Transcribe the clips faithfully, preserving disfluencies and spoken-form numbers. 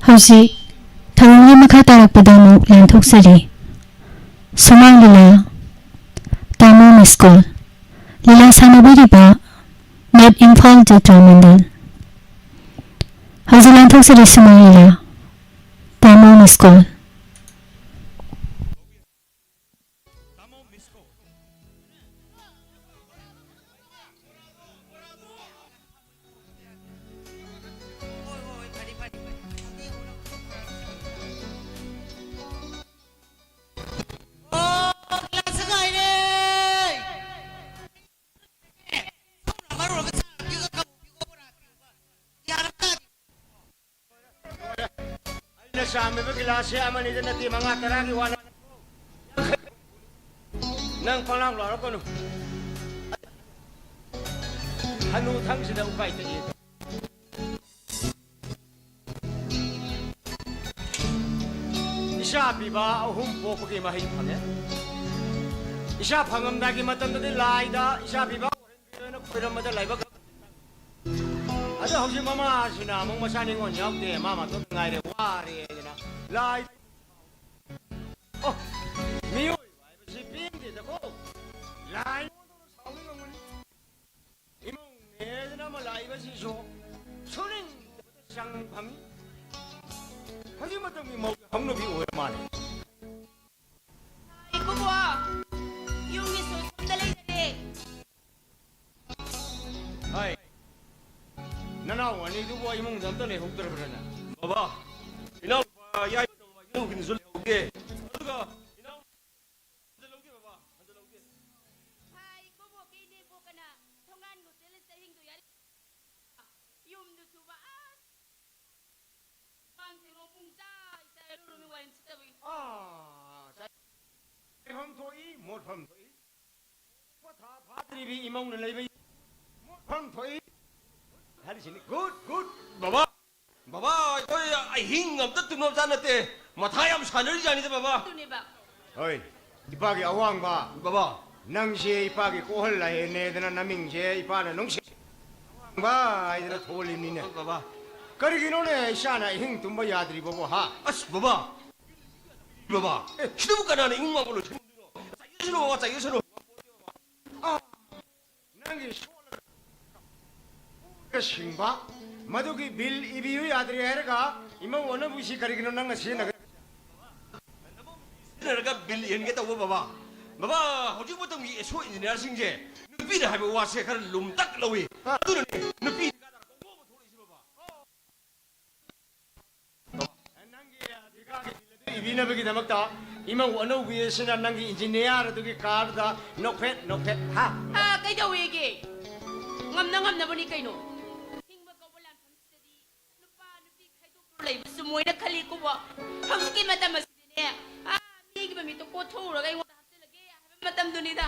ꯍꯧꯖꯤꯛ ꯊꯧꯔꯝꯒꯤ ꯃꯈꯥ ꯇꯥꯔꯛꯄꯗ ꯑꯃꯨꯛ ꯂꯥꯟꯊꯣꯛꯆꯔꯤ꯫ ꯁꯨꯃꯥꯡ ꯂꯤꯂꯥ, ꯇꯥꯃꯣ ꯃꯤꯁꯀꯣꯜ꯫ ꯂꯤꯂꯥ ꯁꯥꯟꯅꯕꯤꯔꯤꯕ ꯅꯣꯔꯠ ꯏꯝꯐꯥꯜ ꯖꯥꯇ꯭ꯔꯥ ꯃꯟꯗꯜ꯫ ꯍꯧꯖꯤꯛ ꯂꯥꯟꯊꯣꯛꯆꯔꯤ ꯁꯨꯃꯥꯡ ꯂꯤꯂꯥ, ꯇꯥꯃꯣ ꯃꯤꯁꯀꯣꯜ꯫ ꯑꯩꯅ ꯆꯥꯝꯃꯤꯕ ꯒꯤꯂꯥꯁꯁꯦ ꯑꯃꯅꯤꯗ ꯅꯠꯇꯦ, ꯃꯉꯥ ꯇꯔꯥꯒꯤ ꯋꯥ ꯅꯠꯇꯦ꯫ ꯅꯪ ꯄꯪꯂꯥꯎ ꯂꯥꯎꯔꯛꯀꯅꯨ꯫ ꯍꯅꯨ ꯊꯪꯁꯤꯗ ꯎꯄꯥꯏ ꯇꯛꯏ꯫ ꯏꯆꯥ ꯄꯤꯕ ꯑꯍꯨꯝ ꯄꯣꯛꯄꯒꯤ ꯃꯍꯩ ꯐꯪꯉꯦ꯫ ꯏꯆꯥ ꯐꯪꯉꯝꯗꯥꯏꯒꯤ ꯃꯇꯝꯗꯗꯤ ꯂꯥꯏꯗ ꯏꯆꯥ ꯄꯤꯕ ꯑꯣꯏꯍꯟꯕꯤꯌꯣꯅ ꯈꯣꯏꯔꯝꯕꯗ ꯂꯥꯏꯕꯛ꯫ ꯑꯗꯣ ꯍꯧꯖꯤꯛ ꯃꯃꯥꯁꯤꯅ ꯑꯃꯨꯛ ꯃꯆꯥ ꯅꯤꯉꯣꯜ ꯌꯥꯎꯗꯦ, ꯃꯥ ꯃꯇꯣꯝ ꯉꯥꯏꯔꯦ, ꯋꯥꯔꯦ ꯍꯥꯏꯗꯅ ꯂꯥꯏ꯫ ꯑꯣ, ꯃꯤꯑꯣꯏꯕ ꯍꯥꯏꯕꯁꯤ ꯄꯦꯟꯗꯦꯗꯀꯣ꯫ ꯂꯥꯏ ꯁꯥꯎꯅꯤꯡꯉꯝꯒꯅꯤ꯫ ꯏꯃꯧꯅꯦꯗꯅ ꯑꯃ ꯂꯥꯛꯏꯕꯁꯤꯁꯨ ꯁꯨꯅꯤꯡꯗꯕꯗ ꯆꯪꯐꯝ꯫ ꯍꯧꯖꯤꯛ ꯃꯇꯝꯒꯤ ꯃꯧꯒꯤ ꯍꯧꯅꯕꯤ ꯑꯣꯏꯔ ꯃꯥꯜꯂꯦ꯫ ꯏꯀꯨꯕꯣ, ꯌꯨꯝꯒꯤ ꯁꯣ ꯁꯣꯝꯗ ꯂꯩꯖꯔꯦ꯫ ꯍꯥꯏ, ꯅꯅꯥꯎ ꯑꯅꯤꯗꯨꯕꯨ ꯏꯃꯨꯡꯗ ꯑꯝꯇ ꯂꯩꯍꯧꯗ꯭ꯔꯕ꯭ꯔꯅ? ꯕꯕꯥ, ꯏꯅꯥꯎꯄꯥ ꯌꯥꯏꯃ ꯏꯅꯥꯎꯒꯤꯅꯁꯨ ꯂꯩꯍꯧꯗꯦ꯫ ꯑꯗꯨꯒ ꯏꯅꯥꯎ ꯍꯟꯖꯜꯍꯧꯗꯦ ꯕꯕꯥ, ꯍꯟꯖꯜꯍꯧꯗꯦ꯫ ꯍꯥꯏ, ꯏꯀꯨꯕꯣꯛꯀꯤ ꯏꯅꯦꯝꯕꯣꯛꯀꯅ ꯊꯣꯡꯒꯥꯟ ꯃꯨꯛꯇ ꯆꯍꯤꯡꯗꯣ ꯌꯥꯔꯤ꯫ ꯌꯨꯝꯗꯨꯁꯨꯕ ꯑꯁ꯫ ꯀꯥꯡ ꯆꯤꯡꯂꯣꯡ ꯄꯨꯡ ꯆꯥꯏ ꯆꯥꯏ ꯂꯨꯔꯨꯃꯤ ꯋꯥꯏꯔꯝ ꯁꯤꯠꯇꯕꯒꯤ꯫ ꯑꯥ, ꯆꯥꯏꯐꯝ ꯊꯣꯛꯏ, ꯃꯣꯠꯐꯝ ꯊꯣꯛꯏ꯫ ꯄꯣꯊꯥ ꯐꯥꯗ꯭ꯔꯤꯕꯤ ꯏꯃꯧꯅ ꯂꯩꯕ ꯃꯣꯠꯐꯝ ꯊꯣꯛꯏ꯫ ꯍꯥꯏꯔꯤꯁꯤꯅꯤ꯫ Good, good꯫ ꯕꯕꯥ, ꯕꯕꯥ, ꯑꯩꯈꯣꯏ ꯑꯍꯤꯡ ꯑꯝꯇ ꯇꯨꯝꯅꯕ ꯆꯥ ꯅꯠꯇꯦ꯫ ꯃꯊꯥ ꯌꯥꯝ ꯁꯥꯟꯅꯔꯤꯖꯥꯠꯅꯤꯗ, ꯕꯕꯥ꯫ ꯑꯗꯨꯅꯦꯕ꯫ ꯍꯣꯏ, ꯏꯄꯥꯒꯤ ꯑꯋꯥꯡꯕ꯫ ꯕꯕꯥ꯫ ꯅꯪꯁꯦ ꯏꯄꯥꯒꯤ ꯀꯣꯛꯍꯜ ꯂꯥꯏꯍꯦꯟꯅꯦꯗꯅ ꯅꯃꯤꯡꯁꯦ ꯏꯄꯥꯅ ꯅꯨꯡꯁꯤ꯫ ꯑꯋꯥꯡꯕ ꯍꯥꯏꯗꯅ ꯊꯣꯜꯂꯤꯅꯤꯅꯦ꯫ ꯕꯕꯥ꯫ ꯀꯔꯤꯒꯤꯅꯣꯅꯦ ꯏꯆꯥꯅ ꯑꯍꯤꯡ ꯇꯨꯝꯕ ꯌꯥꯗ꯭ꯔꯤꯕꯕꯣ, ꯍꯥ? ꯑꯁ, ꯕꯕꯥ! ꯕꯕꯥ! ꯑꯦ, ꯁꯤꯗꯕꯨ ꯀꯅꯥꯅ ꯏꯃꯨꯡ ꯃꯥꯡꯒꯣꯜ ꯂꯣꯏꯁꯤꯟꯗꯣꯏꯅꯣ? ꯆꯩꯁꯅꯨ, ꯕꯕꯥ, ꯆꯩꯁꯅꯨ꯫ ꯑꯥ, ꯅꯪꯒꯤ ꯁꯣꯠꯂꯒ ꯁꯤꯡꯕ, ꯃꯗꯨꯒꯤ ꯕꯤꯜ ꯏꯕꯤꯌꯨ ꯌꯥꯗ꯭ꯔꯦ ꯍꯥꯏꯔꯒ ꯏꯃꯧ ꯑꯅꯧꯕꯤꯁꯤ ꯀꯔꯤꯒꯤꯅꯣ ꯅꯪꯅ ꯁꯤꯖꯤꯟꯅꯒ-, ꯁꯤꯖꯤꯟꯅꯔꯒ ꯕꯤꯜ ꯏꯍꯟꯒꯦ ꯇꯧꯕ, ꯕꯕꯥ? ꯕꯕꯥ, ꯍꯧꯖꯤꯛ ꯃꯇꯝꯒꯤ ꯑꯦꯁꯣ ꯏꯟꯖꯤꯅꯤꯌꯥꯔꯁꯤꯡꯁꯦ ꯅꯨꯄꯤꯅ ꯍꯥꯏꯕ ꯋꯥꯁꯦ ꯈꯔ ꯂꯨꯝꯇꯛ ꯂꯧꯏ꯫ ꯑꯗꯨꯅꯅꯦ ꯅꯨꯄꯤ ꯗꯔꯀꯥꯔ ꯇꯥꯔꯕ ꯀꯣꯛ ꯑꯃ ꯊꯣꯛꯂꯛꯏꯁꯦ, ꯕꯕꯥ꯫ ꯅꯪꯒꯤ ꯊꯤꯀꯥꯒꯤ ꯕꯤꯜ ꯑꯗꯨ ꯏꯕꯤꯅꯕꯒꯤꯗꯃꯛꯇ ꯏꯃꯧ ꯑꯅꯧꯕꯤ ꯑꯁꯤꯅ ꯅꯪꯒꯤ ꯏꯟꯖꯤꯅꯤꯌꯥꯔ ꯑꯗꯨꯒꯤ ꯀꯥꯔꯗ ꯅꯣꯛꯐꯦꯠ ꯅꯣꯛꯐꯦꯠ, ꯍꯥ? ꯑꯥ, ꯀꯩꯗꯧꯋꯦꯒꯦ? ꯉꯝꯅ ꯉꯝꯅꯕꯅꯤ ꯀꯩꯅꯣ꯫ ꯍꯤꯡꯕ ꯀꯧꯕ ꯂꯥꯟꯐꯝꯁꯤꯗꯗꯤ ꯅꯨꯄꯥ ꯅꯨꯄꯤ ꯈꯥꯏꯗꯣꯛꯇꯨꯅ ꯂꯩꯕꯁꯨ ꯃꯣꯏꯅ ꯈꯜꯂꯤ ꯀꯣꯕꯣ꯫ ꯍꯧꯖꯤꯛꯀꯤ ꯃꯇꯝ ꯑꯁꯤꯗꯤꯅꯦ, ꯑꯥ, ꯃꯤꯒꯤ ꯃꯃꯤꯠꯇꯣ ꯀꯣꯠꯊꯣꯛꯎꯔꯒ ꯑꯩꯉꯣꯟꯗ ꯍꯥꯞꯆꯤꯜꯂꯒꯦ ꯍꯥꯏꯕ ꯃꯇꯝꯗꯨꯅꯤꯗ꯫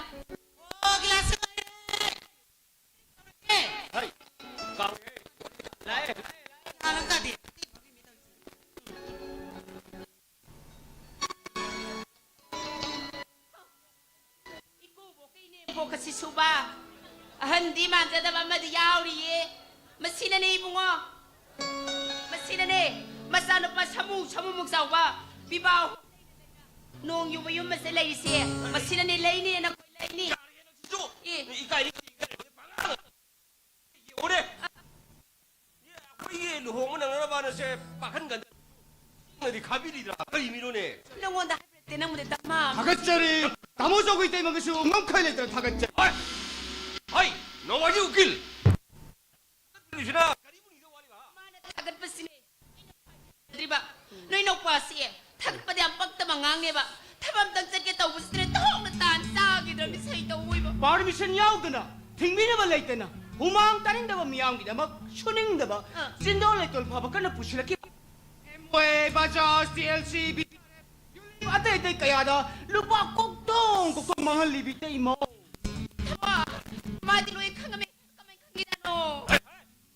ꯑꯣ, ꯒ꯭ꯂꯥꯁ ꯂꯥꯛꯑꯦ꯫ ꯍꯩ, ꯀꯥꯎꯔꯦ꯫ ꯂꯥꯛꯑꯦ, ꯂꯥꯛꯑꯦ, ꯂꯥꯛꯑꯦ꯫ ꯒ꯭ꯌꯥꯟ ꯑꯃ ꯇꯥꯗꯦ꯫ ꯏꯀꯨꯕꯣꯛꯀ ꯏꯅꯦꯝꯕꯣꯛꯀꯁꯤ ꯁꯨꯕ ꯑꯍꯟꯗꯤ ꯃꯥꯟꯖꯗꯕ ꯑꯃꯗꯤ ꯌꯥꯎꯔꯤꯌꯦ꯫ ꯃꯁꯤꯅꯅꯦ ꯏꯕꯨꯡꯉꯣ, ꯃꯁꯤꯅꯅꯦ ꯃꯆꯥꯅꯨꯄꯥ ꯁꯃꯨ ꯁꯃꯨꯃꯨꯛ ꯆꯥꯎꯕ ꯄꯤꯕꯥ ꯅꯣꯡ ꯌꯨꯕ ꯌꯨꯝ ꯑꯁꯦ ꯂꯩꯔꯤꯁꯦ꯫ ꯃꯁꯤꯅꯅꯦ ꯂꯩꯅꯦꯅ ꯑꯩꯈꯣꯏ ꯂꯩꯅꯤ꯫ ꯌꯥꯔꯦ ꯅꯪꯁꯤꯁꯨ꯫ ꯑꯦ꯫ ꯏꯀꯥꯏ ꯏꯀꯥꯏ ꯄꯉꯥꯡ ꯌꯦꯡꯉꯨꯅꯦ꯫ ꯑꯩꯈꯣꯏꯒꯤ ꯂꯨꯍꯣꯡꯕ ꯅꯪꯅꯅꯕꯅ ꯁꯦ ꯄꯥꯈꯟꯒꯟꯗꯗꯤ ꯈꯥꯕꯤꯔꯤꯗ꯭ꯔꯥ? ꯀꯔꯤ ꯃꯤꯅꯣꯅꯦ? ꯅꯪꯉꯣꯟꯗ ꯍꯥꯏꯕ ꯅꯠꯇꯦ, ꯅꯪꯕꯨꯗꯤ ꯗꯃꯥ꯫ ꯊꯥꯒꯠꯆꯔꯤ꯫ ꯇꯥꯃꯣ ꯆꯧꯒꯤ ꯇꯩꯃꯒꯁꯨ ꯉꯝꯈꯩ ꯂꯩꯇꯅ ꯊꯥꯒꯠꯆꯔꯤ꯫ ꯍꯣꯏ! ꯍꯣꯏ! ꯅꯣꯡꯃꯥꯏꯖꯤꯡ ꯎꯀꯤꯜ! ꯊꯥꯒꯠꯄꯤꯔꯤꯁꯤꯅ ꯀꯔꯤꯕꯨ ꯅꯤꯗ ꯋꯥꯔꯤꯕ? ꯃꯥꯅ ꯊꯥꯒꯠꯄꯁꯤꯅꯦ ꯑꯩꯅ ꯈ꯭ꯋꯥꯏꯗꯒꯤ ꯄꯥꯝꯖꯗ꯭ꯔꯤꯕ꯫ ꯅꯣꯏ ꯅꯧꯄꯥꯁꯤ ꯊꯥꯒꯠꯄꯗ ꯌꯥꯝ ꯄꯛꯇꯕ ꯉꯥꯡꯅꯦꯕ꯫ ꯊꯕꯛ ꯑꯝꯇꯪ ꯆꯠꯀꯦ ꯇꯧꯕꯁꯤꯗꯅꯦ ꯊꯣꯡꯅ ꯇꯥꯟ ꯆꯥꯈꯤꯗ꯭ꯔꯕꯅꯤ ꯁꯍꯤ ꯇꯧꯕ ꯑꯣꯏꯕ꯫ ꯄꯥꯔꯃꯤꯁꯟ ꯌꯥꯎꯗꯅ ꯊꯤꯡꯕꯤꯅꯕ ꯂꯩꯇꯅ ꯍꯨꯃꯥꯡ ꯇꯥꯅꯤꯡꯗꯕ ꯃꯤꯌꯥꯝꯒꯤꯗꯃꯛ ꯁꯨꯅꯤꯡꯗꯕ ꯑꯥ꯫ ꯆꯤꯟꯗꯣ ꯂꯩꯇꯣꯟ ꯐꯕ ꯀꯟꯅ ꯄꯨꯁꯤꯜꯂꯛꯈꯤ꯫ ꯑꯦꯝꯋꯦ, Bajaj, T L C, B P R F, ꯌꯨꯅꯤꯞ ꯑꯇꯩ ꯑꯇꯩ ꯀꯌꯥꯗ ꯂꯨꯄꯥ ꯀꯣꯛꯇꯣꯡ ꯀꯣꯛꯇꯣꯡ ꯃꯥꯡꯍꯜꯂꯤꯕꯤ ꯏꯇꯩꯃꯧ꯫ ꯊꯕ, ꯃꯥꯗꯤ ꯂꯣꯏ ꯈꯪꯉꯝꯃꯦ꯫ ꯀꯃꯥꯏꯅ ꯈꯪꯉꯤꯖꯥꯠꯅꯣ? ꯍꯦ,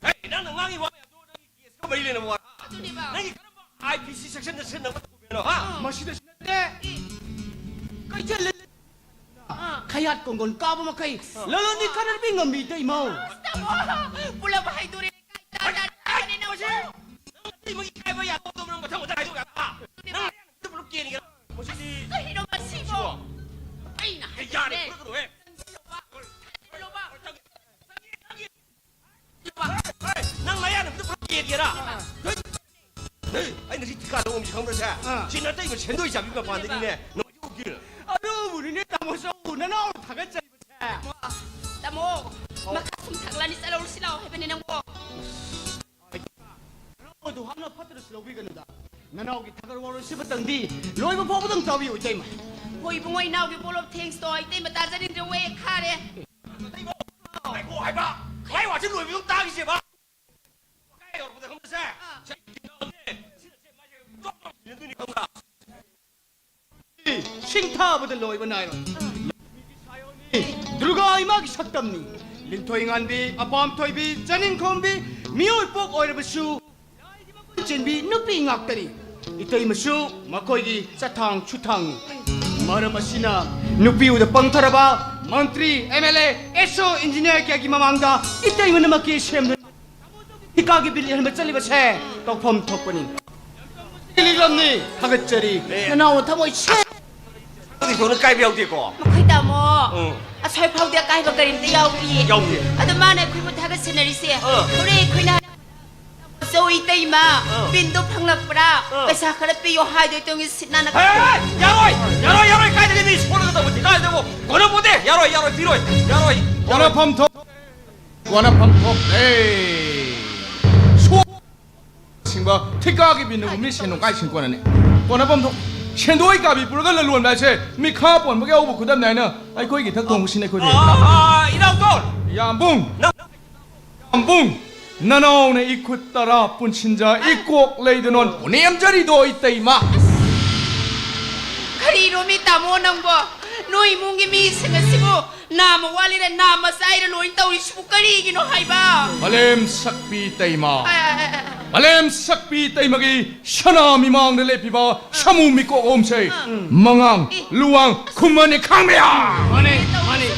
ꯍꯦ, ꯅꯪꯅ ꯉꯥꯡꯉꯤ ꯋꯥ ꯃꯌꯥꯝꯗꯣ ꯅꯪꯒꯤ ꯀꯦꯁꯀ ꯃꯔꯤ ꯂꯩꯅꯕ ꯋꯥꯔ? ꯑꯗꯨꯅꯦꯕ꯫ ꯅꯪꯒꯤ ꯀꯔꯝꯕ ꯑꯥꯏ ꯄꯤ ꯁꯤ ꯁꯦꯛꯁꯟꯗ ꯁꯤꯖꯤꯟꯅꯕ ꯗꯣꯀꯨꯃꯦꯟꯅꯣ, ꯍꯥ? ꯑꯥ꯫ ꯃꯁꯤꯗꯁꯨ ꯅꯠꯇꯦ꯫ ꯑꯦ꯫ ꯀꯩꯊꯦꯜ ꯑꯥ꯫ ꯈꯌꯥꯠ ꯀꯣꯡꯒꯣꯟ ꯀꯥꯕ ꯃꯈꯩ ꯑꯥ꯫ ꯂꯂꯣꯟꯕꯤ ꯀꯥꯟꯅꯕꯤ ꯉꯝꯕꯤ ꯏꯇꯩꯃꯧ꯫ ꯑꯁ, ꯇꯥꯃꯣ! ꯄꯨꯂꯞ ꯍꯥꯏꯗꯣꯔꯦ꯫ ꯀꯥꯏ ꯇꯥ-, ꯇꯥ-, ꯇꯥꯔꯦ ꯅꯪꯕꯨ꯫ ꯌꯦꯔꯥ? ꯑꯩꯅ ꯁꯤ ꯊꯤꯀꯥꯗ ꯑꯣꯝꯁꯤ ꯈꯪꯕ꯭ꯔꯁꯦ? ꯑꯥ꯫ ꯁꯤ ꯅꯇꯩꯃ ꯁꯦꯟꯗꯣꯏ ꯆꯥꯕꯤ ꯃꯄꯥꯟꯗꯒꯤꯅꯦ ꯅꯣꯡꯃꯩ ꯎꯈꯤꯔ꯫ ꯑꯗꯨꯕꯨꯅꯤꯅꯦ ꯇꯥꯃꯣ ꯆꯧ, ꯅꯅꯥꯎ ꯊꯥꯒꯠꯆꯔꯤꯕꯁꯦ꯫ ꯇꯥꯃꯣ, ꯑꯧ꯫ ꯃꯈꯥ ꯁꯨꯝ ꯊꯥꯒꯠꯂꯅꯤ, ꯆꯠꯍꯧꯔꯁꯤ ꯂꯥꯛꯑꯣ ꯍꯥꯏꯕꯅꯦ ꯅꯪꯕꯣ꯫ ꯅꯅꯥꯎ ꯑꯗꯨ ꯍꯥꯞꯅ ꯐꯠꯇ꯭ꯔꯁꯨ ꯂꯧꯕꯤꯒꯅꯨꯗ꯫ ꯅꯅꯥꯎꯒꯤ ꯊꯥꯒꯠ ꯋꯥꯔꯣꯜꯁꯤꯃꯇꯪꯗꯤ ꯂꯣꯏꯕ ꯐꯥꯎꯕꯗꯪ ꯇꯥꯕꯤꯌꯨ, ꯏꯇꯩꯃ꯫ ꯍꯣꯏ ꯏꯕꯨꯡꯉꯣ, ꯏꯅꯥꯎꯒꯤ ꯄꯣꯂꯣꯞ ꯊꯦꯡꯁꯇꯣ ꯏꯇꯩꯃ ꯇꯥꯖꯅꯤꯡꯗ꯭ꯔꯦ, ꯋꯦ ꯈꯥꯔꯦ꯫ ꯉꯥꯏꯈꯣ ꯍꯥꯏꯕ, ꯈ꯭ꯋꯥꯏ ꯋꯥꯁꯤ ꯂꯣꯏꯕꯗꯪ ꯇꯥꯈꯤꯁꯦꯕ꯫ ꯁꯤꯡꯊꯥꯕꯗ ꯂꯣꯏꯕ ꯅꯥꯏꯔꯣꯏ꯫ ꯗꯨꯔꯒꯥ ꯏꯃꯥꯒꯤ ꯁꯛꯇꯝꯅꯤ꯫ ꯂꯤꯟꯊꯣꯏ ꯉꯥꯟꯕꯤ, ꯑꯄꯥꯝ ꯊꯣꯏꯕꯤ, ꯆꯅꯤꯡꯈꯣꯝꯕꯤ, ꯃꯤꯑꯣꯏ ꯄꯣꯛ ꯑꯣꯏꯔꯕꯁꯨ ꯆꯦꯟꯕꯤ ꯅꯨꯄꯤ ꯉꯥꯛꯇꯅꯤ꯫ ꯏꯇꯩꯃꯁꯨ ꯃꯈꯣꯏꯒꯤ ꯆꯠꯊꯥꯡ ꯁꯨꯊꯥꯡꯅꯤ꯫ ꯃꯔꯝ ꯑꯁꯤꯅ ꯅꯨꯄꯤ ꯎꯗ ꯄꯪꯊꯔꯕ ꯃꯟꯇ꯭ꯔꯤ, ꯑꯦꯝ ꯑꯦꯜ ꯑꯦ, ꯑꯦꯁ ꯑꯣ, ꯏꯟꯖꯤꯅꯤꯌꯥꯔ ꯀꯌꯥꯒꯤ ꯃꯃꯥꯡꯗ ꯏꯇꯩꯃꯅ ꯃꯀꯦ ꯁꯦꯝꯗꯨꯅ ꯊꯤꯀꯥꯒꯤ ꯕꯤꯜ ꯏꯍꯟꯕ ꯆꯠꯂꯤꯕꯁꯦ ꯇꯧꯐꯝ ꯊꯣꯛꯄꯅꯤ꯫ ꯂꯤꯛꯂꯝꯅꯤ, ꯊꯥꯒꯠꯆꯔꯤ꯫ ꯑꯦ꯫ ꯅꯅꯥꯎꯅ ꯊꯃꯣꯏ ꯁꯦꯡ- ꯑꯗꯨꯗꯤ ꯁꯣꯝꯗ ꯀꯥꯏꯕ ꯌꯥꯎꯗꯦꯀꯣ? ꯃꯈꯣꯏ ꯇꯥꯃꯣ, ꯎꯝ꯫ ꯑꯁꯣꯏ ꯐꯥꯎꯗꯤ ꯑꯀꯥꯏꯕ ꯀꯔꯤꯝꯇ ꯌꯥꯎꯗꯦ꯫ ꯌꯥꯎꯗꯦ꯫ ꯑꯗꯣ ꯃꯥꯅ ꯑꯩꯈꯣꯏꯕꯨ ꯊꯥꯒꯠꯁꯟꯅꯔꯤꯁꯦ꯫ ꯑꯥ꯫ ꯍꯣꯔꯦꯟ ꯑꯩꯈꯣꯏꯅ ꯆꯧ ꯏꯇꯩꯃ, ꯑꯥ꯫ ꯕꯤꯟꯗꯣ ꯐꯪꯂꯛꯄ꯭ꯔꯥ? ꯑꯥ꯫ ꯄꯩꯁꯥ ꯈꯔ ꯄꯤꯌꯣ ꯍꯥꯏꯗꯣꯏ ꯇꯣꯡꯉꯤ ꯁꯤꯠ ꯅꯥꯟꯅ ꯍꯦ, ꯍꯦ, ꯍꯦ! ꯌꯥꯔꯣꯏ! ꯌꯥꯔꯣꯏ, ꯌꯥꯔꯣꯏ! ꯀꯥꯏꯗꯒꯤ ꯃꯤ ꯁꯣꯜꯂꯒ ꯇꯧꯕ ꯊꯤꯀꯥꯗꯨꯕꯨ? ꯀꯣꯟꯅꯄꯣꯠꯇꯦ! ꯌꯥꯔꯣꯏ, ꯌꯥꯔꯣꯏ, ꯄꯤꯔꯣꯏ! ꯌꯥꯔꯣꯏ! ꯌꯥꯔꯣꯏ! ꯀꯣꯟꯅꯐꯝ ꯊꯣꯛ-, ꯀꯣꯟꯅꯐꯝ ꯊꯣꯛꯂꯦ꯫ ꯁꯣ-, ꯁꯤꯡꯕ ꯊꯤꯀꯥꯒꯤ ꯕꯤꯟꯗꯨꯕꯨ ꯃꯤ ꯁꯦꯟꯗꯣꯡ ꯀꯥꯏ ꯁꯤꯡ ꯀꯣꯟꯅꯅꯤ? ꯀꯣꯟꯅꯐꯝ ꯊꯣꯛ-, ꯁꯦꯟꯗꯣꯏ ꯀꯥꯕꯤ ꯄꯨꯔꯒ ꯂꯂꯣꯟꯕ ꯍꯥꯏꯁꯦ ꯃꯤꯈꯥ ꯄꯣꯟꯕꯒꯤ ꯑꯍꯧꯕ ꯈꯨꯗꯝꯅꯤ ꯍꯥꯏꯅ ꯑꯩꯈꯣꯏꯒꯤ ꯏꯊꯛ ꯊꯣꯡꯕꯁꯤꯡꯅ ꯑꯩꯈꯣꯏꯗ ꯑꯥ, ꯏꯅꯥꯎꯇꯣꯟ! ꯌꯥꯝꯕꯨꯡ! ꯅꯪ ꯌꯥꯝꯕꯨꯡ, ꯅꯅꯥꯎꯅ ꯏꯈꯨꯠ ꯇꯔꯥ ꯄꯨꯟꯁꯤꯟꯖ ꯏꯀꯣꯛ ꯂꯩꯗꯅꯣꯟ ꯄꯨꯅꯦꯝꯖꯔꯤꯗꯣ ꯏꯇꯩꯃ꯫ ꯀꯔꯤꯅꯣꯃꯤ ꯇꯥꯃꯣ ꯅꯪꯕꯣ? ꯅꯣꯏ ꯏꯃꯨꯡꯒꯤ ꯃꯤꯁꯤꯡ ꯑꯁꯤꯕꯨ ꯅꯥꯃ ꯋꯥꯠꯂꯤꯔ ꯅꯥꯃ ꯆꯥꯏꯔ ꯂꯣꯏ ꯇꯧꯔꯤꯁꯤꯕꯨ ꯀꯔꯤꯒꯤꯅꯣ ꯍꯥꯏꯕ? ꯃꯥꯂꯦꯝ ꯁꯛꯄꯤ ꯏꯇꯩꯃ꯫ ꯑ, ꯑ, ꯑ, ꯑ꯫ ꯃꯥꯂꯦꯝ ꯁꯛꯄꯤ ꯏꯇꯩꯃꯒꯤ ꯁꯅꯥ ꯃꯤꯃꯥꯡꯗ ꯂꯦꯞꯄꯤꯕ ꯁꯥꯃꯨ ꯃꯤꯀꯣꯛ ꯑꯍꯨꯝꯁꯦ ꯑ꯫ ꯃꯉꯥꯡ, ꯑꯦ꯫ ꯂꯨꯋꯥꯡ, ꯈꯨꯃꯟꯅꯤ ꯈꯥꯡꯕ ꯌꯥ꯫ ꯃꯥꯅꯦ, ꯃꯥꯅꯦ꯫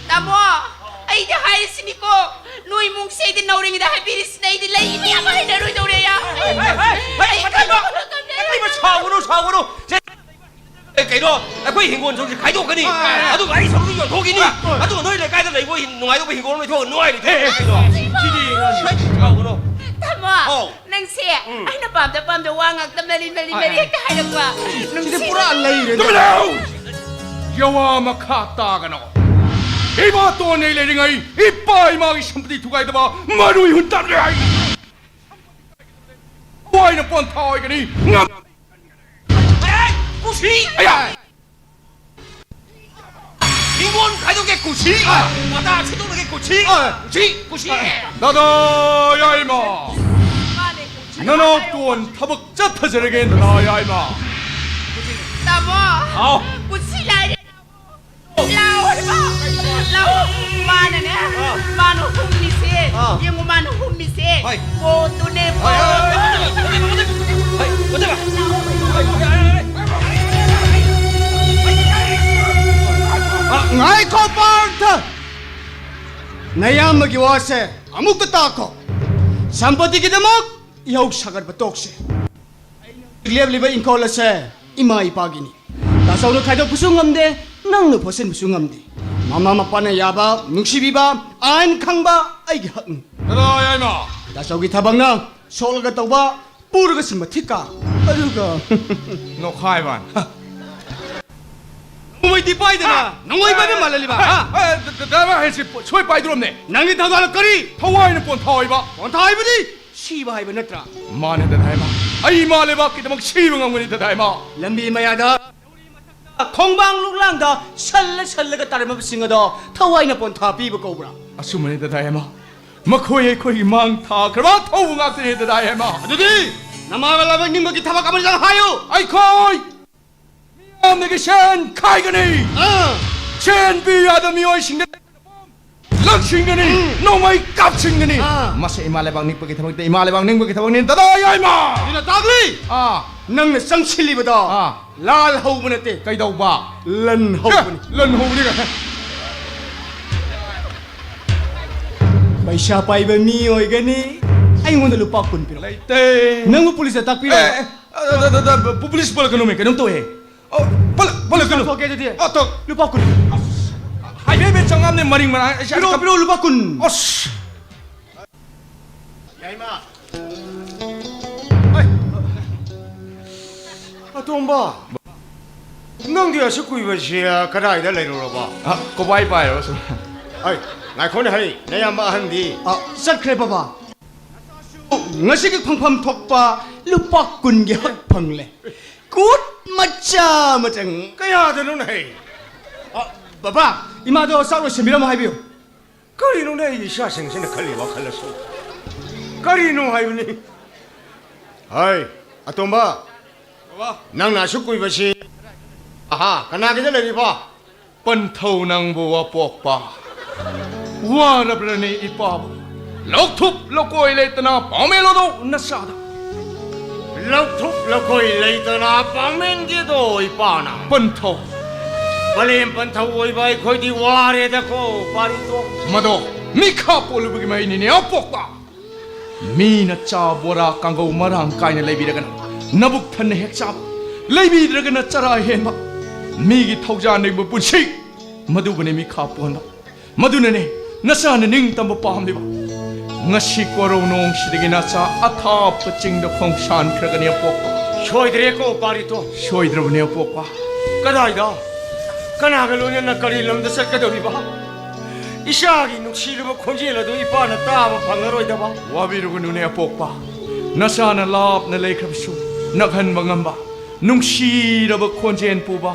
ꯇꯥꯃꯣ, ꯑꯩꯗꯤ ꯍꯥꯏꯔꯤꯁꯤꯅꯤꯀꯣ, ꯅꯣꯏ ꯏꯃꯨꯡꯁꯦ ꯑꯩꯗꯤ ꯅꯧꯔꯤꯉꯩꯗ ꯍꯥꯏꯕꯤꯔꯤꯁꯤꯅꯦ, ꯑꯩꯗꯤ ꯂꯩ ꯃꯤ ꯑꯃ ꯍꯩꯅꯔꯣꯏꯗꯧꯔꯦ ꯌꯥ꯫ ꯍꯦ, ꯍꯦ, ꯍꯦ, ꯍꯦ, ꯑꯩ ꯀꯩꯅꯣ, ꯀꯩꯅꯣ, ꯀꯩꯅꯣ, ꯀꯩꯅꯣ꯫ ꯏꯇꯩꯃ, ꯁꯥꯎꯒꯅꯨ, ꯁꯥꯎꯒꯅꯨ꯫ ꯁꯦ, ꯑꯦ, ꯀꯩꯅꯣ, ꯑꯩꯈꯣꯏ ꯍꯤꯡꯒꯣꯜ ꯁꯔꯨꯛꯁꯦ ꯈꯥꯏꯗꯣꯛꯀꯅꯤ꯫ ꯑꯥ꯫ ꯑꯗꯨꯒ ꯑꯩ ꯁꯔꯨꯛꯇꯨ ꯌꯣꯟꯊꯣꯛꯈꯤꯅꯤ꯫ ꯑꯥ꯫ ꯑꯗꯨꯒ ꯅꯣꯏ ꯂꯩꯀꯥꯏꯗ ꯂꯩꯕ ꯍꯤꯡ-, ꯅꯨꯡꯉꯥꯏꯗꯧꯕ ꯍꯤꯡꯒꯣꯜ ꯑꯃ ꯂꯩꯊꯣꯛꯑꯒ ꯅꯨꯡꯉꯥꯏ ꯂꯩꯊꯣꯛꯑꯣ ꯀꯩꯅꯣ꯫ ꯁꯤꯗꯤ ꯀꯥꯎꯒꯅꯣ꯫ ꯇꯥꯃꯣ, ꯑꯧ꯫ ꯅꯪꯁꯦ ꯎꯝ꯫ ꯑꯩꯅ ꯄꯥꯝꯗ ꯄꯥꯝꯗ ꯋꯥ ꯉꯥꯛꯇ ꯃꯔꯤ ꯃꯔꯤ ꯑꯥꯏ, ꯃꯔꯤ ꯑꯥꯏ꯫ ꯍꯦꯛꯇ ꯍꯥꯏꯔꯛꯄ꯫ ꯁꯤꯗꯤ ꯅꯨꯡꯁꯤ-, ꯄꯨꯔꯥ ꯂꯩꯔꯦ꯫ ꯇꯨꯃꯤꯟ ꯂꯩꯌꯨ! ꯌꯥꯋꯥ ꯃꯈꯥ ꯇꯥꯒꯅꯣ꯫ ꯏꯃꯥꯇꯣꯟ ꯑꯩ ꯂꯩꯔꯤꯉꯩ ꯏꯄꯥ ꯏꯃꯥꯒꯤ ꯁꯝꯄꯇꯤ ꯊꯨꯒꯥꯏꯗꯕ ꯃꯔꯨꯏ ꯍꯨꯟ ꯇꯝꯂꯦ ꯍꯥꯏ꯫ ꯊꯋꯥꯏꯅ ꯄꯣꯟꯊꯥ ꯑꯣꯏꯒꯅꯤ꯫ ꯉꯝ- ꯀꯨꯁꯤ! ꯑꯌꯥ! ꯍꯤꯡꯒꯣꯜ ꯈꯥꯏꯗꯣꯛꯀꯦ ꯀꯨꯁꯤ! ꯑꯥ! ꯄꯇꯥ ꯁꯤꯠꯇꯣꯛꯂꯒꯦ ꯀꯨꯁꯤ! ꯑꯥ! ꯀꯨꯁꯤ! ꯀꯨꯁꯤ! ꯗꯥꯗꯥ ꯌꯥꯏꯃ! ꯃꯥꯅꯦ, ꯀꯨꯁꯤ! ꯅꯅꯥꯎꯇꯣꯟ ꯊꯕꯛ ꯆꯠꯊꯖꯔꯒꯦ, ꯗꯥꯗꯥ ꯌꯥꯏꯃ! ꯇꯥꯃꯣ! ꯍꯥꯎ! ꯀꯨꯁꯤ ꯂꯥꯏꯔꯦ! ꯂꯥꯛꯑꯣ ꯍꯥꯏꯕ! ꯂꯥꯛꯑꯣ! ꯃꯥꯅꯅꯦ, ꯑꯥ꯫ ꯃꯥꯅ ꯍꯨꯝꯃꯤꯁꯦ, ꯑꯥ꯫ ꯌꯦꯡꯉꯨ, ꯃꯥꯅ ꯍꯨꯝꯃꯤꯁꯦ꯫ ꯍꯣꯏ꯫ ꯄꯣꯠꯇꯨꯅꯦ, ꯍꯣꯏ, ꯍꯣꯏ, ꯍꯣꯏ, ꯄꯣꯠꯇꯨ꯫ ꯍꯣꯏ, ꯍꯣꯏ, ꯍꯣꯏ, ꯍꯣꯏ꯫ ꯑ, ꯉꯥꯏꯈꯣ, ꯄꯥꯔꯊ! ꯅꯌꯥꯝꯕꯒꯤ ꯋꯥꯁꯦ ꯑꯃꯨꯛꯇ ꯇꯥꯈꯣ꯫ ꯁꯝꯄꯇꯤꯒꯤꯗꯃꯛ ꯏꯍꯧ ꯁꯥꯒꯠꯄ ꯇꯣꯛꯁꯦ꯫ ꯑꯩꯅ ꯍꯧꯖꯤꯛ ꯂꯦꯞꯂꯤꯕ ꯏꯪꯈꯣꯜ ꯑꯁꯦ ꯏꯃꯥ ꯏꯄꯥꯒꯤꯅꯤ꯫ ꯇꯥꯆꯧꯅ ꯈꯥꯏꯗꯣꯛꯄꯁꯨ ꯉꯝꯗꯦ, ꯅꯪꯅ ꯐꯣꯠꯆꯤꯟꯕꯁꯨ ꯉꯝꯗꯦ꯫ ꯃꯃꯥ ꯃꯄꯥꯅ ꯌꯥꯕ, ꯅꯨꯡꯁꯤꯕꯤꯕ, ꯑꯥꯏꯟ ꯈꯪꯕ ꯑꯩꯒꯤ ꯍꯛꯅꯤ꯫ ꯀꯗꯥꯏ ꯍꯥꯏꯅꯣ? ꯇꯥꯆꯧꯒꯤ ꯊꯕꯛꯅ ꯁꯣꯛꯂꯒ ꯇꯧꯕ, ꯄꯨꯔꯒ ꯁꯤꯡꯕ ꯊꯤꯛꯀ꯫ ꯑꯗꯨꯒ ꯅꯣꯈꯥꯏꯕ꯫ ꯅꯣꯡꯃꯩꯗꯤ ꯄꯥꯏꯗꯅ, ꯍꯥ? ꯅꯣꯡꯃꯩ ꯄꯥꯏꯕ ꯃꯥꯜꯍꯜꯂꯤꯕ, ꯍꯥ? ꯑꯦ, ꯗ-, ꯗ-, ꯗ-, ꯍꯥꯏꯁꯤ ꯄꯣ-, ꯁꯣꯏ ꯄꯥꯏꯗ꯭ꯔꯣꯝꯅꯦ꯫ ꯅꯪꯒꯤ ꯊꯧꯗꯥꯡꯅ ꯀꯔꯤ? ꯊꯋꯥꯏꯅ ꯄꯣꯟꯊꯥ ꯑꯣꯏꯕ꯫ ꯄꯣꯟꯊꯥ ꯍꯥꯏꯕꯗꯤ ꯁꯤꯕ ꯍꯥꯏꯕ ꯅꯠꯇ꯭ꯔꯥ? ꯃꯥꯅꯦ, ꯗꯗꯥꯏꯃ꯫ ꯑꯩ ꯏꯃꯥ ꯂꯩꯕꯥꯛꯀꯤꯗꯃꯛ ꯁꯤꯕ ꯉꯝꯒꯅꯤ, ꯗꯗꯥꯏꯃ꯫ ꯂꯝꯕꯤ ꯃꯌꯥꯗ ꯈꯣꯡꯕꯥꯡ ꯂꯨꯛꯂꯥꯡꯗ ꯁꯜꯂ ꯁꯜꯂꯒ ꯇꯥꯔꯝꯃꯕꯁꯤꯡ ꯑꯗꯣ ꯊꯋꯥꯏꯅ ꯄꯣꯟꯊꯥ ꯄꯤꯕ ꯀꯧꯕ꯭ꯔꯥ? ꯑꯆꯨꯝꯕꯅꯤ, ꯗꯗꯥꯏꯃ꯫ ꯃꯈꯣꯏ ꯑꯩꯈꯣꯏꯒꯤ ꯃꯥꯡ ꯊꯥꯈ꯭ꯔꯕ ꯊꯧꯕ ꯉꯥꯛꯇꯅꯤ, ꯗꯗꯥꯏꯃ꯫ ꯑꯗꯨꯗꯤ ꯅꯃꯥꯒ ꯂꯥꯏꯕꯛ ꯅꯤꯡꯕꯒꯤ ꯊꯕꯛ ꯑꯃꯇꯪ ꯍꯥꯏꯌꯨ꯫ ꯑꯩꯈꯣꯏ ꯃꯤꯌꯥꯝꯗꯒꯤ ꯁꯦꯟ ꯈꯥꯏꯒꯅꯤ꯫ ꯑꯥ꯫ ꯁꯦꯟ ꯄꯤ ꯌꯥꯗꯕ ꯃꯤꯑꯣꯏꯁꯤꯡꯗ ꯂꯪꯁꯤꯟꯒꯅꯤ, ꯎꯝ꯫ ꯅꯣꯡꯃꯩ ꯀꯥꯞꯁꯤꯟꯒꯅꯤ꯫ ꯑꯥ꯫ ꯃꯁꯤ ꯏꯃꯥ ꯂꯩꯕꯥꯛ ꯅꯤꯡꯕꯒꯤ ꯊꯕꯛꯇ, ꯏꯃꯥ ꯂꯩꯕꯥꯛ ꯅꯤꯡꯕꯒꯤ ꯊꯕꯛꯅꯤ, ꯗꯗꯥ ꯌꯥꯏꯃ꯫ ꯑꯗꯨꯅ ꯇꯥꯛꯂꯤ꯫ ꯑꯥ꯫ ꯅꯪꯅ ꯆꯪꯁꯤꯜꯂꯤꯕꯗꯣ ꯑꯥ꯫ ꯂꯥꯜ ꯍꯧꯕ ꯅꯠꯇꯦ꯫ ꯀꯩꯗꯧꯕ? ꯂꯟ ꯍꯧꯕꯅꯤ꯫ ꯑꯦ, ꯂꯟ ꯍꯧꯕꯅꯤ ꯀꯥꯏ꯫ ꯄꯩꯁꯥ ꯄꯥꯏꯕ ꯃꯤ ꯑꯣꯏꯒꯅꯤ꯫ ꯑꯩꯉꯣꯟꯗ ꯂꯨꯄꯥ ꯀꯨꯟ ꯄꯤꯔꯛꯑꯣ꯫ ꯂꯩꯇꯦ꯫ ꯅꯪꯕꯨ ꯄꯨꯂꯤꯁꯇ ꯇꯥꯛꯄꯤꯔꯣ꯫ ꯑꯦ, ꯑꯦ, ꯑ, ꯗ, ꯗ, ꯗ, ꯄꯨꯂꯤꯁ ꯄꯜꯂꯛꯀꯅꯨꯃꯦ, ꯀꯩꯅꯣꯝ ꯇꯧꯋꯦ꯫ ꯑꯣ, ꯄꯜꯂꯛ-, ꯄꯜꯂꯛꯀꯅꯨ꯫ ꯊꯣꯛꯀꯦ ꯑꯗꯨꯗꯤ꯫ ꯑ, ꯇꯣ-, ꯂꯨꯄꯥ ꯀꯨꯟ꯫ ꯑꯁ, ꯍꯥꯏꯐꯦꯠ ꯍꯥꯏꯐꯦꯠ ꯆꯪꯉꯝꯅꯦ, ꯃꯔꯤꯡ ꯃꯔꯥꯡ꯫ ꯑꯩ ꯄꯤꯔꯛꯑꯣ, ꯄꯤꯔꯛꯑꯣ, ꯂꯨꯄꯥ ꯀꯨꯟ꯫ ꯑꯁ꯫ ꯏꯃꯥ꯫ ꯑꯩ꯫ ꯑꯇꯣꯝꯕ, ꯅꯪꯗꯤ ꯑꯁꯨꯛ ꯀꯨꯏꯕꯁꯤ ꯀꯗꯥꯏꯗ ꯂꯩꯔꯨꯔꯕ? ꯑ, ꯀꯣꯕꯥꯏ ꯄꯥꯏꯔꯣ ꯁꯨꯝ꯫ ꯑꯩ, ꯉꯥꯏꯈꯣꯅꯦ ꯍꯩ, ꯅꯌꯥꯝꯕ ꯑꯍꯟꯗꯤ? ꯑ, ꯆꯠꯈ꯭ꯔꯦ ꯕꯕꯥ꯫ ꯉꯁꯤꯒꯤ ꯐꯪꯐꯝ ꯊꯣꯛꯄ ꯂꯨꯄꯥ ꯀꯨꯟꯒꯤ ꯍꯛ ꯐꯪꯂꯦ꯫ ꯀꯨꯠ ꯃꯆꯥ ꯑꯃꯇꯪ꯫ ꯀꯌꯥꯗꯅꯣꯅꯦ ꯍꯩ? ꯑ, ꯕꯕꯥ, ꯏꯃꯥꯗꯣ ꯆꯥꯛ ꯂꯣꯏꯁꯤꯟꯕꯤꯔꯝꯃꯣ ꯍꯥꯏꯕꯤꯌꯨ꯫ ꯀꯔꯤꯅꯣꯅꯦ ꯑꯩ ꯏꯆꯥꯁꯤꯡꯁꯤꯅ ꯈꯜꯂꯤ ꯋꯥꯈꯜ ꯑꯁꯤ? ꯀꯔꯤꯅꯣ ꯍꯥꯏꯕꯅꯤ? ꯍꯥꯏ, ꯑꯇꯣꯝꯕ, ꯕꯕꯥ꯫ ꯅꯪꯅ ꯑꯁꯨꯛ ꯀꯨꯏꯕꯁꯤ, ꯑꯍꯥ, ꯀꯅꯥꯒꯤꯗ ꯂꯩꯔꯤꯕ? ꯄꯟꯊꯧ ꯅꯪꯕꯨ ꯑꯄꯣꯛꯄ꯫ ꯋꯥꯔꯕ꯭ꯔꯅꯦ ꯏꯄꯥꯕꯨ? ꯂꯧꯊꯨꯞ ꯂꯧꯀꯣꯏ ꯂꯩꯇꯅ ꯄꯥꯎꯃꯦꯜ ꯑꯗꯨ ꯅꯆꯥꯗ꯫ ꯂꯧꯊꯨꯞ ꯂꯧꯀꯣꯏ ꯂꯩꯇꯅ ꯄꯥꯎꯃꯦꯟꯒꯤꯗꯣ ꯏꯄꯥꯅ꯫ ꯄꯟꯊꯧ꯫ ꯄꯂꯦꯝ ꯄꯟꯊꯧ ꯑꯣꯏꯕ ꯑꯩꯈꯣꯏꯗꯤ ꯋꯥꯔꯦꯗꯀꯣ, ꯄꯥꯔꯤꯇꯣ꯫ ꯃꯗꯣ ꯃꯤꯈꯥ ꯄꯣꯜꯂꯨꯕꯒꯤ ꯃꯍꯩꯅꯤꯅꯦ ꯑꯄꯣꯛꯄ꯫ ꯃꯤꯅ ꯆꯥ ꯕꯣꯔꯥ ꯀꯥꯡꯒꯧ ꯃꯔꯥꯡ ꯀꯥꯏꯅ ꯂꯩꯕꯤꯔꯒꯅ ꯅꯕꯨꯛ ꯊꯟꯅ ꯍꯦꯛ ꯆꯥꯕ, ꯂꯩꯕꯤꯗ꯭ꯔꯒꯅ ꯆꯔꯥ ꯍꯦꯟꯕ, ꯃꯤꯒꯤ ꯊꯧꯖꯥꯟ ꯅꯤꯡꯕ ꯄꯨꯟꯁꯤ, ꯃꯗꯨꯕꯨꯅꯤ ꯃꯤꯈꯥ ꯄꯣꯟꯕ꯫ ꯃꯗꯨꯅꯅꯦ ꯅꯆꯥꯅ ꯅꯤꯡꯇꯝꯕ ꯄꯥꯝꯂꯤꯕ꯫ ꯉꯁꯤ ꯀꯣꯔꯧ ꯅꯣꯡꯁꯤꯗꯒꯤ ꯅꯆꯥ ꯑꯊꯥꯞꯄ ꯆꯤꯡꯗ ꯈꯣꯡꯁꯥꯟꯈ꯭ꯔꯒꯅꯤ ꯑꯄꯣꯛꯄ꯫ ꯁꯣꯏꯗ꯭ꯔꯦꯀꯣ ꯄꯥꯔꯤꯇꯣ꯫ ꯁꯣꯏꯗ꯭ꯔꯕꯅꯦ ꯑꯄꯣꯛꯄ꯫ ꯀꯗꯥꯏꯗ? ꯀꯅꯥꯒ ꯂꯣꯏꯅꯅ ꯀꯔꯤ ꯂꯝꯗ ꯆꯠꯀꯗꯧꯔꯤꯕ? ꯏꯆꯥꯒꯤ ꯅꯨꯡꯁꯤꯔꯕ ꯈꯣꯟꯖꯦꯜ ꯑꯗꯨ ꯏꯄꯥꯅ ꯇꯥꯕ ꯐꯪꯉꯔꯣꯏꯗꯕ꯫ ꯋꯥꯕꯤꯔꯨꯒꯅꯨꯅꯦ ꯑꯄꯣꯛꯄ꯫ ꯅꯆꯥꯅ ꯂꯥꯞꯅ ꯂꯩꯈ꯭ꯔꯕꯁꯨ ꯅꯛꯍꯟꯕ ꯉꯝꯕ ꯅꯨꯡꯁꯤꯔꯕ ꯈꯣꯟꯖꯦꯜ ꯄꯨꯕ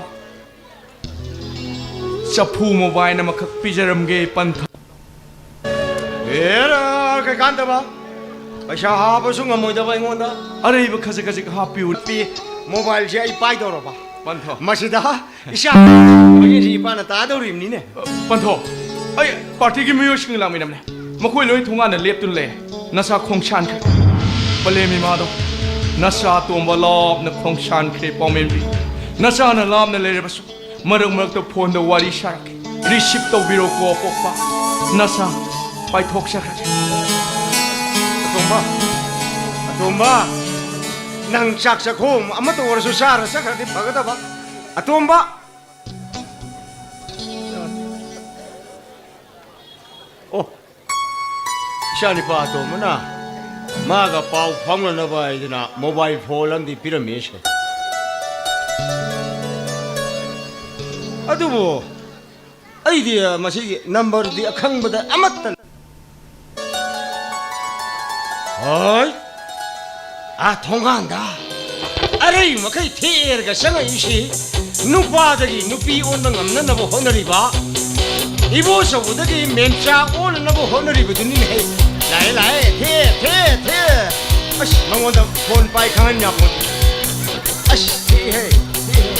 ꯆꯐꯨ ꯃꯣꯕꯥꯏꯜ ꯑꯃꯈꯛ ꯄꯤꯖꯔꯝꯒꯦ ꯄꯟꯊꯧ꯫ ꯑꯦꯔꯥ, ꯀꯩꯀꯥꯟꯗꯕ? ꯄꯩꯁꯥ ꯍꯥꯞꯄꯁꯨ ꯉꯝꯃꯣꯏꯗꯕ ꯑꯩꯉꯣꯟꯗ꯫ ꯑꯔꯩꯕ ꯈꯖꯤꯛ ꯈꯖꯤꯛ ꯍꯥꯞꯄꯤꯌꯨ꯫ ꯄꯤ, ꯃꯣꯕꯥꯏꯜꯁꯦ ꯑꯩ ꯄꯥꯏꯗꯧꯔꯕ? ꯄꯟꯊꯧ꯫ ꯃꯁꯤꯗ ꯏꯆꯥ ꯍꯧꯖꯤꯛꯁꯤ ꯏꯄꯥꯅ ꯇꯥꯗꯧꯔꯤꯕꯅꯤꯅꯦ꯫ ꯄꯟꯊꯧ, ꯑꯩ ꯄꯥꯔꯇꯤꯒꯤ ꯃꯤꯑꯣꯏꯁꯤꯡ ꯂꯥꯛꯃꯤꯟꯅꯕꯅꯦ꯫ ꯃꯈꯣꯏ ꯂꯣꯏ ꯊꯣꯡꯒꯥꯟꯗ ꯂꯦꯞꯇꯨꯅ ꯂꯩ꯫ ꯅꯆꯥ ꯈꯣꯡꯁꯥꯟꯈ꯭ꯔꯦ꯫ ꯄꯂꯦꯝ ꯏꯃꯥꯗꯣ, ꯅꯆꯥ ꯑꯇꯣꯝꯕ ꯂꯥꯞꯅ ꯈꯣꯡꯁꯥꯟꯈ꯭ꯔꯦ ꯄꯥꯎꯃꯦꯟꯕꯤ꯫ ꯅꯆꯥꯅ ꯂꯥꯞꯅ ꯂꯩꯔꯕꯁꯨ ꯃꯔꯛ ꯃꯔꯛꯇ ꯐꯣꯟꯗ ꯋꯥꯔꯤ ꯁꯥꯔꯛꯀꯦ꯫ ꯔꯤꯁꯤꯞ ꯇꯧꯕꯤꯔꯣꯀꯣ ꯑꯄꯣꯛꯄ꯫ ꯅꯆꯥ ꯄꯥꯏꯊꯣꯛꯆꯈ꯭ꯔꯒꯦ꯫ ꯑꯇꯣꯝꯕ, ꯑꯇꯣꯝꯕ, ꯅꯪ ꯆꯥꯛ ꯆꯥꯛꯈꯣꯝ ꯑꯃꯠꯇ ꯑꯣꯏꯔꯁꯨ ꯆꯥꯔ ꯆꯠꯈ꯭ꯔꯗꯤ ꯐꯒꯗꯕ꯫ ꯑꯇꯣꯝꯕ! ꯑꯣ, ꯏꯆꯥꯅꯤꯄꯥ ꯑꯇꯣꯝꯕꯅ ꯃꯥꯒ ꯄꯥꯎ ꯐꯥꯎꯅꯅꯕ ꯍꯥꯏꯗꯅ ꯃꯣꯕꯥꯏꯜ ꯐꯣꯟ ꯑꯃꯗꯤ ꯄꯤꯔꯝꯃꯤꯁꯦ꯫ ꯑꯗꯨꯕꯨ ꯑꯩꯗꯤ ꯃꯁꯤꯒꯤ ꯅꯝꯕꯔꯗꯤ ꯑꯈꯪꯕꯗ ꯑꯃꯠꯇ ꯍꯣꯏ꯫ ꯑꯥ ꯊꯣꯡꯒꯥꯟꯗ ꯑꯔꯩ ꯃꯈꯩ ꯊꯦꯛꯑꯦꯔꯒ ꯆꯪꯉꯛꯏꯁꯤ ꯅꯨꯄꯥꯗꯒꯤ ꯅꯨꯄꯤ ꯑꯣꯟꯕ ꯉꯝꯅꯅꯕ ꯍꯣꯠꯅꯔꯤꯕ ꯏꯕꯣꯆꯧꯕꯗꯒꯤ ꯃꯦꯝꯆꯥ ꯑꯣꯟꯅꯅꯕ ꯍꯣꯠꯅꯔꯤꯕꯗꯨꯅꯤꯅꯦꯍꯦ꯫ ꯂꯥꯛꯑꯦ, ꯂꯥꯛꯑꯦ, ꯊꯦ, ꯊꯦ, ꯊꯦ꯫ ꯑꯁ, ꯃꯉꯣꯟꯗ ꯐꯣꯟ ꯄꯥꯏ ꯈꯪꯍꯟ ꯌꯥꯄꯣꯟꯇꯦ꯫ ꯑꯁ, ꯊꯦꯛꯏꯍꯦ, ꯊꯦꯛꯏꯍꯦ꯫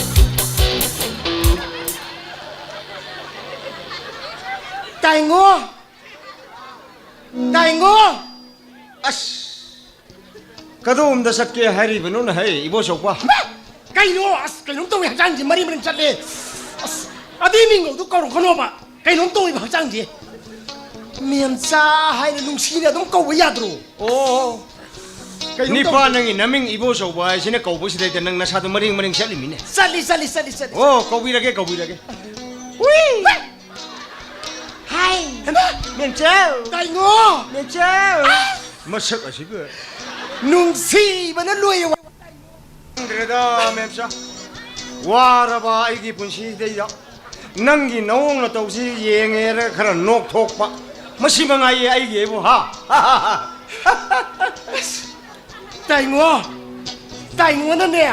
ꯇꯥꯏꯉꯣ! ꯇꯥꯏꯉꯣ! ꯑꯁ! ꯀꯗꯣꯝꯗ ꯆꯠꯀꯦ ꯍꯥꯏꯔꯤꯕꯅꯣꯅ ꯍꯩ, ꯏꯕꯣꯆꯧꯕ? ꯃꯥ! ꯀꯩꯅꯣ? ꯑꯁ, ꯀꯩꯅꯣꯝ ꯇꯧꯋꯤ, ꯍꯛꯆꯥꯡꯁꯦ ꯃꯔꯤ ꯃꯔꯤ ꯆꯠꯂꯦ꯫ ꯑꯁ, ꯑꯗꯨꯏ ꯃꯤꯡꯒꯧꯗꯣ ꯀꯧꯔꯛꯀꯅꯣꯕ꯫ ꯀꯩꯅꯣꯝ ꯇꯧꯋꯤꯕ ꯍꯛꯆꯥꯡꯁꯦ꯫ ꯃꯦꯝꯆꯥ ꯍꯥꯏꯅ ꯅꯨꯡꯁꯤꯅ ꯑꯗꯨꯝ ꯀꯧꯕ ꯌꯥꯗ꯭ꯔꯣ? ꯑꯣ꯫ ꯀꯩꯅꯣꯝ ꯅꯤꯄꯥ, ꯇꯧꯋꯤ꯫ ꯅꯪꯒꯤ ꯅꯃꯤꯡ ꯏꯕꯣꯆꯧꯕ ꯍꯥꯏꯁꯤꯅ ꯀꯧꯕꯁꯤꯗꯩꯗ ꯅꯪ ꯅꯁꯥꯗꯣ ꯃꯔꯤꯡ ꯃꯔꯤꯡ ꯆꯠꯂꯤꯃꯤꯅꯦ꯫ ꯆꯠꯂꯤ, ꯆꯠꯂꯤ, ꯆꯠꯂꯤ, ꯆꯠꯂꯤ꯫ ꯑꯣ, ꯀꯧꯕꯤꯔꯒꯦ, ꯀꯧꯕꯤꯔꯒꯦ꯫ ꯍꯨꯏ! ꯍꯥꯏ! ꯍꯩꯃꯥ! ꯃꯦꯝꯆꯧ! ꯇꯥꯏꯉꯣ! ꯃꯦꯝꯆꯧ! ꯃꯁꯛ ꯑꯁꯤꯒ꯫ ꯅꯨꯡꯁꯤꯕꯅ ꯂꯣꯏꯔꯦ꯫ ꯈꯪꯗ꯭ꯔꯦꯗ, ꯃꯦꯝꯆꯥ꯫ ꯋꯥꯔꯕ ꯑꯩꯒꯤ ꯄꯨꯟꯁꯤꯗꯩꯗ ꯅꯪꯒꯤ ꯅꯑꯣꯡ ꯅꯇꯧꯁꯤ ꯌꯦꯡꯉꯦꯔ ꯈꯔ ꯅꯣꯛꯊꯣꯛꯄ꯫ ꯃꯁꯤ ꯃꯉꯥꯏꯌꯦ ꯑꯩꯒꯤ ꯍꯥꯏꯕꯨ, ꯍꯥ? ꯑꯁ, ꯇꯥꯏꯉꯣ, ꯇꯥꯏꯉꯣꯅꯅꯦ,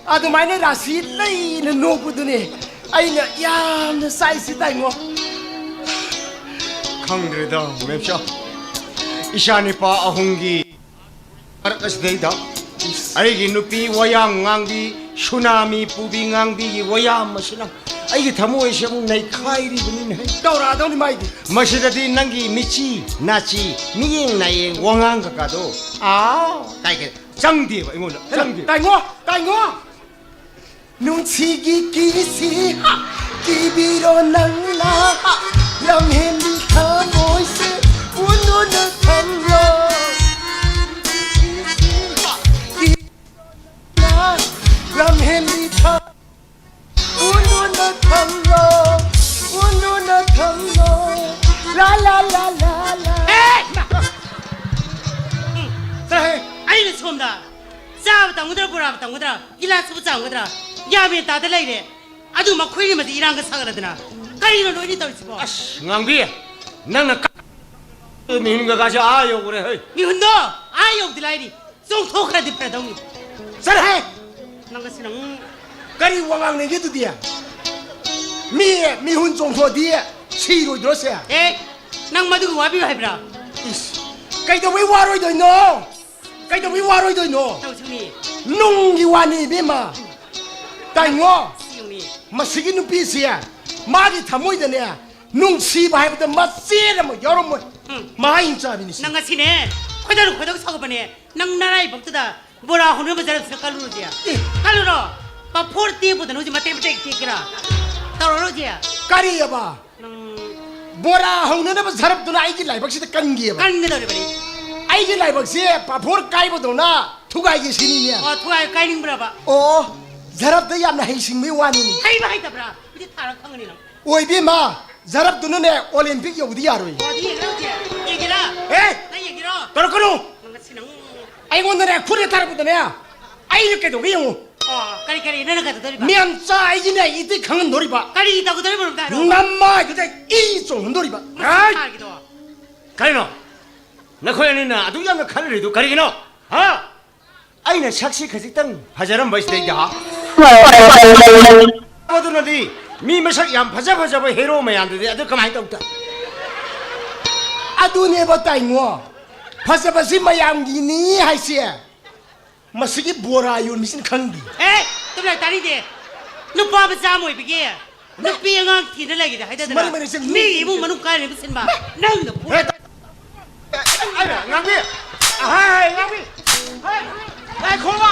ꯑꯗꯨꯃꯥꯏꯅ ꯔꯥꯁꯤ ꯂꯩꯅ ꯅꯣꯛꯄꯗꯨꯅꯦ ꯑꯩꯅ ꯌꯥꯝꯅ ꯆꯥꯛꯏꯁꯤ, ꯇꯥꯏꯉꯣ꯫ ꯈꯪꯗ꯭ꯔꯦꯗ, ꯃꯦꯝꯆꯥ꯫ ꯏꯆꯥ ꯅꯤꯄꯥ ꯑꯍꯨꯝꯒꯤ ꯃꯔꯛ ꯑꯁꯤꯗꯩꯗ ꯑꯩꯒꯤ ꯅꯨꯄꯤ ꯋꯥꯌꯥꯝ ꯉꯥꯡꯕꯤ, ꯁꯨꯅꯥꯃꯤ ꯄꯨꯕꯤ ꯉꯥꯡꯕꯤꯒꯤ ꯋꯥꯌꯥꯝ ꯑꯁꯤꯅ ꯑꯩꯒꯤ ꯊꯃꯣꯏꯁꯦ ꯑꯃꯨꯛ ꯅꯩꯈꯥꯏꯔꯤꯕꯅꯤꯅꯦ꯫ ꯇꯧꯔꯛꯑꯗꯧꯅꯤ ꯃꯥꯏꯗꯤ꯫ ꯃꯁꯤꯗꯗꯤ ꯅꯪꯒꯤ ꯃꯤꯆꯤ, ꯅꯥꯆꯤ, ꯃꯤꯌꯦꯡ ꯅꯥꯌꯦꯡ, ꯋꯥꯉꯥꯡ ꯀꯀꯥꯗꯣ, ꯑꯥ, ꯀꯥꯏ ꯀꯥꯏ ꯆꯪꯗꯦꯕ ꯑꯩꯉꯣꯟꯗ, ꯆꯪꯗꯦꯕ꯫ ꯇꯥꯏꯉꯣ, ꯇꯥꯏꯉꯣ! ꯅꯨꯡꯁꯤꯒꯤ ꯀꯤꯁꯤ, ꯀꯤꯕꯤꯔꯣ ꯅꯪꯅ, ꯂꯝꯍꯦꯟꯕꯤ ꯊꯃꯣꯏꯁꯦ ꯎꯟꯗꯨꯅ ꯊꯝꯂꯣ꯫ ꯀꯤꯕꯤꯔꯣ ꯅꯪꯅ, ꯂꯝꯍꯦꯟꯕꯤ ꯊ-, ꯎꯟꯗꯨꯅ ꯊꯝꯂꯣ, ꯎꯟꯗꯨꯅ ꯊꯝꯂꯣ꯫ ꯂꯥ, ꯂꯥ, ꯂꯥ, ꯂꯥ, ꯂꯥ꯫ ꯑꯦ! ꯇꯝꯒꯗ꯭ꯔꯥ, ꯕꯣꯔꯥ ꯇꯝꯒꯗ꯭ꯔꯥ, ꯒꯤꯂꯥꯁ ꯁꯨꯕ ꯆꯥꯝꯒꯗ꯭ꯔꯥ, ꯒ꯭ꯌꯥꯟ ꯃꯦꯟ ꯇꯥꯗ ꯂꯩꯔꯦ꯫ ꯑꯗꯨ ꯃꯈꯣꯏ ꯑꯅꯤꯃꯗꯤ ꯏꯔꯥꯡꯒ ꯁꯥꯒꯠꯂꯗꯅ꯫ ꯀꯔꯤꯅꯣ ꯅꯣꯏꯅꯤ ꯇꯧꯔꯤꯁꯤꯕꯣ? ꯑꯁ, ꯉꯥꯡꯕꯤ, ꯅꯪꯅ ꯀ-, ꯃꯤꯍꯨꯟ ꯀꯀꯥꯁꯦ ꯑꯥ ꯌꯧꯈ꯭ꯔꯦ, ꯍꯩ꯫ ꯃꯤꯍꯨꯟꯗꯣ ꯑꯥ ꯌꯧꯗꯤ ꯂꯥꯏꯔꯤ, ꯆꯣꯡꯊꯣꯛꯈ꯭ꯔꯗꯤ ꯐꯔꯗꯧꯅꯤ꯫ ꯆꯠꯂꯍꯦ! ꯅꯪ ꯉꯁꯤ ꯅꯪ ꯀꯔꯤ ꯋꯥ ꯉꯥꯡꯅꯒꯦ ꯑꯗꯨꯗꯤ? ꯃꯤ ꯃꯤꯍꯨꯟ ꯆꯣꯡꯊꯣꯛꯑꯗꯤ ꯁꯤꯔꯣꯏꯗ꯭ꯔꯣ ꯁꯦ? ꯑꯦ, ꯅꯪ ꯃꯗꯨꯒꯤ ꯋꯥꯕꯤꯌꯨ ꯍꯥꯏꯕ꯭ꯔꯥ? ꯏꯁ, ꯀꯩꯗꯧꯕꯩ ꯋꯥꯔꯣꯏꯗꯣꯏꯅꯣ? ꯀꯩꯗꯧꯕꯩ ꯋꯥꯔꯣꯏꯗꯣꯏꯅꯣ? ꯇꯧꯁꯤꯅꯤ꯫ ꯅꯨꯡꯒꯤ ꯋꯥꯅꯤ, ꯏꯕꯦꯝꯃ꯫ ꯇꯥꯏꯉꯣ, ꯁꯤꯌꯨꯅꯤ꯫ ꯃꯁꯤꯒꯤ ꯅꯨꯄꯤꯁꯤ ꯃꯥꯒꯤ ꯊꯃꯣꯏꯗꯅꯦ, ꯅꯨꯡꯁꯤꯕ ꯍꯥꯏꯕꯗ ꯃꯆꯦꯠ ꯑꯃ ꯌꯥꯎꯔꯝꯃꯣꯏ꯫ ꯎꯝ꯫ ꯃꯍꯥ ꯍꯤꯡꯆꯥꯕꯤꯅꯤ ꯁꯤ꯫ ꯅꯪ ꯉꯁꯤꯅꯦ, ꯈꯣꯏꯗꯧ ꯈꯣꯏꯗꯧ ꯁꯥꯎꯒꯠꯄꯅꯦ꯫ ꯅꯪ ꯅꯔꯥꯏꯕꯛꯇꯨꯗ ꯕꯣꯔꯥ ꯍꯧꯅꯕ ꯖꯔꯞꯁꯤꯗ ꯀꯜꯂꯨꯔꯁꯦ꯫ ꯑꯦ꯫ ꯀꯜꯂꯨꯔꯣ꯫ ꯄꯥꯐꯣꯔ ꯇꯦꯛꯄꯗꯅ ꯍꯧꯖꯤꯛ ꯃꯇꯦꯛ ꯃꯇꯦꯛ ꯇꯦꯛꯀꯦꯔꯥ? ꯇꯧꯔꯔꯣꯏꯁꯦ꯫ ꯀꯔꯤꯑꯕ? ꯅꯪ ꯕꯣꯔꯥ ꯍꯧꯅꯅꯕ ꯖꯔꯞꯇꯨꯅ ꯑꯩꯒꯤ ꯂꯥꯏꯕꯛꯁꯤꯗ ꯀꯟꯒꯦꯕ꯫ ꯀꯟꯒꯗꯧꯔꯤꯕꯅꯤ꯫ ꯑꯩꯒꯤ ꯂꯥꯏꯕꯛꯁꯦ ꯄꯥꯐꯣꯔ ꯀꯥꯏꯕꯗꯧꯅ ꯊꯨꯒꯥꯏꯒꯦ ꯁꯤꯅꯤꯅꯦ꯫ ꯑꯣ, ꯊꯨꯒꯥꯏ ꯀꯥꯏꯅꯤꯡꯕ꯭ꯔꯕ? ꯑꯣ, ꯖꯔꯞꯇ ꯌꯥꯝꯅ ꯍꯩꯁꯤꯡꯕꯩ ꯋꯥꯅꯤꯅꯦ꯫ ꯍꯩꯕ ꯍꯩꯇꯕ꯭ꯔꯥ? ꯍꯧꯖꯤꯛ ꯊꯥꯔ ꯈꯪꯒꯅꯤ ꯅꯪ꯫ ꯑꯣꯏꯕꯤꯃ, ꯖꯔꯞꯇꯨꯅꯅꯦ ꯑꯣꯂꯦꯝꯄꯤꯛ ꯌꯧꯕꯗꯤ ꯌꯥꯔꯣꯏ꯫ ꯑꯣ, ꯑꯗꯨ ꯌꯦꯡꯒꯦꯔꯣ ꯍꯧꯖꯤꯛ? ꯌꯦꯡꯒꯦꯔꯥ? ꯑꯦ! ꯅꯪ ꯌꯦꯡꯒꯦꯔꯣ? ꯇꯧꯔꯛꯀꯅꯨ! ꯅꯪ ꯉꯁꯤ ꯅꯪ ꯑꯩꯉꯣꯟꯗꯅꯦ ꯈꯨꯠꯅ ꯊꯥꯔꯛꯄꯗꯅꯦ ꯑꯩꯅ ꯀꯩꯗꯧꯒꯦ ꯌꯦꯡꯉꯨ꯫ ꯑꯣ, ꯀꯔꯤ, ꯀꯔꯤ? ꯅꯪꯅ ꯀꯩꯗꯧꯗꯣꯔꯤꯕ? ꯃꯌꯥꯝ ꯆꯥ ꯑꯩꯒꯤꯅꯦ ꯏꯇꯤꯛ ꯈꯪꯍꯟꯗꯣꯔꯤꯕ꯫ ꯀꯔꯤ ꯇꯧꯒꯗꯧꯔꯤꯕꯅꯣ ꯑꯝꯇ ꯍꯥꯏꯔꯛꯑꯣ꯫ ꯅꯃꯥꯏꯗꯨꯗ ꯏ ꯆꯣꯡꯍꯟꯗꯣꯔꯤꯕ꯫ ꯃꯁꯤ ꯍꯥꯏ! ꯊꯥꯒꯤꯗꯣ꯫ ꯀꯔꯤꯅꯣ? ꯅꯈꯣꯏ ꯑꯅꯤꯅ ꯑꯗꯨꯛ ꯌꯥꯝꯅ ꯈꯜꯂꯤꯗꯨ ꯀꯔꯤꯒꯤꯅꯣ? ꯍꯥ? ꯑꯩꯅ ꯁꯛꯁꯤ ꯈꯖꯤꯛꯇꯪ ꯐꯖꯔꯝꯕꯁꯤꯗꯩꯗ ꯍꯥ? ꯑꯗꯨꯅꯗꯤ ꯃꯤ ꯃꯁꯛ ꯌꯥꯝ ꯐꯖ ꯐꯖꯕ ꯍꯦꯔꯣ ꯃꯌꯥꯝꯗꯨꯗꯤ ꯑꯗꯨ ꯀꯃꯥꯏꯅ ꯇꯧ ꯇꯥꯏ? ꯑꯗꯨꯅꯦꯕ ꯇꯥꯏꯉꯣ, ꯐꯖꯕꯁꯤ ꯃꯌꯥꯝꯒꯤꯅꯤ ꯍꯥꯏꯁꯦ꯫ ꯃꯁꯤꯒꯤ ꯕꯣꯔꯥ ꯌꯣꯟꯕꯤꯁꯤꯅ ꯈꯪꯗꯦ꯫ ꯑꯦ, ꯇꯨꯃꯤꯟ ꯂꯩꯌꯨ, ꯇꯥꯅꯤꯡꯗꯦ꯫ ꯅꯨꯄꯥ ꯃꯆꯥ ꯑꯃ ꯑꯣꯏꯕꯒꯤ ꯅꯨꯄꯤ ꯑꯉꯥꯡ ꯊꯤꯅ ꯂꯩꯒꯦꯗꯤ ꯍꯥꯏꯗꯗꯅ ꯃꯔꯤ ꯃꯔꯤ ꯆꯠ-, ꯃꯤ ꯏꯃꯨꯡ ꯃꯅꯨꯡ ꯀꯥꯏꯔꯤꯕ ꯁꯤꯟꯕ ꯅꯪꯅ ꯐꯨ-, ꯍꯦ, ꯑꯩ ꯉꯥꯡꯕꯤ! ꯍꯥꯏ, ꯉꯥꯡꯕꯤ! ꯍꯥꯏ, ꯉꯥꯏꯈꯣꯕ!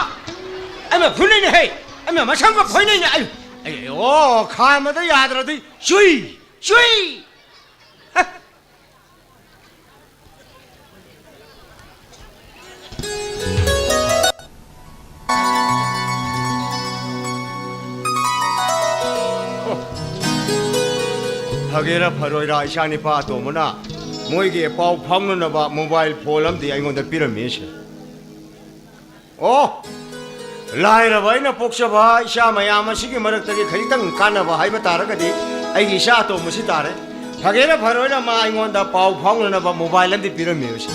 ꯑꯩꯃ ꯐꯨꯅꯤꯡꯅꯦ ꯍꯦ! ꯑꯩꯃ ꯃꯁꯝꯒ ꯐꯣꯏꯅꯤꯡꯅꯦ! ꯑꯩ, ꯑꯩ, ꯑꯣ, ꯈꯥꯝꯕꯗ ꯌꯥꯗ꯭ꯔꯗꯤ ꯆꯨꯏ! ꯆꯨꯏ! ꯐꯒꯦꯔꯥ ꯐꯔꯣꯏꯔꯥ, ꯏꯆꯥ ꯅꯤꯄꯥ ꯑꯇꯣꯝꯕꯅ ꯃꯣꯏꯒꯤ ꯄꯥꯎ ꯐꯥꯎꯅꯅꯕ ꯃꯣꯕꯥꯏꯜ ꯐꯣꯟ ꯑꯃꯗꯤ ꯑꯩꯉꯣꯟꯗ ꯄꯤꯔꯝꯃꯤꯁꯦ꯫ ꯑꯣ! ꯂꯥꯏꯔꯕ ꯑꯩꯅ ꯄꯣꯛꯆꯕ ꯏꯆꯥ ꯃꯌꯥꯝ ꯑꯁꯤꯒꯤ ꯃꯔꯛꯇꯒꯤ ꯈꯖꯤꯛꯇꯪ ꯀꯥꯟꯅꯕ ꯍꯥꯏꯕ ꯇꯥꯔꯒꯗꯤ ꯑꯩꯒꯤ ꯏꯆꯥ ꯑꯇꯣꯝꯕꯁꯤ ꯇꯥꯔꯦ꯫ ꯐꯒꯦꯔꯥ ꯐꯔꯣꯏꯔ ꯃꯥ ꯑꯩꯉꯣꯟꯗ ꯄꯥꯎ ꯐꯥꯎꯅꯅꯕ ꯃꯣꯕꯥꯏꯜ ꯑꯃꯗꯤ ꯄꯤꯔꯝꯃꯦꯕꯁꯦ꯫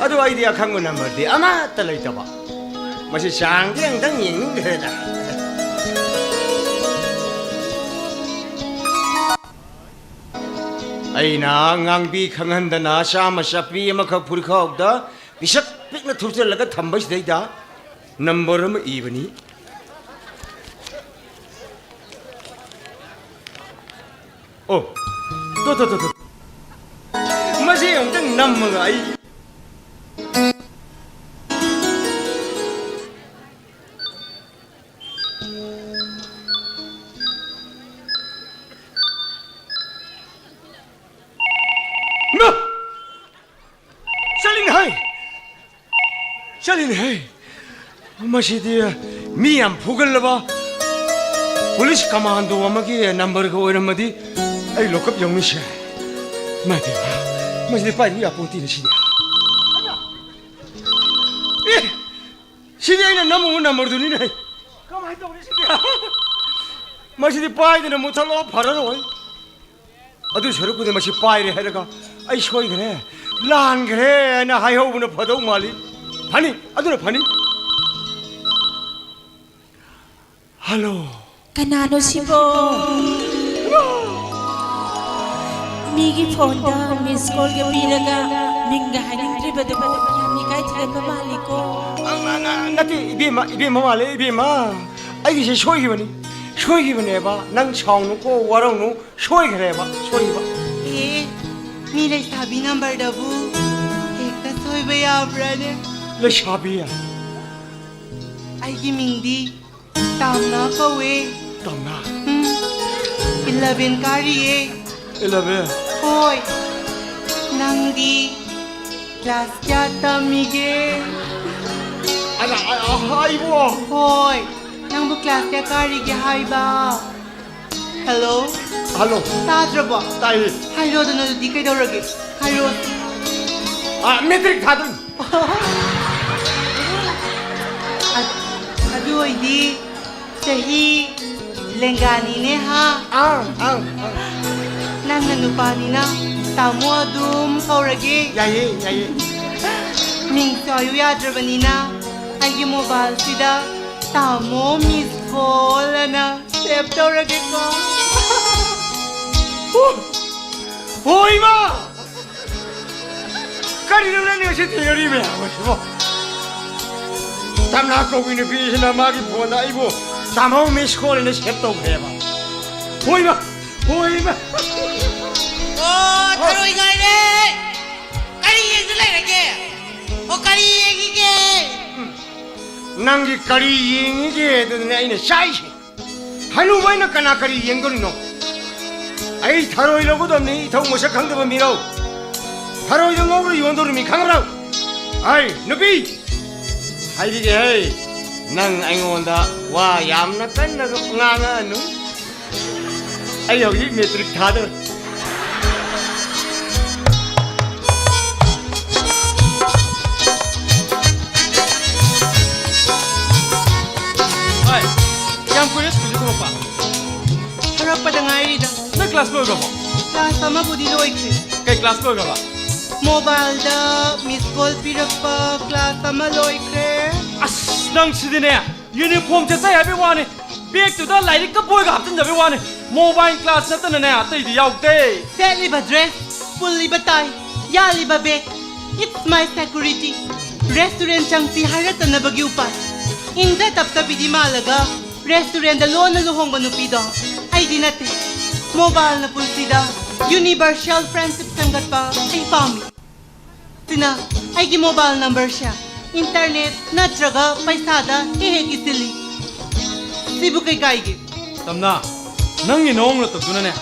ꯑꯗꯨ ꯑꯩꯗꯤ ꯑꯈꯪꯕ ꯅꯝꯕꯔꯗꯤ ꯑꯃꯠꯇ ꯂꯩꯇꯕ꯫ ꯃꯁꯤ ꯆꯥꯡꯗꯤ ꯑꯃꯨꯛꯇꯪ ꯌꯦꯡꯅꯤꯡꯈ꯭ꯔꯦꯗ꯫ ꯑꯩꯅ ꯉꯥꯡꯕꯤ ꯈꯪꯍꯟꯗꯅ ꯆꯥꯝꯃ ꯆꯞꯄꯤ ꯑꯃꯈꯛ ꯐꯨꯔꯤꯈꯥꯎꯗ ꯄꯤꯁꯛ ꯄꯤꯛꯅ ꯊꯨꯞꯆꯜꯂꯒ ꯊꯝꯕꯁꯤꯗꯩꯗ ꯅꯝꯕꯔ ꯑꯃ ꯏꯕꯅꯤ꯫ ꯑꯣ, ꯇꯣ, ꯇꯣ, ꯇꯣ, ꯇꯣ꯫ ꯃꯁꯤ ꯑꯃꯨꯛꯇꯪ ꯅꯝꯃꯒ ꯑꯩ ꯏꯃꯥ! ꯆꯠꯂꯤꯅꯦ ꯍꯥꯏ! ꯆꯠꯂꯤꯅꯦ ꯍꯥꯏ! ꯃꯁꯤꯗꯤ ꯃꯤ ꯌꯥꯝ ꯐꯨꯒꯜꯂꯕ ꯄꯨꯂꯤꯁ ꯀꯃꯥꯟꯗꯣ ꯑꯃꯒꯤ ꯅꯝꯕꯔꯒ ꯑꯣꯏꯔꯝꯃꯗꯤ ꯑꯩ ꯂꯣꯀꯞ ꯌꯧꯅꯤꯁꯦ꯫ ꯏꯃꯥ ꯏꯕꯦꯝꯃ, ꯃꯁꯤꯗꯤ ꯄꯥꯏꯕ ꯌꯥꯄꯣꯟꯇꯦꯅꯦ ꯁꯤꯗꯤ꯫ ꯑꯦ! ꯁꯤꯗꯤ ꯑꯩꯅ ꯅꯝꯃꯨꯕ ꯅꯝꯕꯔꯗꯨꯅꯤꯅꯦ꯫ ꯀꯃꯥꯏꯅ ꯇꯧꯅꯤ ꯁꯤꯗꯤ? ꯃꯁꯤꯗꯤ ꯄꯥꯏꯗꯅ ꯃꯨꯠꯊꯠꯂꯣ, ꯐꯔꯔꯣꯏ꯫ ꯑꯗꯨ ꯁꯔꯨꯛꯄꯨꯗꯤ ꯃꯁꯤ ꯄꯥꯏꯔꯦ ꯍꯥꯏꯔꯒ ꯑꯩ ꯁꯣꯏꯈ꯭ꯔꯦ, ꯂꯥꯟꯈ꯭ꯔꯦ ꯍꯥꯏꯅ ꯍꯥꯏꯍꯧꯕꯅ ꯐꯗꯧ ꯃꯥꯜꯂꯤ꯫ ꯐꯅꯤ, ꯑꯗꯨꯅ ꯐꯅꯤ꯫ ꯍꯜꯂꯣ꯫ ꯀꯅꯥꯅꯣ ꯁꯤꯕꯣ? ꯃꯤꯒꯤ ꯐꯣꯟꯗ ꯃꯤꯁ ꯀꯣꯜꯒ ꯄꯤꯔꯒ ꯃꯤꯡꯒ ꯍꯥꯏꯅꯤꯡꯗ꯭ꯔꯤꯕꯗꯨꯕꯨ ꯌꯥꯝ ꯏꯀꯥꯏ ꯊꯤꯒꯟꯕ ꯃꯥꯜꯂꯤꯀꯣ꯫ ꯑ, ꯑ, ꯑ, ꯅꯠꯇꯦ, ꯏꯕꯦꯝꯃ, ꯏꯕꯦꯝꯃ ꯃꯥꯜꯂꯦ, ꯏꯕꯦꯝꯃ꯫ ꯑꯩꯒꯤꯁꯦ ꯁꯣꯏꯈꯤꯕꯅꯤ, ꯁꯣꯏꯈꯤꯕꯅꯦꯕ꯫ ꯅꯪ ꯁꯥꯎꯅꯨꯀꯣ, ꯋꯥꯔꯧꯅꯨ, ꯁꯣꯏꯈ꯭ꯔꯦꯕ, ꯁꯣꯏꯈꯤꯕ꯫ ꯑꯦ, ꯃꯤ ꯂꯩꯁꯥꯕꯤ ꯅꯝꯕꯔꯗꯕꯨ ꯍꯦꯛꯇ ꯁꯣꯏꯕ ꯌꯥꯕ꯭ꯔꯥꯅꯦ? ꯂꯩꯁꯥꯕꯤ? ꯑꯩꯒꯤ ꯃꯤꯡꯗꯤ ꯇꯥꯝꯅꯥ ꯀꯧꯋꯦ꯫ ꯇꯥꯝꯅꯥ? ꯎꯝ, ꯏꯂꯚꯦꯟ ꯀꯥꯔꯤꯌꯦ꯫ ꯏꯂꯚꯦꯟ? ꯍꯣꯏ꯫ ꯅꯪꯗꯤ ꯀ꯭ꯂꯥꯁ ꯀꯌꯥ ꯇꯝꯃꯤꯒꯦ? ꯑꯩꯅ, ꯑ, ꯑ, ꯍꯥꯏꯕꯣ? ꯍꯣꯏ꯫ ꯅꯪꯕꯨ ꯀ꯭ꯂꯥꯁ ꯀꯌꯥ ꯀꯥꯔꯤꯒꯦ ꯍꯥꯏꯕ? ꯍꯜꯂꯣ? ꯍꯜꯂꯣ꯫ ꯇꯥꯗ꯭ꯔꯕꯣ? ꯇꯥꯏꯌꯦ꯫ ꯍꯥꯏꯔꯣꯗꯅ ꯑꯗꯨꯗꯤ ꯀꯩꯗꯧꯔꯒꯦ? ꯍꯥꯏꯔꯣ꯫ ꯑ, ꯃꯦꯇ꯭ꯔꯤꯛ ꯊꯥꯗꯣꯏꯅꯤ꯫ ꯑꯣꯏꯗꯤ ꯆꯍꯤ ꯂꯦꯡꯒꯥꯅꯤꯅꯦ ꯍꯥ? ꯑꯥ, ꯑꯥ, ꯑꯥ꯫ ꯅꯪꯅ ꯅꯨꯄꯥꯅꯤꯅ ꯇꯥꯃꯣ ꯑꯗꯨꯝ ꯀꯧꯔꯒꯦ꯫ ꯌꯥꯏꯌꯦ, ꯌꯥꯏꯌꯦ꯫ ꯃꯤꯡ ꯆꯥꯎꯌꯨ ꯌꯥꯗ꯭ꯔꯕꯅꯤꯅ ꯑꯩꯒꯤ ꯃꯣꯕꯥꯏꯜꯁꯤꯗ ꯇꯥꯃꯣ ꯃꯤꯁ ꯀꯣꯜ ꯑꯅ ꯁꯦꯚ ꯇꯧꯔꯒꯦꯀꯣ꯫ ꯍꯣ, ꯍꯣ, ꯏꯃꯥ! ꯀꯔꯤꯅꯣ ꯅꯪꯅ ꯉꯁꯤ ꯊꯦꯡꯅꯔꯤ ꯃꯌꯥꯝ ꯑꯁꯤꯕꯣ? ꯇꯝꯅꯥ ꯀꯧꯕꯤ ꯅꯨꯄꯤꯁꯤꯅ ꯃꯥꯒꯤ ꯐꯣꯟꯗ ꯑꯩꯕꯨ ꯇꯥꯃꯣ ꯃꯤꯁ ꯀꯣꯜ ꯑꯅ ꯁꯦꯚ ꯇꯧꯈ꯭ꯔꯦꯕ꯫ ꯍꯣꯏꯃ! ꯍꯣꯏꯃ! ꯑꯣ, ꯊꯔꯣꯏ ꯉꯥꯏꯔꯦ! ꯀꯔꯤ ꯌꯦꯡꯗ ꯂꯩꯔꯒꯦ? ꯑꯣ, ꯀꯔꯤ ꯌꯦꯡꯉꯤꯒꯦ? ꯎꯝ. ꯅꯪꯒꯤ ꯀꯔꯤ ꯌꯦꯡꯉꯤꯒꯦ ꯑꯗꯨꯗꯅꯦ ꯑꯩꯅ ꯆꯥꯏꯁꯦ꯫ ꯍꯅꯨꯕ ꯑꯩꯅ ꯀꯅꯥ ꯀꯔꯤ ꯌꯦꯡꯗꯣꯔꯤꯅꯣ? ꯑꯩ ꯊꯔꯣꯏ ꯂꯧꯒꯗꯕꯅꯤ, ꯏꯊꯧ ꯃꯁꯛ ꯈꯪꯗꯕ ꯃꯤꯔꯧ꯫ ꯊꯔꯣꯏꯗꯣ ꯉꯧꯔ ꯌꯣꯟꯗꯧꯔꯤꯃꯤ, ꯈꯪꯕ꯭ꯔꯣ? ꯍꯥꯏ, ꯅꯨꯄꯤ! ꯍꯥꯏꯕꯤꯒꯦ ꯍꯦ, ꯅꯪ ꯑꯩꯉꯣꯟꯗ ꯋꯥ ꯌꯥꯝꯅ ꯀꯟꯅ ꯉꯥꯡꯉꯛꯑꯅꯨ꯫ ꯑꯩ ꯍꯧꯖꯤꯛ ꯃꯦꯇ꯭ꯔꯤꯛ ꯊꯥꯗꯧꯔꯦ꯫ ꯍꯣꯏ, ꯀꯌꯥꯝ ꯀꯨꯏꯔꯦ ꯁ꯭ꯀꯨꯜꯗ ꯊꯣꯛꯂꯛꯄ? ꯊꯣꯔꯛꯄꯗ ꯉꯥꯏꯔꯤꯗ꯫ ꯅꯪ ꯀ꯭ꯂꯥꯁ ꯂꯣꯏꯈ꯭ꯔꯕꯣ? ꯀ꯭ꯂꯥꯁ ꯑꯃꯕꯨꯗꯤ ꯂꯣꯏꯈ꯭ꯔꯦ꯫ ꯀꯩ ꯀ꯭ꯂꯥꯁ ꯂꯣꯏꯈ꯭ꯔꯕ? ꯃꯣꯕꯥꯏꯜꯗ ꯃꯤꯁ ꯀꯣꯜ ꯄꯤꯔꯛꯄ ꯀ꯭ꯂꯥꯁ ꯑꯃ ꯂꯣꯏꯈ꯭ꯔꯦ꯫ ꯑꯁ, ꯅꯪ ꯁꯤꯗꯤꯅꯦ, ꯌꯨꯅꯤꯐꯣꯔꯝ ꯁꯦꯠꯆꯩ ꯍꯥꯏꯕꯩ ꯋꯥꯅꯤ, ꯕꯦꯒꯇꯨꯗ ꯂꯥꯏꯔꯤꯛꯀ ꯕꯣꯏꯒ ꯍꯥꯞꯆꯤꯟꯖꯕꯩ ꯋꯥꯅꯤ, ꯃꯣꯕꯥꯏꯜ ꯀ꯭ꯂꯥꯁ ꯅꯠꯇꯅꯅꯦ ꯑꯇꯩꯗꯤ ꯌꯥꯎꯗꯦ꯫ ꯁꯦꯠꯂꯤꯕ ꯗ꯭ꯔꯦꯁ, ꯄꯨꯜꯂꯤꯕ ꯇꯥꯏ, ꯌꯥꯜꯂꯤꯕ bag, it's my security꯫ Restaurant ꯆꯪꯁꯤ ꯍꯥꯏꯔꯛꯇꯅꯕꯒꯤ ꯎꯄꯥꯏ꯫ ꯏꯪꯖ ꯇꯞꯆꯕꯤꯗꯤ ꯃꯥꯜꯂꯒ ꯔꯦꯁꯇꯨꯔꯦꯟꯗ ꯂꯣꯟꯅ ꯂꯨꯍꯣꯡꯕ ꯅꯨꯄꯤꯗꯣ ꯑꯩꯗꯤ ꯅꯠꯇꯦ꯫ ꯃꯣꯕꯥꯏꯜꯅ ꯄꯨꯟꯁꯤꯗ ꯌꯨꯅꯤꯚꯔꯁꯦꯜ ꯐ꯭ꯔꯦꯟꯁꯤꯞ ꯁꯦꯝꯒꯠꯄ ꯑꯩ ꯄꯥꯝꯃꯤ꯫ ꯁꯤꯅ ꯑꯩꯒꯤ ꯃꯣꯕꯥꯏꯜ ꯅꯝꯕꯔꯁꯦ ꯏꯟꯇꯔꯅꯦꯠ ꯅꯠꯇ꯭ꯔꯒ ꯄꯩꯁꯥꯗ ꯍꯦꯛ ꯍꯦꯛ ꯏꯁꯤꯜꯂꯤ꯫ ꯁꯤꯕꯨ ꯀꯩ ꯀꯥꯏꯒꯦ? ꯇꯝꯅ, ꯅꯪꯒꯤ ꯅꯑꯣꯡ ꯅꯇꯧꯗꯨꯅꯅꯦ꯫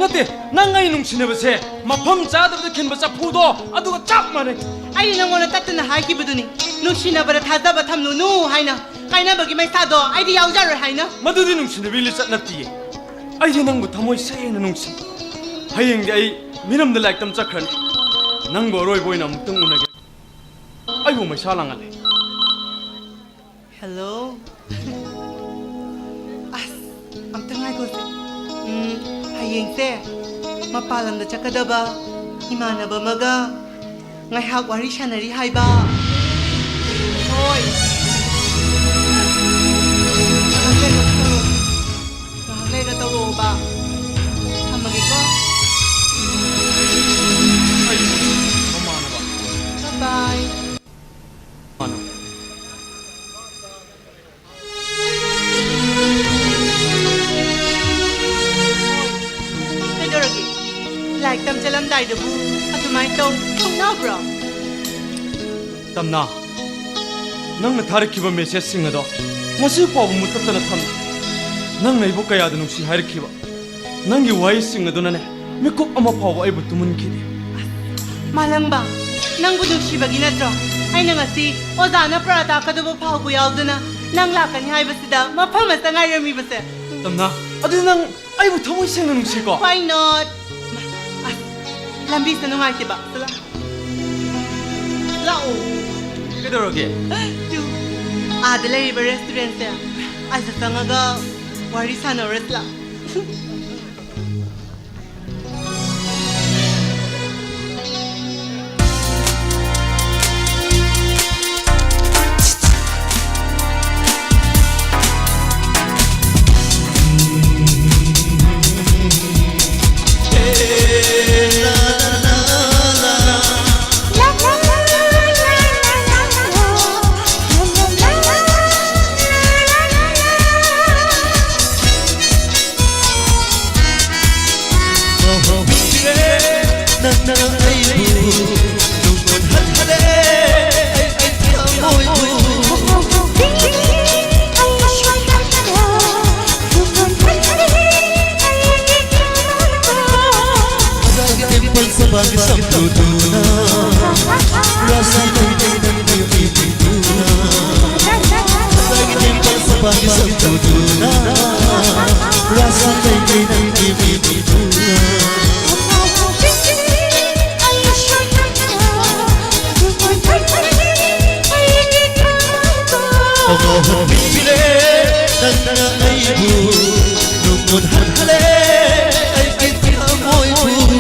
ꯅꯠꯇꯦ, ꯅꯪ ꯑꯩ ꯅꯨꯡꯁꯤꯅꯕꯁꯦ ꯃꯐꯝ ꯆꯥꯗꯕꯗ ꯈꯤꯟꯕ ꯆꯐꯨꯗꯣ ꯑꯗꯨꯒ ꯆꯞ ꯃꯥꯟꯅꯩ꯫ ꯑꯩꯅ ꯅꯪꯉꯣꯟꯗ ꯇꯠꯇꯅ ꯍꯥꯏꯈꯤꯕꯗꯨꯅꯤ, ꯅꯨꯡꯁꯤꯅꯕꯗ ꯊꯥꯖꯕ ꯊꯝꯂꯨꯅꯨ ꯍꯥꯏꯅ, ꯀꯥꯏꯅꯕꯒꯤ ꯃꯩꯁꯥꯗꯣ ꯑꯩꯗꯤ ꯌꯥꯎꯖꯔꯣꯏ ꯍꯥꯏꯅ꯫ ꯃꯗꯨꯗꯤ ꯅꯨꯡꯁꯤꯅꯕꯒꯤ ꯂꯤꯆꯠ ꯅꯠꯇꯤꯌꯦ꯫ ꯑꯩꯗꯤ ꯅꯪꯕꯨ ꯊꯃꯣꯏ ꯁꯦꯡꯅ ꯅꯨꯡꯁꯤ꯫ ꯍꯌꯦꯡꯗꯤ ꯑꯩ ꯃꯤꯔꯝꯗ ꯂꯥꯏꯔꯤꯛ ꯇꯝ ꯆꯠꯈ꯭ꯔꯅꯤ꯫ ꯅꯪꯕꯨ ꯑꯔꯣꯏꯕ ꯑꯣꯏꯅ ꯑꯃꯨꯛꯇꯪ ꯎꯅꯒꯦ꯫ ꯑꯩꯕꯨ ꯃꯩꯁꯥ ꯂꯥꯡꯍꯜꯂꯦ꯫ ꯍꯜꯂꯣ꯫ ꯑꯁ, ꯑꯝꯇ ꯉꯥꯏꯈꯣꯁꯦ꯫ ꯎꯝ, ꯍꯌꯦꯡꯁꯦ ꯃꯄꯥꯟ ꯂꯝꯗ ꯆꯠꯀꯗꯕ ꯏꯃꯥꯟꯅꯕ ꯑꯃꯒ ꯉꯥꯏꯍꯥꯛ ꯋꯥꯔꯤ ꯁꯥꯟꯅꯔꯤ ꯍꯥꯏꯕ꯫ ꯍꯣꯏ꯫ ꯉꯥꯏꯍꯥꯛ ꯂꯩꯔꯒ ꯇꯧꯔꯛꯑꯣ꯫ ꯉꯥꯏꯍꯥꯛ ꯂꯩꯔꯒ ꯇꯧꯔꯛꯑꯣꯕ꯫ ꯊꯝꯃꯒꯦꯀꯣ꯫ ꯑꯩ ꯃꯃꯥꯟꯅꯕ꯫ Bye bye꯫ ꯃꯃꯥꯟꯅꯕ꯫ ꯀꯩꯗꯧꯔꯒꯦ? ꯂꯥꯏꯔꯤꯛ ꯇꯝ ꯆꯠꯂꯝꯗꯥꯏꯗꯕꯨ ꯑꯗꯨꯃꯥꯏꯅ ꯇꯧ ꯈꯪꯅꯕ꯭ꯔꯣ? ꯇꯝꯅꯥ, ꯅꯪꯅ ꯊꯥꯔꯛꯈꯤꯕ ꯃꯦꯁꯦꯖꯁꯤꯡ ꯑꯗꯣ ꯉꯁꯤ ꯐꯥꯎꯕ ꯃꯨꯠꯊꯠꯇꯅ ꯊꯝꯂꯤ꯫ ꯅꯪꯅ ꯑꯩꯕꯨ ꯀꯌꯥꯗ ꯅꯨꯡꯁꯤ ꯍꯥꯏꯔꯛꯈꯤꯕ? ꯅꯪꯒꯤ ꯋꯥꯍꯩꯁꯤꯡ ꯑꯗꯨꯅꯅꯦ ꯃꯤꯀꯨꯞ ꯑꯃ ꯐꯥꯎꯕ ꯑꯩꯕꯨ ꯇꯨꯝꯍꯟꯈꯤꯗꯦ꯫ ꯃꯥꯂꯪꯕ, ꯅꯪꯕꯨ ꯅꯨꯡꯁꯤꯕꯒꯤ ꯅꯠꯇ꯭ꯔꯣ ꯑꯩꯅ ꯉꯁꯤ ꯑꯣꯖꯥꯅ ꯄꯔꯥ ꯇꯥꯛꯀꯗꯕ ꯐꯥꯎꯕ ꯌꯥꯎꯗꯅ ꯅꯪ ꯂꯥꯛꯀꯅꯤ ꯍꯥꯏꯕꯁꯤꯗ ꯃꯐꯝ ꯑꯁꯤꯗ ꯉꯥꯏꯔꯝꯃꯤꯕꯁꯦ? ꯇꯝꯅꯥ, ꯑꯗꯨꯗꯤ ꯅꯪ ꯑꯩꯕꯨ ꯊꯃꯣꯏ ꯁꯦꯡꯅ ꯅꯨꯡꯁꯤꯀꯣ? Why not? ꯑꯁ, ꯂꯝꯕꯤꯁꯦ ꯅꯨꯡꯉꯥꯏꯇꯦꯕ꯫ ꯂꯥꯛꯑꯣ꯫ ꯀꯩꯗꯧꯔꯒꯦ? ꯇꯨ, ꯑꯥꯗ ꯂꯩꯔꯤꯕ ꯔꯦꯁꯇꯨꯔꯦꯟꯁꯦ, ꯑꯁꯤꯗ ꯆꯪꯉꯒ ꯋꯥꯔꯤ ꯁꯥꯟꯅꯔꯨꯔꯁꯤ ꯂꯥꯛꯑꯣ꯫ ꯅꯨꯡꯉꯣꯟ ꯍꯜꯂꯦ ꯑꯩꯒꯤ ꯊꯃꯣꯏꯕꯨ꯫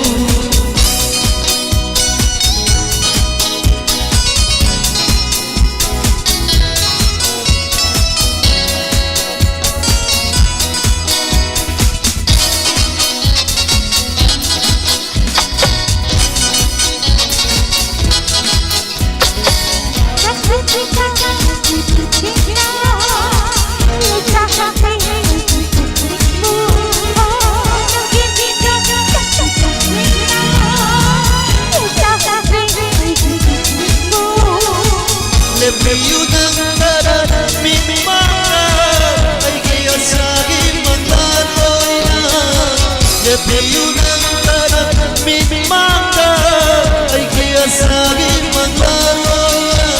ꯂꯦꯞꯄꯤꯌꯨ ꯅꯪ ꯇꯔꯥ ꯃꯤꯠꯃꯥꯡꯗ ꯑꯩꯒꯤ ꯑꯁꯥꯒꯤ ꯃꯉꯥꯜ ꯑꯣꯏꯅ꯫ ꯂꯦꯞꯄꯤꯌꯨ ꯅꯪ ꯇꯔꯥ ꯃꯤꯠꯃꯥꯡꯗ ꯑꯩꯒꯤ ꯑꯁꯥꯒꯤ ꯃꯉꯥꯜ ꯑꯣꯏꯅ꯫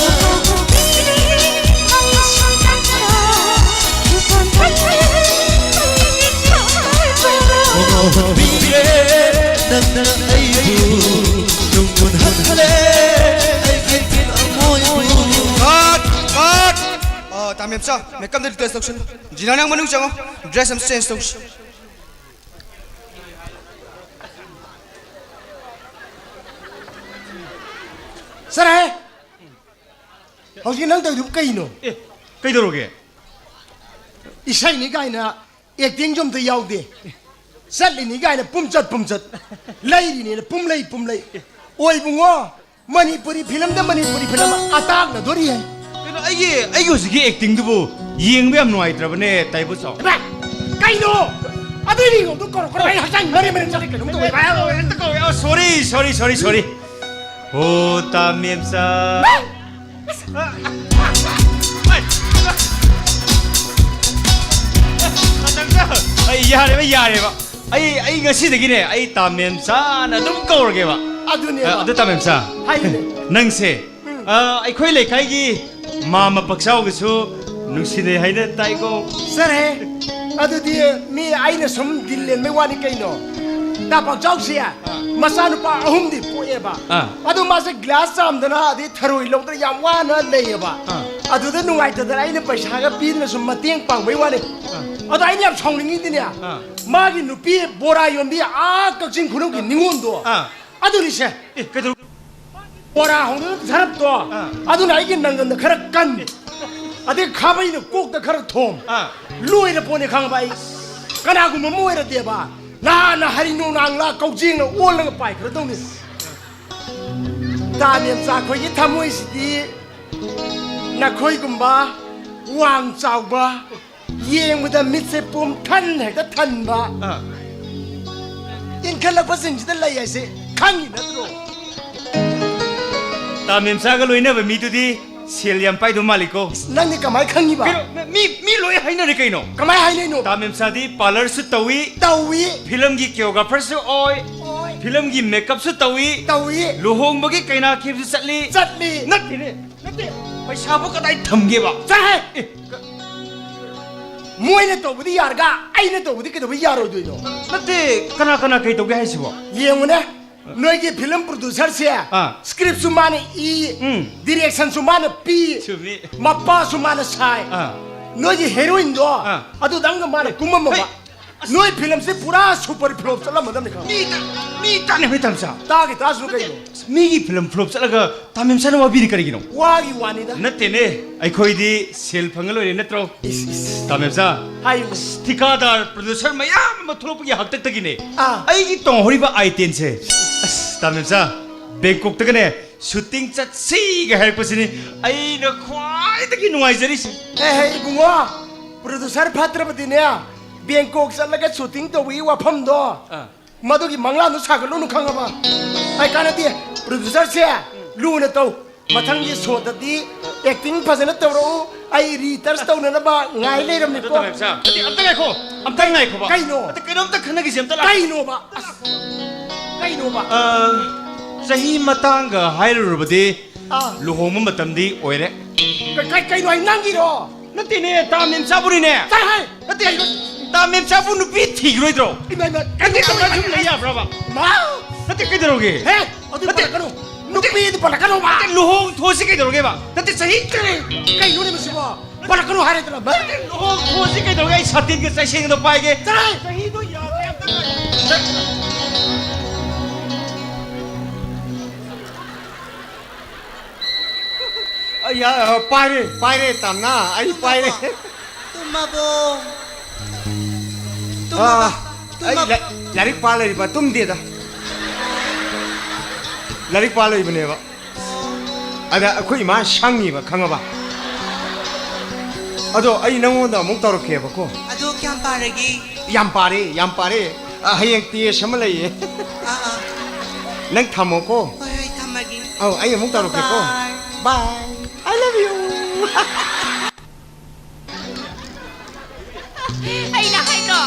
ꯍꯣꯡꯍꯟꯕꯤꯔꯦ ꯅꯪꯅ ꯑꯩꯕꯨ, ꯅꯨꯡꯉꯣꯟ ꯍꯜꯂꯦ ꯑꯩꯒꯤ ꯊꯃꯣꯏꯕꯨ꯫ ꯀꯠ! ꯀꯠ! ꯑ, ꯇꯥꯃꯦꯝꯆꯥ, ꯃꯦꯀꯞꯇ ꯗꯤꯇꯦꯜꯁ ꯇꯧꯁꯜꯂꯨ꯫ ꯖꯤꯅꯥ, ꯅꯪ ꯃꯅꯨꯡ ꯆꯪꯉꯣ, ꯗ꯭ꯔꯦꯁ ꯑꯃ ꯆꯦꯟꯖ ꯇꯧꯁꯤ꯫ ꯆꯠꯂꯍꯦ! ꯍꯧꯖꯤꯛ ꯅꯪ ꯇꯧꯔꯤꯗꯨꯕꯨ ꯀꯩꯅꯣ? ꯑꯦ, ꯀꯩꯗꯧꯔꯒꯦ? ꯏꯁꯩꯅꯤ ꯀꯥꯏꯅ ꯑꯦꯛꯇꯤꯡꯁꯨ ꯑꯝꯇ ꯌꯥꯎꯗꯦ꯫ ꯆꯠꯂꯤꯅꯤ ꯀꯥꯏꯅ ꯄꯨꯝꯆꯠ ꯄꯨꯝꯆꯠ, ꯂꯩꯔꯤꯅꯤꯅ ꯄꯨꯝꯂꯩ ꯄꯨꯝꯂꯩ꯫ ꯑꯣꯏꯕꯨꯡꯉꯣ, ꯃꯅꯤꯄꯨꯔꯤ ꯐꯤꯂꯝꯗ ꯃꯅꯤꯄꯨꯔꯤ ꯐꯤꯂꯝ ꯑꯇꯥꯛꯅꯗꯣꯔꯤꯍꯦ꯫ ꯀꯩꯅꯣ, ꯑꯩꯒꯤ, ꯑꯩꯒꯤ ꯍꯧꯖꯤꯛꯀꯤ ꯑꯦꯛꯇꯤꯡꯗꯨꯕꯨ ꯌꯦꯡꯕ ꯌꯥꯝ ꯅꯨꯡꯉꯥꯏꯇ꯭ꯔꯕꯅꯦ, ꯇꯥꯏꯕꯨꯆꯥꯎ꯫ ꯏꯃꯥ, ꯀꯩꯅꯣ? ꯑꯗꯨꯏ ꯅꯤꯉꯣꯝꯗꯣ ꯀꯧꯔꯛꯀꯅꯣ꯫ ꯑꯩ ꯍꯛꯆꯥꯡ ꯃꯔꯦ ꯃꯔꯦ ꯆꯠꯂꯦ, ꯀꯩꯅꯣꯝ ꯇꯧꯋꯦ꯫ ꯍꯦꯛꯇ ꯀꯧꯋꯦ꯫ ꯑꯣ, ꯁꯣꯔꯤ, ꯁꯣꯔꯤ, ꯁꯣꯔꯤ, ꯁꯣꯔꯤ꯫ ꯑꯣ, ꯇꯥꯃꯦꯝꯆꯥ꯫ ꯑꯩ ꯌꯥꯔꯦꯕ, ꯌꯥꯔꯦꯕ꯫ ꯑꯩ, ꯑꯩ ꯉꯁꯤꯗꯒꯤꯅꯦ, ꯑꯩ ꯇꯥꯃꯦꯝꯆꯥꯅ ꯑꯗꯨꯝ ꯀꯧꯔꯒꯦꯕ꯫ ꯑꯗꯨꯅꯦꯕ꯫ ꯑ, ꯑꯗꯨ ꯇꯥꯃꯦꯝꯆꯥ, ꯍꯥꯏꯌꯨꯅꯦ꯫ ꯅꯪꯁꯦ, ꯎꯝ꯫ ꯑ, ꯑꯩꯈꯣꯏ ꯂꯩꯀꯥꯏꯒꯤ ꯃꯥꯃ ꯄꯛꯆꯥꯎꯒꯁꯨ ꯅꯨꯡꯁꯤꯅꯩ ꯍꯥꯏꯅ ꯇꯥꯏꯀꯣ꯫ ꯁꯥꯔ ꯍꯦ, ꯑꯗꯨꯗꯤ ꯃꯤ ꯑꯩꯅ ꯁꯨꯝ ꯗꯤꯜ ꯂꯦꯟꯕꯩ ꯋꯥꯅꯤ ꯀꯩꯅꯣ꯫ ꯇꯥ ꯄꯥꯛꯆꯥꯎꯁꯦ ꯃꯆꯥꯅꯨꯄꯥ ꯑꯍꯨꯝꯗꯤ ꯄꯣꯛꯑꯦꯕ꯫ ꯑꯥ꯫ ꯑꯗꯨ ꯃꯥꯁꯦ ꯒ꯭ꯂꯥꯁ ꯆꯥꯝꯗꯅ ꯑꯗꯩ ꯊꯔꯣꯏ ꯂꯧꯗꯅ ꯌꯥꯝ ꯋꯥꯅ ꯂꯩꯌꯦꯕ꯫ ꯑꯥ꯫ ꯑꯗꯨꯗ ꯅꯨꯡꯉꯥꯏꯇꯗꯅ ꯑꯩꯅ ꯄꯩꯁꯥꯒ ꯄꯤꯗꯅ ꯁꯨꯝ ꯃꯇꯦꯡ ꯄꯥꯡꯕꯩ ꯋꯥꯅꯤ꯫ ꯑꯥ꯫ ꯑꯗꯣ ꯑꯩꯅ ꯌꯥꯝ ꯁꯥꯎꯅꯤꯡꯉꯤꯗꯤꯅꯦ, ꯑꯥ꯫ ꯃꯥꯒꯤ ꯅꯨꯄꯤ ꯕꯣꯔꯥ ꯌꯣꯟꯕꯤ ꯑꯥ ꯀꯛꯆꯤꯡ ꯈꯨꯅꯧꯒꯤ ꯅꯤꯉꯣꯜꯗꯣ, ꯑꯥ꯫ ꯑꯗꯨꯅꯤꯁꯦ꯫ ꯑꯦ, ꯀꯩꯗꯧ- ꯕꯣꯔꯥ ꯍꯧꯅꯕ ꯁꯔꯞꯇꯣ, ꯑꯥ꯫ ꯑꯗꯨꯅ ꯑꯩꯒꯤ ꯅꯪꯒꯟꯗ ꯈꯔ ꯀꯟ, ꯑꯗꯩ ꯈꯥꯕꯩꯅ ꯀꯣꯛꯇ ꯈꯔ ꯊꯣꯝ꯫ ꯑꯥ꯫ ꯂꯣꯏꯔ ꯄꯣꯠꯅꯤ ꯈꯪꯉꯕ ꯑꯩ꯫ ꯀꯅꯥꯒꯨꯝꯕ ꯑꯃ ꯑꯣꯏꯔꯗꯤꯕ, ꯅꯍꯥꯟꯅ ꯍꯔꯤ ꯅꯣꯡꯅꯥꯡꯂꯥ ꯀꯧꯖꯦꯡꯅ ꯑꯣꯜꯂꯒ ꯄꯥꯏꯈ꯭ꯔꯗꯧꯅꯤ꯫ ꯇꯥ ꯃꯦꯝꯆꯥ ꯈꯣꯏꯒꯤ ꯊꯃꯣꯏꯁꯤꯗꯤ ꯅꯈꯣꯏꯒꯨꯝꯕ ꯋꯥꯡ ꯆꯥꯎꯕ, ꯌꯦꯡꯕꯗ ꯃꯤꯠꯁꯦ ꯄꯨꯝꯊꯟ ꯍꯦꯛꯇ ꯊꯟꯕ, ꯑꯥ꯫ ꯏꯟꯈꯠꯂꯛꯄꯁꯤꯡꯁꯤꯗ ꯂꯩ ꯍꯥꯏꯁꯦ ꯈꯪꯉꯤ ꯅꯠꯇ꯭ꯔꯣ? ꯇꯥ ꯃꯦꯝꯆꯥꯒ ꯂꯣꯏꯅꯕ ꯃꯤꯗꯨꯗꯤ ꯁꯦꯜ ꯌꯥꯝ ꯄꯥꯏꯗꯧ ꯃꯥꯜꯂꯤꯀꯣ꯫ ꯅꯪꯗꯤ ꯀꯃꯥꯏ ꯈꯪꯉꯤꯕ? ꯀꯩꯅꯣ, ꯃꯤ, ꯃꯤ ꯂꯣꯏ ꯍꯥꯏꯅꯔꯦ ꯀꯩꯅꯣ꯫ ꯀꯃꯥꯏ ꯍꯥꯏꯅꯩꯅꯣ? ꯇꯥ ꯃꯦꯝꯆꯥꯗꯤ ꯄꯥꯔꯂꯔꯁꯨ ꯇꯧꯏ, ꯇꯧꯏ꯫ ꯐꯤꯂꯝꯒꯤ ꯀꯤꯌꯣꯒ꯭ꯔꯥꯐꯔꯁꯨ ꯑꯣꯏ, ꯑꯣꯏ꯫ ꯐꯤꯂꯝꯒꯤ ꯃꯦꯀꯞꯁꯨ ꯇꯧꯏ, ꯇꯧꯏ꯫ ꯂꯨꯍꯣꯡꯕꯒꯤ ꯀꯩꯅꯥ ꯀꯦꯕꯁꯨ ꯆꯠꯂꯤ꯫ ꯆꯠꯂꯤ꯫ ꯅꯠꯇꯦꯅꯦ, ꯅꯠꯇꯦ꯫ ꯄꯩꯁꯥꯕꯨ ꯀꯗꯥꯏ ꯊꯝꯒꯦꯕ? ꯆꯠꯂꯍꯦ! ꯑꯦ, ꯀ- ꯃꯣꯏꯅ ꯇꯧꯕꯗꯤ ꯌꯥꯔꯒ ꯑꯩꯅ ꯇꯧꯕꯗꯤ ꯀꯩꯗꯧꯕꯩ ꯌꯥꯔꯣꯏꯗꯣꯏꯅꯣ? ꯅꯠꯇꯦ, ꯀꯅꯥ ꯀꯅꯥ ꯀꯩ ꯇꯧꯒꯦ ꯍꯥꯏꯁꯤꯕꯣ? ꯌꯦꯡꯉꯨꯅꯦ, ꯅꯣꯏꯒꯤ ꯐꯤꯂꯝ ꯄ꯭ꯔꯣꯗ꯭ꯌꯨꯁꯔꯁꯦ ꯑꯥ꯫ ꯁ꯭ꯀ꯭ꯔꯤꯞꯁꯨ ꯃꯥꯅ ꯏ, ꯎꯝ꯫ ꯗꯤꯔꯦꯛꯁꯟꯁꯨ ꯃꯥꯅ ꯄꯤ, ꯆꯨꯝꯃꯤ꯫ ꯃꯄꯥꯁꯨ ꯃꯥꯅ ꯁꯥꯏ꯫ ꯑꯥ꯫ ꯅꯣꯏꯒꯤ ꯍꯦꯔꯣꯏꯟꯗꯣ ꯑꯥ꯫ ꯑꯗꯨꯗꯪꯒ ꯃꯥꯅ ꯀꯨꯝꯃꯝꯃꯕ꯫ ꯍꯩ! ꯅꯣꯏ ꯐꯤꯂꯝꯁꯤ ꯄꯨꯔꯥ ꯁꯨꯄꯔ ꯐ꯭ꯂꯣꯞ ꯆꯠꯂꯝꯃꯗꯕꯅꯤ ꯈꯪꯉꯦ꯫ ꯃꯤ ꯇ-, ꯃꯤ ꯇꯥꯅ ꯃꯤ ꯇꯝꯆꯥ꯫ ꯇꯥꯒꯤ ꯇꯥꯁꯨ ꯀꯩꯅꯣ? ꯃꯤꯒꯤ ꯐꯤꯂꯝ ꯐ꯭ꯂꯣꯞ ꯆꯠꯂꯒ ꯇꯥ ꯃꯦꯝꯆꯥꯅ ꯋꯥꯕꯤꯔꯤ ꯀꯔꯤꯒꯤꯅꯣ? ꯋꯥꯒꯤ ꯋꯥꯅꯤꯗ꯫ ꯅꯠꯇꯦꯅꯦ, ꯑꯩꯈꯣꯏꯗꯤ ꯁꯦꯜ ꯐꯪꯉ ꯂꯣꯏꯔꯦ ꯅꯠꯇ꯭ꯔꯣ? ꯏꯁ, ꯏꯁ꯫ ꯇꯥ ꯃꯦꯝꯆꯥ, ꯍꯥꯏꯌꯨꯅꯦ꯫ ꯑꯁ, ꯊꯤꯀꯥꯗꯥꯔ ꯄ꯭ꯔꯣꯗ꯭ꯌꯨꯁꯔ ꯃꯌꯥꯝ ꯑꯃ ꯊꯣꯛꯂꯛꯄꯒꯤ ꯍꯥꯛꯇꯛꯇꯒꯤꯅꯦ ꯑꯥ꯫ ꯑꯩꯒꯤ ꯇꯣꯡꯍꯧꯔꯤꯕ ꯑꯥꯏꯇꯦꯟꯁꯦ꯫ ꯑꯁ, ꯇꯥ ꯃꯦꯝꯆꯥ, ꯕꯦꯡꯀꯣꯛꯇꯒꯅꯦ ꯁꯨꯇꯤꯡ ꯆꯠꯁꯤꯒ ꯍꯥꯏꯔꯛꯄꯁꯤꯅꯤ ꯑꯩꯅ ꯈ꯭ꯋꯥꯏꯗꯒꯤ ꯅꯨꯡꯉꯥꯏꯖꯔꯤꯁꯦ꯫ ꯑꯦ, ꯍꯦ, ꯏꯕꯨꯡꯉꯣ, ꯄ꯭ꯔꯣꯗ꯭ꯌꯨꯁꯔ ꯐꯠꯇ꯭ꯔꯕꯗꯤꯅꯦ, ꯕꯦꯡꯀꯣꯛ ꯆꯠꯂꯒ ꯁꯨꯇꯤꯡ ꯇꯧꯕꯒꯤ ꯋꯥꯐꯝꯗꯣ ꯑꯥ꯫ ꯃꯗꯨꯒꯤ ꯃꯪꯂꯥꯟꯗꯨ ꯁꯥꯒꯠꯂꯨꯅꯨ ꯈꯪꯉꯕ? ꯑꯩ ꯀꯥꯟꯅꯗꯦ꯫ ꯄ꯭ꯔꯣꯗ꯭ꯌꯨꯁꯔꯁꯦ ꯂꯨꯅ ꯇꯧ꯫ ꯃꯊꯪꯒꯤ ꯁꯣꯗꯗꯤ ꯑꯦꯛꯇꯤꯡ ꯐꯖꯅ ꯇꯧꯔꯛꯎ꯫ ꯑꯩ ꯔꯤꯇꯔꯁ ꯇꯧꯅꯅꯕ ꯉꯥꯏ ꯂꯩꯔꯝꯅꯤꯀꯣ꯫ ꯑꯗꯨ ꯇꯧꯔꯦ, ꯁꯥꯔ꯫ ꯑꯗꯨꯗꯤ ꯑꯝꯇ ꯉꯥꯏꯈꯣ꯫ ꯑꯝꯇ ꯉꯥꯏꯈꯣꯕ꯫ ꯀꯩꯅꯣ? ꯑꯗꯨ ꯀꯩꯅꯣꯝꯇ ꯈꯟꯅꯈꯤꯁꯦ, ꯑꯝꯇ ꯂꯥꯛ-, ꯀꯩꯅꯣꯕ? ꯑꯁ, ꯀꯩꯅꯣꯕ? ꯑ, ꯆꯍꯤ ꯃꯇꯥꯡꯒ ꯍꯥꯏꯔꯨꯔꯕꯗꯤ ꯑꯥ꯫ ꯂꯨꯍꯣꯡꯕ ꯃꯇꯝꯗꯤ ꯑꯣꯏꯔꯦ꯫ ꯀ-, ꯀ-, ꯀꯩꯅꯣ ꯍꯥꯏ ꯅꯪꯒꯤꯔꯣ? ꯅꯠꯇꯦꯅꯦ, ꯇꯥ ꯃꯦꯝꯆꯥꯕꯨꯅꯤꯅꯦ꯫ ꯆꯠꯂꯍꯦ! ꯅꯠꯇꯦ, ꯀꯩꯅꯣ? ꯇꯥ ꯃꯦꯝꯆꯥꯕꯨ ꯅꯨꯄꯤ ꯊꯤꯈꯤꯔꯣꯏꯗ꯭ꯔꯣ? ꯏꯃꯥ, ꯏꯃꯥ, ꯅꯠꯇꯦ, ꯀꯩꯅꯣ ꯀꯃꯥꯏꯅ ꯁꯨꯝ ꯍꯥꯏ-, ꯂꯩ ꯌꯥꯕ꯭ꯔꯕ? ꯏꯃꯥ! ꯅꯠꯇꯦ, ꯀꯩꯗꯧꯔꯒꯦ? ꯍꯦ! ꯑꯗꯨ ꯅꯠꯇꯦ, ꯄꯜꯂꯛꯀꯅꯨ꯫ ꯅꯠꯇꯦ꯫ ꯅꯨꯄꯤꯗꯨ ꯄꯜꯂꯛꯀꯅꯨꯕ꯫ ꯅꯠꯇꯦ, ꯂꯨꯍꯣꯡ ꯊꯣꯛꯑꯁꯤ ꯀꯩꯗꯧꯔꯒꯦꯕ? ꯅꯠꯇꯦ, ꯆꯍꯤ ꯀꯩꯅꯣ? ꯀꯩꯅꯣꯅꯦ ꯃꯁꯤꯕꯣ? ꯄꯜꯂꯛꯀꯅꯨ ꯍꯥꯏꯔꯦꯗꯅ, ꯚꯥꯏ꯫ ꯂꯨꯍꯣꯡ ꯈꯣꯡꯗꯣꯟꯁꯤ ꯀꯩꯗꯧꯔꯒꯦ? ꯑꯩ ꯁꯥꯇꯤꯟꯒ ꯆꯩꯁꯦꯡꯒꯗꯣ ꯄꯥꯏꯒꯦ꯫ ꯆꯠꯂꯣ꯫ ꯆꯍꯤꯗꯣ ꯌꯥꯝꯃꯦ ꯑꯝꯇ ꯉꯥꯏ꯫ ꯑꯩ, ꯑ, ꯄꯥꯏꯔꯦ, ꯄꯥꯏꯔꯦ, ꯇꯥꯝꯅ, ꯑꯩ ꯄꯥꯏꯔꯦ꯫ ꯇꯨꯝꯃꯕꯣ? ꯇꯨꯝꯃꯕꯣ? ꯇꯨꯝꯃꯕ? ꯑꯥ, ꯑꯩ ꯇꯨꯝꯃꯕ? ꯂꯥꯏ-, ꯂꯥꯏꯔꯤꯛ ꯄꯥ ꯂꯩꯔꯤꯕ, ꯇꯨꯝꯗꯦꯗ꯫ ꯂꯥꯏꯔꯤꯛ ꯄꯥ ꯂꯩꯕꯅꯦꯕ꯫ ꯑꯗ ꯑꯩꯈꯣꯏ ꯏꯃꯥ ꯁꯪꯉꯤꯕ, ꯈꯪꯉꯕ? ꯑꯗꯣ ꯑꯩ ꯅꯪꯉꯣꯟꯗ ꯑꯃꯨꯛ ꯇꯧꯔꯛꯀꯦꯕꯀꯣ꯫ ꯑꯗꯣ ꯀꯌꯥꯝ ꯄꯥꯔꯒꯦ? ꯌꯥꯝ ꯄꯥꯔꯦ, ꯌꯥꯝ ꯄꯥꯔꯦ꯫ ꯑ, ꯍꯌꯦꯡ ꯇꯦꯁ ꯑꯃ ꯂꯩꯌꯦ꯫ ꯑꯥ, ꯑꯥ꯫ ꯅꯪ ꯊꯝꯃꯣꯀꯣ꯫ ꯍꯣꯏ, ꯍꯣꯏ, ꯊꯝꯃꯒꯦ꯫ ꯑꯧ, ꯑꯩ ꯑꯃꯨꯛ ꯇꯧꯔꯛꯀꯦꯀꯣ꯫ Bye꯫ Bye꯫ I love you꯫ ꯑꯩꯅ ꯍꯥꯏꯗ꯭ꯔꯣ?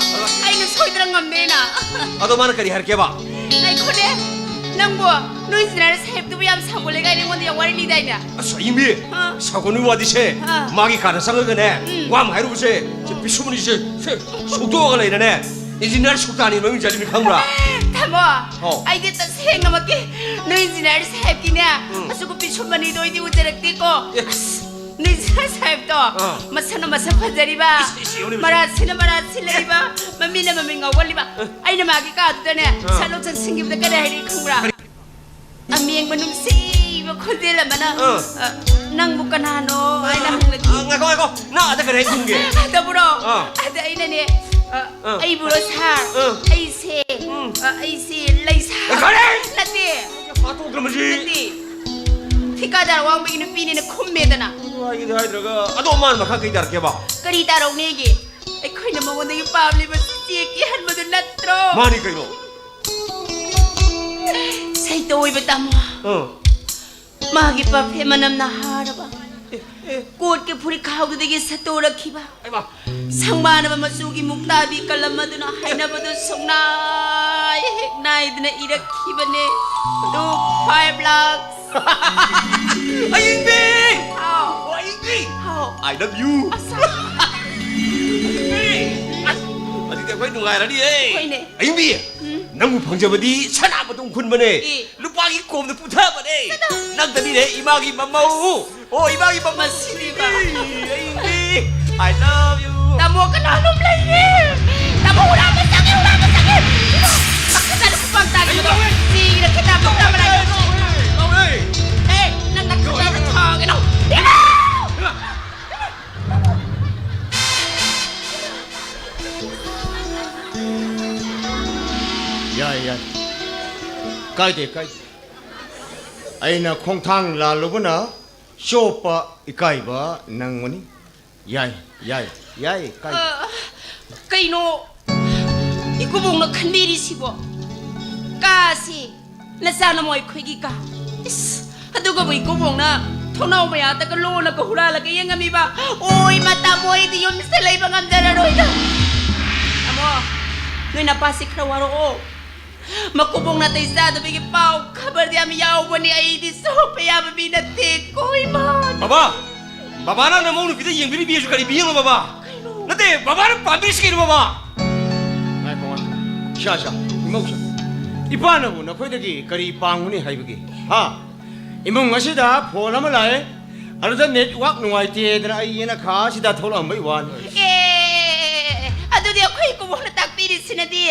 ꯑꯩꯅ ꯁꯣꯏꯗꯅ ꯉꯝꯅꯦꯅ꯫ ꯑꯗꯣ ꯃꯥꯅ ꯀꯔꯤ ꯍꯥꯏꯔꯛꯀꯦꯕ? ꯉꯥꯏꯈꯣꯅꯦ, ꯅꯪꯕꯨ ꯅꯣꯏ ꯏꯟꯖꯤꯅꯤꯌꯥꯔ ꯁꯥꯍꯦꯕꯇꯨꯕꯨ ꯌꯥꯝ ꯁꯥꯎꯒꯜꯂꯦ ꯀꯥꯏꯅ ꯑꯩꯉꯣꯟꯗ ꯌꯥꯝ ꯋꯥꯔꯤ ꯂꯤꯗꯥꯏꯅꯦ? ꯑꯁ, ꯑꯌꯤꯡꯕꯤ, ꯑꯥ꯫ ꯁꯥꯎꯒꯟꯕꯒꯤ ꯋꯥꯗꯤꯁꯦ, ꯑꯥ꯫ ꯃꯥꯒꯤ ꯀꯥꯗ ꯆꯪꯉꯒꯅꯦ, ꯎꯝ꯫ ꯋꯥ ꯑꯃ ꯍꯥꯏꯔꯨꯕꯁꯦ, ꯁꯦ, ꯄꯤꯁꯨꯝꯅꯤꯁꯦ, ꯁꯦ, ꯁꯨꯛꯇꯣꯛꯑꯒ ꯂꯩꯔꯅꯦ, ꯏꯟꯖꯤꯅꯤꯌꯥꯔ ꯁꯨꯛꯇꯥꯅꯤ ꯃꯃꯤꯡ ꯆꯠꯂꯤꯅꯤ, ꯈꯪꯕ꯭ꯔꯥ? ꯇꯥꯃꯣ, ꯍꯥꯎ꯫ ꯑꯩꯗꯤ ꯇꯁꯦꯡꯅꯃꯛꯀꯤ ꯅꯣꯏ ꯏꯟꯖꯤꯅꯤꯌꯥꯔ ꯁꯥꯍꯦꯕꯀꯤꯅꯦ, ꯎꯝ꯫ ꯑꯁꯨꯛ ꯄꯤꯁꯨꯝ ꯑꯅꯤꯗꯣ ꯑꯩꯗꯤ ꯎꯖꯔꯛꯇꯦꯀꯣ꯫ ꯑꯦ꯫ ꯑꯁ, ꯅꯣꯏ ꯏꯟꯖꯤꯅꯤꯌꯥꯔ ꯁꯥꯍꯦꯕꯇꯣ, ꯑꯥ꯫ ꯃꯁꯛꯅ ꯃꯁꯛ ꯐꯖꯔꯤꯕ, ꯏꯁ, ꯏꯁ, ꯌꯦꯡꯉꯨꯅꯦ, ꯃꯔꯥꯁꯤꯅ ꯃꯔꯥ ꯁꯤꯜꯂꯛꯏꯕ, ꯃꯃꯤꯠꯅ ꯃꯃꯤꯠ ꯉꯥꯎꯒꯜꯂꯤꯕ꯫ ꯑꯦ꯫ ꯑꯩꯅ ꯃꯥꯒꯤ ꯀꯥꯗꯨꯗꯅꯦ, ꯑꯥ꯫ ꯁꯠꯂꯧ ꯆꯪꯁꯤꯟꯈꯤꯕꯗ ꯀꯔꯤ ꯍꯥꯏꯔꯛꯏ ꯈꯪꯕ꯭ꯔꯥ? ꯀꯔꯤ? ꯑꯃꯦꯡꯕ ꯅꯨꯡꯁꯤꯕ ꯈꯣꯟꯖꯦꯜ ꯑꯃꯅ, ꯑꯥ꯫ ꯑ, "ꯅꯪꯕꯨ ꯀꯅꯥꯅꯣ?" ꯍꯥꯏꯅ ꯍꯪꯂꯛꯏ꯫ ꯑ, ꯉꯥꯏꯈꯣ, ꯉꯥꯏꯈꯣ꯫ ꯅꯪ ꯑꯗ ꯀꯔꯤ ꯍꯥꯏ ꯈꯨꯝꯒꯦ? ꯑꯗꯕꯨꯔꯣ? ꯑꯥ꯫ ꯑꯗ ꯑꯩꯅꯅꯦ, ꯑ, ꯑꯥ꯫ "ꯑꯩꯕꯨꯔꯣ ꯁꯥꯔ? ꯑꯥ꯫ ꯑꯩꯁꯦ, ꯎꯝ꯫ ꯑ, ꯑꯩꯁꯦ ꯂꯩꯁꯥ-" ꯑꯦ, ꯀꯔꯤ? ꯅꯠꯇꯦ꯫ ꯐꯥꯠꯇꯣꯛꯇ꯭ꯔ ꯃꯁꯤ? ꯅꯠꯇꯦ꯫ ꯊꯤꯀꯥꯗꯥꯔ ꯋꯥꯡꯃꯒꯤ ꯅꯨꯄꯤꯅꯦꯅ ꯈꯨꯝꯃꯦꯗꯅ꯫ ꯑꯗꯨ ꯍꯥꯏꯒꯦꯗꯤ ꯍꯥꯏꯗ꯭ꯔꯒ, ꯑꯗꯣ ꯃꯥꯅ ꯃꯈꯥ ꯀꯩ ꯇꯥꯔꯛꯀꯦꯕ? ꯀꯔꯤ ꯇꯥꯔꯛꯅꯦꯒꯦ? ꯑꯩꯈꯣꯏꯅ ꯃꯉꯣꯟꯗꯒꯤ ꯄꯥꯝꯂꯤꯕꯁꯤ ꯆꯦꯛ ꯀꯤꯍꯟꯕꯗꯨ ꯅꯠꯇ꯭ꯔꯣ? ꯃꯥꯅꯤ ꯀꯩꯅꯣ꯫ ꯁꯩꯇ ꯑꯣꯏꯕ ꯇꯥꯃꯣ꯫ ꯑꯥ꯫ ꯃꯥꯒꯤ ꯄꯔꯐ꯭ꯌꯨꯝ ꯃꯅꯝꯅ ꯍꯥꯔꯕ ꯑꯦ, ꯑꯦ꯫ ꯀꯣꯠꯀꯤ ꯐꯨꯔꯤꯠꯈꯥꯎꯗꯨꯗꯒꯤ ꯁꯠꯇꯣꯔꯛꯈꯤꯕ ꯍꯩꯃꯥ꯫ ꯁꯪꯕꯥꯅꯕ ꯃꯆꯨꯒꯤ ꯃꯨꯛꯇꯥꯕꯤ ꯀꯂꯝ ꯑꯗꯨꯅ ꯍꯥꯏꯅꯕꯗꯨ ꯁꯨꯡꯅꯥꯏ ꯍꯦꯛ ꯅꯥꯏꯗꯅ ꯏꯔꯛꯈꯤꯕꯅꯦ꯫ ꯑꯗꯨ five lakhs꯫ ꯑꯌꯤꯡꯕꯤ! ꯍꯥꯎ꯫ ꯑꯣ, ꯑꯌꯤꯡꯕꯤ! ꯍꯥꯎ꯫ I love you꯫ ꯑꯁ꯫ ꯑꯌꯤꯡꯕꯤ! ꯑꯁ, ꯑꯗꯨꯗꯤ ꯑꯩꯈꯣꯏ ꯅꯨꯡꯉꯥꯏꯔꯅꯤꯌꯦ꯫ ꯍꯣꯏꯅꯦ꯫ ꯑꯌꯤꯡꯕꯤ! ꯎꯝ꯫ ꯅꯪꯕꯨ ꯐꯪꯖꯕꯗꯤ ꯁꯅꯥ ꯃꯇꯨꯝ ꯈꯨꯟꯕꯅꯦ꯫ ꯑꯦ꯫ ꯂꯨꯄꯥꯒꯤ ꯀꯣꯝꯗ ꯄꯨꯊꯕꯅꯦ꯫ ꯆꯠꯂꯣ꯫ ꯅꯪꯗꯅꯤꯅꯦ ꯏꯃꯥꯒꯤ ꯃꯃꯧ꯫ ꯑꯣ, ꯏꯃꯥꯒꯤ ꯃꯃꯧ꯫ ꯃꯁꯤꯗꯤꯕ꯫ ꯑꯌꯤꯡꯕꯤ! I love you. ꯇꯥꯃꯣ ꯀꯅꯥꯅꯣꯝ ꯂꯩꯌꯦ꯫ ꯇꯥꯃꯣ ꯍꯨꯔꯥꯟꯕ ꯆꯪꯉꯦ, ꯍꯨꯔꯥꯟꯕ ꯆꯪꯉꯦ꯫ ꯃꯈꯥꯗ ꯈꯨꯄꯥꯛ ꯆꯥꯒꯦ꯫ ꯑꯩ ꯂꯧꯔꯦ꯫ ꯁꯤꯔꯦ ꯈꯤꯇꯪ ꯂꯧꯔꯦ, ꯂꯧꯔꯦ, ꯂꯧꯔꯦ꯫ ꯑꯦ, ꯅꯪ ꯅꯈꯨꯠ ꯂꯧꯔꯦ, ꯊꯥꯒꯦ ꯂꯧ꯫ ꯏꯃꯥ! ꯌꯥꯏ, ꯌꯥꯏ꯫ ꯀꯥꯏꯗꯦ, ꯀꯥꯏꯗꯦ꯫ ꯑꯩꯅ ꯈꯣꯡꯊꯥꯡ ꯂꯥꯜꯂꯨꯕꯅ ꯆꯣꯞꯄ ꯏꯀꯥꯏꯕ ꯅꯪꯕꯅꯤ꯫ ꯌꯥꯏ, ꯌꯥꯏ, ꯌꯥꯏ, ꯀꯥꯏꯗꯦ꯫ ꯑ, ꯀꯩꯅꯣ ꯏꯀꯨꯕꯣꯛꯅ ꯈꯟꯕꯤꯔꯤꯁꯤꯕꯣ? ꯀꯥꯁꯤ ꯅꯆꯥ ꯅꯃꯣ ꯑꯩꯈꯣꯏꯒꯤ ꯀꯥ꯫ ꯏꯁ, ꯑꯗꯨꯒꯕꯨ ꯏꯀꯨꯕꯣꯛꯅ ꯊꯣꯡꯅꯥꯎ ꯃꯌꯥꯗꯒ ꯂꯣꯜꯂꯒ ꯍꯨꯔꯥꯜꯂꯒ ꯌꯦꯡꯉꯝꯃꯤꯕ? ꯑꯣꯏ, ꯃꯇꯥ ꯃꯣꯏꯗꯤ ꯌꯨꯝꯁꯤꯗ ꯂꯩꯕ ꯉꯝꯖꯔꯔꯣꯏꯗ꯫ ꯇꯥꯃꯣ, ꯅꯣꯏ ꯅꯄꯥꯁꯤ ꯈꯔ ꯋꯥꯔꯛꯑꯣ꯫ ꯃꯀꯨꯕꯣꯛ ꯅꯥꯇꯩ ꯆꯥꯗꯕꯒꯤ ꯄꯥꯎ ꯈꯕꯔꯗ ꯌꯥꯝ ꯌꯥꯎꯕꯅꯤ꯫ ꯑꯩꯗꯤ ꯁꯣꯛꯄ ꯌꯥꯕ ꯃꯤ ꯅꯠꯇꯦ꯫ ꯀꯣꯏꯃ꯫ ꯕꯕꯥ! ꯕꯕꯥꯅ ꯅꯃꯧ ꯅꯨꯄꯤꯗ ꯌꯦꯡꯕꯤꯔꯤꯕꯤ ꯑꯁꯨ ꯀꯔꯤ ꯕꯤ ꯌꯦꯡꯉꯣ, ꯕꯕꯥ? ꯀꯩꯅꯣ? ꯅꯠꯇꯦ, ꯕꯕꯥꯅ ꯄꯥꯝꯕꯤꯔꯤꯁꯤ ꯀꯩꯅꯣ, ꯕꯕꯥ? ꯉꯥꯏꯈꯣ, ꯉꯥꯏꯈꯣ꯫ ꯏꯁꯥ, ꯏꯁꯥ, ꯏꯃꯧꯁꯥ꯫ ꯏꯄꯥꯅꯕꯨ ꯅꯈꯣꯏꯗꯒꯤ ꯀꯔꯤ ꯄꯥꯡꯒꯅꯤ ꯍꯥꯏꯕꯒꯦ? ꯍꯥ? ꯏꯃꯨꯡ ꯑꯁꯤꯗ ꯐꯣꯟ ꯑꯃ ꯂꯥꯛꯑꯦ꯫ ꯑꯗꯨꯗ ꯅꯦꯠꯋꯥꯛ ꯅꯨꯡꯉꯥꯏꯇꯦꯗꯅ ꯑꯩ ꯌꯦꯅꯈꯥ ꯑꯁꯤꯗ ꯊꯣꯛꯂꯛꯑꯝꯕꯩ ꯋꯥꯅꯤ꯫ ꯑꯦ, ꯑꯗꯨꯗꯤ ꯑꯩꯈꯣꯏ ꯀꯨꯕꯣꯛꯅ ꯇꯥꯛꯄꯤꯔꯤꯁꯤꯅꯗꯤ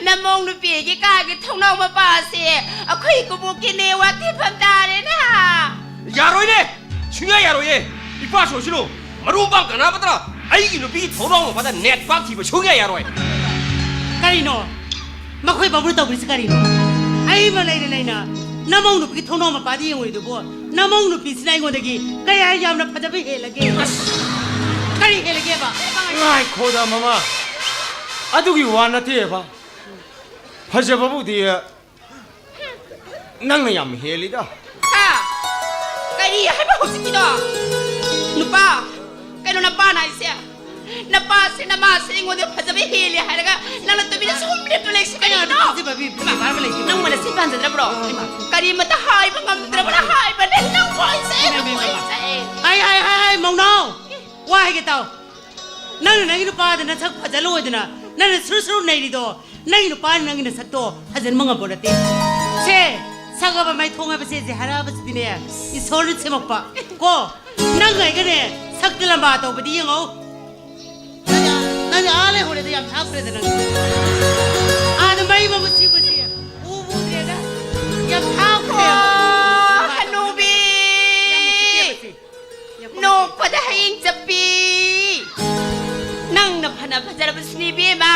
ꯅꯃꯧ ꯅꯨꯄꯤꯒꯤ ꯀꯥꯒꯤ ꯊꯣꯡꯅꯥꯎ ꯃꯄꯥꯁꯦ ꯑꯩꯈꯣꯏ ꯀꯨꯕꯣꯛꯀꯤ ꯅꯦꯠꯋꯥꯛ ꯊꯤꯐꯝ ꯇꯥꯔꯦꯅ꯫ ꯌꯥꯔꯣꯏꯅꯦ! ꯁꯨꯡꯌꯥ ꯌꯥꯔꯣꯏꯌꯦ! ꯏꯄꯥ ꯁꯣꯏꯁꯅꯨ! ꯃꯔꯨ ꯃꯄꯥꯡ ꯀꯅꯥꯃꯠꯇꯅ ꯑꯩꯒꯤ ꯅꯨꯄꯤꯒꯤ ꯊꯣꯡꯅꯥꯎ ꯃꯄꯥꯗ ꯅꯦꯠꯋꯥꯛ ꯊꯤꯕ ꯁꯨꯡꯌꯥ ꯌꯥꯔꯣꯏ! ꯀꯔꯤꯅꯣ? ꯃꯈꯣꯏ ꯕꯥꯕꯨꯅ ꯇꯧꯔꯤꯁꯤ ꯀꯔꯤꯅꯣ? ꯑꯩꯃ ꯂꯩꯅ ꯂꯩꯅ ꯅꯃꯧ ꯅꯨꯄꯤꯒꯤ ꯊꯣꯡꯅꯥꯎ ꯃꯄꯥꯗ ꯌꯦꯡꯉꯨꯏꯗꯨꯕꯨ, ꯅꯃꯧ ꯅꯨꯄꯤꯁꯤꯅ ꯑꯩꯉꯣꯟꯗꯒꯤ ꯀꯌꯥ ꯌꯥꯝꯅ ꯐꯖꯕ ꯍꯦꯜꯂꯒꯦ? ꯀꯔꯤ ꯍꯦꯜꯂꯒꯦꯕ? ꯉꯥꯏꯈꯣꯗ, ꯃꯃꯥ꯫ ꯑꯗꯨꯒꯤ ꯋꯥ ꯅꯠꯇꯦꯕ꯫ ꯐꯖꯕꯕꯨꯗꯤ ꯅꯪꯅ ꯌꯥꯝ ꯍꯦꯜꯂꯤꯗ꯫ ꯍꯥ? ꯀꯔꯤ ꯍꯥꯏꯕ ꯍꯧꯖꯤꯛꯀꯤꯗꯣ? ꯅꯨꯄꯥ, ꯀꯩꯅꯣ ꯅꯄꯥꯅ ꯍꯥꯏꯁꯦ? ꯅꯄꯥꯁꯦ, ꯅꯃꯥꯁꯦ ꯑꯩꯉꯣꯟꯗ ꯐꯖꯕ ꯍꯦꯜꯂꯦ ꯍꯥꯏꯔꯒ ꯅꯪꯅ ꯇꯨꯃꯤꯟꯅ ꯁꯨꯝ ꯂꯦꯞꯇꯨ ꯂꯩꯁꯤ ꯀꯩꯅꯣ? ꯊꯥꯖꯕ ꯕꯤ-, ꯕꯤ-, ꯕꯤ-, ꯕꯤ-, ꯂꯩꯇꯦ꯫ ꯅꯪ ꯃꯅꯁꯤ ꯄꯥꯟꯖꯗ꯭ꯔꯕ꯭ꯔꯣ? ꯍꯩꯃꯥ꯫ ꯀꯔꯤꯃꯇ ꯍꯥꯏꯕ ꯉꯝꯗ꯭ꯔꯕꯅ ꯍꯥꯏꯕꯅꯦ ꯅꯪ ꯋꯥꯏꯁꯦ, ꯍꯩꯃꯥ, ꯅꯪ ꯍꯩꯃꯥ, ꯍꯩꯃꯥ꯫ ꯋꯥꯏꯁꯦ꯫ ꯍꯥꯏ, ꯍꯥꯏ, ꯍꯥꯏ, ꯍꯥꯏ, ꯃꯧꯅꯥꯎ! ꯋꯥ ꯍꯥꯏꯒꯦ ꯇꯥꯎ꯫ ꯅꯪꯅ ꯅꯪꯒꯤ ꯅꯨꯄꯥꯗ ꯅꯁꯛ ꯐꯖ ꯂꯣꯏꯗꯅ ꯅꯪꯅ ꯁꯨꯔꯨ ꯁꯨꯔꯨ ꯅꯩꯔꯤꯗꯣ, ꯅꯪꯒꯤ ꯅꯨꯄꯥꯅ ꯅꯪꯒꯤ ꯅꯁꯛꯇꯣ ꯐꯖꯍꯟꯕ ꯉꯝꯕ ꯅꯠꯇꯦ꯫ ꯁꯦ, ꯁꯛꯑꯕ ꯃꯥꯏꯊꯣꯡ ꯍꯥꯏꯕꯁꯦ ꯖꯦꯍꯔ ꯍꯥꯏꯕꯁꯤꯗꯤꯅꯦ, ꯏꯁꯣꯔꯅ ꯁꯦꯝꯃꯛꯄ ꯀꯣ꯫ ꯅꯪ ꯑꯩꯒꯅꯦ ꯁꯛꯇ ꯂꯝꯕꯥ ꯇꯧꯕꯗꯤ ꯌꯦꯡꯉꯧ꯫ ꯑꯥ ꯂꯩꯍꯧꯔꯦꯗ, ꯌꯥꯝ ꯊꯥꯞꯈ꯭ꯔꯦꯗ ꯅꯪ꯫ ꯑꯥꯗ ꯃꯩ ꯃꯃꯨꯠ ꯁꯤꯕꯁꯤ ꯎꯕꯨ ꯎꯗ꯭ꯔꯦꯗ꯫ ꯌꯥꯝ ꯊꯥꯞꯈ꯭ꯔꯦ꯫ ꯑꯣ, ꯍꯅꯨꯕꯤ! ꯌꯥꯝ ꯅꯨꯡꯁꯤꯇꯦꯕ ꯁꯤ꯫ ꯌꯥꯝ ꯅꯣꯛꯄꯗ ꯍꯌꯦꯡ ꯆꯞꯄꯤ꯫ ꯅꯪꯅ ꯐꯅ ꯐꯖꯔꯕꯁꯨꯅꯦ ꯏꯕꯦꯝꯃ,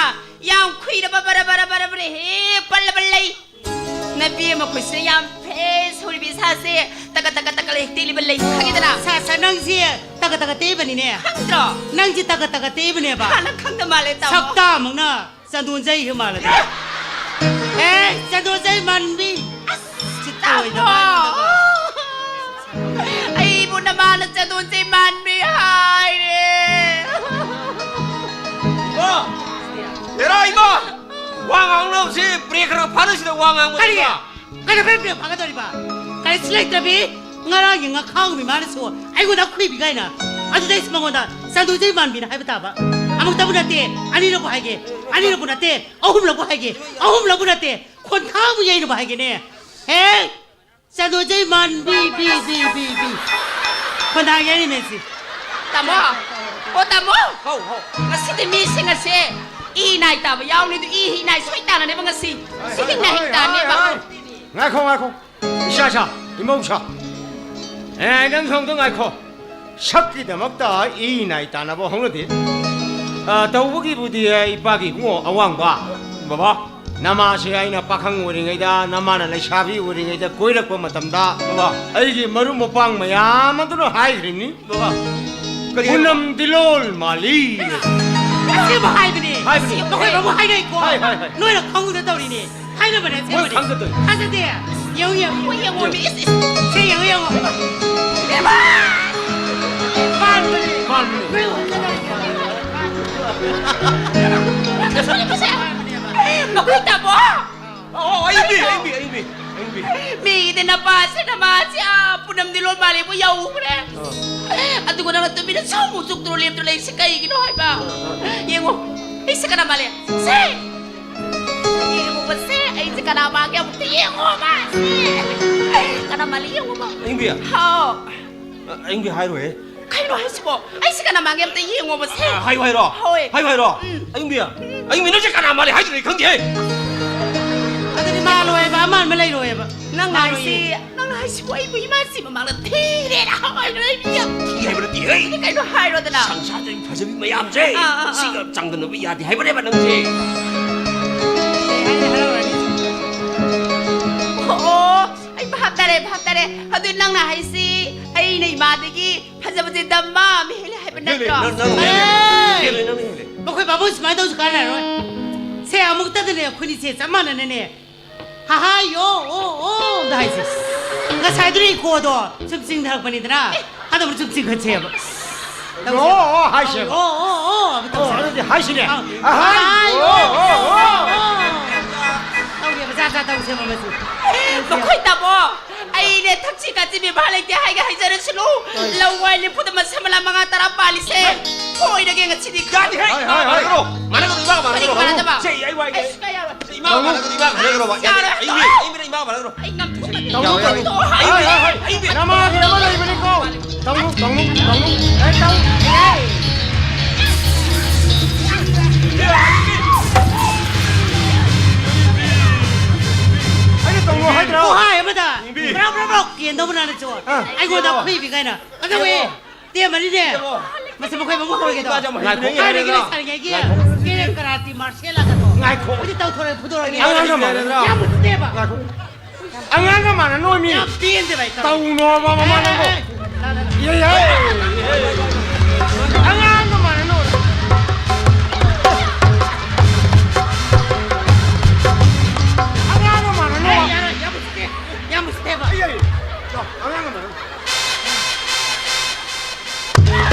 ꯌꯥꯝ ꯈꯨꯏꯔꯕ ꯕꯔ ꯕꯔ ꯕꯔ ꯕꯔ ꯍꯦꯛ ꯄꯜꯂꯕ ꯂꯩ꯫ ꯅꯕꯦꯝꯃ ꯑꯩꯈꯣꯏꯁꯤꯅ ꯌꯥꯝ ꯐ꯭ꯔꯦꯁ ꯑꯣꯏꯔꯤꯕ ꯏꯁꯥꯁꯦ ꯇꯒ ꯇꯒ ꯇꯒ ꯂꯩ ꯇꯦꯛꯂꯤꯕ ꯂꯩ ꯈꯪꯉꯤꯗꯅ? ꯁꯥ, ꯁꯥ, ꯅꯪꯁꯤ ꯇꯒ ꯇꯒ ꯇꯦꯛꯏꯕꯅꯤꯅꯦ꯫ ꯈꯪꯗ꯭ꯔꯣ? ꯅꯪꯁꯤ ꯇꯒ ꯇꯒ ꯇꯦꯛꯏꯕꯅꯦꯕ꯫ ꯍꯥꯟꯅ ꯈꯪꯗ ꯃꯥꯜꯂꯦ, ꯇꯥꯃꯣ꯫ ꯁꯛꯇꯥꯃꯛꯅ ꯆꯟꯗꯣꯟꯖꯩ ꯍꯦꯛ ꯃꯥꯜꯂꯗꯤ꯫ ꯑꯦ, ꯆꯟꯗꯣꯟꯖꯩ ꯃꯥꯟꯕꯤ꯫ ꯑꯁ, ꯆꯤꯠꯇ ꯇꯥꯃꯣ! ꯑꯣꯏꯗꯕ꯫ ꯑꯩꯕꯨ ꯅꯃꯥꯅ ꯆꯟꯗꯣꯟꯖꯩ ꯃꯥꯟꯕꯤ ꯍꯥꯏꯔꯦ꯫ ꯏꯃꯥ! ꯍꯦꯔꯥ, ꯏꯃꯥ! ꯋꯥ ꯉꯥꯡꯅꯕꯁꯤ ꯕ꯭ꯔꯦꯛ ꯈꯔ ꯐꯥꯅꯁꯤꯗ, ꯋꯥ ꯉꯥꯡꯕꯁꯤꯗ꯫ ꯀꯔꯤ? ꯀꯔꯤ ꯕ꯭ꯔꯦꯛ ꯕ꯭ꯔꯦꯛ ꯐꯥꯒꯗꯧꯔꯤꯕ? ꯀꯔꯤꯁꯨ ꯂꯩꯇ꯭ꯔꯕꯤ? ꯉꯔꯥꯡꯒꯤ ꯉꯥꯈꯥꯎꯒꯤ ꯃꯥꯅꯁꯨ ꯑꯩꯉꯣꯟꯗ ꯈꯨꯏꯕꯤ ꯀꯥꯏꯅ꯫ ꯑꯗꯨꯗꯩꯁꯨ ꯃꯉꯣꯟꯗ ꯆꯥꯟꯗꯨꯖꯩ ꯃꯥꯟꯕꯤꯅ ꯍꯥꯏꯕ ꯇꯥꯕ꯫ ꯑꯃꯨꯛꯇꯕꯨ ꯅꯠꯇꯦ, ꯑꯅꯤꯔꯛꯄꯨ ꯍꯥꯏꯒꯦ꯫ ꯑꯅꯤꯔꯛꯄꯨ ꯅꯠꯇꯦ, ꯑꯍꯨꯝꯂꯛꯄꯨ ꯍꯥꯏꯒꯦ꯫ ꯑꯍꯨꯝꯂꯛꯄꯨ ꯅꯠꯇꯦ, ꯈꯣꯟꯊꯥꯡꯕꯨ ꯌꯩꯅꯕ ꯍꯥꯏꯒꯦꯅꯦ꯫ ꯍꯦ! ꯆꯥꯟꯗꯣꯟꯖꯩ ꯃꯥꯟꯕꯤ, ꯕꯤ, ꯕꯤ, ꯕꯤ, ꯕꯤ꯫ ꯈꯣꯟꯗꯥ ꯌꯩꯔꯤꯃꯦꯁꯤ꯫ ꯇꯥꯃꯣ! ꯑꯣ, ꯇꯥꯃꯣ! ꯍꯧ, ꯍꯧ꯫ ꯉꯁꯤꯗꯤ ꯃꯤꯁꯤꯡ ꯑꯁꯦ ꯏ ꯅꯥꯏ ꯇꯥꯕ ꯌꯥꯎꯅꯤ, ꯑꯗꯨ ꯏ ꯍꯤ ꯅꯥꯏ ꯁꯣꯏ ꯇꯥꯅꯅꯦꯕ ꯉꯁꯤ꯫ ꯁꯤ ꯍꯤꯡꯅ ꯍꯤꯡ ꯇꯥꯅꯦꯕ꯫ ꯉꯥꯏꯈꯣ, ꯉꯥꯏꯈꯣ꯫ ꯏꯁꯥ ꯁꯥ, ꯏꯃꯧ ꯁꯥ꯫ ꯑꯦ, ꯅꯪ ꯁꯣꯝꯗ ꯉꯥꯏꯈꯣ꯫ ꯁꯛꯀꯤꯗꯃꯛꯇ ꯏ ꯅꯥꯏ ꯇꯥꯅꯕ ꯍꯧꯅꯗꯦ꯫ ꯑ, ꯇꯧꯕꯒꯤꯕꯨꯗꯤ ꯏꯄꯥꯒꯤ ꯏꯕꯨꯡꯉꯣ ꯑꯋꯥꯡꯕ, ꯕꯕꯥ, ꯅꯃꯥꯁꯦ ꯑꯩꯅ ꯄꯥꯈꯪ ꯑꯣꯏꯔꯤꯉꯩꯗ, ꯅꯃꯥꯅ ꯂꯩꯁꯥꯕꯤ ꯑꯣꯏꯔꯤꯉꯩꯗ ꯀꯣꯏꯔꯛꯄ ꯃꯇꯝꯗ, ꯕꯕꯥ, ꯑꯩꯒꯤ ꯃꯔꯨꯞ ꯃꯄꯥꯡ ꯃꯌꯥꯝ ꯑꯗꯨꯅ ꯍꯥꯏꯈ꯭ꯔꯤꯅꯤ, ꯕꯕꯥ꯫ ꯀꯔꯤ ꯍꯥꯏꯕ? ꯄꯨꯅꯝ ꯗꯤꯂꯣꯜ ꯃꯥꯜꯂꯤ꯫ ꯑꯁꯦꯡꯕ ꯍꯥꯏꯕꯅꯦ꯫ ꯍꯥꯏꯕꯅꯦ꯫ ꯃꯈꯣꯏ ꯃꯕꯨ ꯍꯥꯏꯅꯩꯀꯣ꯫ ꯍꯥꯏ, ꯍꯥꯏ, ꯍꯥꯏ꯫ ꯅꯣꯏꯅ ꯈꯪꯗ ꯇꯧꯔꯤꯅꯦ꯫ ꯍꯥꯏꯅꯕꯅꯦ, ꯃꯣꯏ ꯑꯁꯦꯡꯕꯅꯦ꯫ ꯈꯪꯗ ꯇꯧꯔꯤꯅꯦ꯫ ꯊꯥꯖꯗꯦ? ꯌꯦꯡꯉꯨ, ꯌꯦꯡꯉꯨ꯫ ꯃꯣꯏ ꯌꯦꯡꯉꯣ, ꯃꯤ, ꯏꯁ, ꯏꯁ꯫ ꯁꯦ, ꯌꯦꯡꯉꯨ, ꯌꯦꯡꯉꯨ꯫ ꯏꯃꯥ! ꯃꯥꯟꯕꯅꯦ꯫ ꯃꯥꯟꯕꯅꯦ꯫ ꯅꯣꯏ ꯋꯥꯈꯜ ꯂꯥꯛꯏꯁꯦ꯫ ꯃꯈꯣꯏ ꯇꯥꯃꯣ! ꯑꯣ, ꯑꯣ, ꯑꯌꯤꯡꯕꯤ, ꯑꯌꯤꯡꯕꯤ, ꯑꯌꯤꯡꯕꯤ, ꯑꯌꯤꯡꯕꯤ꯫ ꯃꯤꯒꯤꯗꯤ ꯅꯄꯥꯁꯦ, ꯅꯃꯥꯁꯦ, ꯑꯥ, ꯄꯨꯅꯝꯗꯤ ꯂꯣꯟ ꯃꯥꯜꯂꯦꯕꯨ ꯌꯧꯈ꯭ꯔꯦ꯫ ꯑꯥ꯫ ꯑꯗꯨꯒ ꯅꯪꯅ ꯇꯨꯃꯤꯟꯅ ꯁꯨꯝ ꯎꯆꯨꯛꯇꯨꯔ ꯂꯦꯞꯇꯨꯔ ꯂꯩꯔꯤꯁꯦ ꯀꯩꯒꯤꯅꯣ ꯍꯥꯏꯕ? ꯑꯥ, ꯑꯥ꯫ ꯌꯦꯡꯉꯣ, ꯑꯩꯁꯦ ꯀꯅꯥ ꯃꯥꯜꯂꯦ? ꯁꯦ! ꯌꯦꯡꯉꯨꯕꯁꯦ, ꯑꯩꯁꯦ ꯀꯅꯥ ꯃꯥꯜꯂꯦ? ꯑꯃꯨꯛꯇ ꯌꯦꯡꯉꯣꯕ, ꯁꯦ! ꯀꯅꯥ ꯃꯥꯜꯂꯦ? ꯌꯦꯡꯉꯣꯕ꯫ ꯑꯌꯤꯡꯕꯤ꯫ ꯍꯥꯎ꯫ ꯑ, ꯑꯌꯤꯡꯕꯤ ꯍꯥꯏꯔꯣꯏꯍꯦ꯫ ꯀꯩꯅꯣ ꯍꯥꯏꯁꯤꯕꯣ? ꯑꯩꯁꯦ ꯀꯅꯥ ꯃꯥꯟꯒꯦ ꯑꯝꯇ ꯌꯦꯡꯉꯣꯕꯁꯦ꯫ ꯍꯥꯏꯌꯨ ꯍꯥꯏꯔꯣ? ꯍꯣꯏ꯫ ꯍꯥꯏꯌꯨ ꯍꯥꯏꯔꯣ? ꯎꯝ꯫ ꯑꯌꯨꯡꯕꯤ, ꯑꯌꯨꯡꯕꯤ, ꯅꯪꯁꯦ ꯀꯅꯥ ꯃꯥꯜꯂꯤ ꯍꯥꯏꯗ꯭ꯔꯗꯤ ꯈꯪꯗꯦꯍꯦ꯫ ꯑꯗꯨꯗꯤ ꯃꯥꯜꯂꯣꯏ ꯍꯥꯏꯕ, ꯑꯃꯥꯟꯕ ꯂꯩꯔꯣꯏ ꯍꯥꯏꯕ꯫ ꯅꯪ ꯃꯥꯜꯂꯣꯏꯌꯦ꯫ ꯍꯥꯏꯁꯤ, ꯅꯪ ꯍꯥꯏꯁꯤꯕꯨ ꯑꯩꯕꯨ ꯏꯃꯥ ꯁꯤ ꯃꯃꯥꯡꯗ ꯊꯤꯔꯦꯅ ꯍꯥꯏꯔꯣꯏ ꯃꯤ ꯌꯥꯝ ꯊꯤ ꯍꯥꯏꯕ ꯅꯠꯇꯦꯍꯦ꯫ ꯑꯗꯨꯗꯤ ꯀꯩꯅꯣ ꯍꯥꯏꯔꯣꯗꯅ꯫ ꯁꯪꯁꯥꯔꯗ ꯐꯖꯕꯤ ꯃꯌꯥꯝꯁꯦ ꯑꯥ, ꯑꯥ, ꯑꯥ꯫ ꯁꯤꯒ ꯆꯥꯡꯗꯝꯅꯕ ꯌꯥꯗꯦ ꯍꯥꯏꯕꯅꯦꯕ ꯅꯪꯁꯦ꯫ ꯑꯣ, ꯑꯩ ꯚꯥꯞ ꯇꯥꯔꯦ, ꯚꯥꯞ ꯇꯥꯔꯦ꯫ ꯑꯗꯨ ꯅꯪꯅ ꯍꯥꯏꯁꯤ ꯑꯩꯅ ꯏꯃꯥꯗꯒꯤ ꯐꯖꯕꯁꯦ ꯗꯝꯃ ꯑꯃ ꯍꯦꯜꯂꯦ ꯍꯥꯏꯕ ꯍꯦꯜꯂꯦ, ꯅꯠꯇ꯭ꯔꯣ? ꯅꯪ, ꯅꯪ, ꯅꯪ, ꯑꯦ! ꯍꯦꯜꯂꯦ, ꯅꯪ ꯍꯦꯜꯂꯦ꯫ ꯃꯈꯣꯏ ꯕꯥꯕꯨꯡ ꯁꯨꯃꯥꯏꯅ ꯇꯧꯁꯨ ꯀꯥꯟꯅꯔꯣꯏ꯫ ꯁꯦ, ꯑꯃꯨꯛꯇꯗꯅꯦ ꯑꯩꯈꯣꯏꯅꯤꯁꯦ ꯆꯞ ꯃꯥꯟꯅꯅꯅꯦ꯫ ꯍꯥꯍꯥꯏ, ꯑꯣ, ꯑꯣ, ꯑꯣ, ꯑꯝꯇ ꯍꯥꯏꯁꯦ꯫ ꯉꯁꯥꯏꯗꯨꯅ ꯏꯀꯣꯗꯣ ꯁꯨꯝ ꯆꯤꯡꯊꯔꯛꯄꯅꯤꯗꯅ꯫ ꯑꯗꯨꯝ ꯁꯨꯝ ꯆꯤꯡꯈꯠꯁꯦꯕ꯫ ꯇꯧꯁꯦꯕ꯫ ꯑꯣ, ꯑꯣ, ꯍꯥꯏꯁꯦꯕ꯫ ꯑꯧ, ꯑꯣ, ꯑꯣ, ꯑꯣ, ꯑꯝꯇ ꯑꯣ, ꯇꯧꯁꯦꯕ꯫ ꯑꯗꯨꯗꯤ ꯍꯥꯏꯁꯤꯅꯦ꯫ ꯑꯧ꯫ ꯑꯍꯥꯏ, ꯍꯥꯏ, ꯑꯣ, ꯑꯣ, ꯑꯣ, ꯑꯣ, ꯑꯣ꯫ ꯑꯣ꯫ ꯇꯧꯒꯦꯕ, ꯖꯥꯠ ꯖꯥꯠ ꯇꯧꯁꯦꯕ ꯃꯁꯤ꯫ ꯃꯈꯣꯏ ꯇꯥꯃꯣ, ꯑꯩꯅꯦ ꯊꯛꯁꯤ ꯈꯥꯁꯤ ꯕꯦꯕꯥꯔ ꯂꯩꯇꯦ ꯍꯥꯏꯒꯦ ꯍꯥꯏꯖꯔꯁꯅꯨ꯫ ꯍꯣꯏ꯫ ꯂꯋꯥꯏ ꯂꯦꯝꯐꯨꯗ ꯃꯁꯝ ꯃꯂꯥ ꯃꯉꯥ ꯇꯔꯥ ꯄꯥꯜꯂꯤꯁꯦ꯫ ꯍꯣꯏ꯫ ꯐꯣꯏꯔꯒꯦ ꯉꯁꯤꯗꯤ꯫ ꯌꯥꯗꯦ, ꯍꯦ꯫ ꯍꯣꯏ, ꯍꯣꯏ, ꯍꯣꯏ꯫ ꯃꯥꯟꯅꯒꯅꯨ, ꯏꯃꯥ ꯃꯥꯟꯅꯒꯅꯨ꯫ ꯀꯔꯤ ꯃꯥꯟꯅꯗꯕ? ꯁꯦ, ꯑꯩ ꯋꯥꯏꯒꯦ꯫ ꯑꯩꯁ, ꯀꯌꯥ ꯋꯥꯏ? ꯏꯃꯥ ꯃꯥꯟꯅꯒꯅꯨ, ꯏꯃꯥ ꯃꯥꯟꯅꯒꯅꯨ꯫ ꯌꯥꯔꯦ꯫ ꯑꯩ ꯃꯤ, ꯑꯩ ꯃꯤꯅ ꯏꯃꯥ ꯃꯥꯟꯅꯒꯅꯨ꯫ ꯑꯩ ꯉꯝꯊꯣꯛꯀꯅꯤ꯫ ꯇꯧꯅꯨ, ꯇꯧꯅꯨ꯫ ꯑꯩ ꯃꯤ, ꯍꯣꯏ, ꯍꯣꯏ, ꯍꯣꯏ꯫ ꯑꯩ ꯃꯤ꯫ ꯅꯃꯥꯒꯤ ꯑꯃ ꯂꯩꯕꯅꯤꯀꯣ꯫ ꯇꯧꯅꯨ, ꯇꯧꯅꯨ, ꯇꯧꯅꯨ꯫ ꯑꯦ, ꯇꯧ꯫ ꯑꯦ꯫ ꯑꯩꯅ ꯇꯧꯅꯨ ꯍꯥꯏꯗ꯭ꯔꯣ? ꯈꯨꯍꯥꯏ ꯑꯃꯗ ꯏꯕꯤ꯫ ꯕ꯭ꯔꯥ, ꯕ꯭ꯔꯥ, ꯕ꯭ꯔꯥ ꯀꯦꯟꯗꯧꯕ ꯅꯪꯅ ꯆꯣ꯫ ꯑꯥ꯫ ꯑꯩꯉꯣꯟꯗ ꯈꯨꯏꯕꯤ ꯀꯥꯏꯅ꯫ ꯑꯗꯨ ꯋꯦ꯫ ꯇꯦꯝꯕꯅꯤꯅꯦ꯫ ꯃꯁꯤ ꯃꯈꯣꯏ ꯃꯃꯨꯡ ꯈꯣꯏꯒꯦꯗꯣ꯫ ꯉꯥꯏꯈꯣ꯫ ꯀꯥꯏꯗꯒꯤ ꯂꯩꯁꯥꯔꯤꯉꯩꯒꯤ ꯀꯦꯔꯦ ꯀꯔꯥꯇꯤ ꯃꯥꯔꯁꯦꯜ ꯑꯥꯔꯠ ꯑꯗꯣ꯫ ꯉꯥꯏꯈꯣ꯫ ꯍꯧꯖꯤꯛ ꯇꯧꯊꯣꯔꯛꯑꯦ ꯐꯨꯗꯣꯔꯛꯑꯒꯦ꯫ ꯑꯉꯥꯡ ꯑꯃ ꯌꯥꯝ ꯎꯁꯤꯠꯇꯦꯕ꯫ ꯉꯥꯏꯈꯣ꯫ ꯑꯉꯥꯡꯒ ꯃꯥꯟꯅꯅꯣ ꯃꯤ꯫ ꯌꯥꯝ ꯄꯦꯟꯗꯦꯕ ꯑꯩ ꯇꯧꯔꯤꯁꯦ꯫ ꯇꯧꯅꯣꯕ ꯃꯃꯥ ꯅꯪꯕꯣ꯫ ꯑꯦ, ꯑꯦ, ꯑꯦ, ꯑꯦ, ꯑꯦ, ꯑꯦ꯫ ꯌꯦ, ꯌꯦ꯫ ꯑꯉꯥꯡꯒ ꯃꯥꯟꯅꯅꯣ꯫ ꯑꯉꯥꯡꯒ ꯃꯥꯟꯅꯅꯣ꯫ ꯑꯦ, ꯌꯥꯔꯣꯏ, ꯌꯥꯝ ꯎꯁꯤꯠꯇꯦ꯫ ꯌꯥꯝ ꯎꯁꯤꯠꯇꯦꯕ꯫ ꯑꯦ, ꯑꯦ, ꯑꯦ꯫ ꯑꯉꯥꯡꯒ ꯃꯥꯟꯅꯅꯣ꯫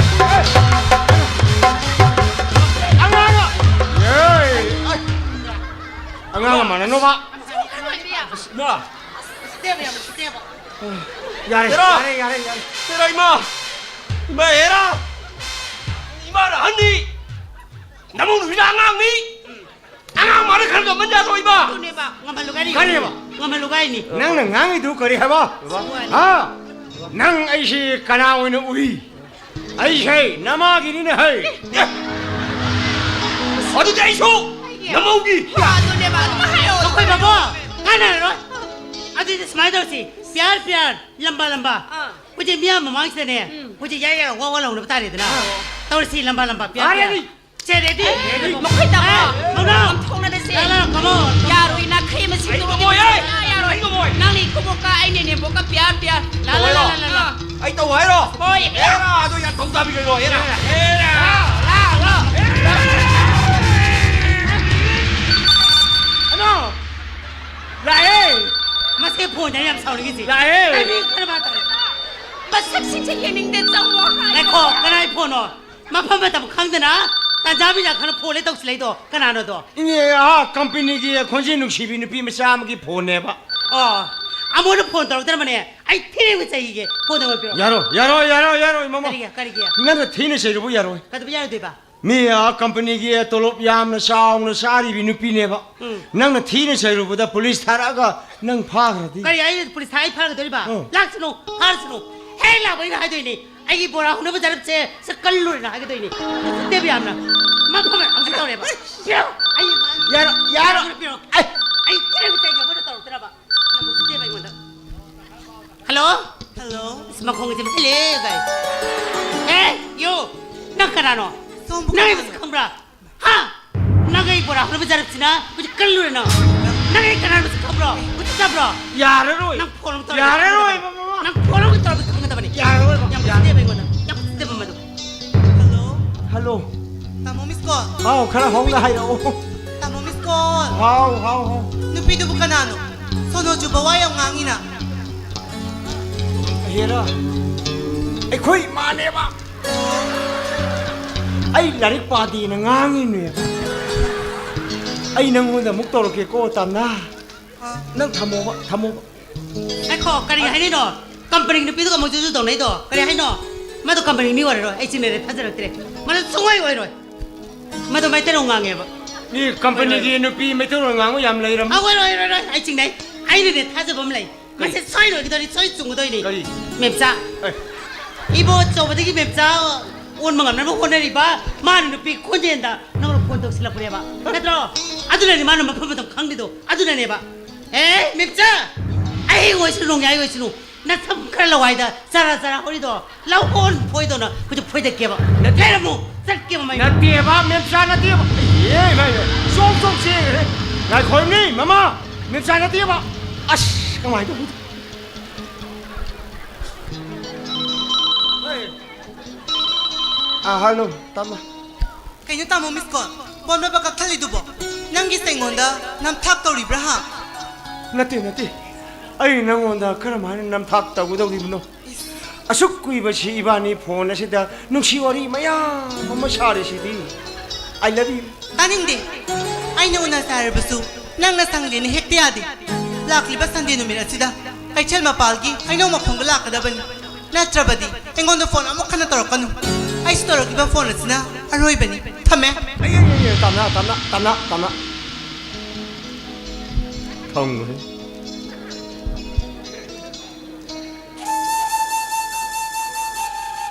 ꯑꯉꯥꯡꯒ꯫ ꯑꯦ꯫ ꯑꯉꯥꯡꯒ ꯃꯥꯟꯅꯅꯣꯕ꯫ ꯏꯃꯥ꯫ ꯌꯥꯔꯦ, ꯍꯦꯔꯥ! ꯌꯥꯔꯦ, ꯌꯥꯔꯦ, ꯌꯥꯔꯦ꯫ ꯍꯦꯔꯥ, ꯏꯃꯥ! ꯏꯃꯥ, ꯍꯦꯔꯥ! ꯏꯃꯥꯅ ꯑꯍꯟꯅꯤ! ꯅꯃꯧ ꯅꯨꯄꯤꯅ ꯑꯉꯥꯡꯅꯤ! ꯑꯉꯥꯡ ꯃꯥꯅ ꯈꯔ ꯉꯝꯍꯟ ꯌꯥꯗ꯭ꯔꯣ, ꯏꯃꯥ? ꯑꯗꯨꯅꯦꯕ, ꯉꯝꯍꯜꯂꯨ ꯀꯥꯏꯅꯤ꯫ ꯀꯔꯤꯕ? ꯉꯝꯍꯜꯂꯨ ꯀꯥꯏꯅꯤ꯫ ꯅꯪꯅ ꯉꯥꯡꯉꯤꯗꯨ ꯀꯔꯤ ꯍꯥꯏꯕ? ꯍꯥ? ꯅꯪ ꯑꯩꯁꯤ ꯀꯅꯥ ꯑꯣꯏꯅ ꯎꯏ? ꯑꯩ ꯍꯦ, ꯅꯃꯥꯒꯤꯅꯤꯅꯦ ꯍꯦ꯫ ꯑꯦ꯫ ꯑꯗꯨꯗꯤ ꯑꯩꯁꯨ ꯅꯃꯧꯒꯤ꯫ ꯑꯗꯨꯅꯦꯕ, ꯑꯗꯨꯝ ꯍꯥꯏꯌꯣ꯫ ꯅꯈꯣꯏ ꯕꯥꯕꯣ, ꯀꯥꯟꯅꯔꯔꯣꯏ꯫ ꯑꯗꯨꯗꯤ ꯁꯨꯃꯥꯏꯅ ꯇꯧꯔꯁꯤ, ꯄꯤꯌꯥꯔ, ꯄꯤꯌꯥꯔ, ꯂꯝꯕꯥ, ꯂꯝꯕꯥ꯫ ꯑꯥ꯫ ꯍꯧꯖꯤꯛ ꯃꯤꯌꯥꯝ ꯃꯃꯥꯡꯁꯤꯗꯅꯦ, ꯎꯝ꯫ ꯍꯧꯖꯤꯛ ꯌꯥꯏ ꯌꯥꯏ ꯋꯥ ꯋꯥ ꯂꯥꯎꯅꯕ ꯇꯥꯔꯦꯗꯅ꯫ ꯑꯥ꯫ ꯇꯧꯔꯁꯤ, ꯂꯝꯕꯥ, ꯂꯝꯕꯥ, ꯄꯤꯌꯥꯔ, ꯄꯤꯌꯥꯔ꯫ ꯔꯦꯗꯤ꯫ ꯁꯦ, ꯔꯦꯗꯤ? ꯑꯦ, ꯃꯈꯣꯏ ꯇꯥꯃꯣ꯫ ꯑꯦ, ꯃꯧꯅꯥ꯫ ꯌꯥꯝ ꯊꯣꯛꯅꯔꯁꯦ꯫ ꯂꯥ, ꯂꯥ, ꯀꯃꯣꯟ꯫ ꯌꯥꯔꯣꯏ, ꯅꯈꯩ ꯃꯁꯤ ꯑꯩ ꯇꯧꯔꯗꯤ ꯉꯝꯃꯣꯏ, ꯑꯩ ꯌꯥꯔꯣꯏ꯫ ꯑꯩ ꯉꯝꯃꯣꯏ꯫ ꯅꯪꯅ ꯏꯀꯨꯕꯣꯛꯀ ꯑꯩꯅ ꯏꯅꯦꯝꯕꯣꯛꯀ ꯄꯤꯌꯥꯔ, ꯄꯤꯌꯥꯔ꯫ ꯂꯥ, ꯂꯥ, ꯂꯥ, ꯂꯥ, ꯂꯥ꯫ ꯑꯩ ꯇꯧ ꯍꯥꯏꯔꯣ? ꯍꯣꯏ꯫ ꯑꯦꯔꯥ, ꯑꯗꯣ ꯌꯥꯝ ꯊꯧ ꯇꯥꯕꯤ ꯀꯩꯅꯣ, ꯑꯦꯔꯥ꯫ ꯑꯦꯔꯥ, ꯂꯥ, ꯂꯥ꯫ ꯑꯅꯣ! ꯂꯥꯛꯑꯦ! ꯃꯁꯤ ꯐꯣꯟꯗ ꯌꯥꯝ ꯁꯥꯎꯅꯤꯡꯉꯤꯁꯤ꯫ ꯂꯥꯛꯑꯦ! ꯀꯔꯤ ꯀꯔꯕꯥꯔ ꯇꯧꯔꯤ? ꯃꯁꯛꯁꯤꯡꯁꯦ ꯌꯦꯡꯅꯤꯡꯗꯦ, ꯆꯪꯉꯣ ꯍꯥꯏ꯫ ꯉꯥꯏꯈꯣ, ꯀꯅꯥꯏ ꯐꯣꯟꯅꯣ? ꯃꯐꯝ ꯃꯇꯝ ꯈꯪꯗꯅ ꯇꯥꯟꯖꯥ ꯃꯤꯖꯥ ꯈꯪꯅ ꯐꯣꯟ ꯂꯩ ꯇꯧꯁꯤꯜꯂꯛꯏꯗꯣ ꯀꯅꯥꯅꯣꯗꯣ? ꯏꯅꯦ, ꯑꯥ, ꯀꯝꯄꯅꯤꯒꯤ ꯈꯣꯟꯖꯦꯜ ꯅꯨꯡꯁꯤꯕꯤ ꯅꯨꯄꯤ ꯃꯆꯥ ꯑꯃꯒꯤ ꯐꯣꯟꯅꯦꯕ꯫ ꯑꯣ, ꯑꯃꯨꯛ ꯐꯣꯟ ꯇꯧꯔꯛꯇꯅꯕꯅꯦ꯫ ꯑꯩ ꯊꯤꯅ ꯆꯩꯒꯦ꯫ ꯐꯣꯟ ꯅꯝꯕꯔ ꯄꯤꯔꯛꯑꯣ꯫ ꯌꯥꯔꯣꯏ, ꯌꯥꯔꯣꯏ, ꯌꯥꯔꯣꯏ, ꯌꯥꯔꯣꯏ, ꯃꯃꯥ꯫ ꯀꯔꯤꯒꯤ, ꯀꯔꯤꯒꯤ? ꯅꯪꯅ ꯊꯤꯅ ꯆꯩꯔꯨꯕ ꯌꯥꯔꯣꯏ꯫ ꯀꯩꯗꯧꯕ ꯌꯥꯔꯣꯏꯗꯣꯏꯕ? ꯃꯤ, ꯑꯥ, ꯀꯝꯄꯅꯤꯒꯤ ꯇꯣꯂꯣꯞ ꯌꯥꯝꯅ ꯆꯥꯎꯅ ꯆꯥꯔꯤꯕꯤ ꯅꯨꯄꯤꯅꯦꯕ꯫ ꯎꯝ꯫ ꯅꯪꯅ ꯊꯤꯅ ꯆꯩꯔꯨꯕꯗ ꯄꯨꯂꯤꯁ ꯊꯥꯔꯛꯑꯒ ꯅꯪ ꯐꯥꯈ꯭ꯔꯗꯤ? ꯀꯔꯤ, ꯑꯩ ꯄꯨꯂꯤꯁ ꯊꯥꯔꯛꯑ ꯑꯩ ꯐꯥꯈ꯭ꯔꯗꯣꯏꯕ? ꯎꯝ꯫ ꯂꯥꯛꯁꯅꯨ, ꯐꯥꯔꯁꯅꯨ꯫ ꯍꯦꯛ ꯂꯥꯛꯄ ꯑꯩꯅ ꯍꯥꯏꯗꯣꯏꯅꯦ, "ꯑꯩꯒꯤ ꯕꯣꯔꯥ ꯍꯧꯅꯕ ꯖꯔꯞꯁꯦ ꯁꯤ ꯀꯜꯂꯨꯔꯦꯅ" ꯍꯥꯏꯒꯗꯣꯏꯅꯦ꯫ ꯎꯁꯤꯠꯇꯦꯕ ꯌꯥꯝꯅ꯫ ꯃꯐꯝ ꯍꯧꯖꯤꯛ ꯇꯧꯔꯦꯕ꯫ ꯄꯤꯔꯛꯑꯣ꯫ ꯑꯩ ꯌꯥꯔꯣ, ꯌꯥꯔꯣ꯫ ꯄꯤꯔꯛꯑꯣ꯫ ꯑꯩ ꯑꯩ ꯊꯤꯅ ꯆꯩꯒꯦ, ꯑꯃꯗ ꯇꯧꯔꯛꯇꯅꯕ꯫ ꯌꯥꯝ ꯎꯁꯤꯠꯇꯦꯕ ꯑꯩꯉꯣꯟꯗ꯫ ꯍꯜꯂꯣ? ꯍꯜꯂꯣ? ꯑꯁ, ꯃꯈꯣꯡꯁꯦ ꯃꯨꯊꯠꯂꯦ, ꯚꯥꯏ꯫ ꯑꯦ, ꯌꯣ! ꯅꯪ ꯀꯅꯥꯅꯣ? ꯁꯣꯝꯕꯨ ꯅꯪ ꯑꯩ ꯀꯅꯥꯅꯣ? ꯃꯁꯛ ꯈꯪꯕ꯭ꯔꯥ? ꯍꯥ? ꯅꯪ ꯑꯩ ꯕꯣꯔꯥ ꯍꯧꯅꯕ ꯖꯔꯞꯁꯤꯅ ꯍꯧꯖꯤꯛ ꯀꯜꯂꯨꯔꯦ ꯅꯪ꯫ ꯅꯪ ꯑꯩ ꯀꯅꯥꯅꯣ ꯃꯁꯛ ꯈꯪꯕ꯭ꯔꯣ? ꯎꯁꯤꯠꯇꯕ꯭ꯔꯣ? ꯌꯥꯔꯔꯣꯏ꯫ ꯅꯪ ꯐꯣꯟ ꯑꯃꯨꯛ ꯇꯧꯔꯒ ꯌꯥꯔꯔꯣꯏ, ꯈꯪꯒꯗꯕꯅꯤ꯫ ꯃꯃꯥ꯫ ꯅꯪ ꯐꯣꯟ ꯑꯃꯨꯛ ꯇꯧꯔꯒ ꯈꯪꯒꯗꯕꯅꯤ꯫ ꯌꯥꯔꯔꯣꯏ, ꯌꯥꯔꯔꯣꯏ꯫ ꯌꯥꯝ ꯎꯁꯤꯠꯇꯦꯕ ꯑꯩꯉꯣꯟꯗ꯫ ꯌꯥꯝ ꯎꯁꯤꯠꯇꯦꯕ ꯃꯗꯨ꯫ ꯍꯜꯂꯣ? ꯍꯜꯂꯣ꯫ ꯇꯥꯃꯣ, miss call꯫ ꯍꯥꯎ, ꯈꯔ ꯍꯧꯅ ꯍꯥꯏꯔꯛꯑꯣ꯫ ꯇꯥꯃꯣ, miss call꯫ ꯍꯥꯎ, ꯍꯥꯎ, ꯍꯥꯎ꯫ ꯅꯨꯄꯤꯗꯨꯕꯨ ꯀꯅꯥꯅꯣ? ꯁꯣꯅꯣ ꯆꯨꯕ ꯋꯥ ꯌꯥꯝ ꯉꯥꯡꯉꯤꯅ꯫ ꯍꯦꯔꯥ, ꯑꯩꯈꯣꯏ ꯏꯃꯥꯅꯦꯕ꯫ ꯑꯩ ꯂꯥꯏꯔꯤꯛ ꯄꯥꯗꯦꯅ ꯉꯥꯡꯉꯤꯅꯦꯕ꯫ ꯑꯩ ꯅꯪꯉꯣꯟꯗ ꯑꯃꯨꯛ ꯇꯧꯔꯛꯀꯦꯀꯣ, ꯇꯥꯝꯅꯥ꯫ ꯑ꯫ ꯅꯪ ꯊꯝꯃꯣꯕ, ꯊꯝꯃꯣꯕ꯫ ꯉꯥꯏꯈꯣ, ꯀꯔꯤ ꯍꯥꯏꯔꯤꯅꯣ? ꯀꯝꯄꯅꯤ ꯅꯨꯄꯤꯗꯨꯒ ꯑꯃꯨꯛ ꯖꯨꯖꯨ ꯇꯧꯅꯩꯗꯣ ꯀꯔꯤ ꯍꯥꯏꯅꯣ? ꯃꯗꯨ ꯀꯝꯄꯅꯤ ꯃꯤ ꯑꯣꯏꯔꯔꯣꯏ꯫ ꯑꯩ ꯆꯤꯡꯅꯔꯦ, ꯊꯥꯖꯔꯛꯇ꯭ꯔꯦ꯫ ꯃꯗꯨ ꯁꯨꯡꯑꯣꯏ ꯑꯣꯏꯔꯣꯏ꯫ ꯃꯗꯨ ꯃꯩꯇꯩꯂꯣꯟ ꯉꯥꯡꯉꯦꯕ꯫ ꯃꯤ ꯀꯝꯄꯅꯤꯒꯤ ꯅꯨꯄꯤ ꯃꯩꯇꯩꯂꯣꯟ ꯉꯥꯡꯕ ꯌꯥꯝ ꯂꯩꯔꯝꯃꯤ꯫ ꯑ, ꯑꯣꯏꯔꯣꯏ, ꯑꯣꯏꯔꯣꯏ, ꯑꯣꯏꯔꯣꯏ꯫ ꯑꯩ ꯆꯤꯡꯅꯩ꯫ ꯑꯩꯅꯅꯦ ꯊꯥꯖꯕ ꯑꯃ ꯂꯩ꯫ ꯀꯔꯤ? ꯃꯁꯤ ꯁꯣꯏ ꯂꯣꯏꯒꯗꯧꯔꯤ, ꯁꯣꯏ ꯆꯨꯝꯒꯗꯣꯏꯅꯤ꯫ ꯀꯔꯤ? ꯃꯦꯝꯆꯥ꯫ ꯑꯦ꯫ ꯏꯕꯣ ꯑꯆꯧꯕꯗꯒꯤ ꯃꯦꯝꯆꯥ ꯑꯣꯟꯕ ꯉꯝꯅꯕ ꯍꯣꯠꯅꯔꯤꯕ ꯃꯥꯅ ꯅꯨꯄꯤ ꯈꯣꯟꯖꯦꯜꯗ ꯅꯪꯅ ꯐꯣꯟ ꯇꯧꯁꯤꯜꯂꯛꯄꯅꯦꯕ, ꯅꯠꯇ꯭ꯔꯣ? ꯑꯗꯨꯅꯅꯦ ꯃꯥꯅ ꯃꯐꯝ ꯃꯇꯝ ꯈꯪꯗ꯭ꯔꯤꯗꯣ, ꯑꯗꯨꯅꯅꯦꯕ꯫ ꯑꯦ ꯃꯦꯝꯆꯥ, ꯑꯍꯤꯡ ꯑꯣꯏꯁꯅꯨ ꯅꯣꯡꯌꯥꯏ ꯑꯣꯏꯁꯅꯨ, ꯅꯁꯝ ꯈꯔ ꯂꯋꯥꯏꯗ ꯆꯔꯥ ꯆꯔꯥ ꯍꯧꯔꯤꯗꯣ ꯂꯧꯍꯣꯟ ꯐꯣꯏꯗꯧꯅ ꯑꯩꯈꯣꯏꯁꯨ ꯐꯣꯏꯗꯠꯀꯦꯕ꯫ ꯅꯠꯇꯦ꯫ ꯂꯩꯔꯝꯃꯨ, ꯆꯠꯀꯦꯕ ꯃꯩ꯫ ꯅꯠꯇꯦꯕ ꯃꯦꯝꯆꯥ, ꯅꯠꯇꯦꯕ꯫ ꯑꯦ ꯃꯥꯏ ꯃꯥꯏ, ꯆꯣꯛ ꯆꯣꯛ ꯆꯦꯟꯈ꯭ꯔꯦ꯫ ꯉꯥꯏꯈꯣꯅꯦ ꯃꯃꯥ, ꯃꯦꯝꯆꯥ ꯅꯠꯇꯦꯕ꯫ ꯑꯁ ꯀꯃꯥꯏꯅ ꯇꯧꯕꯅꯣ? ꯑꯥ, ꯍꯜꯂꯣ ꯇꯥꯃꯣ꯫ ꯀꯩꯅꯣ ꯇꯥꯃꯣ, ꯃꯤꯁ ꯀꯣꯜ? ꯐꯣꯟ ꯕꯕ ꯀꯛꯊꯠꯂꯤꯗꯨꯕꯣ? ꯅꯪꯒꯤꯁꯦ ꯑꯩꯉꯣꯟꯗ ꯅꯝꯊꯥꯛ ꯇꯧꯔꯤꯕ꯭ꯔꯥ ꯍꯥ? ꯅꯠꯇꯦ ꯅꯠꯇꯦ, ꯑꯩ ꯅꯪꯉꯣꯟꯗ ꯀꯔꯝꯍꯥꯏꯅ ꯅꯝꯊꯥꯛ ꯇꯧꯒꯗꯧꯔꯤꯕꯅꯣ? ꯏꯁ꯫ ꯑꯁꯨꯛ ꯀꯨꯏꯕꯁꯤ ꯏꯕꯥꯅꯤ ꯐꯣꯟ ꯑꯁꯤꯗ ꯅꯨꯡꯁꯤ ꯋꯥꯔꯤ ꯃꯌꯥꯝ ꯑꯃ ꯁꯥꯔꯤꯁꯤꯗꯤ꯫ I love you꯫ ꯇꯥꯅꯤꯡꯗꯦ꯫ ꯑꯩꯅ ꯎꯅꯁꯦ ꯍꯥꯏꯔꯕꯁꯨ ꯅꯪꯅ ꯁꯪꯗꯦꯅ ꯍꯦꯛꯇ ꯌꯥꯗꯦ꯫ ꯂꯥꯛꯂꯤꯕ ꯁꯟꯗꯦ ꯅꯨꯃꯤꯠ ꯑꯁꯤꯗ ꯀꯩꯊꯦꯜ ꯃꯄꯥꯜꯒꯤ ꯍꯩꯅꯧ ꯃꯈꯣꯡꯗ ꯂꯥꯛꯀꯗꯕꯅꯤ꯫ ꯅꯠꯇ꯭ꯔꯕꯗꯤ ꯑꯩꯉꯣꯟꯗ ꯐꯣꯟ ꯑꯃꯨꯛ ꯍꯟꯅ ꯇꯧꯔꯛꯀꯅꯨ꯫ ꯑꯩꯁꯨ ꯇꯧꯔꯛꯂꯤꯕ ꯐꯣꯟ ꯑꯁꯤꯅ ꯑꯔꯣꯏꯕꯅꯤ꯫ ꯊꯝꯃꯦ꯫ ꯑꯩ, ꯑꯩ, ꯑꯩ, ꯑꯩ, ꯇꯞꯅ, ꯇꯞꯅ, ꯇꯞꯅ, ꯇꯞꯅ꯫ ꯊꯝꯈ꯭ꯔꯦ꯫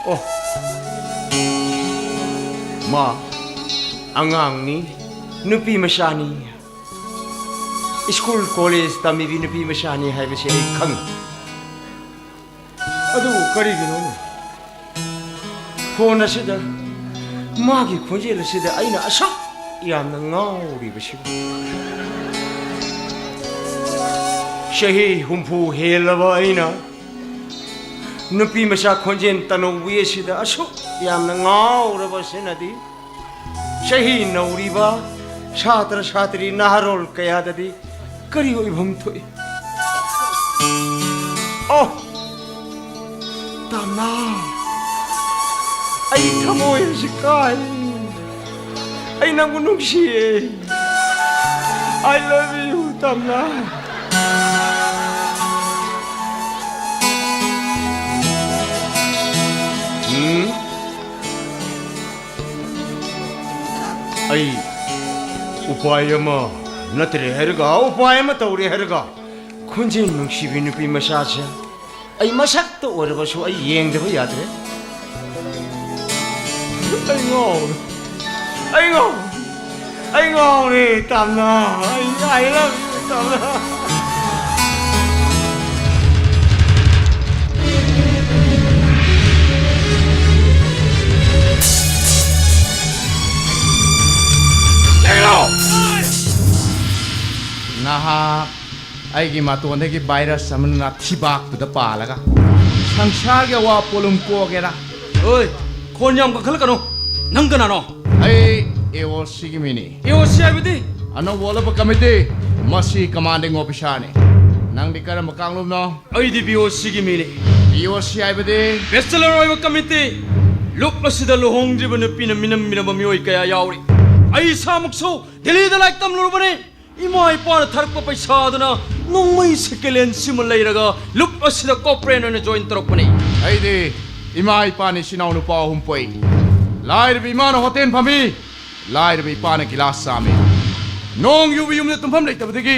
ꯑꯣ꯫ ꯃꯥ ꯑꯉꯥꯡꯅꯤ, ꯅꯨꯄꯤ ꯃꯆꯥꯅꯤ꯫ ꯁ꯭ꯀꯨꯜ ꯀꯣꯂꯦꯖ ꯇꯝꯃꯤꯕꯤ ꯅꯨꯄꯤ ꯃꯆꯥꯅꯤ ꯍꯥꯏꯕꯁꯤ ꯑꯩ ꯈꯪꯉꯤ꯫ ꯑꯗꯨꯕꯨ ꯀꯔꯤꯒꯤꯅꯣ ꯐꯣꯟ ꯑꯁꯤꯗ ꯃꯥꯒꯤ ꯈꯣꯟꯖꯦꯜ ꯑꯁꯤꯗ ꯑꯩꯅ ꯑꯁꯨꯛ ꯌꯥꯝꯅ ꯉꯥꯎꯔꯤꯕꯁꯤꯕꯨ? ꯆꯍꯤ ꯍꯨꯝꯐꯨ ꯍꯦꯜꯂꯕ ꯑꯩꯅ ꯅꯨꯄꯤ ꯃꯆꯥ ꯈꯣꯟꯖꯦꯜ ꯇꯅꯧꯕꯤ ꯑꯁꯤꯗ ꯑꯁꯨꯛ ꯌꯥꯝꯅ ꯉꯥꯎꯔꯕ ꯑꯁꯤꯅꯗꯤ, ꯆꯍꯤ ꯅꯧꯔꯤꯕ ꯁꯥꯇ꯭ꯔ ꯁꯥꯇ꯭ꯔꯤ ꯅꯍꯥꯔꯣꯜ ꯀꯌꯥꯗꯗꯤ ꯀꯔꯤ ꯑꯣꯏꯐꯝ ꯊꯣꯛꯏ? ꯑꯣ, ꯇꯝꯅꯥ, ꯑꯩ ꯊꯃꯣꯏ ꯑꯁꯤ ꯀꯥꯏ꯫ ꯑꯩ ꯅꯪꯕꯨ ꯅꯨꯡꯁꯤꯌꯦ꯫ I love you, ꯇꯝꯅꯥ꯫ ꯎꯝ? ꯑꯩ ꯎꯄꯥꯏ ꯑꯃ ꯅꯠꯇ꯭ꯔꯦ ꯍꯥꯏꯔꯒ, ꯎꯄꯥꯏ ꯑꯃ ꯇꯧꯔꯦ ꯍꯥꯏꯔꯒ, ꯈꯣꯟꯖꯦꯜ ꯅꯨꯡꯁꯤꯕꯤ ꯅꯨꯄꯤ ꯃꯆꯥꯁꯦ ꯑꯩ ꯃꯁꯛꯇ ꯑꯣꯏꯔꯕꯁꯨ ꯑꯩ ꯌꯦꯡꯗꯕ ꯌꯥꯗ꯭ꯔꯦ꯫ ꯑꯩ ꯉꯥꯎꯔꯦ꯫ ꯑꯩ ꯉꯥꯎꯔꯦ꯫ ꯑꯩ ꯉꯥꯎꯔꯦ, ꯇꯥꯝꯅ꯫ ꯑꯩ, I love you, ꯇꯥꯝꯅ꯫ ꯅꯍꯥꯛ ꯑꯩꯒꯤ ꯃꯇꯣꯟꯗꯒꯤ virus ꯑꯃꯅ ꯊꯤꯕꯥꯛꯇꯨꯗ ꯄꯥꯜꯂꯒ ꯁꯪꯁꯥꯔꯒꯤ ꯑꯋꯥ ꯄꯣꯠꯂꯨꯝ ꯀꯣꯛꯒꯦꯔꯥ? ꯑꯣꯏ, ꯈꯣꯟ ꯌꯥꯝ ꯀꯟꯈꯠꯂꯛꯀꯅꯨ꯫ ꯅꯪ ꯀꯅꯥꯅꯣ? ꯑꯩ AOC ꯒꯤ ꯃꯤꯅꯤ꯫ AOC ꯍꯥꯏꯕꯗꯤ? ꯑꯅꯧꯕ ꯑꯣꯜꯂꯛꯄ committee꯫ ꯃꯁꯤ commanding officer ꯅꯤ꯫ ꯅꯪꯗꯤ ꯀꯔꯝꯕ ꯀꯥꯡꯂꯨꯞꯅꯣ? ꯑꯩꯗꯤ BOC ꯒꯤ ꯃꯤꯅꯤ꯫ BOC ꯍꯥꯏꯕꯗꯤ? Bachelor ꯑꯣꯏꯕ committee꯫ ꯂꯨꯞ ꯑꯁꯤꯗ ꯂꯨꯍꯣꯡꯗ꯭ꯔꯤꯕ ꯅꯨꯄꯤꯅ ꯃꯤꯅꯝꯃꯤꯅꯕ ꯃꯤꯑꯣꯏ ꯀꯌꯥ ꯌꯥꯎꯔꯤ꯫ ꯑꯩ ꯏꯁꯥꯃꯛꯁꯨ ꯗꯦꯜꯂꯤꯗ ꯂꯥꯏꯔꯤꯛ ꯇꯝꯂꯨꯔꯕꯅꯤ꯫ ꯏꯃꯥ ꯏꯄꯥꯅ ꯊꯥꯔꯛꯄ ꯄꯩꯁꯥꯗꯨꯅ ꯅꯣꯡꯃꯩ second hand ꯁꯤꯃ ꯂꯩꯔꯒ ꯂꯨꯞ ꯑꯁꯤꯗ corporate ꯑꯣꯏꯅ join ꯇꯧꯔꯛꯄꯅꯤ꯫ ꯑꯩꯗꯤ ꯏꯃꯥ ꯏꯄꯥꯅ ꯏꯆꯤꯟ ꯏꯅꯥꯎ ꯅꯨꯄꯥ ꯑꯍꯨꯝ ꯄꯣꯛꯏ꯫ ꯂꯥꯏꯔꯕ ꯏꯃꯥꯅ ꯍꯣꯇꯦꯜ ꯐꯝꯃꯤ, ꯂꯥꯏꯔꯕ ꯏꯄꯥꯅ ꯒꯤꯂꯥꯁ ꯆꯥꯝꯃꯤ꯫ ꯅꯣꯡ ꯌꯨꯕ ꯌꯨꯝꯗ ꯇꯨꯝꯐꯝ ꯂꯩꯇꯕꯗꯒꯤ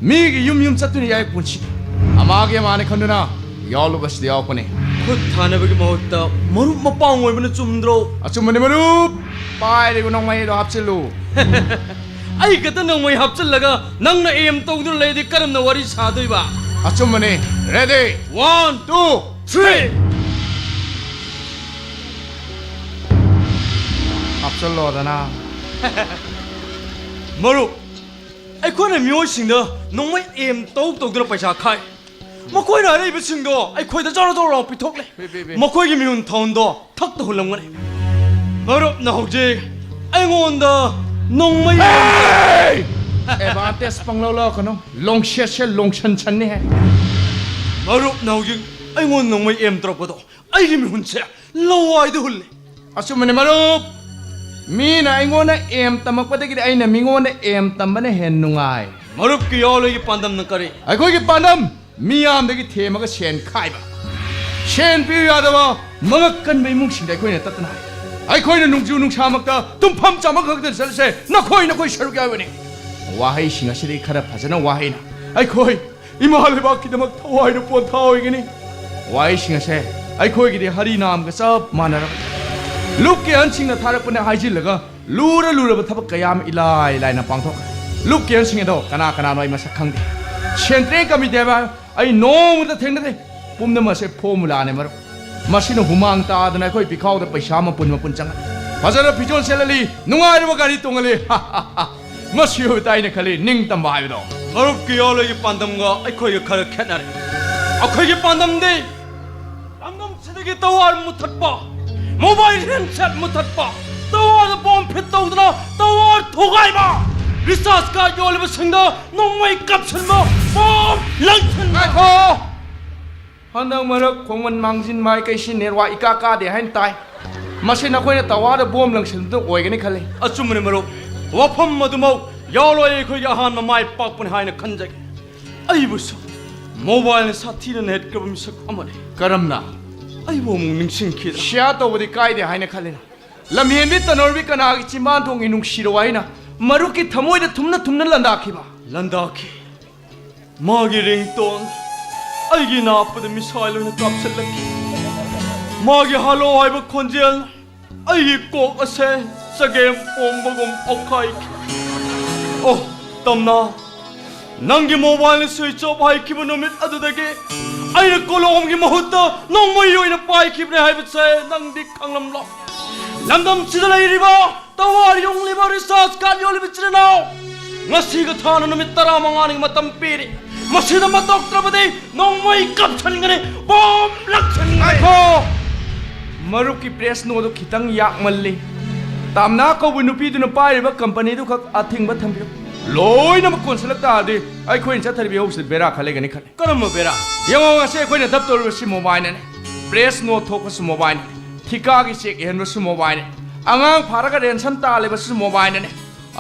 ꯃꯤꯒꯤ ꯌꯨꯝ ꯌꯨꯝ ꯆꯠꯇꯨꯅ ꯌꯥꯏ ꯄꯨꯟꯁꯤ꯫ ꯑꯃꯥꯒꯤ ꯑꯃꯥꯅꯤ ꯈꯟꯗꯨꯅ ꯌꯥꯎꯂꯨꯕꯁꯤꯗ ꯌꯥꯎꯔꯛꯄꯅꯤ꯫ ꯈꯨꯠ ꯊꯥꯅꯕꯒꯤ ꯃꯍꯨꯠꯇ ꯃꯔꯨꯞ ꯃꯄꯥꯡ ꯑꯣꯏꯕꯅ ꯆꯨꯝꯗ꯭ꯔꯣ? ꯑꯆꯨꯝꯕꯅꯤ ꯃꯔꯨꯞ꯫ ꯄꯥꯏꯔꯤꯕ ꯅꯣꯡꯃꯩꯗꯣ ꯍꯥꯞꯆꯤꯜꯂꯨ꯫ ꯑꯩ ꯈꯛꯇ ꯅꯣꯡꯃꯩ ꯍꯥꯞꯆꯤꯜꯂꯒ ꯅꯪꯅ aim ꯇꯧꯗꯨꯅ ꯂꯩꯔꯗꯤ ꯀꯔꯝꯅ ꯋꯥꯔꯤ ꯁꯥꯗꯣꯏꯕ? ꯑꯆꯨꯝꯕꯅꯤ꯫ Ready? One, two, three. ꯍꯥꯞꯆꯜꯂꯣꯗꯅ꯫ ꯃꯔꯨꯞ, ꯑꯩꯈꯣꯏꯅ ꯃꯤꯑꯣꯏꯁꯤꯡꯗ ꯅꯣꯡꯃꯩ aim ꯇꯧ ꯇꯧꯗꯨꯅ ꯄꯩꯁꯥ ꯈꯥꯏ꯫ ꯃꯈꯣꯏꯅ ꯑꯔꯩꯕꯁꯤꯡꯗꯣ ꯑꯩꯈꯣꯏꯗ ꯖꯣꯔꯣ ꯖꯣꯔꯣ ꯄꯤꯊꯣꯛꯂꯦ꯫ ꯄꯤ, ꯄꯤ, ꯄꯤ꯫ ꯃꯈꯣꯏꯒꯤ ꯃꯤꯍꯨꯟ ꯊꯥꯎꯟꯗꯣ ꯊꯛꯇ ꯍꯨꯜꯂꯝꯒꯅꯤ꯫ ꯃꯔꯨꯞꯅ ꯍꯧꯖꯤꯛ ꯑꯩꯉꯣꯟꯗ ꯅꯣꯡꯃꯩ ꯑꯦ! Advantage ꯄꯪꯂꯧ ꯂꯧꯔꯛꯀꯅꯨ꯫ ꯂꯣꯡꯁꯦꯠꯁꯦ ꯂꯣꯡꯁꯟ ꯁꯟꯅꯤ ꯍꯦ꯫ ꯃꯔꯨꯞꯅ ꯍꯧꯖꯤꯛ ꯑꯩꯉꯣꯟꯗ ꯅꯣꯡꯃꯩ aim ꯇꯧꯔꯛꯄꯗꯣ ꯑꯩꯒꯤ ꯃꯤꯍꯨꯟꯁꯦ ꯂꯋꯥꯏꯗ ꯍꯨꯜꯂꯦ꯫ ꯑꯆꯨꯝꯕꯅꯤ ꯃꯔꯨꯞ꯫ ꯃꯤꯅ ꯑꯩꯉꯣꯟꯗ aim ꯇꯝꯃꯛꯄꯗꯒꯤꯗꯤ ꯑꯩꯅ ꯃꯤꯉꯣꯟꯗ aim ꯇꯝꯕꯅ ꯍꯦꯟꯅ ꯅꯨꯡꯉꯥꯏ꯫ ꯃꯔꯨꯞꯀꯤ ꯌꯥꯎꯂꯣꯏꯒꯤ ꯄꯥꯟꯗꯝꯅ ꯀꯔꯤ? ꯑꯩꯈꯣꯏꯒꯤ ꯄꯥꯟꯗꯝ ꯃꯤꯌꯥꯝꯗꯒꯤ ꯊꯦꯝꯃꯒ ꯁꯦꯟ ꯈꯥꯏꯕ꯫ ꯁꯦꯟ ꯄꯤꯌꯨ ꯌꯥꯗꯕ ꯃꯉꯛ ꯀꯟꯕ ꯏꯃꯨꯡꯁꯤꯡꯗ ꯑꯩꯈꯣꯏꯅ ꯇꯠꯇꯅ ꯍꯥꯏ꯫ ꯑꯩꯈꯣꯏꯅ ꯅꯣꯡꯖꯨ ꯅꯨꯡꯁꯥꯃꯛꯇ ꯇꯨꯝꯐꯝ ꯆꯥꯐꯝ ꯈꯪꯗꯅ ꯆꯠꯂꯤꯁꯦ ꯅꯈꯣꯏ, ꯅꯈꯣꯏ ꯁꯔꯨꯛ ꯌꯥꯎꯕꯅꯤ꯫ ꯋꯥꯍꯩꯁꯤꯡ ꯑꯁꯤꯗꯤ ꯈꯔ ꯐꯖꯅ ꯋꯥꯍꯩꯅ ꯑꯩꯈꯣꯏ ꯏꯃꯥ ꯂꯩꯕꯥꯛꯀꯤꯗꯃꯛ ꯊꯋꯥꯏꯅ ꯄꯣꯟꯊꯥ ꯑꯣꯏꯒꯅꯤ꯫ ꯋꯥꯍꯩꯁꯤꯡ ꯑꯁꯦ ꯑꯩꯈꯣꯏꯒꯤꯗꯤ ꯍꯔꯤꯅꯥꯝꯒ ꯆꯞ ꯃꯥꯟꯅꯔꯕꯅꯤ꯫ ꯂꯨꯞꯀꯤ ꯑꯍꯟꯁꯤꯡꯅ ꯊꯥꯔꯛꯄꯅꯦ ꯍꯥꯏꯖꯤꯜꯂꯒ ꯂꯨꯔ ꯂꯨꯔꯕ ꯊꯕꯛ ꯀꯌꯥ ꯑꯃ ꯏꯂꯥꯏ ꯂꯥꯏꯅ ꯄꯥꯡꯊꯣꯛꯈ꯭ꯔꯦ꯫ ꯂꯨꯞꯀꯤ ꯑꯍꯟꯁꯤꯡ ꯑꯗꯣ ꯀꯅꯥ ꯀꯅꯥꯅꯣ ꯑꯩ ꯃꯁꯛ ꯈꯪꯗꯦ꯫ ꯁꯦꯟꯇ꯭ꯔꯦꯜ ꯀꯃꯤꯇꯤ ꯍꯥꯏꯕ ꯑꯩ ꯅꯣꯡꯃꯇ ꯊꯦꯡꯅꯗꯦ꯫ ꯄꯨꯝꯅꯃꯛꯁꯦ ꯐꯣꯔꯃꯨꯂꯥꯅꯦ ꯃꯔꯨꯞ꯫ ꯃꯁꯤꯅ ꯍꯨꯃꯥꯡ ꯇꯥꯗꯅ ꯑꯩꯈꯣꯏ ꯄꯤꯈꯥꯎꯗ ꯄꯩꯁꯥ ꯃꯄꯨꯟ ꯃꯄꯨꯟ ꯆꯪꯍꯜꯂꯤ꯫ ꯐꯖꯅ ꯐꯤꯖꯣꯜ ꯁꯦꯠꯍꯜꯂꯤ, ꯅꯨꯡꯉꯥꯏꯔꯕ ꯒꯥꯔꯤ ꯇꯣꯡꯍꯜꯂꯤ꯫ ꯃꯁꯤ ꯑꯣꯏꯕ ꯇꯥꯏꯅ ꯈꯜꯂꯤ ꯅꯤꯡꯇꯝꯕ ꯍꯥꯏꯕꯗꯣ꯫ ꯃꯔꯨꯞꯀꯤ ꯌꯥꯎꯂꯣꯏꯒꯤ ꯄꯥꯟꯗꯝꯒ ꯑꯩꯈꯣꯏꯒ ꯈꯔ ꯈꯦꯠꯅꯔꯦ꯫ ꯑꯩꯈꯣꯏꯒꯤ ꯄꯥꯟꯗꯝꯗꯤ ꯂꯝꯗꯝꯁꯤꯗꯒꯤ ꯇꯋꯥꯔ ꯃꯨꯊꯠꯄ, ꯃꯣꯕꯥꯏꯜ ꯍꯦꯟꯁꯦꯠ ꯃꯨꯊꯠꯄ, ꯇꯋꯥꯔꯗ ꯕꯣꯝ ꯐꯤꯠ ꯇꯧꯗꯨꯅ ꯇꯋꯥꯔ ꯊꯨꯒꯥꯏꯕ, ꯔꯤꯆꯥꯔꯖ ꯀꯥꯔꯗ ꯌꯣꯜꯂꯤꯕꯁꯤꯡꯗ ꯅꯣꯡꯃꯩ ꯀꯥꯞꯁꯤꯟꯕ, ꯕꯣꯝ ꯂꯪꯁꯤꯟꯕ꯫ ꯉꯥꯏꯈꯣ! ꯍꯟꯗꯛ ꯃꯔꯛ ꯈꯣꯡꯃꯟ ꯃꯥꯡꯖꯤꯟ ꯃꯥꯏꯀꯩꯁꯤ ꯅꯦꯠꯋꯥꯛ ꯏꯀꯥ ꯀꯥꯗꯦ ꯍꯥꯏꯅ ꯇꯥꯏ꯫ ꯃꯁꯤ ꯅꯈꯣꯏꯅ ꯇꯋꯥꯔꯗ ꯕꯣꯝ ꯂꯪꯁꯤꯟꯕꯗꯨꯅ ꯑꯣꯏꯒꯅꯤ ꯈꯜꯂꯤ꯫ ꯑꯆꯨꯝꯕꯅꯤ ꯃꯔꯨꯞ, ꯋꯥꯐꯝ ꯑꯗꯨꯃꯛ ꯌꯥꯎꯂꯣꯏ ꯑꯩꯈꯣꯏꯒꯤ ꯑꯍꯥꯟꯕ ꯃꯥꯏ ꯄꯥꯛꯄꯅꯤ ꯍꯥꯏꯅ ꯈꯟꯖꯒꯦ꯫ ꯑꯩꯕꯨꯁꯨ ꯃꯣꯕꯥꯏꯜꯅ ꯁꯥꯊꯤꯅ ꯅꯦꯠꯈ꯭ꯔꯕ ꯃꯤꯁꯛ ꯑꯃꯅꯤ꯫ ꯀꯔꯝꯅ? ꯑꯩꯕꯨ ꯑꯃꯨꯛ ꯅꯤꯡꯁꯤꯡꯈꯤꯗ꯭ꯔꯥ? ꯁꯤꯌꯥ ꯇꯧꯕꯗꯤ ꯀꯥꯏꯗꯦ ꯍꯥꯏꯅ ꯈꯜꯂꯤꯅ꯫ ꯂꯝꯍꯦꯟꯕꯤ ꯇꯅꯣꯔꯕꯤ ꯀꯅꯥꯒꯤ ꯆꯤꯝꯕꯥꯟ ꯊꯣꯡꯒꯤ ꯅꯨꯡꯁꯤꯔꯣ ꯍꯥꯏꯅ ꯃꯔꯨꯞꯀꯤ ꯊꯃꯣꯏꯗ ꯊꯨꯝꯅ ꯊꯨꯝꯅ ꯂꯥꯟꯗꯥꯈꯤꯕ? ꯂꯥꯟꯗꯥꯈꯤ꯫ ꯃꯥꯒꯤ ꯔꯤꯡꯇꯣꯟ ꯑꯩꯒꯤ ꯅꯥꯞꯄꯗ ꯃꯤꯁꯥꯏꯜ ꯑꯣꯏꯅ ꯀꯥꯞꯁꯤꯜꯂꯛꯈꯤ꯫ ꯃꯥꯒꯤ ꯍꯜꯂꯣ ꯍꯥꯏꯕ ꯈꯣꯟꯖꯦꯜꯅ ꯑꯩꯒꯤ ꯀꯣꯛ ꯑꯁꯦ ꯆꯒꯦꯝ ꯄꯣꯝꯕꯒꯨꯝ ꯑꯣꯈꯥꯏꯈꯤ꯫ ꯑꯣ, ꯇꯝꯅꯥ, ꯅꯪꯒꯤ ꯃꯣꯕꯥꯏꯜꯅ ꯁ꯭ꯋꯤꯆ ꯑꯣꯐ ꯍꯥꯏꯈꯤꯕ ꯅꯨꯃꯤꯠ ꯑꯗꯨꯗꯒꯤ ꯑꯩꯅ ꯀꯣꯂꯣꯝꯒꯤ ꯃꯍꯨꯠꯇ ꯅꯣꯡꯃꯩ ꯑꯣꯏꯅ ꯄꯥꯏꯈꯤꯕꯅꯦ ꯍꯥꯏꯕꯁꯦ ꯅꯪꯗꯤ ꯈꯪꯂꯝꯂꯣꯏ꯫ ꯂꯝꯗꯝꯁꯤꯗ ꯂꯩꯔꯤꯕ ꯇꯋꯥꯔ ꯌꯨꯡꯂꯤꯕ ꯔꯤꯆꯥꯔꯖ ꯀꯥꯔꯗ ꯌꯣꯜꯂꯤꯕ ꯏꯆꯤꯜ ꯏꯅꯥꯎ, ꯉꯁꯤꯒ ꯊꯥꯅ ꯅꯨꯃꯤꯠ ꯇꯔꯥꯃꯉꯥꯅꯤꯒꯤ ꯃꯇꯝ ꯄꯤꯔꯤ꯫ ꯃꯁꯤꯗ ꯃꯇꯣꯛꯇ꯭ꯔꯕꯗꯤ ꯅꯣꯡꯃꯩ ꯀꯥꯞꯁꯤꯟꯒꯅꯤ, ꯕꯣꯝ ꯂꯪꯁꯤꯟꯒꯅꯤ꯫ ꯉꯥꯏꯈꯣ! ꯃꯔꯨꯞꯀꯤ ꯄ꯭ꯔꯦꯁ ꯅꯣꯗꯣ ꯈꯤꯇꯪ ꯌꯥꯛꯃꯜꯂꯤ꯫ ꯇꯥꯝꯅꯥ ꯀꯧꯕ ꯅꯨꯄꯤꯗꯨꯅ ꯄꯥꯏꯔꯤꯕ ꯀꯝꯄꯅꯤꯗꯨ ꯈꯛ ꯑꯊꯤꯡꯕ ꯊꯝꯕꯤꯌꯨ꯫ ꯂꯣꯏꯅꯃꯛ ꯀꯣꯟꯁꯤꯜꯂꯛ ꯇꯥꯔꯗꯤ ꯑꯩꯈꯣꯏꯅ ꯆꯠꯊꯔꯤꯕ ꯏꯍꯧꯁꯤꯗ ꯕꯦꯔꯥ ꯈꯔ ꯂꯩꯒꯅꯤ ꯈꯜꯂꯤ꯫ ꯀꯔꯝꯕ ꯕꯦꯔꯥ? ꯌꯦꯡꯉꯣ, ꯉꯁꯤ ꯑꯩꯈꯣꯏꯅ ꯗꯞ ꯇꯧꯔꯤꯕꯁꯤ ꯃꯣꯕꯥꯏꯜꯅꯅꯤ꯫ ꯄ꯭ꯔꯦꯁ ꯅꯣꯠ ꯊꯣꯛꯄꯁꯨ ꯃꯣꯕꯥꯏꯜꯅꯤ꯫ ꯊꯤꯀꯥꯒꯤ ꯆꯦꯛ ꯏꯍꯟꯕꯁꯨ ꯃꯣꯕꯥꯏꯜꯅꯤ꯫ ꯑꯉꯥꯡ ꯐꯥꯔꯒ ꯔꯦꯟꯁꯟ ꯇꯥꯜꯂꯤꯕꯁꯨ ꯃꯣꯕꯥꯏꯜꯅꯅꯤ꯫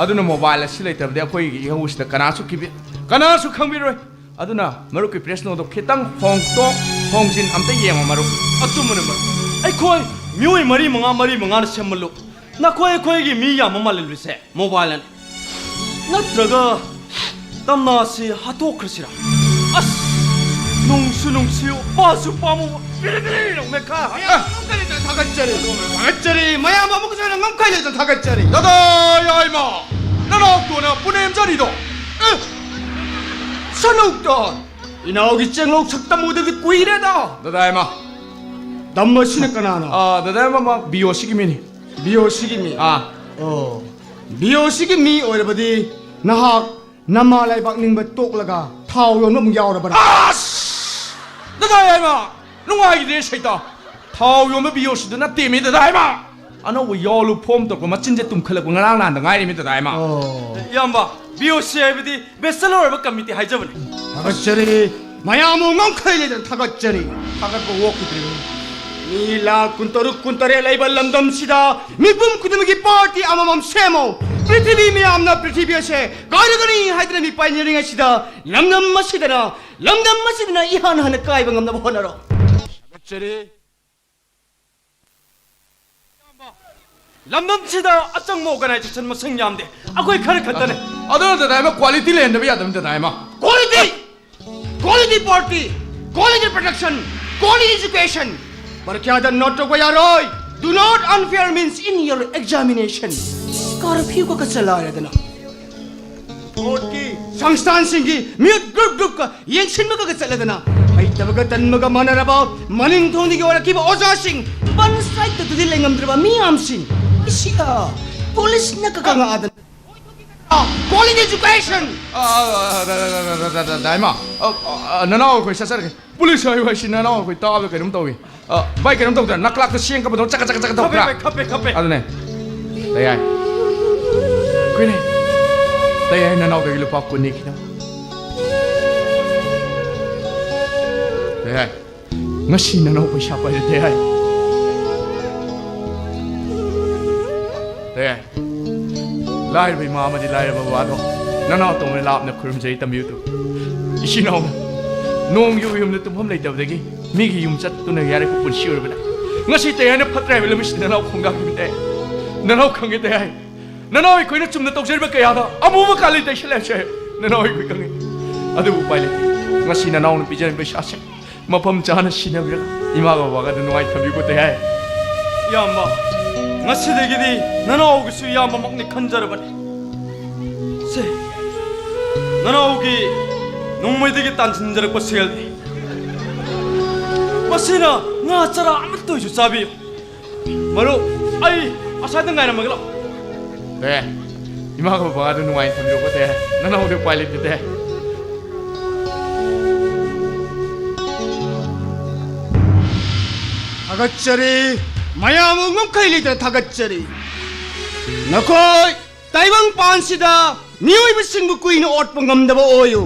ꯑꯗꯨꯅ ꯃꯣꯕꯥꯏꯜ ꯑꯁꯤ ꯂꯩꯇꯕꯗꯤ ꯑꯩꯈꯣꯏꯒꯤ ꯏꯍꯧꯁꯤꯗ ꯀꯅꯥꯁꯨ ꯀꯤꯕꯤ-, ꯀꯅꯥꯁꯨ ꯈꯪꯕꯤꯔꯣꯏ꯫ ꯑꯗꯨꯅ ꯃꯔꯨꯞꯀꯤ ꯄ꯭ꯔꯦꯁ ꯅꯣꯠꯇꯣ ꯈꯤꯇꯪ ꯍꯣꯡꯗꯣꯛ ꯍꯣꯡꯖꯤꯟ ꯑꯝꯇ ꯌꯦꯡꯉꯣ ꯃꯔꯨꯞ꯫ ꯑꯆꯨꯝꯕꯅꯦ ꯃꯔꯨꯞ꯫ ꯑꯩꯈꯣꯏ ꯃꯤꯑꯣꯏ ꯃꯔꯤ ꯃꯉꯥ, ꯃꯔꯤ ꯃꯉꯥꯅ ꯁꯦꯝꯕ ꯂꯨꯞ꯫ ꯅꯈꯣꯏ ꯑꯩꯈꯣꯏꯒꯤ ꯃꯤ ꯌꯥꯝꯕ ꯃꯥꯜꯍꯜꯂꯤꯁꯦ ꯃꯣꯕꯥꯏꯜꯅꯅꯤ꯫ ꯅꯠꯇ꯭ꯔꯒ ꯇꯝꯅꯥꯁꯤ ꯍꯥꯠꯇꯣꯛꯈ꯭ꯔꯁꯤꯔꯥ? ꯑꯁ! ꯅꯨꯡꯁꯨ ꯅꯨꯡꯁꯤꯌꯨ, ꯄꯥꯁꯨ ꯄꯥꯝꯃꯨ, ꯕꯤꯔꯤ ꯕꯤꯔꯤ ꯂꯥꯎꯃꯦ ꯈꯥ꯫ ꯃꯌꯥꯝ ꯉꯝꯈꯩ ꯂꯩꯇꯅ ꯊꯥꯒꯠꯆꯔꯤ꯫ ꯊꯥꯒꯠꯆꯔꯤ꯫ ꯃꯌꯥꯝ ꯑꯃꯨꯛ ꯍꯟꯅ ꯉꯝꯈꯩ ꯂꯩꯇꯅ ꯊꯥꯒꯠꯆꯔꯤ꯫ ꯗꯗꯥ ꯌꯥꯏꯃ, ꯅꯅꯥꯎꯇꯣꯅ ꯄꯨꯅꯦꯝꯖꯔꯤꯗꯣ꯫ ꯑꯦ! ꯁꯅꯨꯛꯇꯣꯟ! ꯏꯅꯥꯎꯒꯤ ꯆꯦꯡꯂꯧ ꯁꯛꯇꯝ ꯎꯗꯕꯗꯤ ꯀꯨꯏꯔꯦꯗ꯫ ꯗꯗꯥ ꯌꯥꯏꯃ꯫ ꯇꯝꯕꯁꯤꯅ ꯀꯅꯥꯅꯣ? ꯑꯥ, ꯗꯗꯥ ꯌꯥꯏꯃ, ꯃꯥ ꯕꯤ ꯑꯣ ꯁꯤꯒꯤ ꯃꯤꯅꯤ꯫ ꯕꯤ ꯑꯣ ꯁꯤꯒꯤ ꯃꯤ? ꯑꯥ꯫ ꯑꯣ꯫ ꯕꯤ ꯑꯣ ꯁꯤꯒꯤ ꯃꯤ ꯑꯣꯏꯔꯕꯗꯤ ꯅꯍꯥꯛ ꯅꯃꯥ ꯂꯩꯕꯥꯛ ꯅꯤꯡꯕ ꯇꯣꯛꯂꯒ ꯊꯥꯎ ꯌꯣꯟꯕ ꯑꯃꯨꯛ ꯌꯥꯎꯔꯕꯔꯥ? ꯑꯁ! ꯗꯗꯥ ꯌꯥꯏꯃ, ꯅꯨꯡꯉꯥꯏꯈꯤꯗ꯭ꯔꯦ ꯁꯩꯇ꯫ ꯊꯥꯎ ꯌꯣꯟꯕ ꯕꯤ ꯑꯣ ꯁꯤꯗꯨ ꯅꯠꯇꯦꯃꯤ ꯗꯗꯥ ꯌꯥꯏꯃ꯫ ꯑꯅꯧꯕ ꯌꯥꯎꯂꯨ ꯐꯣꯝ ꯇꯧꯔꯛꯄ ꯃꯆꯤꯟꯁꯦ ꯇꯨꯝꯈꯠꯂꯛꯄ ꯉꯔꯥꯡ ꯅꯍꯥꯟꯗ ꯉꯥꯏꯔꯤꯃꯤ ꯗꯗꯥ ꯌꯥꯏꯃ꯫ ꯑꯣ꯫ ꯏꯌꯥꯝꯕ, ꯕꯤ ꯑꯣ ꯁꯤ ꯍꯥꯏꯕꯗꯤ ꯕꯦꯆꯂꯔ ꯑꯣꯏꯕ ꯀꯃꯤꯇꯤ ꯍꯥꯏꯖꯕꯅꯤ꯫ ꯊꯥꯒꯠꯆꯔꯤ꯫ ꯃꯌꯥꯝ ꯑꯃ ꯉꯝꯈꯩ ꯂꯩꯗꯅ ꯊꯥꯒꯠꯆꯔꯤ꯫ ꯊꯥꯒꯠꯄ ꯑꯣꯛꯈꯤꯗ꯭ꯔꯤꯕꯅꯤ꯫ ꯃꯤ ꯂꯥꯈ ꯀꯨꯟꯇꯔꯨꯛ ꯀꯨꯟꯇꯔꯦꯠ ꯂꯩꯕ ꯂꯝꯗꯝꯁꯤꯗ ꯃꯤꯄꯨꯝ ꯈꯨꯗꯤꯡꯃꯛꯀꯤ ꯄꯥꯔꯇꯤ ꯑꯃꯃꯝ ꯁꯦꯝꯃꯣ꯫ ꯄ꯭ꯔꯤꯊꯤꯕꯤ ꯃꯤꯌꯥꯝꯅ ꯄ꯭ꯔꯤꯊꯤꯕꯤ ꯑꯁꯦ ꯀꯥꯏꯔꯒꯅꯤ ꯍꯥꯏꯗꯅ ꯃꯤꯄꯥꯏꯅꯔꯤꯉꯩꯁꯤꯗ ꯂꯝꯗꯝ ꯑꯁꯤꯗꯅ, ꯂꯝꯗꯝ ꯑꯁꯤꯗꯅ ꯏꯍꯥꯟ ꯍꯥꯟꯅ ꯀꯥꯏꯕ ꯉꯝꯅꯕ ꯍꯣꯠꯅꯔꯣ꯫ ꯊꯥꯒꯠꯆꯔꯤ꯫ ꯂꯝꯗꯝꯁꯤꯗ ꯑꯆꯪꯕ ꯑꯣꯔꯒꯅꯥꯏꯖꯦꯁꯟ ꯃꯁꯤꯡ ꯌꯥꯝꯗꯦ꯫ ꯑꯩꯈꯣꯏ ꯈꯔ ꯈꯛꯇꯅꯦ꯫ ꯑꯗꯨꯅ ꯗꯗꯥ ꯏꯃ ꯀ꯭ꯋꯥꯂꯤꯇꯤ ꯂꯩꯍꯟꯗꯕ ꯌꯥꯗꯕꯅꯤ ꯗꯗꯥ ꯏꯃ꯫ Quality! Quality party! Quality production! Quality education! ꯄꯔꯈ꯭ꯌꯥꯗ ꯅꯣꯠ ꯇꯧꯕ ꯌꯥꯔꯣꯏ! Do not unfair means in your examination! ꯀꯔꯐ꯭ꯌꯨꯒ ꯆꯂꯥꯏꯔꯗꯅ ꯚꯣꯠꯀꯤ ꯁꯪꯁꯊꯥꯟꯁꯤꯡꯒꯤ ꯃꯤꯍꯨꯠ ꯒ꯭ꯔꯨꯞ ꯒ꯭ꯔꯨꯞꯀ ꯌꯦꯡꯁꯤꯟꯕꯒ ꯆꯠꯂꯗꯅ ꯍꯩꯇꯕꯒ ꯇꯟꯕꯒ ꯃꯥꯟꯅꯔꯕ ꯃꯅꯤꯡ ꯊꯣꯡꯗꯒꯤ ꯑꯣꯏꯔꯛꯈꯤꯕ ꯑꯣꯖꯥꯁꯤꯡ ꯄꯟꯆꯥꯌꯠꯇꯗꯤ ꯂꯩꯉꯝꯗ꯭ꯔꯕ ꯃꯤꯌꯥꯝꯁꯤꯡ ꯏꯁꯤꯒ ꯄꯨꯂꯤꯁꯅ ꯀꯀꯪꯉꯛꯑꯗꯅ Quality education! ꯗꯥꯏꯃ, ꯅꯅꯥꯎ ꯑꯩꯈꯣꯏ ꯆꯠꯆꯔꯒꯦ꯫ ꯄꯨꯂꯤꯁ ꯍꯥꯏꯌꯨ ꯍꯥꯏꯁꯤ ꯅꯅꯥꯎ ꯑꯩꯈꯣꯏ ꯇꯥꯕꯗ ꯀꯩꯅꯣꯝ ꯇꯧꯏ꯫ ꯑ, ꯚꯥꯏ, ꯀꯩꯅꯣꯝ ꯇꯧꯗ꯭ꯔꯥ? ꯅꯀ꯭ꯂꯥꯛꯇ ꯁꯦꯡ ꯀꯞꯄꯗꯧ ꯆꯀ ꯆꯀ ꯆꯀ ꯇꯧꯗ꯭ꯔꯥ? ꯈꯞꯄꯦ, ꯈꯞꯄꯦ, ꯈꯞꯄꯦ꯫ ꯑꯗꯨꯅꯦ꯫ ꯇꯌꯥꯏ꯫ ꯀꯨꯏꯅꯦ꯫ ꯇꯌꯥꯏ, ꯅꯅꯥꯎꯗꯒꯤ ꯂꯨꯄꯥ ꯀꯨꯟꯅꯤ ꯈꯤꯇꯪ꯫ ꯇꯌꯥꯏ꯫ ꯉꯁꯤ ꯅꯅꯥꯎ ꯄꯩꯁꯥ ꯄꯥꯏꯔꯦ, ꯇꯌꯥꯏ꯫ ꯇꯌꯥꯏ꯫ ꯂꯥꯏꯔꯕ ꯏꯃꯥ ꯑꯃꯗꯤ ꯂꯥꯏꯔꯕ ꯕꯕꯥꯗꯣ ꯅꯅꯥꯎ ꯇꯧꯅ ꯂꯥꯞꯅ ꯈꯨꯔꯨꯝꯖꯔꯤ, ꯇꯝꯕꯤꯌꯨ ꯇꯨ꯫ ꯏꯆꯤꯟ ꯏꯅꯥꯎꯅ ꯅꯣꯡꯃꯒꯤ ꯌꯨꯝꯗ ꯇꯨꯝꯐꯝ ꯂꯩꯇꯕꯗꯒꯤ ꯃꯤꯒꯤ ꯌꯨꯝ ꯆꯠꯇꯨꯅ ꯌꯥꯔꯛꯄ ꯄꯨꯟꯁꯤ ꯑꯣꯏꯔꯕꯅ ꯉꯁꯤ ꯇꯌꯥꯏꯅ ꯐꯠꯇ꯭ꯔꯦ ꯍꯥꯏꯕ ꯂꯝꯕꯤꯁꯤꯗ ꯅꯅꯥꯎ ꯈꯣꯡꯗꯥꯈꯤꯕ ꯇꯌꯥꯏ꯫ ꯅꯅꯥꯎ ꯈꯪꯉꯦ ꯇꯌꯥꯏ꯫ ꯅꯅꯥꯎ ꯑꯩꯈꯣꯏꯅ ꯆꯨꯝꯅ ꯇꯧꯖꯔꯤꯕ ꯀꯌꯥꯗ ꯑꯃꯨꯕ ꯀꯥꯂꯤ ꯇꯩꯁꯜꯂꯦ ꯍꯥꯏꯕꯁꯦ ꯅꯅꯥꯎ ꯑꯩꯈꯣꯏ ꯈꯪꯉꯦ꯫ ꯑꯗꯨꯕꯨ ꯎꯄꯥꯏ ꯂꯩꯇꯦ꯫ ꯉꯁꯤ ꯅꯅꯥꯎꯅ ꯄꯤꯖꯔꯤꯕ ꯄꯩꯁꯥꯁꯦ ꯃꯐꯝ ꯆꯥꯅ ꯁꯤꯖꯤꯟꯅꯕꯤꯔꯒ ꯏꯃꯥꯒ ꯕꯕꯥꯒꯗ ꯅꯨꯡꯉꯥꯏꯅ ꯊꯝꯕꯤꯌꯨꯀꯣ, ꯇꯌꯥꯏ꯫ ꯏꯌꯥꯝꯕ, ꯉꯁꯤꯗꯒꯤꯗꯤ ꯅꯅꯥꯎꯒꯤꯁꯨ ꯏꯌꯥꯝꯕꯃꯛꯅꯤ ꯈꯟꯖꯔꯕꯅꯤ꯫ ꯁꯦ, ꯅꯅꯥꯎꯒꯤ ꯅꯣꯡꯃꯩꯗꯒꯤ ꯇꯥꯟꯁꯤꯟꯖꯔꯛꯄ ꯁꯦꯜꯅꯤ꯫ ꯃꯁꯤꯅ ꯉꯥ ꯆꯔꯥ ꯑꯃꯠꯇ ꯑꯣꯏꯁꯨ ꯆꯥꯕꯤꯌꯨ꯫ ꯃꯔꯨꯞ, ꯑꯩ ꯑꯁ꯭ꯋꯥꯏꯗ ꯉꯥꯏꯔꯝꯃꯒꯦ, ꯂꯥꯛꯑꯣ꯫ ꯇꯌꯥꯏ, ꯏꯃꯥꯒ ꯕꯕꯥꯒꯗ ꯅꯨꯡꯉꯥꯏꯅ ꯊꯝꯕꯤꯌꯨꯀꯣ, ꯇꯌꯥꯏ꯫ ꯅꯅꯥꯎꯗꯤ ꯎꯄꯥꯏ ꯂꯩꯇꯦ, ꯇꯌꯥꯏ꯫ ꯊꯥꯒꯠꯆꯔꯤ꯫ ꯃꯌꯥꯝꯕꯨ ꯉꯝꯈꯩ ꯂꯩꯇꯅ ꯊꯥꯒꯠꯆꯔꯤ꯫ ꯅꯈꯣꯏ ꯇꯥꯏꯕꯪꯄꯥꯟꯁꯤꯗ ꯃꯤꯑꯣꯏꯕꯁꯤꯡꯕꯨ ꯀꯨꯏꯅ ꯑꯣꯠꯄ ꯉꯝꯗꯕ ꯑꯣꯏꯌꯨ꯫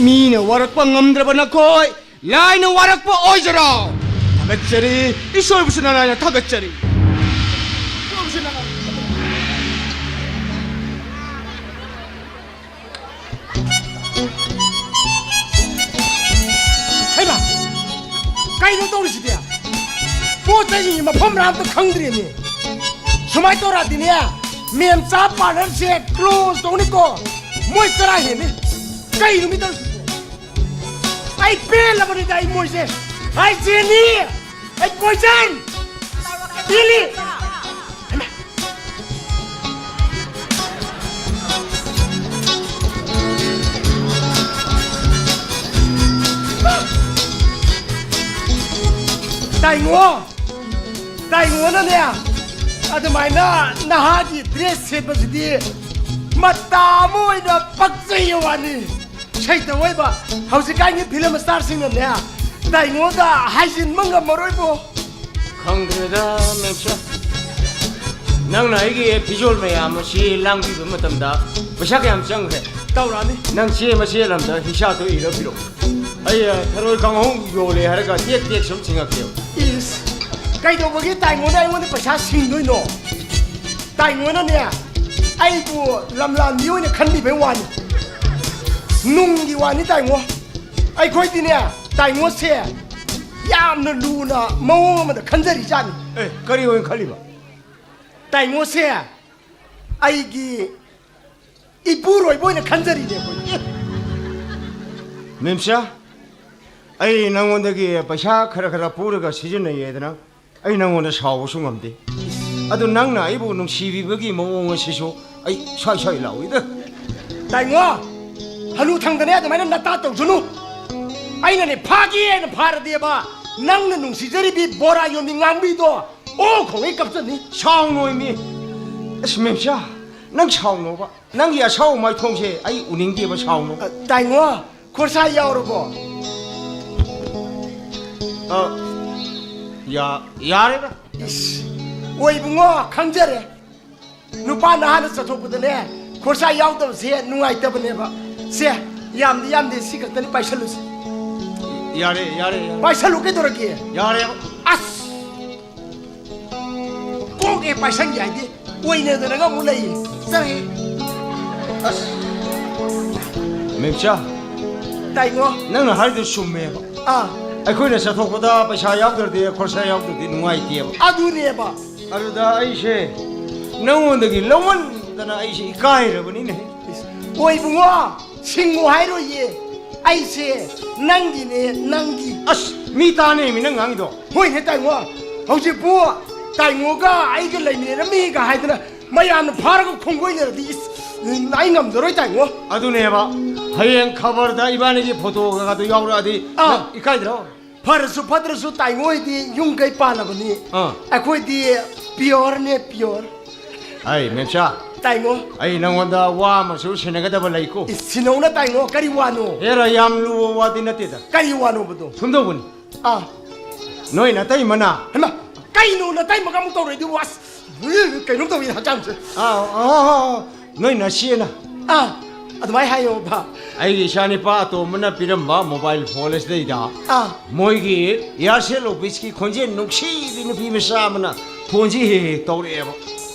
ꯃꯤꯅ ꯋꯥꯔꯛꯄ ꯉꯝꯗ꯭ꯔꯕ ꯅꯈꯣꯏ ꯂꯥꯏꯅ ꯋꯥꯔꯛꯄ ꯑꯣꯏꯖꯔꯣ꯫ ꯊꯥꯒꯠꯆꯔꯤ꯫ ꯏꯁꯣꯔꯕꯨꯁꯨ ꯅꯔꯥꯏꯅ ꯊꯥꯒꯠꯆꯔꯤ꯫ ꯍꯩꯃꯥ! ꯀꯩꯅꯣ ꯇꯧꯔꯤꯁꯤꯗꯤ? ꯄꯣꯠ ꯆꯩꯁꯤꯡꯁꯤ ꯃꯐꯝ ꯃꯔꯥ ꯑꯝꯇ ꯈꯪꯗ꯭ꯔꯦꯅꯦ꯫ ꯁꯨꯃꯥꯏꯅ ꯇꯧꯔꯛꯑꯗꯤꯅꯦ, ꯃꯦꯝꯆꯥ ꯄꯥꯔꯂꯔꯁꯦ ꯀ꯭ꯂꯣꯖ ꯇꯧꯅꯤꯀꯣ꯫ ꯃꯣꯏ ꯆꯔꯥ ꯍꯦꯟꯅꯤ꯫ ꯀꯩꯅꯣ ꯃꯤ ꯇꯧꯔꯤꯁꯤꯕꯣ? ꯑꯩ ꯄꯦꯜꯂꯕꯅꯤꯗ ꯑꯩ ꯃꯣꯏꯁꯦ꯫ ꯑꯩ ꯖꯦꯅꯤ! ꯑꯩ ꯄꯣꯏꯖꯟ! ꯄꯦꯜꯂꯤ! ꯍꯩꯃꯥ! ꯇꯥꯏꯉꯣ! ꯇꯥꯏꯉꯣꯅꯅꯦ, ꯑꯗꯨꯃꯥꯏꯅ ꯅꯍꯥꯒꯤ ꯗ꯭ꯔꯦꯁ ꯁꯦꯠꯄꯁꯤꯗꯤ ꯃꯇꯥ ꯑꯃ ꯑꯣꯏꯅ ꯄꯛꯆꯩ ꯋꯥꯅꯤ꯫ ꯁꯩꯇ ꯑꯣꯏꯕ ꯍꯧꯖꯤꯛꯀꯥꯟꯒꯤ ꯐꯤꯂꯝ ꯁ꯭ꯇꯥꯔꯁꯤꯡꯅꯅꯦ, ꯇꯥꯏꯉꯣꯟꯗ ꯍꯥꯏꯖꯤꯟꯕ ꯉꯝꯃꯔꯣꯏꯕꯣ꯫ ꯈꯪꯗ꯭ꯔꯦꯗ, ꯃꯦꯝꯆꯥ꯫ ꯅꯪꯅ ꯑꯩꯒꯤ ꯐꯤꯖꯣꯜ ꯃꯌꯥꯝ ꯑꯁꯤ ꯂꯥꯡꯕꯤꯕ ꯃꯇꯝꯗ ꯄꯩꯁꯥ ꯀꯌꯥꯝ ꯆꯪꯈ꯭ꯔꯦ? ꯇꯧꯔꯛꯑꯅꯤ꯫ ꯅꯪ ꯆꯦ ꯃꯆꯦꯠ ꯑꯃꯗ ꯍꯤꯡꯁꯥꯞꯇꯣ ꯏꯔ ꯄꯤꯔꯛꯑꯣ꯫ ꯑꯩ, ꯑ, ꯊꯔꯣꯏ ꯀꯥꯡꯍꯧ ꯌꯣꯜꯂꯦ ꯍꯥꯏꯔꯒ ꯇꯦꯛ ꯇꯦꯛ ꯁꯨꯝ ꯁꯤꯡꯉꯛꯀꯦꯕ꯫ ꯏꯁ, ꯀꯩꯗꯧꯕꯒꯤ ꯇꯥꯏꯉꯣꯟꯗ ꯑꯩꯉꯣꯟꯗ ꯄꯩꯁꯥ ꯁꯤꯡꯗꯣꯏꯅꯣ? ꯇꯥꯏꯉꯣꯟꯗꯅꯦ, ꯑꯩꯕꯨ ꯂꯝꯂꯥꯟꯕꯤ ꯑꯣꯏꯅ ꯈꯟꯕꯤꯕꯩ ꯋꯥꯅꯤ꯫ ꯅꯨꯡꯒꯤ ꯋꯥꯅꯤ ꯇꯥꯏꯉꯣ꯫ ꯑꯩꯈꯣꯏꯗꯤꯅꯦ, ꯇꯥꯏꯉꯣꯁꯦ ꯌꯥꯝꯅ ꯂꯨꯅ ꯃꯑꯣꯡ ꯑꯃꯗ ꯈꯟꯖꯔꯤꯖꯥꯠꯅꯤ꯫ ꯑꯦ, ꯀꯔꯤ ꯑꯣꯏꯅ ꯈꯜꯂꯤꯕ? ꯇꯥꯏꯉꯣꯁꯦ ꯑꯩꯒꯤ ꯏꯄꯨꯔꯣꯏꯕ ꯑꯣꯏꯅ ꯈꯟꯖꯔꯤꯅꯦ ꯑꯩꯈꯣꯏ꯫ ꯃꯦꯝꯆꯥ, ꯑꯩ ꯅꯪꯉꯣꯟꯗꯒꯤ ꯄꯩꯁꯥ ꯈꯔ ꯈꯔ ꯄꯨꯔꯒ ꯁꯤꯖꯤꯟꯅꯩꯌꯦꯗꯅ ꯑꯩ ꯅꯪꯉꯣꯟꯗ ꯁꯥꯎꯕꯁꯨ ꯉꯝꯗꯦ꯫ ꯑꯗꯨ ꯅꯪꯅ ꯑꯩꯕꯨ ꯅꯨꯡꯁꯤꯕꯤꯕꯒꯤ ꯃꯑꯣꯡ ꯑꯁꯤꯁꯨ ꯑꯩ ꯁ꯭ꯋꯥꯏ ꯁ꯭ꯋꯥꯏ ꯂꯥꯎꯏꯗ꯫ ꯇꯥꯏꯉꯣ, ꯍꯅꯨ ꯊꯪꯗꯅꯦ ꯑꯗꯨꯃꯥꯏꯅ ꯅꯇꯥ ꯇꯧꯁꯅꯨ꯫ ꯑꯩꯅꯅꯦ ꯐꯥꯒꯦꯅ ꯐꯥꯔꯗꯤꯕ, ꯅꯪꯅ ꯅꯨꯡꯁꯤꯖꯔꯤꯕꯤ ꯕꯣꯔꯥ ꯌꯣꯟꯕꯤ ꯉꯥꯡꯕꯤꯗꯣ ꯑꯣ ꯈꯣꯡꯉꯩ ꯀꯞꯆꯅꯤ꯫ ꯁꯥꯎꯅꯣꯏꯃꯤ꯫ ꯑꯁ ꯃꯦꯝꯆꯥ, ꯅꯪ ꯁꯥꯎꯅꯣꯕ꯫ ꯅꯪꯒꯤ ꯑꯁꯥꯎ ꯃꯥꯏꯊꯣꯡꯁꯦ ꯑꯩ ꯎꯅꯤꯡꯗꯦꯕ, ꯁꯥꯎꯅꯣ꯫ ꯇꯥꯏꯉꯣ, ꯈꯣꯔꯁꯥ ꯌꯥꯎꯔꯕꯣ? ꯑ, ꯌꯥ- ꯌꯥꯔꯦꯗ꯫ ꯏꯁ, ꯑꯣꯏꯕꯨꯡꯉꯣ, ꯈꯪꯖꯔꯦ꯫ ꯅꯨꯄꯥ ꯅꯍꯥꯅ ꯆꯠꯊꯣꯛꯄꯗꯅꯦ ꯈꯣꯔꯁꯥ ꯌꯥꯎꯗꯕꯁꯦ ꯅꯨꯡꯉꯥꯏꯇꯕꯅꯦꯕ꯫ ꯁꯦ, ꯌꯥꯝꯗꯤ ꯌꯥꯝꯗꯦ, ꯁꯤ ꯈꯛꯇꯅꯤ, ꯄꯥꯏꯁꯜꯂꯨꯁꯤ꯫ ꯌꯥꯔꯦ, ꯌꯥꯔꯦ, ꯌꯥꯔꯦ꯫ ꯄꯥꯏꯁꯜꯂꯨ, ꯀꯩꯗꯧꯔꯒꯦ? ꯌꯥꯔꯦꯕ꯫ ꯑꯁ! ꯀꯣꯛ ꯍꯦꯛ ꯄꯥꯏꯁꯟꯒꯦ ꯍꯥꯏꯗꯤ ꯑꯣꯏꯅꯗꯅꯒ ꯑꯃꯨꯛ ꯂꯩꯌꯦ꯫ ꯆꯠꯂꯍꯦ꯫ ꯑꯁ, ꯃꯦꯝꯆꯥ, ꯇꯥꯏꯉꯣ꯫ ꯅꯪꯅ ꯍꯥꯏꯗꯨ ꯆꯨꯝꯃꯦꯕ꯫ ꯑꯥ꯫ ꯑꯩꯈꯣꯏꯅ ꯆꯠꯊꯣꯛꯄꯗ ꯄꯩꯁꯥ ꯌꯥꯎꯗ꯭ꯔꯗꯤ, ꯈꯣꯔꯁꯥ ꯌꯥꯎꯗ꯭ꯔꯗꯤ ꯅꯨꯡꯉꯥꯏꯇꯦꯕ꯫ ꯑꯗꯨꯅꯦꯕ꯫ ꯑꯗꯨꯗ ꯑꯩꯁꯦ ꯅꯪꯉꯣꯟꯗꯒꯤ ꯂꯧꯃꯟꯗꯅ ꯑꯩꯁꯦ ꯏꯀꯥꯏꯔꯕꯅꯤꯅꯦ꯫ ꯑꯣꯏꯕꯨꯡꯉꯣ, ꯁꯤꯡꯉꯨ ꯍꯥꯏꯔꯣꯏꯌꯦ꯫ ꯑꯩꯁꯦ ꯅꯪꯒꯤꯅꯦ, ꯅꯪꯒꯤ꯫ ꯑꯁ, ꯃꯤ ꯇꯥꯅꯦꯃꯤ ꯅꯪ ꯉꯥꯡꯉꯤꯗꯣ꯫ ꯍꯣꯏꯅꯦ ꯇꯥꯏꯉꯣ, ꯍꯧꯖꯤꯛꯄꯨ ꯇꯥꯏꯉꯣꯒ ꯑꯩꯒ ꯂꯩꯃꯤꯟꯅꯔꯝꯃꯤꯒ ꯍꯥꯏꯗꯅ ꯃꯌꯥꯝꯅ ꯐꯥꯔꯒ ꯈꯣꯡꯒꯣꯏꯅꯔꯗꯤ, ꯏꯁ, ꯑꯩ ꯉꯝꯖꯔꯣꯏ ꯇꯥꯏꯉꯣ꯫ ꯑꯗꯨꯅꯦꯕ, ꯍꯌꯦꯡ ꯈꯕꯔꯗ ꯏꯕꯥꯅꯤꯒꯤ ꯐꯣꯇꯣꯒꯗꯣ ꯌꯥꯎꯔꯛꯑꯗꯤ ꯑꯥ꯫ ꯅꯪ ꯏꯀꯥꯏꯗ꯭ꯔꯣ? ꯐꯔꯁꯨ ꯐꯠꯇ꯭ꯔꯁꯨ ꯇꯥꯏꯉꯣ ꯍꯣꯏꯗꯤ ꯌꯨꯝ ꯀꯩ ꯄꯥꯜꯂꯕꯅꯤ꯫ ꯑꯥ꯫ ꯑꯩꯈꯣꯏꯗꯤ ꯄꯤꯌꯣꯔꯅꯦ, ꯄꯤꯌꯣꯔ꯫ ꯑꯩ ꯃꯦꯝꯆꯥ, ꯇꯥꯏꯉꯣ꯫ ꯑꯩ ꯅꯪꯉꯣꯟꯗ ꯋꯥ ꯑꯃꯁꯨ ꯁꯤꯟꯅꯒꯗꯕ ꯂꯩꯀꯣ꯫ ꯏꯁ, ꯁꯤꯟꯅꯧꯅ ꯇꯥꯏꯉꯣ, ꯀꯔꯤ ꯋꯥꯅꯣ? ꯑꯦꯔꯥ, ꯌꯥꯝ ꯂꯨꯕ ꯋꯥꯗꯤ ꯅꯠꯇꯦꯗ꯫ ꯀꯔꯤ ꯋꯥꯅꯣꯕꯗꯣ? ꯁꯨꯝ ꯇꯧꯕꯅꯤ꯫ ꯑꯥ꯫ ꯅꯣꯏ ꯅꯇꯩꯃꯅ꯫ ꯍꯩꯃꯥ, ꯀꯩꯅꯣ ꯅꯇꯩꯃꯒ ꯑꯃꯨꯛ ꯇꯧꯔꯛꯏꯗꯨꯕꯨ? ꯑꯁ, ꯀꯩꯅꯣꯝ ꯇꯧꯏ ꯍꯛꯆꯥꯡꯁꯦ꯫ ꯑꯥ, ꯑꯥ, ꯑꯥ, ꯅꯣꯏ ꯅꯆꯦꯅ꯫ ꯑꯥ, ꯑꯗꯨꯃꯥꯏꯅ ꯍꯥꯏꯌꯣꯕ꯫ ꯑꯩꯒꯤ ꯏꯆꯥꯅꯤꯄꯥ ꯑꯇꯣꯝꯕꯅ ꯄꯤꯔꯝꯕ ꯃꯣꯕꯥꯏꯜ ꯐꯣꯟ ꯑꯁꯤꯗꯩꯗ ꯑꯥ꯫ ꯃꯣꯏꯒꯤ ꯏꯌꯥꯔꯁꯦꯜ ꯑꯣꯐꯤꯁꯀꯤ ꯈꯣꯟꯖꯦꯜ ꯅꯨꯡꯁꯤꯕꯤ ꯅꯨꯄꯤ ꯃꯆꯥ ꯑꯃꯅ ꯐꯣꯟꯁꯤ ꯍꯦꯛ ꯍꯦꯛ ꯇꯧꯔꯛꯑꯦꯕ꯫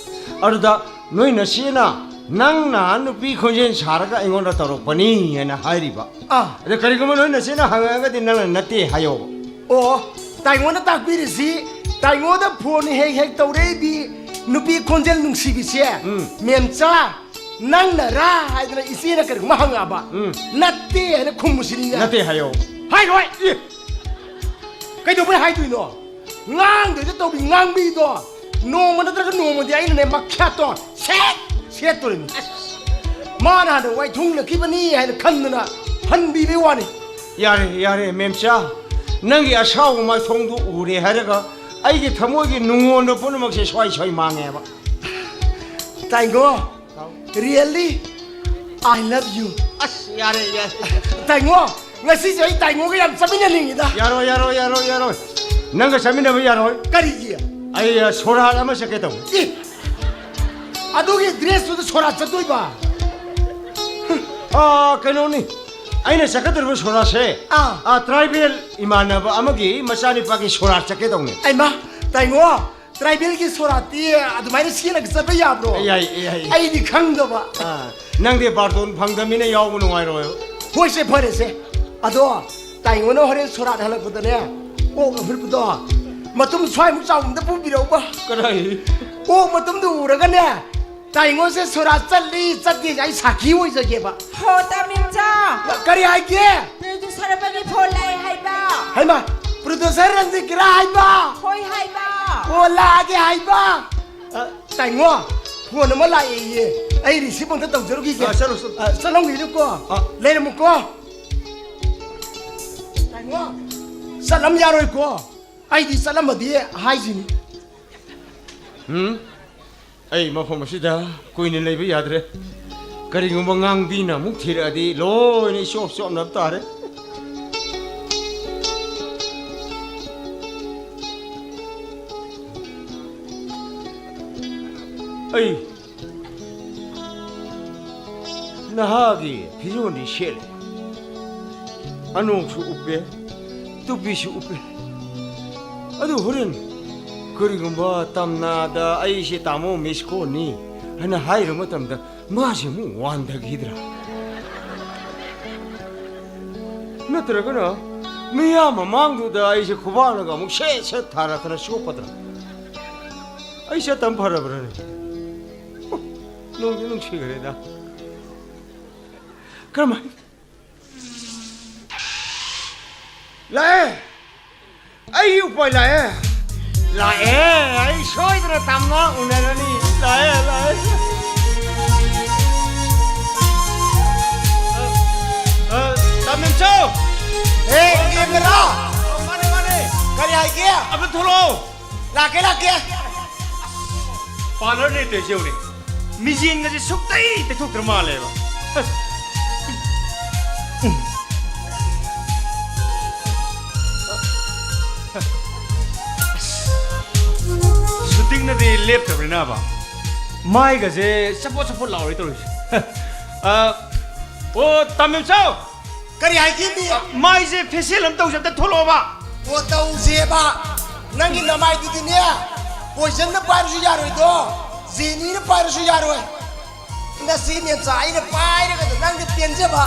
ꯑꯗꯨꯗ ꯅꯣꯏ ꯅꯆꯦꯅ ꯅꯪꯅ ꯅꯨꯄꯤ ꯈꯣꯟꯖꯦꯜ ꯁꯥꯔꯒ ꯑꯩꯉꯣꯟꯗ ꯇꯧꯔꯛꯄꯅꯤ ꯍꯥꯏꯅ ꯍꯥꯏꯔꯤꯕ꯫ ꯑꯥ꯫ ꯑꯗ ꯀꯔꯤꯒꯨꯝꯕ ꯅꯣꯏ ꯅꯆꯦꯅ ꯍꯪꯉꯛꯑꯒꯗꯤ ꯅꯪꯅ ꯅꯠꯇꯦ ꯍꯥꯏꯌꯣꯕ꯫ ꯑꯣ, ꯇꯥꯏꯉꯣꯅ ꯇꯥꯛꯄꯤꯔꯤꯁꯤ, ꯇꯥꯏꯉꯣꯗ ꯐꯣꯟ ꯍꯦꯛ ꯍꯦꯛ ꯇꯧꯔꯛꯏꯕꯤ ꯅꯨꯄꯤ ꯈꯣꯟꯖꯦꯜ ꯅꯨꯡꯁꯤꯕꯤꯁꯦ, ꯎꯝ꯫ ꯃꯦꯝꯆꯥ, ꯅꯪꯅ ꯔꯥ ꯍꯥꯏꯗꯅ ꯏꯆꯦꯅ ꯀꯔꯤꯒꯨꯝꯕ ꯍꯪꯉꯛꯑꯕ, ꯎꯝ꯫ ꯅꯠꯇꯦ ꯍꯥꯏꯅ ꯈꯨꯝꯃꯨꯁꯤꯅꯤꯅꯦ꯫ ꯅꯠꯇꯦ ꯍꯥꯏꯌꯣ꯫ ꯍꯥꯏꯔꯣꯏ꯫ ꯑꯦ꯫ ꯀꯩꯗꯧꯕꯩ ꯍꯥꯏꯗꯣꯏꯅꯣ? ꯉꯥꯡꯗꯣꯏꯗ ꯇꯧꯕꯤ ꯉꯥꯡꯕꯤꯗꯣ ꯅꯣꯡꯃ ꯅꯠꯇ꯭ꯔꯒ ꯅꯣꯡꯃꯗꯤ ꯑꯩꯅꯅꯦ ꯃꯈ꯭ꯌꯥꯠꯇꯣ ꯁꯦꯠ ꯁꯦꯠꯇꯣꯔꯤꯅꯤ꯫ ꯃꯥꯅ ꯍꯥꯟꯅ ꯋꯥꯏꯊꯨꯡꯂꯛꯈꯤꯕꯅꯤ ꯍꯥꯏꯅ ꯈꯟꯗꯅ ꯍꯟꯕꯤꯕꯩ ꯋꯥꯅꯤ꯫ ꯌꯥꯔꯦ, ꯌꯥꯔꯦ, ꯃꯦꯝꯆꯥ꯫ ꯅꯪꯒꯤ ꯑꯁꯥꯎꯕ ꯃꯥꯏꯊꯣꯡꯗꯨ ꯎꯔꯦ ꯍꯥꯏꯔꯒ ꯑꯩꯒꯤ ꯊꯃꯣꯏꯒꯤ ꯅꯨꯡꯉꯣꯟꯕ ꯄꯨꯝꯅꯃꯛꯁꯦ ꯁ꯭ꯋꯥꯏ ꯁ꯭ꯋꯥꯏ ꯃꯥꯡꯉꯦꯕ꯫ ꯇꯥꯏꯉꯣ, really? I love you. ꯑꯁ, ꯌꯥꯔꯦ, ꯌꯥꯔꯦ꯫ ꯇꯥꯏꯉꯣ, ꯉꯁꯤꯁꯦ ꯑꯩ ꯇꯥꯏꯉꯣꯒ ꯌꯥꯝ ꯆꯠꯃꯤꯟꯅꯅꯤꯡꯉꯤꯗ꯫ ꯌꯥꯔꯣꯏ, ꯌꯥꯔꯣꯏ, ꯌꯥꯔꯣꯏ, ꯌꯥꯔꯣꯏ꯫ ꯅꯪꯒ ꯆꯠꯃꯤꯟꯅꯕ ꯌꯥꯔꯣꯏ꯫ ꯀꯔꯤꯒꯤ? ꯑꯩ, ꯑ, ꯁꯣꯔꯥꯠ ꯑꯃ ꯆꯠꯀꯦ ꯇꯧꯕ꯫ ꯑꯦ, ꯑꯗꯨꯒꯤ dress ꯇꯨꯗ ꯁꯣꯔꯥꯠ ꯆꯠꯇꯣꯏꯕ? ꯑ, ꯀꯩꯅꯣꯅꯤ, ꯑꯩꯅ ꯆꯠꯀꯗꯧꯔꯤꯕ ꯁꯣꯔꯥꯠꯁꯦ, ꯑꯥ꯫ ꯑ, tribal ꯏꯃꯥꯟꯅꯕ ꯑꯃꯒꯤ ꯃꯆꯥꯅꯤꯄꯥꯒꯤ ꯁꯣꯔꯥꯠ ꯆꯠꯀꯦ ꯇꯧꯅꯤ꯫ ꯑꯩꯃ, ꯇꯥꯏꯉꯣ, tribal ꯒꯤ ꯁꯣꯔꯥꯠꯇꯤ ꯑꯗꯨꯃꯥꯏꯅ ꯁꯦꯠꯂꯒ ꯆꯠꯄ ꯌꯥꯕ꯭ꯔꯣ? ꯌꯥꯏ, ꯌꯥꯏ, ꯌꯥꯏ꯫ ꯑꯩꯗꯤ ꯈꯪꯗꯕ꯫ ꯑꯥ, ꯅꯪꯗꯤ ꯕꯥꯔꯇꯣꯟ ꯐꯪꯗꯕꯅꯤꯅ ꯌꯥꯎꯕ ꯅꯨꯡꯉꯥꯏꯔꯣꯏ꯫ ꯍꯣꯏꯁꯦ, ꯐꯔꯦꯁꯦ꯫ ꯑꯗꯣ ꯇꯥꯏꯉꯣꯅ ꯍꯣꯔꯦꯟ ꯁꯣꯔꯥꯠ ꯍꯜꯂꯛꯄꯗꯅꯦ, ꯑꯣꯛ ꯑꯐꯨꯠꯄꯗꯣ ꯃꯇꯨꯝ ꯁ꯭ꯋꯥꯏꯃꯨꯛ ꯆꯥꯎꯕ ꯑꯝꯇ ꯄꯨꯕꯤꯔꯛꯎꯕ꯫ ꯀꯗꯥꯏ? ꯑꯣꯛ ꯃꯇꯨꯝꯗꯨ ꯎꯔꯒꯅꯦ, ꯇꯥꯏꯉꯣꯁꯦ ꯁꯣꯔꯥꯠ ꯆꯠꯂꯤ ꯆꯠꯇꯦꯁꯦ ꯑꯩ ꯁꯥꯈꯤ ꯑꯣꯏꯖꯒꯦꯕ꯫ ꯍꯣ, ꯇꯥꯃꯤꯝꯆꯥ! ꯀꯔꯤ ꯍꯥꯏꯒꯦ? Producer ꯑꯃꯒꯤ phone ꯂꯥꯛꯑꯦ ꯍꯥꯏꯕ꯫ ꯍꯩꯃꯥ, producer ꯔꯟꯖꯤꯠꯀꯤꯔꯥ ꯍꯥꯏꯕ? ꯍꯣꯏ ꯍꯥꯏꯕ꯫ ꯑꯣ, ꯂꯥꯛꯑꯒꯦ ꯍꯥꯏꯕ? ꯑ, ꯇꯥꯏꯉꯣ, phone ꯑꯃ ꯂꯥꯛꯑꯦꯌꯦ꯫ ꯑꯩ receive ꯑꯝꯇ ꯇꯧꯖꯔꯨꯈꯤꯒꯦ꯫ ꯑ, ꯆꯠꯂꯣ, ꯆꯠꯂꯣ꯫ ꯑ, ꯆꯠꯂꯝꯈꯤꯅꯨꯀꯣ꯫ ꯑ꯫ ꯂꯩꯔꯝꯃꯨꯀꯣ꯫ ꯇꯥꯏꯉꯣ, ꯆꯠꯂꯝ ꯌꯥꯔꯣꯏꯀꯣ꯫ ꯑꯩꯗꯤ ꯆꯠꯂꯝꯃꯗꯤ ꯍꯥꯏꯁꯤꯅꯤ꯫ ꯎꯝ? ꯑꯩ ꯃꯐꯝ ꯑꯁꯤꯗ ꯀꯨꯏꯅ ꯂꯩꯕ ꯌꯥꯗ꯭ꯔꯦ꯫ ꯀꯔꯤꯒꯨꯝꯕ ꯉꯥꯡꯕꯤꯅ ꯑꯃꯨꯛ ꯊꯤꯔꯛꯑꯗꯤ ꯂꯣꯏꯅ ꯏꯆꯣꯞ ꯆꯣꯞꯅꯕ ꯇꯥꯔꯦ꯫ ꯑꯩ ꯅꯍꯥꯒꯤ ꯐꯤꯖꯣꯜꯗꯤ ꯁꯦꯠꯂꯦ, ꯑꯅꯣꯛꯁꯨ ꯎꯞꯄꯦ, ꯇꯨꯄꯤꯁꯨ ꯎꯞꯄꯦ꯫ ꯑꯗꯨ ꯍꯣꯔꯦꯟ ꯀꯔꯤꯒꯨꯝꯕ ꯇꯝꯅꯥꯗ "ꯑꯩꯁꯦ ꯇꯥꯃꯣ ꯃꯤꯁꯀꯣꯟꯅꯤ" ꯍꯥꯏꯅ ꯍꯥꯏꯔꯨ ꯃꯇꯝꯗ ꯃꯥꯁꯦ ꯑꯃꯨꯛ ꯋꯥꯟꯊꯈꯤꯗ꯭ꯔꯥ? ꯅꯠꯇ꯭ꯔꯒꯅ ꯃꯤꯌꯥꯝ ꯃꯃꯥꯡꯗꯨꯗ ꯑꯩꯁꯦ ꯈꯨꯕꯥꯛꯅꯒ ꯑꯃꯨꯛ ꯁꯦꯠ ꯁꯦꯠ ꯊꯥꯔꯛꯇꯅ ꯆꯣꯞꯄꯗ꯭ꯔꯥ? ꯑꯩ ꯆꯠꯇꯝ ꯐꯔꯕ꯭ꯔꯥꯅꯦ? ꯅꯨꯡꯗꯤ ꯅꯨꯡꯁꯤꯈ꯭ꯔꯦꯗ꯫ ꯀꯔꯝꯍꯥꯏ? ꯂꯥꯛꯑꯦ꯫ ꯑꯩꯒꯤ ꯎꯄꯥꯏ ꯂꯥꯛꯑꯦ꯫ ꯂꯥꯛꯑꯦ꯫ ꯑꯩ ꯁꯣꯏꯗꯅ ꯇꯥꯝꯅ ꯎꯅꯔꯅꯤ꯫ ꯂꯥꯛꯑꯦ, ꯂꯥꯛꯑꯦ꯫ ꯑ, ꯑ, ꯇꯥꯃꯦꯝꯆꯧ! ꯑꯦ, ꯏꯕꯦꯝꯃꯔꯣ? ꯑ, ꯃꯥꯅꯦ, ꯃꯥꯅꯦ꯫ ꯀꯔꯤ ꯍꯥꯏꯒꯦ? ꯑꯝꯇ ꯊꯣꯛꯂꯛꯑꯣ꯫ ꯂꯥꯛꯀꯦ, ꯂꯥꯛꯀꯦ꯫ ꯄꯥꯔꯂꯔ ꯂꯩꯇ꯭ꯔꯦ, ꯁꯤ ꯌꯦꯡꯉꯨꯅꯦ꯫ ꯃꯤꯖꯦꯟꯒꯁꯦ ꯁꯨꯛꯇꯩ ꯇꯩꯊꯣꯛꯇ꯭ꯔ ꯃꯥꯜꯂꯦꯕ꯫ ꯑꯁ꯫ ꯁꯨꯇꯤꯡꯅꯗꯤ ꯂꯦꯞꯇꯕꯅꯤꯅꯕ꯫ ꯃꯥꯏꯒꯁꯦ ꯆꯄꯣꯠ ꯆꯄꯣꯠ ꯂꯥꯎꯔꯦ ꯇꯧꯔꯤꯁꯦ꯫ ꯑ, ꯑꯣ, ꯇꯥꯃꯦꯝꯆꯧ! ꯀꯔꯤ ꯍꯥꯏꯒꯦ, ꯃꯤ? ꯃꯥꯏꯁꯦ ꯐꯦꯁꯤꯌꯦꯜ ꯑꯃ ꯇꯧꯁꯦ, ꯑꯝꯇ ꯊꯣꯛꯂꯛꯑꯣꯕ꯫ ꯑꯣ, ꯇꯧꯁꯦꯕ꯫ ꯅꯪꯒꯤ ꯅꯃꯥꯏꯗꯨꯗꯤꯅꯦ, ꯄꯣꯏꯖꯟꯅ ꯄꯥꯏꯔꯁꯨ ꯌꯥꯔꯣꯏꯗꯣ, ꯖꯦꯅꯤꯅ ꯄꯥꯏꯔꯁꯨ ꯌꯥꯔꯣꯏ꯫ ꯅꯆꯦ ꯃꯦꯝꯆꯥ ꯑꯩꯅ ꯄꯥꯏꯔꯒꯗ ꯅꯪꯗꯤ ꯄꯦꯟꯖꯕ꯫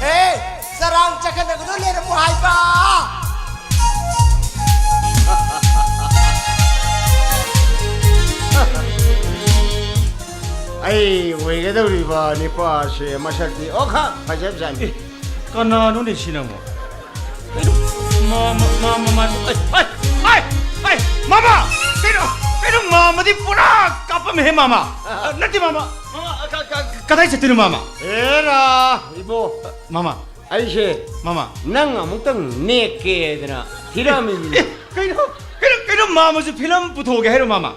ꯍꯦ, ꯆꯔꯥꯡ ꯆꯈꯠꯅꯒꯗꯣ ꯂꯩꯔꯝꯃꯣ ꯍꯥꯏꯕ꯫ ꯑꯩ ꯑꯣꯏꯒꯗꯧꯔꯤꯕ ꯅꯤꯄꯥꯁꯦ ꯃꯁꯛꯇꯤ ꯑꯣꯈꯥꯛ ꯐꯖꯕꯖꯥꯠꯅꯤ꯫ ꯑꯦ, ꯀꯅꯥꯅꯣꯅꯦ ꯁꯤ ꯅꯪꯕꯣ? ꯀꯩꯅꯣ, ꯃꯥ, ꯃꯥ, ꯃꯥ, ꯃꯥ, ꯃꯥ, ꯑꯩ, ꯑꯩ, ꯑꯩ, ꯑꯩ, ꯃꯥꯃ! ꯀꯩꯅꯣ, ꯀꯩꯅꯣ, ꯃꯥꯃꯗꯤ ꯄꯨꯔꯥ ꯀꯥꯞꯄꯝꯃꯦꯍꯦ, ꯃꯥꯃ! ꯑ, ꯅꯠꯇꯦ, ꯃꯥꯃ! ꯃꯥꯃ, ꯀ-, ꯀ-, ꯀꯗꯥꯏ ꯆꯠꯇꯣꯏꯅꯣ, ꯃꯥꯃ? ꯍꯦꯔꯥ, ꯏꯕꯣ! ꯃꯥꯃ! ꯑꯩꯁꯦ ꯃꯥꯃ! ꯅꯪ ꯑꯃꯨꯛꯇꯪ ꯅꯦꯛꯀꯦꯗꯅ ꯊꯤꯔꯛꯑꯝꯃꯤꯅꯤ꯫ ꯑꯦ, ꯀꯩꯅꯣ, ꯀꯩꯅꯣ, ꯀꯩꯅꯣ, ꯃꯥꯃꯁꯨ ꯐꯤꯂꯝ ꯄꯨꯊꯣꯛꯑꯒꯦ ꯍꯥꯏꯔꯣ, ꯃꯥꯃ?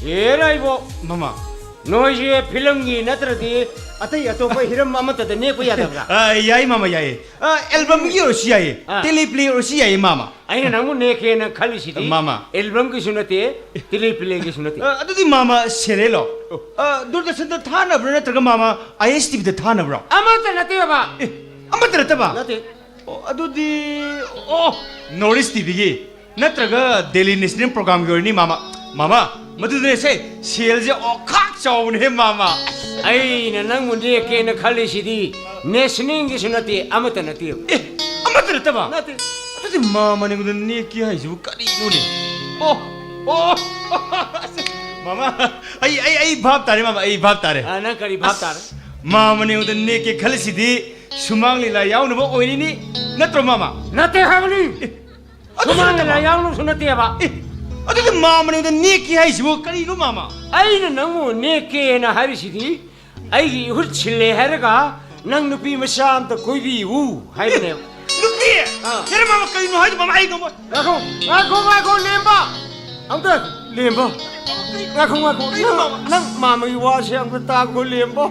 ꯍꯦꯔꯥ, ꯏꯕꯣ! ꯃꯥꯃ! ꯅꯣꯏꯁꯦ ꯐꯤꯂꯝꯒꯤ ꯅꯠꯇ꯭ꯔꯗꯤ ꯑꯇꯩ ꯑꯇꯣꯞꯄ ꯍꯤꯔꯝ ꯑꯃꯠꯇꯗ ꯅꯦꯛꯄ ꯌꯥꯗꯕ꯭ꯔꯥ? ꯑ, ꯌꯥꯏ, ꯃꯥꯃ, ꯌꯥꯏꯌꯦ꯫ ꯑ, ꯑꯦꯜꯕꯝꯒꯤ ꯑꯣꯏꯔꯁꯨ ꯌꯥꯏꯌꯦ, ꯑꯥ꯫ ꯇꯦꯂꯦꯄ꯭ꯂꯦ ꯑꯣꯏꯔꯁꯨ ꯌꯥꯏꯌꯦ, ꯃꯥꯃ꯫ ꯑꯩꯅ ꯅꯪꯕꯨ ꯅꯦꯛꯀꯦꯅ ꯈꯜꯂꯤꯁꯤꯗꯤ ꯃꯥꯃ꯫ ꯑꯦꯜꯕꯝꯒꯤꯁꯨ ꯅꯠꯇꯦ, ꯇꯦꯂꯦꯄ꯭ꯂꯦꯒꯤꯁꯨ ꯅꯠꯇꯦ꯫ ꯑ, ꯑꯗꯨꯗꯤ ꯃꯥꯃ ꯁꯦꯔꯦꯜꯂꯣ? ꯑ, ꯗꯨꯔꯗꯔꯁꯟꯗ ꯊꯥꯅꯕ꯭ꯔꯣ, ꯅꯠꯇ꯭ꯔꯒ ꯃꯥꯃ ꯑꯥꯏ ꯑꯦꯁ ꯇꯤ ꯚꯤꯗ ꯊꯥꯅꯕ꯭ꯔꯣ? ꯑꯃꯠꯇ ꯅꯠꯇꯦ, ꯕꯕꯥ꯫ ꯑꯦ, ꯑꯃꯠꯇ ꯅꯠꯇꯕ? ꯅꯠꯇꯦ꯫ ꯑꯣ, ꯑꯗꯨꯗꯤ, ꯑꯣ, ꯅꯣꯔꯠ ꯏꯁ ꯇꯤ ꯚꯤꯒꯤ ꯅꯠꯇ꯭ꯔꯒ ꯗꯦꯜꯂꯤ ꯅꯦꯁꯅꯦꯜ ꯄ꯭ꯔꯣꯒ꯭ꯔꯥꯝꯒꯤ ꯑꯣꯏꯔꯅꯤ, ꯃꯥꯃ꯫ ꯃꯥꯃ, ꯃꯗꯨꯗꯅꯦꯁꯦ, ꯁꯦꯜꯁꯦ ꯑꯣꯈꯥꯛ ꯆꯥꯎꯕꯅꯦꯍꯦ, ꯃꯥꯃ꯫ ꯑꯩꯅ ꯅꯪꯕꯨ ꯅꯦꯛꯀꯦꯅ ꯈꯜꯂꯤꯁꯤꯗꯤ ꯅꯦꯁꯅꯦꯜꯒꯤꯁꯨ ꯅꯠꯇꯦ, ꯑꯃꯠꯇ ꯅꯠꯇꯦ꯫ ꯑꯦ, ꯑꯃꯠꯇ ꯅꯠꯇꯕ? ꯅꯠꯇꯦ꯫ ꯑꯗꯨꯗꯤ ꯃꯥꯃꯅ ꯑꯩꯉꯣꯟꯗ ꯅꯦꯛꯀꯦ ꯍꯥꯏꯁꯤꯕꯨ ꯀꯔꯤꯅꯣꯅꯦ? ꯑꯣ, ꯑꯣ, ꯃꯥꯃ, ꯑꯩ ꯑꯩ ꯑꯩ ꯚꯥꯞ ꯇꯥꯔꯦ ꯃꯥꯃ, ꯑꯩ ꯚꯥꯞ ꯇꯥꯔꯦ꯫ ꯑ, ꯅꯪ ꯀꯔꯤ ꯚꯥꯞ ꯇꯥꯔꯦ? ꯑꯁ, ꯃꯥꯃꯅ ꯑꯩꯉꯣꯟꯗ ꯅꯦꯛꯀꯦ ꯈꯜꯂꯤꯁꯤꯗꯤ ꯁꯨꯃꯥꯡ ꯂꯤꯂꯥ ꯌꯥꯎꯅꯕ ꯑꯣꯏꯔꯤꯅꯤ, ꯅꯠꯇ꯭ꯔꯣ ꯃꯥꯃ? ꯅꯠꯇꯦ ꯍꯥꯏꯕꯅꯤ꯫ ꯑꯦ, ꯑꯗꯨꯁꯨ ꯁꯨꯃꯥꯡ ꯅꯠꯇꯕ꯫ ꯂꯤꯂꯥ ꯌꯥꯎꯅꯕꯁꯨ ꯅꯠꯇꯦꯕ꯫ ꯑꯦ, ꯑꯗꯨꯗꯤ ꯃꯥꯃꯅ ꯑꯩꯉꯣꯟꯗ ꯅꯦꯛꯀꯦ ꯍꯥꯏꯁꯤꯕꯨ ꯀꯔꯤꯅꯣ ꯃꯥꯃ? ꯑꯩꯅ ꯅꯪꯕꯨ ꯅꯦꯛꯀꯦꯅ ꯍꯥꯏꯔꯤꯁꯤꯗꯤ ꯑꯩꯒꯤ ꯏꯍꯨꯠ ꯁꯤꯜꯂꯦ ꯍꯥꯏꯔꯒ ꯅꯪ ꯅꯨꯄꯤ ꯃꯆꯥ ꯑꯝꯇ ꯀꯣꯏꯕꯤꯌꯨ ꯍꯥꯏꯕꯅꯦꯕ꯫ ꯅꯨꯄꯤ? ꯑꯥ꯫ ꯍꯦꯔꯥ ꯃꯥꯃ, ꯀꯩꯅꯣ ꯍꯥꯏꯗꯣ ꯃꯥꯃ? ꯑꯩ ꯉꯝꯃꯣꯏ꯫ ꯉꯥꯏꯈꯣ, ꯉꯥꯏꯈꯣ, ꯉꯥꯏꯈꯣ, ꯂꯦꯝꯕ꯫ ꯑꯝꯇ, ꯂꯦꯝꯕ꯫ ꯉꯥꯏꯈꯣ, ꯉꯥꯏꯈꯣ꯫ ꯀꯩꯅꯣ ꯅꯪ, ꯃꯥꯃ? ꯅꯪ ꯃꯥꯃꯒꯤ ꯋꯥꯁꯦ ꯑꯝꯇ ꯇꯥꯈꯣ, ꯂꯦꯝꯕ꯫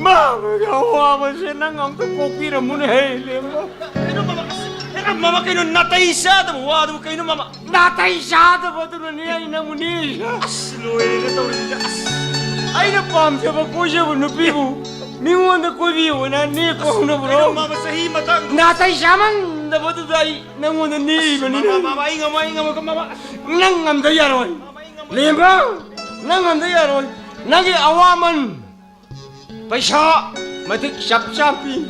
ꯃꯥꯃꯒꯤ ꯑꯋꯥꯕꯁꯦ ꯅꯪ ꯑꯝꯇ ꯀꯣꯛꯄꯤꯔꯝꯃꯨꯅꯦ, ꯍꯦ, ꯂꯦꯝꯕ꯫ ꯀꯩꯅꯣ ꯃꯥꯃ? ꯑꯁ, ꯍꯦꯔꯥ ꯃꯥꯃ, ꯀꯩꯅꯣ ꯅꯥꯇꯩ ꯆꯥꯗꯕ ꯋꯥꯗꯨꯕꯨ ꯀꯩꯅꯣ ꯃꯥꯃ? ꯅꯥꯇꯩ ꯆꯥꯗꯕꯗꯨꯅꯅꯦ ꯑꯩ ꯅꯪꯕꯨ ꯅꯦꯛꯏꯁꯦ꯫ ꯑꯁ, ꯂꯣꯏꯔꯦꯅꯦ ꯇꯧꯔꯤꯁꯦ꯫ ꯑꯁ꯫ ꯑꯩꯅ ꯄꯥꯝꯖꯕ ꯀꯣꯏꯖꯕ ꯅꯨꯄꯤꯕꯨ ꯃꯤꯉꯣꯟꯗ ꯀꯣꯏꯕꯤꯌꯨꯅ ꯅꯦꯛꯄ ꯍꯧꯅꯕ꯭ꯔꯣ? ꯀꯩꯅꯣ ꯃꯥꯃ, ꯆꯍꯤ ꯃꯇꯥꯡꯗꯨ? ꯅꯥꯇꯩ ꯆꯥꯃꯟꯗꯕꯗꯨꯗ ꯑꯩ ꯅꯪꯉꯣꯟꯗ ꯅꯦꯛꯏꯕꯅꯤꯅꯦ꯫ ꯃꯥꯃ, ꯃꯥꯃ, ꯑꯩ ꯉꯝꯃꯣꯏ, ꯑꯩ ꯉꯝꯃꯣꯏ, ꯃꯥꯃ꯫ ꯅꯪ ꯉꯝꯗ ꯌꯥꯔꯣꯏ꯫ ꯃꯥꯃ, ꯑꯩ ꯉꯝꯃꯣꯏ꯫ ꯂꯦꯝꯕ, ꯅꯪ ꯉꯝꯗ ꯌꯥꯔꯣꯏ꯫ ꯅꯪꯒꯤ ꯑꯋꯥꯃꯟ ꯄꯩꯁꯥ ꯃꯇꯤꯛ ꯆꯞ ꯆꯥ ꯄꯤ꯫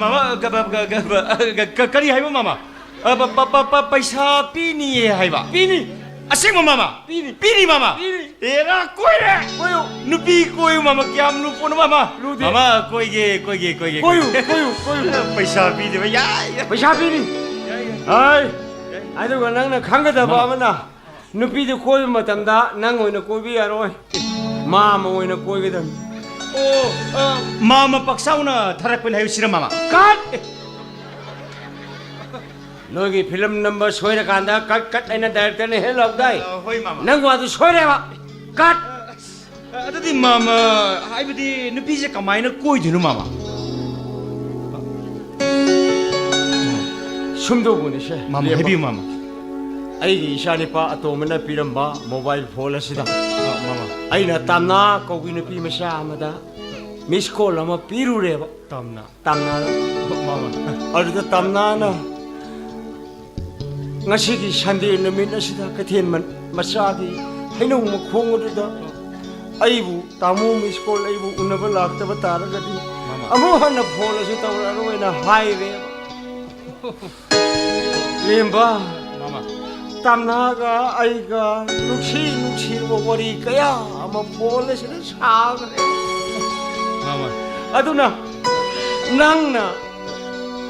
ꯃꯥꯃ, ꯀ-, ꯀ-, ꯀ-, ꯀ-, ꯀ-, ꯀꯔꯤ ꯍꯥꯏꯕ ꯃꯥꯃ? ꯑ, ꯄ-, ꯄ-, ꯄ-, ꯄ-, ꯄꯩꯁꯥ ꯄꯤꯅꯤꯌꯦ ꯍꯥꯏꯕ? ꯄꯤꯅꯤ꯫ ꯑꯁꯦꯡꯕ ꯃꯥꯃ? ꯄꯤꯅꯤ꯫ ꯄꯤꯅꯤ ꯃꯥꯃ? ꯄꯤꯅꯤ꯫ ꯑꯦꯔꯥ, ꯀꯣꯏꯔꯦ꯫ ꯀꯣꯏꯌꯨ꯫ ꯅꯨꯄꯤ ꯀꯣꯏꯌꯨ ꯃꯥꯃ, ꯀꯌꯥꯝ ꯂꯨꯄꯣꯠꯅꯣ ꯃꯥꯃ? ꯂꯨꯗꯦ꯫ ꯃꯥꯃ, ꯀꯣꯏꯒꯦ, ꯀꯣꯏꯒꯦ, ꯀꯣꯏꯒꯦ, ꯀꯣꯏꯌꯨ, ꯀꯣꯏꯒꯦ꯫ ꯀꯣꯏꯌꯨ, ꯀꯣꯏꯌꯨ꯫ ꯄꯩꯁꯥ ꯄꯤꯗꯦꯕ, ꯌꯥꯏ, ꯌꯥꯏ꯫ ꯄꯩꯁꯥ ꯄꯤꯅꯤ꯫ ꯌꯥꯏ, ꯌꯥꯏ꯫ ꯍꯥꯏ꯫ ꯌꯥꯏ꯫ ꯑꯗꯨꯒ ꯅꯪꯅ ꯈꯪꯒꯗꯕ ꯃꯥꯃ꯫ ꯑꯃꯅ, ꯅꯨꯄꯤꯗꯨ ꯀꯣꯏꯕ ꯃꯇꯝꯗ ꯅꯪ ꯑꯣꯏꯅ ꯀꯣꯏꯕ ꯌꯥꯔꯣꯏ, ꯃꯥꯃ ꯑꯣꯏꯅ ꯀꯣꯏꯒꯗꯕꯅꯤ꯫ ꯑꯣ, ꯑ, ꯃꯥꯃ ꯄꯥꯛꯆꯥꯎꯅ ꯊꯥꯔꯛꯄꯅꯤ ꯍꯥꯏꯕꯁꯤꯔ, ꯃꯥꯃ? ꯀꯠ! ꯅꯣꯏꯒꯤ ꯐꯤꯂꯝ ꯅꯝꯕ ꯁꯣꯏꯔꯀꯥꯟꯗ ꯀꯠ, ꯀꯠ ꯍꯥꯏꯅ ꯗꯥꯏꯔꯦꯛꯇꯔꯅ ꯍꯦꯛ ꯂꯥꯎꯗꯥꯏ? ꯑ, ꯍꯣꯏ, ꯃꯥꯃ꯫ ꯅꯪ ꯋꯥꯗꯨ ꯁꯣꯏꯔꯦꯕ꯫ ꯀꯠ! ꯑ, ꯑꯗꯨꯗꯤ ꯃꯥꯃ, ꯍꯥꯏꯕꯗꯤ ꯅꯨꯄꯤꯁꯦ ꯀꯃꯥꯏꯅ ꯀꯣꯏꯗꯣꯏꯅꯣ, ꯃꯥꯃ? ꯁꯨꯝꯗꯧꯕꯅꯤꯁꯦ, ꯃꯥꯃ, ꯂꯦꯝꯕ꯫ ꯍꯥꯏꯕꯤꯌꯨ, ꯃꯥꯃ꯫ ꯑꯩꯒꯤ ꯏꯆꯥꯅꯤꯄꯥ ꯑꯇꯣꯝꯕꯅ ꯄꯤꯔꯝꯕ ꯃꯣꯕꯥꯏꯜ ꯐꯣꯟ ꯑꯁꯤꯗ ꯑ, ꯃꯥꯃ꯫ ꯑꯩꯅ ꯇꯥꯝꯅꯥ ꯀꯧꯕꯤ ꯅꯨꯄꯤ ꯃꯆꯥ ꯑꯃꯗ ꯃꯤꯁ ꯀꯣꯜ ꯑꯃ ꯄꯤꯔꯨꯔꯦꯕ꯫ ꯇꯥꯝꯅꯥ꯫ ꯇꯥꯝꯅꯥꯗ꯫ ꯃꯥꯃ꯫ ꯑꯗꯨꯗ ꯇꯥꯝꯅꯥꯅ ꯉꯁꯤꯒꯤ ꯁꯟꯗꯦ ꯅꯨꯃꯤꯠ ꯑꯁꯤꯗ ꯀꯩꯊꯦꯜ ꯃ-, ꯃꯆꯥꯒꯤ ꯍꯩꯅꯧ ꯃꯈꯣꯡ ꯑꯗꯨꯗ ꯑꯩꯕꯨ, ꯇꯥꯃꯣ ꯃꯤꯁ ꯀꯣꯜ ꯑꯩꯕꯨ ꯎꯅꯕ ꯂꯥꯛꯇꯕ ꯇꯥꯔꯒꯗꯤ ꯃꯥꯃ꯫ ꯑꯃꯨꯛ ꯍꯟꯅ ꯐꯣꯟ ꯑꯁꯤ ꯇꯧꯔꯛꯑꯔꯣꯏꯅ ꯍꯥꯏꯔꯦꯕ꯫ ꯂꯦꯝꯕ꯫ ꯃꯥꯃ꯫ ꯇꯝꯅꯥꯒ ꯑꯩꯒ ꯅꯨꯡꯁꯤ ꯅꯨꯡꯁꯤꯔꯕ ꯋꯥꯔꯤ ꯀꯌꯥ ꯑꯃ ꯐꯣꯟ ꯑꯁꯤꯗ ꯁꯥꯈ꯭ꯔꯦ꯫ ꯃꯥꯃ꯫ ꯑꯗꯨꯅ ꯅꯪꯅ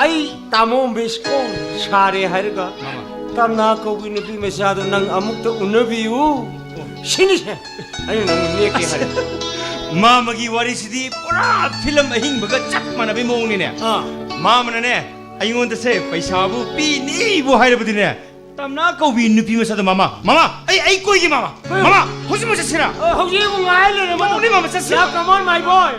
ꯑꯩ ꯇꯥꯃꯣ ꯃꯤꯁ ꯀꯣꯜ ꯁꯥꯔꯦ ꯍꯥꯏꯔꯒ ꯃꯥꯃ꯫ ꯇꯝꯅꯥ ꯀꯧꯕꯤ ꯅꯨꯄꯤ ꯃꯆꯥꯗꯣ ꯅꯪ ꯑꯃꯨꯛꯇ ꯎꯅꯕꯤꯌꯨ꯫ ꯁꯤꯅꯤꯁꯦ ꯑꯩꯅ ꯅꯪ ꯅꯦꯛꯀꯦ ꯍꯥꯏꯔꯦ꯫ ꯃꯥꯃꯒꯤ ꯋꯥꯔꯤꯁꯤꯗꯤ ꯄꯨꯔꯥ ꯐꯤꯂꯝ ꯑꯍꯤꯡꯕꯒ ꯆꯞ ꯃꯥꯟꯅꯕꯩ ꯃꯑꯣꯡꯅꯤꯅꯦ꯫ ꯑꯥ꯫ ꯃꯥꯃꯅꯅꯦ ꯑꯩꯉꯣꯟꯗꯁꯦ ꯄꯩꯁꯥꯕꯨ ꯄꯤꯅꯤꯕꯨ ꯍꯥꯏꯔꯕꯗꯤꯅꯦ, ꯇꯝꯅꯥ ꯀꯧꯕꯤ ꯅꯨꯄꯤ ꯃꯆꯥꯗꯣ, ꯃꯥꯃ, ꯃꯥꯃ, ꯑꯩ, ꯑꯩ ꯀꯣꯏꯒꯦ ꯃꯥꯃ꯫ ꯃꯥꯃ, ꯍꯧꯖꯤꯛꯃꯛ ꯆꯠꯁꯤꯔꯥ? ꯑ, ꯍꯧꯖꯤꯛ ꯑꯃꯨꯛ ꯉꯥꯏ ꯂꯩꯔꯦ, ꯃꯥꯃ꯫ ꯃꯥꯃ, ꯆꯠꯁꯤ꯫ Yeah, come on, my boy.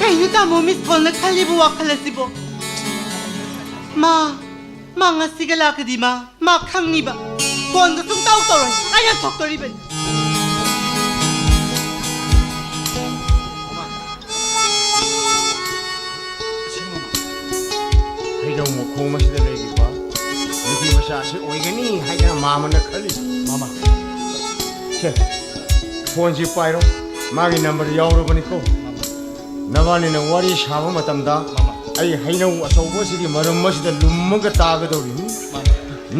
ꯀꯩꯅꯣ ꯇꯥꯃꯣ ꯃꯤꯁ ꯀꯣꯜꯅ ꯈꯜꯂꯤꯕ ꯋꯥꯈꯜ ꯑꯁꯤꯕꯣ? ꯃꯥ, ꯃꯥ ꯉꯁꯤꯒ ꯂꯥꯛꯀꯗꯤ ꯃꯥ, ꯃꯥ ꯈꯪꯅꯤꯕ꯫ ꯐꯣꯟꯒ ꯁꯨꯡꯇꯧ ꯇꯧꯔꯣꯏ꯫ ꯑꯩ ꯌꯥꯝ ꯁꯥꯎꯗꯣꯔꯤꯕꯅꯤ꯫ ꯍꯩꯅꯧ ꯃꯈꯣꯡ ꯑꯁꯤꯗ ꯂꯩꯔꯤꯕ ꯅꯨꯄꯤ ꯃꯆꯥ ꯑꯁꯤ ꯑꯣꯏꯒꯅꯤ ꯍꯥꯏꯗꯅ ꯃꯥꯃꯅ ꯈꯜꯂꯤ꯫ ꯃꯥꯃ꯫ ꯁꯦ, ꯐꯣꯟꯁꯤ ꯄꯥꯏꯔꯣ꯫ ꯃꯥꯒꯤ ꯅꯝꯕꯔ ꯌꯥꯎꯔꯕꯅꯤꯀꯣ꯫ ꯃꯥꯃ꯫ ꯅꯕꯥꯅꯤꯅ ꯋꯥꯔꯤ ꯁꯥꯕ ꯃꯇꯝꯗ ꯃꯥꯃ꯫ ꯑꯩ ꯍꯩꯅꯧ ꯑꯆꯧꯕ ꯑꯁꯤꯒꯤ ꯃꯔꯨꯝ ꯑꯁꯤꯗ ꯂꯨꯝꯃꯒ ꯇꯥꯒꯗꯧꯔꯤꯅꯤ꯫ ꯃꯥꯃ꯫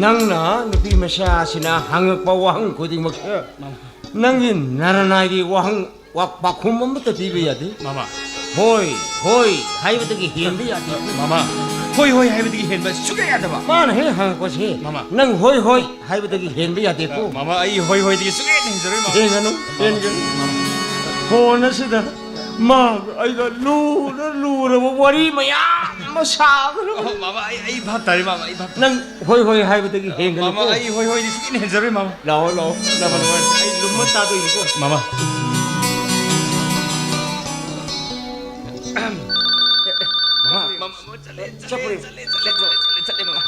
ꯅꯪꯅ ꯅꯨꯄꯤ ꯃꯆꯥ ꯑꯁꯤꯅ ꯍꯪꯉꯛꯄ ꯋꯥꯍꯪ ꯈꯨꯗꯤꯡꯃꯛꯇ ꯃꯥꯃ꯫ ꯅꯪꯒꯤ ꯅꯔꯅꯥꯏꯒꯤ ꯋꯥꯍꯪ ꯋꯥ-, ꯄꯥꯎꯈꯨꯝ ꯑꯃꯠꯇ ꯄꯤꯕ ꯌꯥꯗꯦ꯫ ꯃꯥꯃ꯫ ꯍꯣꯏ, ꯍꯣꯏ ꯍꯥꯏꯕꯗꯒꯤ ꯍꯦꯟꯕ ꯌꯥꯗꯦ꯫ ꯃꯥꯃ, ꯍꯣꯏ, ꯍꯣꯏ ꯍꯥꯏꯕꯗꯒꯤ ꯍꯦꯟꯕ ꯁꯨꯡꯌꯥ ꯌꯥꯗꯕ꯫ ꯃꯥꯅ ꯍꯦꯛ ꯍꯪꯉꯛꯄꯁꯦ, ꯃꯥꯃ꯫ ꯅꯪ ꯍꯣꯏ, ꯍꯣꯏ ꯍꯥꯏꯕꯗꯒꯤ ꯍꯦꯟꯕ ꯌꯥꯗꯦꯀꯣ꯫ ꯃꯥꯃ, ꯑꯩ ꯍꯣꯏ, ꯍꯣꯏꯗꯒꯤ ꯁꯨꯡꯍꯦꯟ ꯍꯦꯟꯖꯔꯣꯏ, ꯃꯥꯃ꯫ ꯍꯦꯟꯒꯅꯨ, ꯍꯦꯟꯒꯅꯨ꯫ ꯃꯥꯃ꯫ ꯐꯣꯟ ꯑꯁꯤꯗ ꯃꯥ ꯑꯩꯒ ꯂꯨꯔ ꯂꯨꯔꯕ ꯋꯥꯔꯤ ꯃꯌꯥꯝ ꯑꯃ ꯁꯥꯈ꯭ꯔꯕ꯫ ꯑꯣ, ꯃꯥꯃ, ꯑꯩ, ꯑꯩ ꯚꯥꯞ ꯇꯥꯔꯦ, ꯃꯥꯃ, ꯑꯩ ꯚꯥꯞ ꯇꯥꯔꯦ꯫ ꯅꯪ ꯍꯣꯏ, ꯍꯣꯏ ꯍꯥꯏꯕꯗꯒꯤ ꯍꯦꯟꯒꯅꯨꯀꯣ꯫ ꯃꯥꯃ, ꯑꯩ ꯍꯣꯏ, ꯍꯣꯏꯗꯤ ꯁꯨꯡꯍꯦꯟ ꯍꯦꯟꯖꯔꯣꯏ, ꯃꯥꯃ꯫ ꯂꯥꯛꯑꯣ, ꯂꯥꯛꯑꯣ꯫ ꯅꯃ, ꯅꯃ, ꯑꯩ ꯂꯨꯝꯃ ꯇꯥꯗꯣꯏꯅꯤꯀꯣ꯫ ꯃꯥꯃ꯫ ꯃꯥꯃ, ꯃꯥꯃ, ꯆꯠꯂꯦ, ꯆꯠꯂꯦ, ꯆꯠꯂꯦ, ꯆꯠꯂꯦ, ꯃꯥꯃ꯫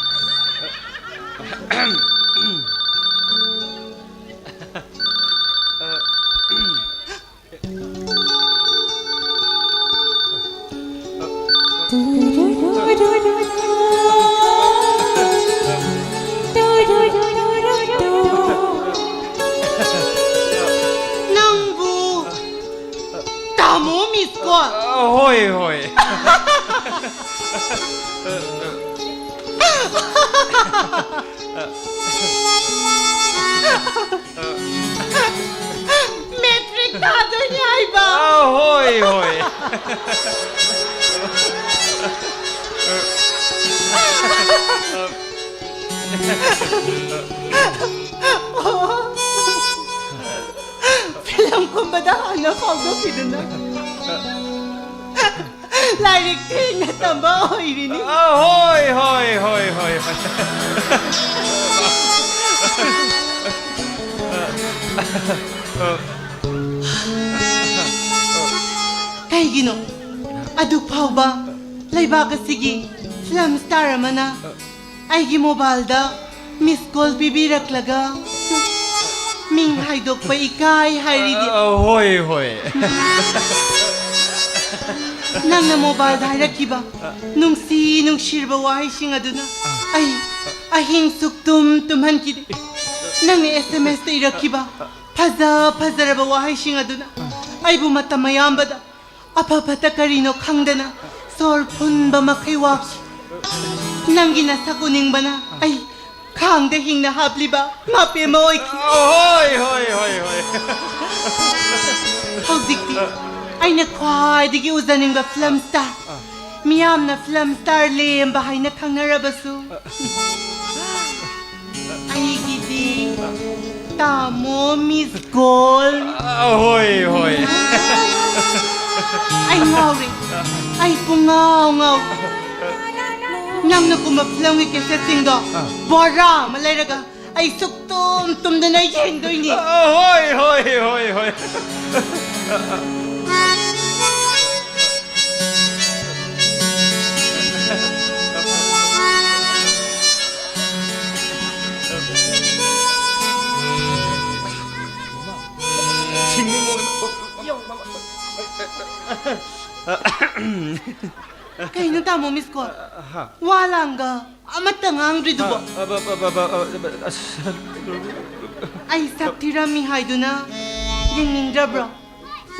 ꯅꯪꯕꯨ ꯇꯥꯃꯣ ꯃꯤꯁ ꯀꯣꯜ꯫ ꯑ, ꯍꯣꯏ, ꯍꯣꯏ꯫ ꯃꯦꯇ꯭ꯔꯤꯛ ꯊꯥꯗꯣꯏꯅꯤ ꯍꯥꯏꯕ꯫ ꯑ, ꯍꯣꯏ, ꯍꯣꯏ꯫ ꯐꯤꯂꯝ ꯀꯨꯝꯕꯗ ꯍꯥꯟꯅ ꯐꯥꯎꯗꯣꯛꯈꯤꯗꯨꯅ꯫ ꯂꯥꯏꯔꯤꯛ ꯊꯦꯡꯅ ꯇꯝꯕ ꯑꯣꯏꯔꯤꯅꯤ꯫ ꯑ, ꯍꯣꯏ, ꯍꯣꯏ, ꯍꯣꯏ, ꯍꯣꯏ, ꯍꯣꯏ꯫ ꯀꯩꯒꯤꯅꯣ ꯑꯗꯨꯛ ꯐꯥꯎꯕ ꯂꯩꯕꯥꯛ ꯑꯁꯤꯒꯤ ꯐꯤꯂꯝ ꯁ꯭ꯇꯥꯔ ꯑꯃꯅ ꯑꯩꯒꯤ ꯃꯣꯕꯥꯏꯜꯗ ꯃꯤꯁ ꯀꯣꯜ ꯄꯤꯕꯤꯔꯛꯂꯒ ꯃꯤꯡ ꯍꯥꯏꯗꯣꯛꯄ ꯏꯀꯥꯏ ꯍꯥꯏꯔꯤꯗꯤ? ꯑ, ꯍꯣꯏ, ꯍꯣꯏ꯫ ꯅꯪꯅ ꯃꯣꯕꯥꯏꯜꯗ ꯍꯥꯏꯔꯛꯈꯤꯕ ꯅꯨꯡꯁꯤ ꯅꯨꯡꯁꯤꯔꯕ ꯋꯥꯍꯩꯁꯤꯡ ꯑꯗꯨꯅ ꯑꯩ ꯑꯍꯤꯡ ꯁꯨꯛꯇꯨꯝ ꯇꯨꯝꯍꯟꯈꯤꯗꯦ꯫ ꯅꯪꯅ ꯑꯦꯁ ꯑꯦꯝ ꯑꯦꯁꯇ ꯏꯔꯛꯈꯤꯕ ꯐꯖ ꯐꯖꯔꯕ ꯋꯥꯍꯩꯁꯤꯡ ꯑꯗꯨꯅ ꯑꯩꯕꯨ ꯃꯇꯝ ꯑꯌꯥꯝꯕꯗ ꯑꯐ ꯐꯠꯇ ꯀꯔꯤꯅꯣ ꯈꯪꯗꯅ ꯁꯣꯔ ꯐꯨꯟꯕ ꯃꯈꯩ ꯋꯥꯈꯤ꯫ ꯅꯪꯒꯤ ꯅꯁꯛ ꯎꯅꯤꯡꯕꯅ ꯑꯩ ꯈꯥꯡꯗ ꯍꯤꯡꯅ ꯍꯥꯞꯂꯤꯕ ꯃꯥꯄꯦꯝ ꯑꯃ ꯑꯣꯏꯈꯤ꯫ ꯍꯣꯏ, ꯍꯣꯏ, ꯍꯣꯏ, ꯍꯣꯏ꯫ ꯍꯧꯖꯤꯛꯇꯤ ꯑꯩꯅ ꯈ꯭ꯋꯥꯏꯗꯒꯤ ꯎꯖꯅꯤꯡꯕ ꯐꯤꯂꯝ ꯁ꯭ꯇꯥꯔ, ꯃꯤꯌꯥꯝꯅ ꯐꯤꯂꯝ ꯁ꯭ꯇꯥꯔ ꯂꯦꯝꯕ ꯍꯥꯏꯅ ꯈꯪꯅꯔꯕꯁꯨ, ꯑꯩꯒꯤꯗꯤ ꯇꯥꯃꯣ ꯃꯤꯁ ꯀꯣꯜ꯫ ꯑ, ꯍꯣꯏ, ꯍꯣꯏ꯫ ꯑꯩ ꯉꯥꯎꯔꯦ꯫ ꯑꯩ ꯄꯨꯡꯉꯥꯎ ꯉꯥꯎꯔꯦ꯫ ꯅꯪꯅ ꯀꯨꯝꯕ ꯐꯤꯂꯝꯒꯤ ꯀꯦꯁꯦꯠꯁꯤꯡꯗꯣ ꯕꯣꯔꯥ ꯑꯃ ꯂꯩꯔꯒ ꯑꯩ ꯁꯨꯛꯇꯨꯝ ꯇꯨꯝꯗꯅ ꯌꯦꯡꯗꯣꯏꯅꯤ꯫ ꯑ, ꯍꯣꯏ, ꯍꯣꯏ, ꯍꯣꯏ, ꯍꯣꯏ꯫ ꯀꯩꯅꯣ ꯇꯥꯃꯣ ꯃꯤꯁ ꯀꯣꯜ? ꯍꯥ? ꯋꯥ ꯂꯥꯡꯒ ꯑꯃꯠꯇ ꯉꯥꯡꯗ꯭ꯔꯤꯗꯨꯕꯣ? ꯑ, ꯑ, ꯑ, ꯑ, ꯑ, ꯑ, ꯑꯁ꯫ ꯑꯩ ꯁꯛ ꯊꯤꯔꯝꯃꯤ ꯍꯥꯏꯗꯨꯅ ꯌꯦꯡꯅꯤꯡꯗ꯭ꯔꯕ꯭ꯔꯣ?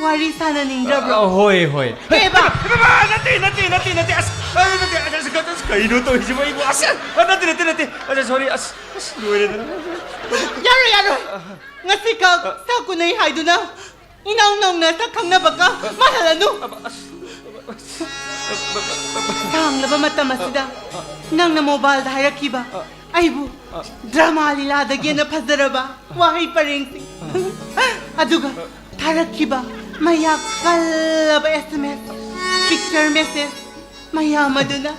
ꯋꯥꯔꯤ ꯁꯥꯟꯅꯅꯤꯡꯗ꯭ꯔꯕ꯭ꯔꯣ? ꯑ, ꯍꯣꯏ, ꯍꯣꯏ꯫ ꯀꯩꯕ? ꯏꯃꯥ, ꯅꯠꯇꯦ, ꯅꯠꯇꯦ, ꯅꯠꯇꯦ, ꯅꯠꯇꯦ, ꯑꯁ, ꯑ, ꯅꯠꯇꯦ, ꯑꯁ, ꯑꯁ, ꯑꯁ, ꯀꯩꯅꯣ ꯇꯧꯔꯤꯁꯤꯕꯣ ꯑꯩꯕꯨ? ꯑꯁ, ꯑ, ꯅꯠꯇꯦ, ꯅꯠꯇꯦ, ꯅꯠꯇꯦ, ꯑꯁ, ꯁꯣꯔꯤ, ꯑꯁ, ꯑꯁ, ꯂꯣꯏꯔꯦꯗꯅ꯫ ꯌꯥꯔꯣꯏ, ꯌꯥꯔꯣꯏ꯫ ꯉꯁꯤꯈꯛ ꯁꯛ ꯎꯅꯩ ꯍꯥꯏꯗꯨꯅ ꯏꯅꯧ ꯅꯧꯅ ꯁꯛ ꯈꯪꯅꯕꯒ ꯃꯥꯟꯍꯜꯂꯅꯨ꯫ ꯑꯕ-, ꯑꯁ-, ꯁꯥꯡꯂꯕ ꯃꯇꯝ ꯑꯁꯤꯗ ꯅꯪꯅ ꯃꯣꯕꯥꯏꯜꯗ ꯍꯥꯏꯔꯛꯈꯤꯕ ꯑꯩꯕꯨ ꯗ꯭ꯔꯃꯥ ꯂꯤꯂꯥꯗꯒꯤ ꯍꯦꯟꯅ ꯐꯖꯔꯕ ꯋꯥꯍꯩ ꯄꯔꯦꯡꯁꯤꯡ, ꯑꯗꯨꯒ ꯊꯥꯔꯛꯈꯤꯕ ꯃꯌꯥꯛ ꯀꯜꯂꯕ ꯑꯦꯁ ꯑꯦꯝ ꯑꯦꯁ, ꯄꯤꯛꯆꯔ ꯃꯦꯁꯦꯖ ꯃꯌꯥꯝ ꯑꯗꯨꯅ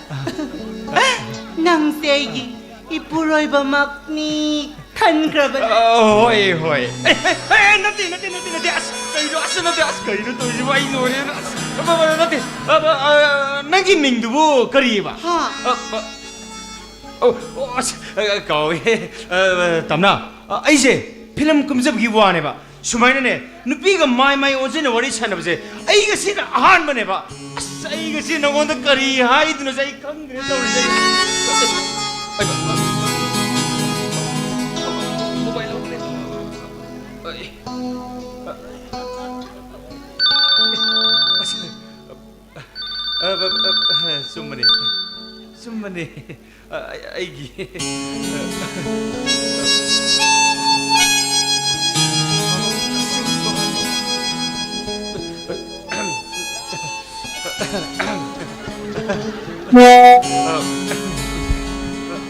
ꯅꯪꯁꯦ ꯑꯩꯒꯤ ꯏꯄꯨꯔꯣꯏꯕꯃꯛꯅꯤ ꯈꯟꯈ꯭ꯔꯕꯅꯤ꯫ ꯑ, ꯍꯣꯏ, ꯍꯣꯏ꯫ ꯑꯦ, ꯑꯦ, ꯑꯦ, ꯅꯠꯇꯦ, ꯅꯠꯇꯦ, ꯅꯠꯇꯦ, ꯅꯠꯇꯦ꯫ ꯑꯁ, ꯀꯩꯅꯣ, ꯑꯁ, ꯅꯠꯇꯦ, ꯑꯁ, ꯀꯩꯅꯣ ꯇꯧꯔꯤꯁꯤꯕꯣ? ꯑꯩ ꯂꯣꯏꯔꯦꯗ꯫ ꯑꯁ, ꯑ, ꯅꯠꯇꯦ꯫ ꯑ, ꯑ, ꯑ, ꯅꯪꯒꯤ ꯃꯤꯡꯗꯨꯕꯨ ꯀꯔꯤꯕ? ꯍꯥ? ꯑ, ꯑ, ꯑꯣ, ꯑꯣ, ꯑꯁ, ꯑ, ꯀꯥꯎꯋꯦ꯫ ꯑ, ꯑ, ꯇꯝꯅ, ꯑ, ꯑꯩꯁꯦ ꯐꯤꯂꯝ ꯀꯨꯝꯖꯕꯒꯤ ꯋꯥꯅꯦꯕ꯫ ꯁꯨꯃꯥꯏꯅꯅꯦ, ꯅꯨꯄꯤꯒ ꯃꯥꯏ ꯃꯥꯏ ꯑꯣꯟꯁꯤꯟꯅ ꯋꯥꯔꯤ ꯁꯥꯟꯅꯕꯁꯦ ꯑꯩꯒ ꯁꯤꯅ ꯑꯍꯥꯟꯕꯅꯦꯕ꯫ ꯑꯁ, ꯑꯩꯒ ꯁꯤ ꯅꯉꯣꯟꯗ ꯀꯔꯤ ꯍꯥꯏꯗꯣꯏꯅꯣꯁꯦ ꯑꯩ ꯈꯪꯗ꯭ꯔꯦ ꯇꯧꯔꯤꯁꯦ꯫ ꯑꯩ, ꯃꯣꯕꯥꯏꯜ ꯂꯧꯈ꯭ꯔꯦ꯫ ꯑꯩ, ꯑꯁ, ꯑ, ꯑ, ꯑ, ꯑ, ꯆꯨꯝꯕꯅꯦ꯫ ꯆꯨꯝꯕꯅꯦ꯫ ꯑ, ꯑꯩ-, ꯑꯩꯒꯤ꯫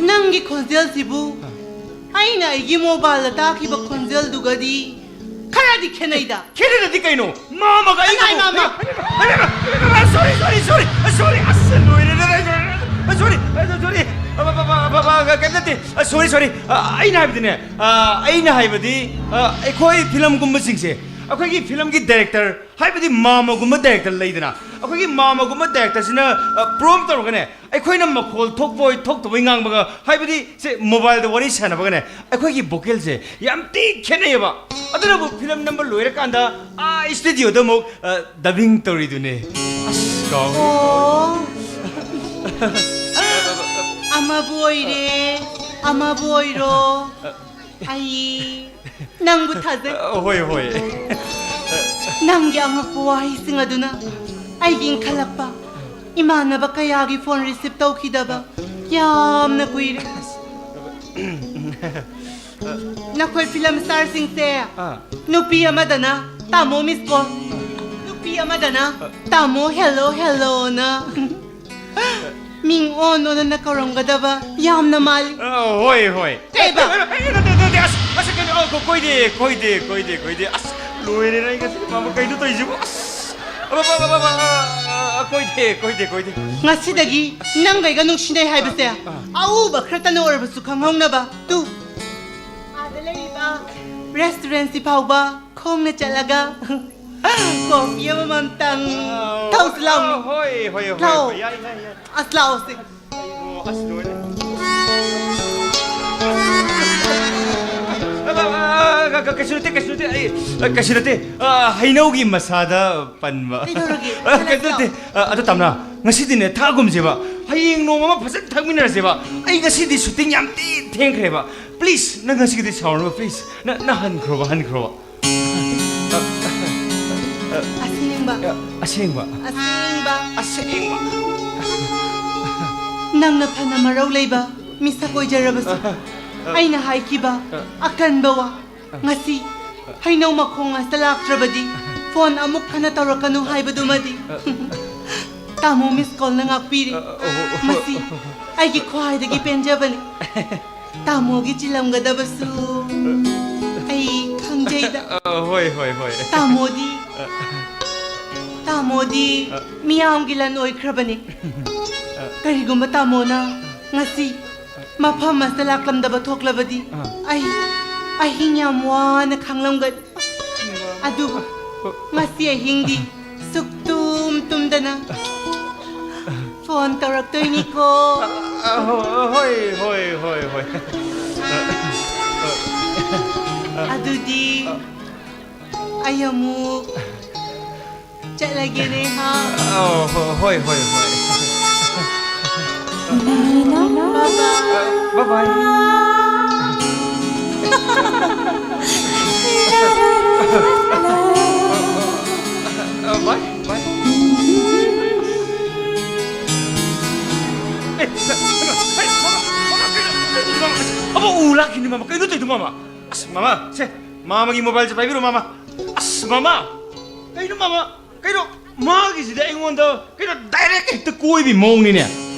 ꯅꯪꯒꯤ ꯈꯣꯟꯖꯦꯜꯁꯤꯕꯨ ꯑꯩꯅ ꯑꯩꯒꯤ ꯃꯣꯕꯥꯏꯜꯗ ꯇꯥꯈꯤꯕ ꯈꯣꯟꯖꯦꯜꯗꯨꯒꯗꯤ ꯈꯔꯗꯤ ꯈꯦꯠꯅꯩꯗ꯫ ꯈꯦꯠꯅꯗꯗꯤ ꯀꯩꯅꯣ? ꯃꯥꯃꯒ ꯑꯩꯒꯕꯨ-, ꯀꯅꯥꯏ ꯃꯥꯃ? ꯁꯣꯔꯤ, ꯁꯣꯔꯤ, ꯁꯣꯔꯤ, ꯁꯣꯔꯤ, ꯑꯁ, ꯂꯣꯏꯔꯦꯗ, ꯁꯣꯔꯤ, ꯁꯣꯔꯤ, ꯀꯩꯝ ꯅꯠꯇꯦ꯫ ꯁꯣꯔꯤ, ꯁꯣꯔꯤ꯫ ꯑꯩꯅ ꯍꯥꯏꯕꯗꯤꯅꯦ, ꯑꯩꯅ ꯍꯥꯏꯕꯗꯤ, ꯑꯩꯈꯣꯏ ꯐꯤꯂꯝꯒꯨꯝꯕꯁꯤꯡꯁꯦ, ꯑꯩꯈꯣꯏꯒꯤ ꯐꯤꯂꯝꯒꯤ ꯗꯥꯏꯔꯦꯛꯇꯔ, ꯍꯥꯏꯕꯗꯤ ꯃꯥꯃꯒꯨꯝꯕ ꯗꯥꯏꯔꯦꯛꯇꯔ ꯂꯩꯗꯅ, ꯑꯩꯈꯣꯏꯒꯤ ꯃꯥꯃꯒꯨꯝꯕ ꯗꯥꯏꯔꯦꯛꯇꯔꯁꯤꯅ ꯄ꯭ꯔꯣꯝ ꯇꯧꯔꯒꯅꯦ, ꯑꯩꯈꯣꯏꯅ ꯃꯈꯣꯜ ꯊꯣꯛꯄ ꯑꯣꯏ ꯊꯣꯛꯇꯕ ꯑꯣꯏ ꯉꯥꯡꯕꯒ, ꯍꯥꯏꯕꯗꯤ ꯁꯦ, ꯃꯣꯕꯥꯏꯜꯗ ꯋꯥꯔꯤ ꯁꯥꯟꯅꯕꯒꯅꯦ, ꯑꯩꯈꯣꯏꯒꯤ ꯚꯣꯀꯦꯜꯁꯦ ꯌꯥꯝ ꯊꯤ ꯈꯦꯠꯅꯩꯌꯦꯕ꯫ ꯑꯗꯨꯅꯕꯨ ꯐꯤꯂꯝ ꯅꯝꯕ ꯂꯣꯏꯔꯀꯥꯟꯗ ꯑꯥ ꯏꯁꯇꯨꯗꯤꯑꯣꯗ ꯑꯃꯨꯛ, ꯑ, ꯗꯕꯤꯡ ꯇꯧꯔꯤꯗꯨꯅꯦ꯫ ꯑꯁ, ꯀꯥꯎ꯫ ꯑꯣ꯫ ꯑꯃꯕꯨ ꯑꯣꯏꯔꯦ, ꯑꯃꯕꯨ ꯑꯣꯏꯔꯣ꯫ ꯑꯩ ꯅꯪꯕꯨ ꯊꯥꯖꯩ꯫ ꯑ, ꯍꯣꯏ, ꯍꯣꯏ꯫ ꯅꯪꯒꯤ ꯑꯉꯛꯄ ꯋꯥꯍꯩꯁꯤꯡ ꯑꯗꯨꯅ ꯑꯩꯒꯤ ꯏꯟꯈꯠꯂꯛꯄ ꯏꯃꯥꯟꯅꯕ ꯀꯌꯥꯒꯤ ꯐꯣꯟ ꯔꯤꯁꯤꯞ ꯇꯧꯈꯤꯗꯕ ꯌꯥꯝꯅ ꯀꯨꯏꯔꯦ꯫ ꯅꯈꯣꯏ ꯐꯤꯂꯝ ꯁ꯭ꯇꯥꯔꯁꯤꯡꯁꯦ, ꯑꯥ꯫ ꯅꯨꯄꯤ ꯑꯃꯗꯅ ꯇꯥꯃꯣ ꯃꯤꯁ ꯀꯣꯜ, ꯅꯨꯄꯤ ꯑꯃꯗꯅ ꯇꯥꯃꯣ ꯍꯦꯜꯂꯣ ꯍꯦꯜꯂꯣꯅ ꯃꯤꯡ ꯑꯣꯟ ꯑꯣꯟꯅ ꯀꯧꯔꯝꯒꯗꯕ ꯌꯥꯝꯅ ꯃꯥꯜꯂꯤ꯫ ꯑ, ꯍꯣꯏ, ꯍꯣꯏ꯫ ꯀꯩꯕ? ꯑ, ꯑ, ꯑ, ꯅꯠꯇꯦ, ꯅꯠꯇꯦ, ꯑꯁ, ꯑꯁ, ꯀꯩꯅꯣ, ꯑ, ꯀꯣ-, ꯀꯣꯏꯗꯦ, ꯀꯣꯏꯗꯦ, ꯀꯣꯏꯗꯦ, ꯀꯣꯏꯗꯦ꯫ ꯑꯁ, ꯂꯣꯏꯔꯦ, ꯑꯩ ꯉꯁꯤ ꯃꯥꯃ ꯀꯩꯅꯣ ꯇꯧꯔꯤꯁꯤꯕꯨ? ꯑꯁ, ꯑ, ꯑ, ꯑ, ꯑ, ꯑ, ꯑ, ꯀꯣꯏꯗꯦ, ꯀꯣꯏꯗꯦ, ꯀꯣꯏꯗꯦ꯫ ꯉꯁꯤꯗꯒꯤ ꯅꯪꯒ ꯑꯩꯒ ꯅꯨꯡꯁꯤꯅꯩ ꯍꯥꯏꯕꯁꯦ ꯑꯎꯕ ꯈꯔꯇꯅ ꯑꯣꯏꯔꯕꯁꯨ ꯈꯪꯍꯧꯅꯕ꯫ ꯇꯨ, ꯑꯥꯗ ꯂꯩꯔꯤꯕ ꯔꯦꯁꯇꯨꯔꯦꯟꯁꯤ ꯐꯥꯎꯕ ꯈꯣꯡꯅ ꯆꯠꯂꯒ ꯀꯣꯐꯤ ꯑꯃꯃꯝꯇꯪ ꯊꯛꯎꯁꯤ ꯂꯥꯎꯅꯦ꯫ ꯑ, ꯍꯣꯏ, ꯍꯣꯏ, ꯍꯣꯏ, ꯂꯥꯛꯑꯣ꯫ ꯍꯣꯏ, ꯌꯥꯏ, ꯌꯥꯏ, ꯌꯥꯏ꯫ ꯑꯁ, ꯂꯥꯛꯑꯣꯁꯦ꯫ ꯑꯣ, ꯑꯁ, ꯂꯣꯏꯔꯦ꯫ ꯑ, ꯑ, ꯑ, ꯑ, ꯀ-, ꯀ-, ꯀꯩꯁꯨ ꯅꯠꯇꯦ, ꯀꯩꯁꯨ ꯅꯠꯇꯦ, ꯑꯩ, ꯑ, ꯀꯩꯁꯨ ꯅꯠꯇꯦ꯫ ꯑ, ꯍꯩꯅꯧꯒꯤ ꯃꯁꯥꯗ ꯄꯟꯕ꯫ ꯀꯩꯗꯧꯔꯒꯦ? ꯑ, ꯀꯩꯅꯣ ꯅꯠꯇꯦ꯫ ꯑ, ꯑꯗꯣ ꯇꯥꯝꯅꯥ, ꯉꯁꯤꯗꯤꯅꯦ ꯊꯛꯑꯒꯨꯝꯁꯦꯕ꯫ ꯍꯌꯦꯡ ꯅꯣꯡꯃ ꯑꯃ ꯐꯖꯅ ꯊꯛꯃꯤꯟꯅꯔꯁꯦꯕ꯫ ꯑꯩ ꯉꯁꯤꯗꯤ ꯁꯨꯇꯤꯡ ꯌꯥꯝ ꯊꯤ ꯊꯦꯡꯈ꯭ꯔꯦꯕ꯫ Please, ꯅꯪ ꯉꯁꯤꯒꯤꯗꯤ ꯁꯥꯎꯔꯅꯨ, please꯫ ꯅ-, ꯅꯪ ꯍꯟꯈ꯭ꯔꯣꯕ, ꯍꯟꯈ꯭ꯔꯣꯕ꯫ ꯑꯁꯦꯡꯕ꯫ ꯑꯁꯦꯡꯕ꯫ ꯑꯁꯦꯡꯕ꯫ ꯑꯁꯦꯡꯕ꯫ ꯅꯪꯅ ꯐꯅ ꯃꯔꯧ ꯂꯩꯕ ꯃꯤꯁꯛ ꯑꯣꯏꯖꯔꯕꯁꯨ, ꯑꯩꯅ ꯍꯥꯏꯈꯤꯕ ꯑꯀꯟꯕ ꯋꯥ, ꯉꯁꯤ ꯍꯩꯅꯧ ꯃꯈꯣꯡ ꯑꯁꯤꯗ ꯂꯥꯛꯇ꯭ꯔꯕꯗꯤ ꯐꯣꯟ ꯑꯃꯨꯛ ꯍꯟꯅ ꯇꯧꯔꯛꯀꯅꯨ ꯍꯥꯏꯕꯗꯨꯃꯗꯤ꯫ ꯇꯥꯃꯣ miss callꯅ ꯉꯥꯛꯄꯤꯔꯦ꯫ ꯃꯁꯤ ꯑꯩꯒꯤ ꯈ꯭ꯋꯥꯏꯗꯒꯤ ꯄꯦꯟꯖꯕꯅꯤ꯫ ꯇꯥꯃꯣꯒꯤ ꯆꯤꯜꯂꯝꯒꯗꯕꯁꯨ ꯑꯩ ꯈꯪꯖꯩꯗ꯫ ꯑ, ꯍꯣꯏ, ꯍꯣꯏ, ꯍꯣꯏ꯫ ꯇꯥꯃꯣꯗꯤ, ꯇꯥꯃꯣꯗꯤ ꯃꯤꯌꯥꯝꯒꯤ ꯂꯟ ꯑꯣꯏꯈ꯭ꯔꯕꯅꯤ꯫ ꯀꯔꯤꯒꯨꯝꯕ ꯇꯥꯃꯣꯅ ꯉꯁꯤ ꯃꯐꯝ ꯑꯁꯤꯗ ꯂꯥꯛꯂꯝꯗꯕ ꯊꯣꯛꯂꯕꯗꯤ, ꯑ꯫ ꯑꯩ ꯑꯍꯤꯡ ꯌꯥꯝ ꯋꯥꯅ ꯈꯥꯡꯂꯝꯒꯅꯤ꯫ ꯑꯗꯨꯕꯨ ꯉꯁꯤ ꯑꯍꯤꯡꯗꯤ ꯁꯨꯛꯇꯨꯝ ꯇꯨꯝꯗꯅ ꯐꯣꯟ ꯇꯧꯔꯛꯇꯣꯏꯅꯤꯀꯣ꯫ ꯑ, ꯍꯣ-, ꯍꯣꯏ, ꯍꯣꯏ, ꯍꯣꯏ, ꯍꯣꯏ꯫ ꯑꯗꯨꯗꯤ ꯑꯩ ꯑꯃꯨꯛ ꯆꯠꯂꯒꯦꯅꯦ, ꯍꯥ? ꯑꯧ, ꯍꯣ-, ꯍꯣꯏ, ꯍꯣꯏ, ꯍꯣꯏ꯫ Bye bye. Bye bye. Bye, bye. ꯑꯦ, ꯀꯩꯅꯣ, ꯍꯩ, ꯃꯃꯥ, ꯃꯃꯥ, ꯀꯩꯅꯣ, ꯀꯩꯅꯣ, ꯃꯃꯥ? ꯑꯃ ꯎ ꯂꯥꯛꯈꯤꯅꯤ, ꯃꯃꯥ꯫ ꯀꯩꯅꯣ ꯇꯧꯔꯤꯗꯣ, ꯃꯃꯥ? ꯑꯁ, ꯃꯃꯥ, ꯁꯦ, ꯃꯃꯥꯒꯤ mobileꯁꯦ ꯄꯥꯏꯕꯤꯔꯣ, ꯃꯃꯥ꯫ ꯑꯁ, ꯃꯃꯥ! ꯀꯩꯅꯣ, ꯃꯃꯥ? ꯀꯩꯅꯣ, ꯃꯥꯒꯤꯁꯤꯗꯤ ꯑꯩꯉꯣꯟꯗ, ꯀꯩꯅꯣ, direct ꯍꯦꯛꯇ ꯀꯣꯏꯕꯤ ꯃꯑꯣꯡꯅꯤꯅꯦ꯫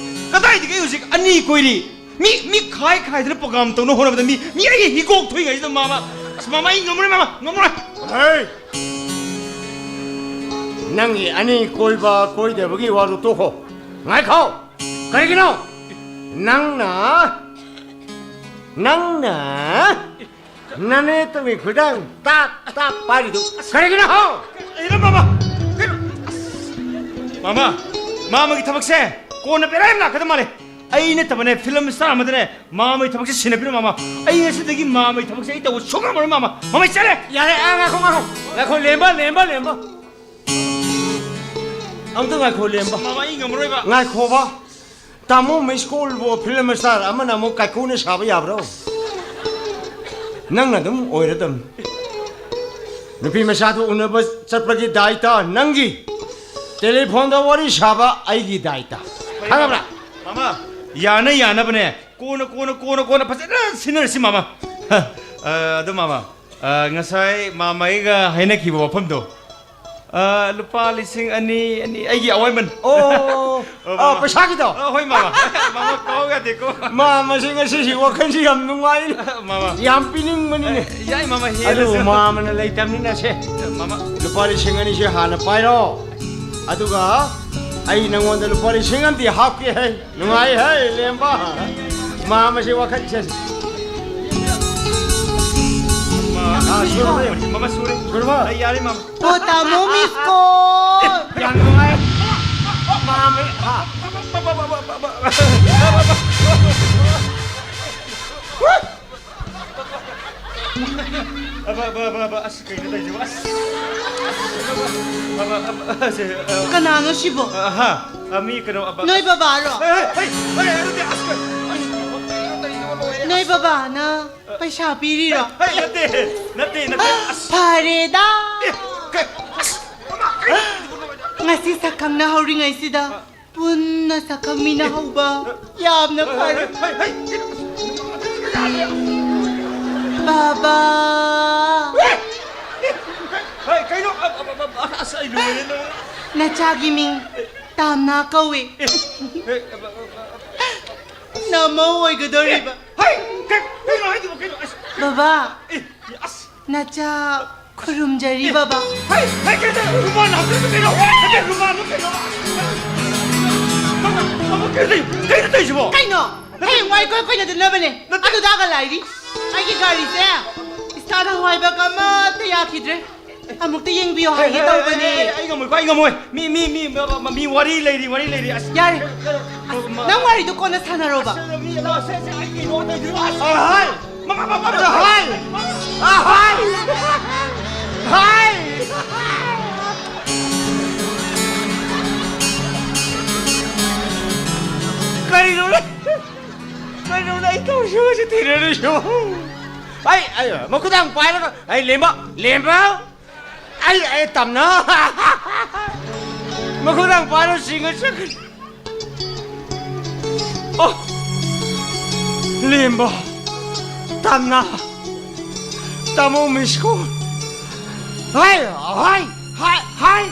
ꯀꯗꯥꯏꯗꯒꯤ ꯑꯩ ꯍꯧꯖꯤꯛ ꯑꯅꯤ ꯀꯣꯏꯔꯤ? ꯃꯤ, ꯃꯤ ꯈꯥꯏ ꯈꯥꯏꯗꯅ program ꯇꯧꯅ ꯍꯣꯠꯅꯕꯗ ꯃꯤ, ꯃꯤ ꯑꯩ ꯍꯤꯒꯣꯛ ꯊꯣꯛꯏꯉꯩꯁꯤꯗ, ꯃꯃꯥ! ꯑꯁ, ꯃꯃꯥ, ꯑꯩ ꯉꯝꯃꯔꯣꯏ, ꯃꯃꯥ, ꯉꯝꯃꯔꯣꯏ! ꯍꯦ! ꯅꯪꯒꯤ ꯑꯅꯤ ꯀꯣꯏꯕ ꯀꯣꯏꯗꯕꯒꯤ ꯋꯥꯗꯨ ꯇꯣꯛꯈꯣ꯫ ꯉꯥꯏꯈꯣ! ꯀꯔꯤꯒꯤꯅꯣ? ꯅꯪꯅ, ꯅꯪꯅ ꯅꯅꯦ ꯇꯨꯃꯤ ꯈꯨꯗꯥꯡ ꯇꯥꯛ ꯇꯥꯛ ꯄꯥꯏꯔꯤꯗꯨ ꯀꯔꯤꯒꯤꯅꯣ ꯍꯣ? ꯀꯩꯅꯣ ꯃꯥꯃ? ꯀꯩꯅꯣ? ꯃꯥꯃ, ꯃꯥꯃꯒꯤ ꯊꯕꯛꯁꯦ ꯀꯣꯟꯅ ꯕꯦꯔꯥ ꯌꯥꯝ ꯂꯥꯛꯀꯗꯕ ꯃꯥꯜꯂꯦ꯫ ꯑꯩ ꯅꯠꯇꯕꯅꯦ, ꯐꯤꯂꯝ ꯁ꯭ꯇꯥꯔ ꯑꯃꯗꯅꯦ ꯃꯥꯃꯒꯤ ꯊꯕꯛꯁꯦ ꯁꯤꯟꯅꯕꯤꯔꯣ ꯃꯥꯃ꯫ ꯑꯩ ꯉꯁꯤꯗꯒꯤ ꯃꯥꯃꯒꯤ ꯊꯕꯛꯁꯦ ꯑꯩ ꯇꯧꯕ ꯁꯨꯡꯉꯝ ꯉꯝꯃꯔꯣꯏ ꯃꯥꯃ꯫ ꯃꯥꯃ ꯑꯩ ꯆꯠꯂꯦ꯫ ꯌꯥꯔꯦ, ꯑ, ꯉꯥꯏꯈꯣ, ꯉꯥꯏꯈꯣ, ꯉꯥꯏꯈꯣ, ꯂꯦꯝꯕ, ꯂꯦꯝꯕ, ꯂꯦꯝꯕ꯫ ꯑꯝꯇ ꯉꯥꯏꯈꯣ, ꯂꯦꯝꯕ꯫ ꯃꯥꯃ, ꯑꯩ ꯉꯝꯃꯔꯣꯏꯕ꯫ ꯉꯥꯏꯈꯣꯕ꯫ ꯇꯥꯃꯣ ꯃꯤꯁ ꯀꯣꯜꯕꯨ ꯐꯤꯂꯝ ꯁ꯭ꯇꯥꯔ ꯑꯃꯅ ꯑꯃꯨꯛ ꯀꯥꯏꯀꯨꯅ ꯁꯥꯕ ꯌꯥꯕ꯭ꯔꯣ? ꯅꯪꯅ ꯑꯗꯨꯝ ꯑꯣꯏꯔꯗꯝꯅꯤ꯫ ꯅꯨꯄꯤ ꯃꯆꯥꯗꯨ ꯎꯅꯕ ꯆꯠꯄꯒꯤ ꯗꯥꯏꯇ ꯅꯪꯒꯤ, ꯇꯦꯂꯤꯐꯣꯟꯗ ꯋꯥꯔꯤ ꯁꯥꯕ ꯑꯩꯒꯤ ꯗꯥꯏꯇ꯫ ꯈꯪꯉꯕ꯭ꯔꯥ? ꯃꯥꯃ, ꯌꯥꯅ ꯌꯥꯅꯕꯅꯦ꯫ ꯀꯣꯟꯅ, ꯀꯣꯟꯅ, ꯀꯣꯟꯅ, ꯀꯣꯟꯅ ꯐꯖꯅ ꯁꯤꯟꯅꯔꯁꯤ, ꯃꯥꯃ꯫ ꯍ, ꯑ, ꯑꯗꯨ, ꯃꯥꯃ, ꯑ, ꯉꯁꯥꯏ ꯃꯥꯃ ꯑꯩꯒ ꯍꯥꯏꯅꯈꯤꯕ ꯋꯥꯐꯝꯗꯣ, ꯑ, ꯂꯨꯄꯥ ꯂꯤꯁꯤꯡ ꯑꯅꯤ, ꯑꯅꯤ, ꯑꯩꯒꯤ ꯑꯋꯥꯏꯃꯟ꯫ ꯑꯣ, ꯑ, ꯑ, ꯃꯥꯃ꯫ ꯄꯩꯁꯥꯒꯤꯗꯣ? ꯑ, ꯍꯣꯏ, ꯃꯥꯃ꯫ ꯃꯥꯃ, ꯀꯥꯎ ꯌꯥꯗꯦꯀꯣ꯫ ꯃꯥꯃꯁꯤ ꯉꯁꯤꯁꯤ ꯋꯥꯈꯜꯁꯤ ꯌꯥꯝ ꯅꯨꯡꯉꯥꯏ꯫ ꯃꯥꯃ꯫ ꯌꯥꯝ ꯄꯤꯅꯤꯡꯕꯅꯤꯅꯦ꯫ ꯑ, ꯌꯥꯏ, ꯃꯥꯃ, ꯑꯗꯨ ꯍꯦꯜꯂꯁꯨ꯫ ꯃꯥꯃꯅ ꯂꯩꯇꯕꯅꯤꯅ ꯁꯦ꯫ ꯃꯥꯃ꯫ ꯂꯨꯄꯥ ꯂꯤꯁꯤꯡ ꯑꯅꯤꯁꯦ ꯍꯥꯟꯅ ꯄꯥꯏꯔꯣ꯫ ꯑꯗꯨꯒ ꯑꯩ ꯅꯉꯣꯟꯗ ꯂꯨꯄꯥ ꯂꯤꯁꯤꯡ ꯑꯃꯗꯤ ꯍꯥꯞꯀꯦ ꯍꯦ꯫ ꯅꯨꯡꯉꯥꯏ ꯍꯦ, ꯂꯦꯝꯕ꯫ ꯃꯥꯃꯁꯤ ꯋꯥꯈꯜꯁꯦ꯫ ꯃꯥꯃ, ꯑꯥ, ꯁꯨꯔꯕ? ꯃꯥꯃ, ꯁꯨꯔꯦ꯫ ꯁꯨꯔꯕ? ꯑꯩ ꯌꯥꯔꯦ, ꯃꯥꯃ꯫ ꯑꯣ, ꯇꯥꯃꯣ ꯃꯤꯁ ꯀꯣꯜ꯫ ꯌꯥꯝ ꯅꯨꯡꯉꯥꯏ꯫ ꯃꯥꯃ, ꯍꯥ꯫ ꯑꯕ, ꯑꯕ, ꯑꯕ, ꯑꯕ, ꯑꯁ, ꯀꯩꯅꯣ ꯇꯧꯔꯤꯁꯤꯕꯣ? ꯑꯁ꯫ ꯑꯕ, ꯑꯕ, ꯑꯁꯦ, ꯑ, ꯀꯅꯥꯅꯣ ꯁꯤꯕꯣ? ꯑ, ꯍꯥ? ꯑ, ꯃꯤ ꯀꯩꯅꯣ, ꯑꯕ, ꯅꯣꯏ ꯕꯕꯥꯔꯣ? ꯍꯩ, ꯍꯩ, ꯍꯩ, ꯍꯩ, ꯅꯠꯇꯦ, ꯑꯁ, ꯀꯩꯅꯣ ꯇꯧꯔꯤꯁꯤꯕꯣ? ꯂꯣꯏꯔꯦ꯫ ꯅꯣꯏ ꯕꯕꯥꯅ ꯄꯩꯁꯥ ꯄꯤꯔꯤꯔꯣ? ꯍꯩ, ꯅꯠꯇꯦ, ꯅꯠꯇꯦ, ꯅꯠꯇꯦ, ꯑꯁ꯫ ꯐꯔꯦꯗ꯫ ꯑꯦ, ꯀꯩ, ꯑꯁ, ꯑꯃ, ꯀꯩ, ꯉꯁꯤ ꯁꯛ ꯈꯪꯅꯍꯧꯔꯤꯉꯩꯁꯤꯗ꯫ ꯄꯨꯟꯅ ꯁꯛꯈꯪꯃꯤꯟꯅꯍꯧꯕ ꯌꯥꯝꯅ ꯐꯔꯦ꯫ ꯍꯩ, ꯍꯩ, ꯍꯩ, ꯍꯩ, ꯕꯕꯥ꯫ ꯍꯩ, ꯀꯩꯅꯣ? ꯑ, ꯑ, ꯑ, ꯑ, ꯑꯁ, ꯑꯩ ꯂꯣꯏꯔꯦ, ꯂꯣꯏꯔꯦ꯫ ꯅꯆꯥꯒꯤ ꯃꯤꯡ ꯇꯥꯝꯅꯥ ꯀꯧꯏ꯫ ꯑꯦ, ꯑꯦ, ꯑ, ꯑ, ꯑ, ꯑ꯫ ꯅꯃꯧ ꯑꯣꯏꯒꯗꯧꯔꯤꯕ꯫ ꯍꯩ, ꯀꯩ-, ꯀꯩꯅꯣ ꯍꯥꯏꯗꯨꯕꯨ, ꯀꯩꯅꯣ? ꯑꯁ꯫ ꯕꯕꯥ꯫ ꯑꯦ, ꯑꯁ꯫ ꯅꯆꯥ ꯈꯨꯔꯨꯝꯖꯔꯤ, ꯕꯕꯥ꯫ ꯍꯩ, ꯍꯩ, ꯀꯩꯅꯣ? ꯔꯨꯃꯥꯟ ꯍꯥꯞꯆꯤꯟꯕ ꯀꯩꯅꯣ? ꯅꯠꯇꯦ, ꯔꯨꯃꯥꯟꯗꯣ ꯀꯩꯅꯣ? ꯀꯩꯅꯣ, ꯀꯩꯅꯣ ꯇꯧ-, ꯀꯩꯅꯣ ꯇꯧꯔꯤꯁꯤꯕꯣ? ꯀꯩꯅꯣ? ꯍꯌꯦꯡꯋꯥꯏ ꯀꯣꯏ ꯀꯣꯏꯅꯗꯅꯕꯅꯦ꯫ ꯅꯠꯇꯦ꯫ ꯑꯗꯨꯗ ꯂꯥꯏꯔꯤ꯫ ꯑꯩꯒꯤ ꯒꯥꯔꯤꯁꯦ ꯅꯍꯥꯟꯋꯥꯏꯕꯒ ꯑꯃꯠꯇ ꯌꯥꯈꯤꯗ꯭ꯔꯦ꯫ ꯑꯃꯨꯛꯇ ꯌꯦꯡꯕꯤꯌꯣ ꯍꯥꯏꯒꯦ ꯇꯧꯕꯅꯦ꯫ ꯑꯩ ꯉꯝꯃꯣꯏꯀꯣ, ꯑꯩ ꯉꯝꯃꯣꯏ꯫ ꯃꯤ, ꯃꯤ, ꯃꯤ, ꯃ-, ꯃ-, ꯃꯤ ꯋꯥꯔꯤ ꯂꯩꯔꯤ, ꯋꯥꯔꯤ ꯂꯩꯔꯤ꯫ ꯑꯁ꯫ ꯌꯥꯔꯦ꯫ ꯑꯁ, ꯅꯪ ꯋꯥꯔꯤꯗꯣ ꯀꯣꯟꯅ ꯁꯥꯟꯅꯔꯣꯕ꯫ ꯑꯁ, ꯃꯤ, ꯑꯁ, ꯑꯁ, ꯑꯩ ꯀꯩꯅꯣ ꯇꯧꯗꯣꯏꯅꯣ? ꯑꯁ꯫ ꯑꯍꯥꯏ! ꯃꯃꯥ, ꯃꯃꯥ, ꯃꯃꯥ! ꯑꯍꯥꯏ! ꯑꯍꯥꯏ! ꯑꯍꯥꯏ! ꯀꯔꯤꯅꯣꯅꯦ? ꯀꯩꯅꯣꯅꯦ ꯑꯩ ꯇꯧꯔꯤꯁꯤꯕꯨ ꯁꯤ ꯊꯦꯡꯅꯔꯤꯁꯤꯕꯨ? ꯑꯩ, ꯑꯩ, ꯃꯈꯨꯗꯥꯡ ꯄꯥꯏꯔꯒ, ꯑꯩ ꯂꯦꯝꯕ, ꯂꯦꯝꯕ! ꯑꯩ, ꯑꯩ ꯇꯝꯅ! ꯃꯈꯨꯗꯥꯡ ꯄꯥꯏꯔꯒ ꯁꯤꯡꯉ ꯆꯠꯈ꯭ꯔꯦ꯫ ꯑꯣ! ꯂꯦꯝꯕ! ꯇꯝꯅ! ꯇꯥꯃꯣ ꯃꯤꯁꯀꯣꯜ! ꯍꯥꯏ, ꯍꯥꯏ, ꯍꯥꯏ, ꯍꯥꯏ!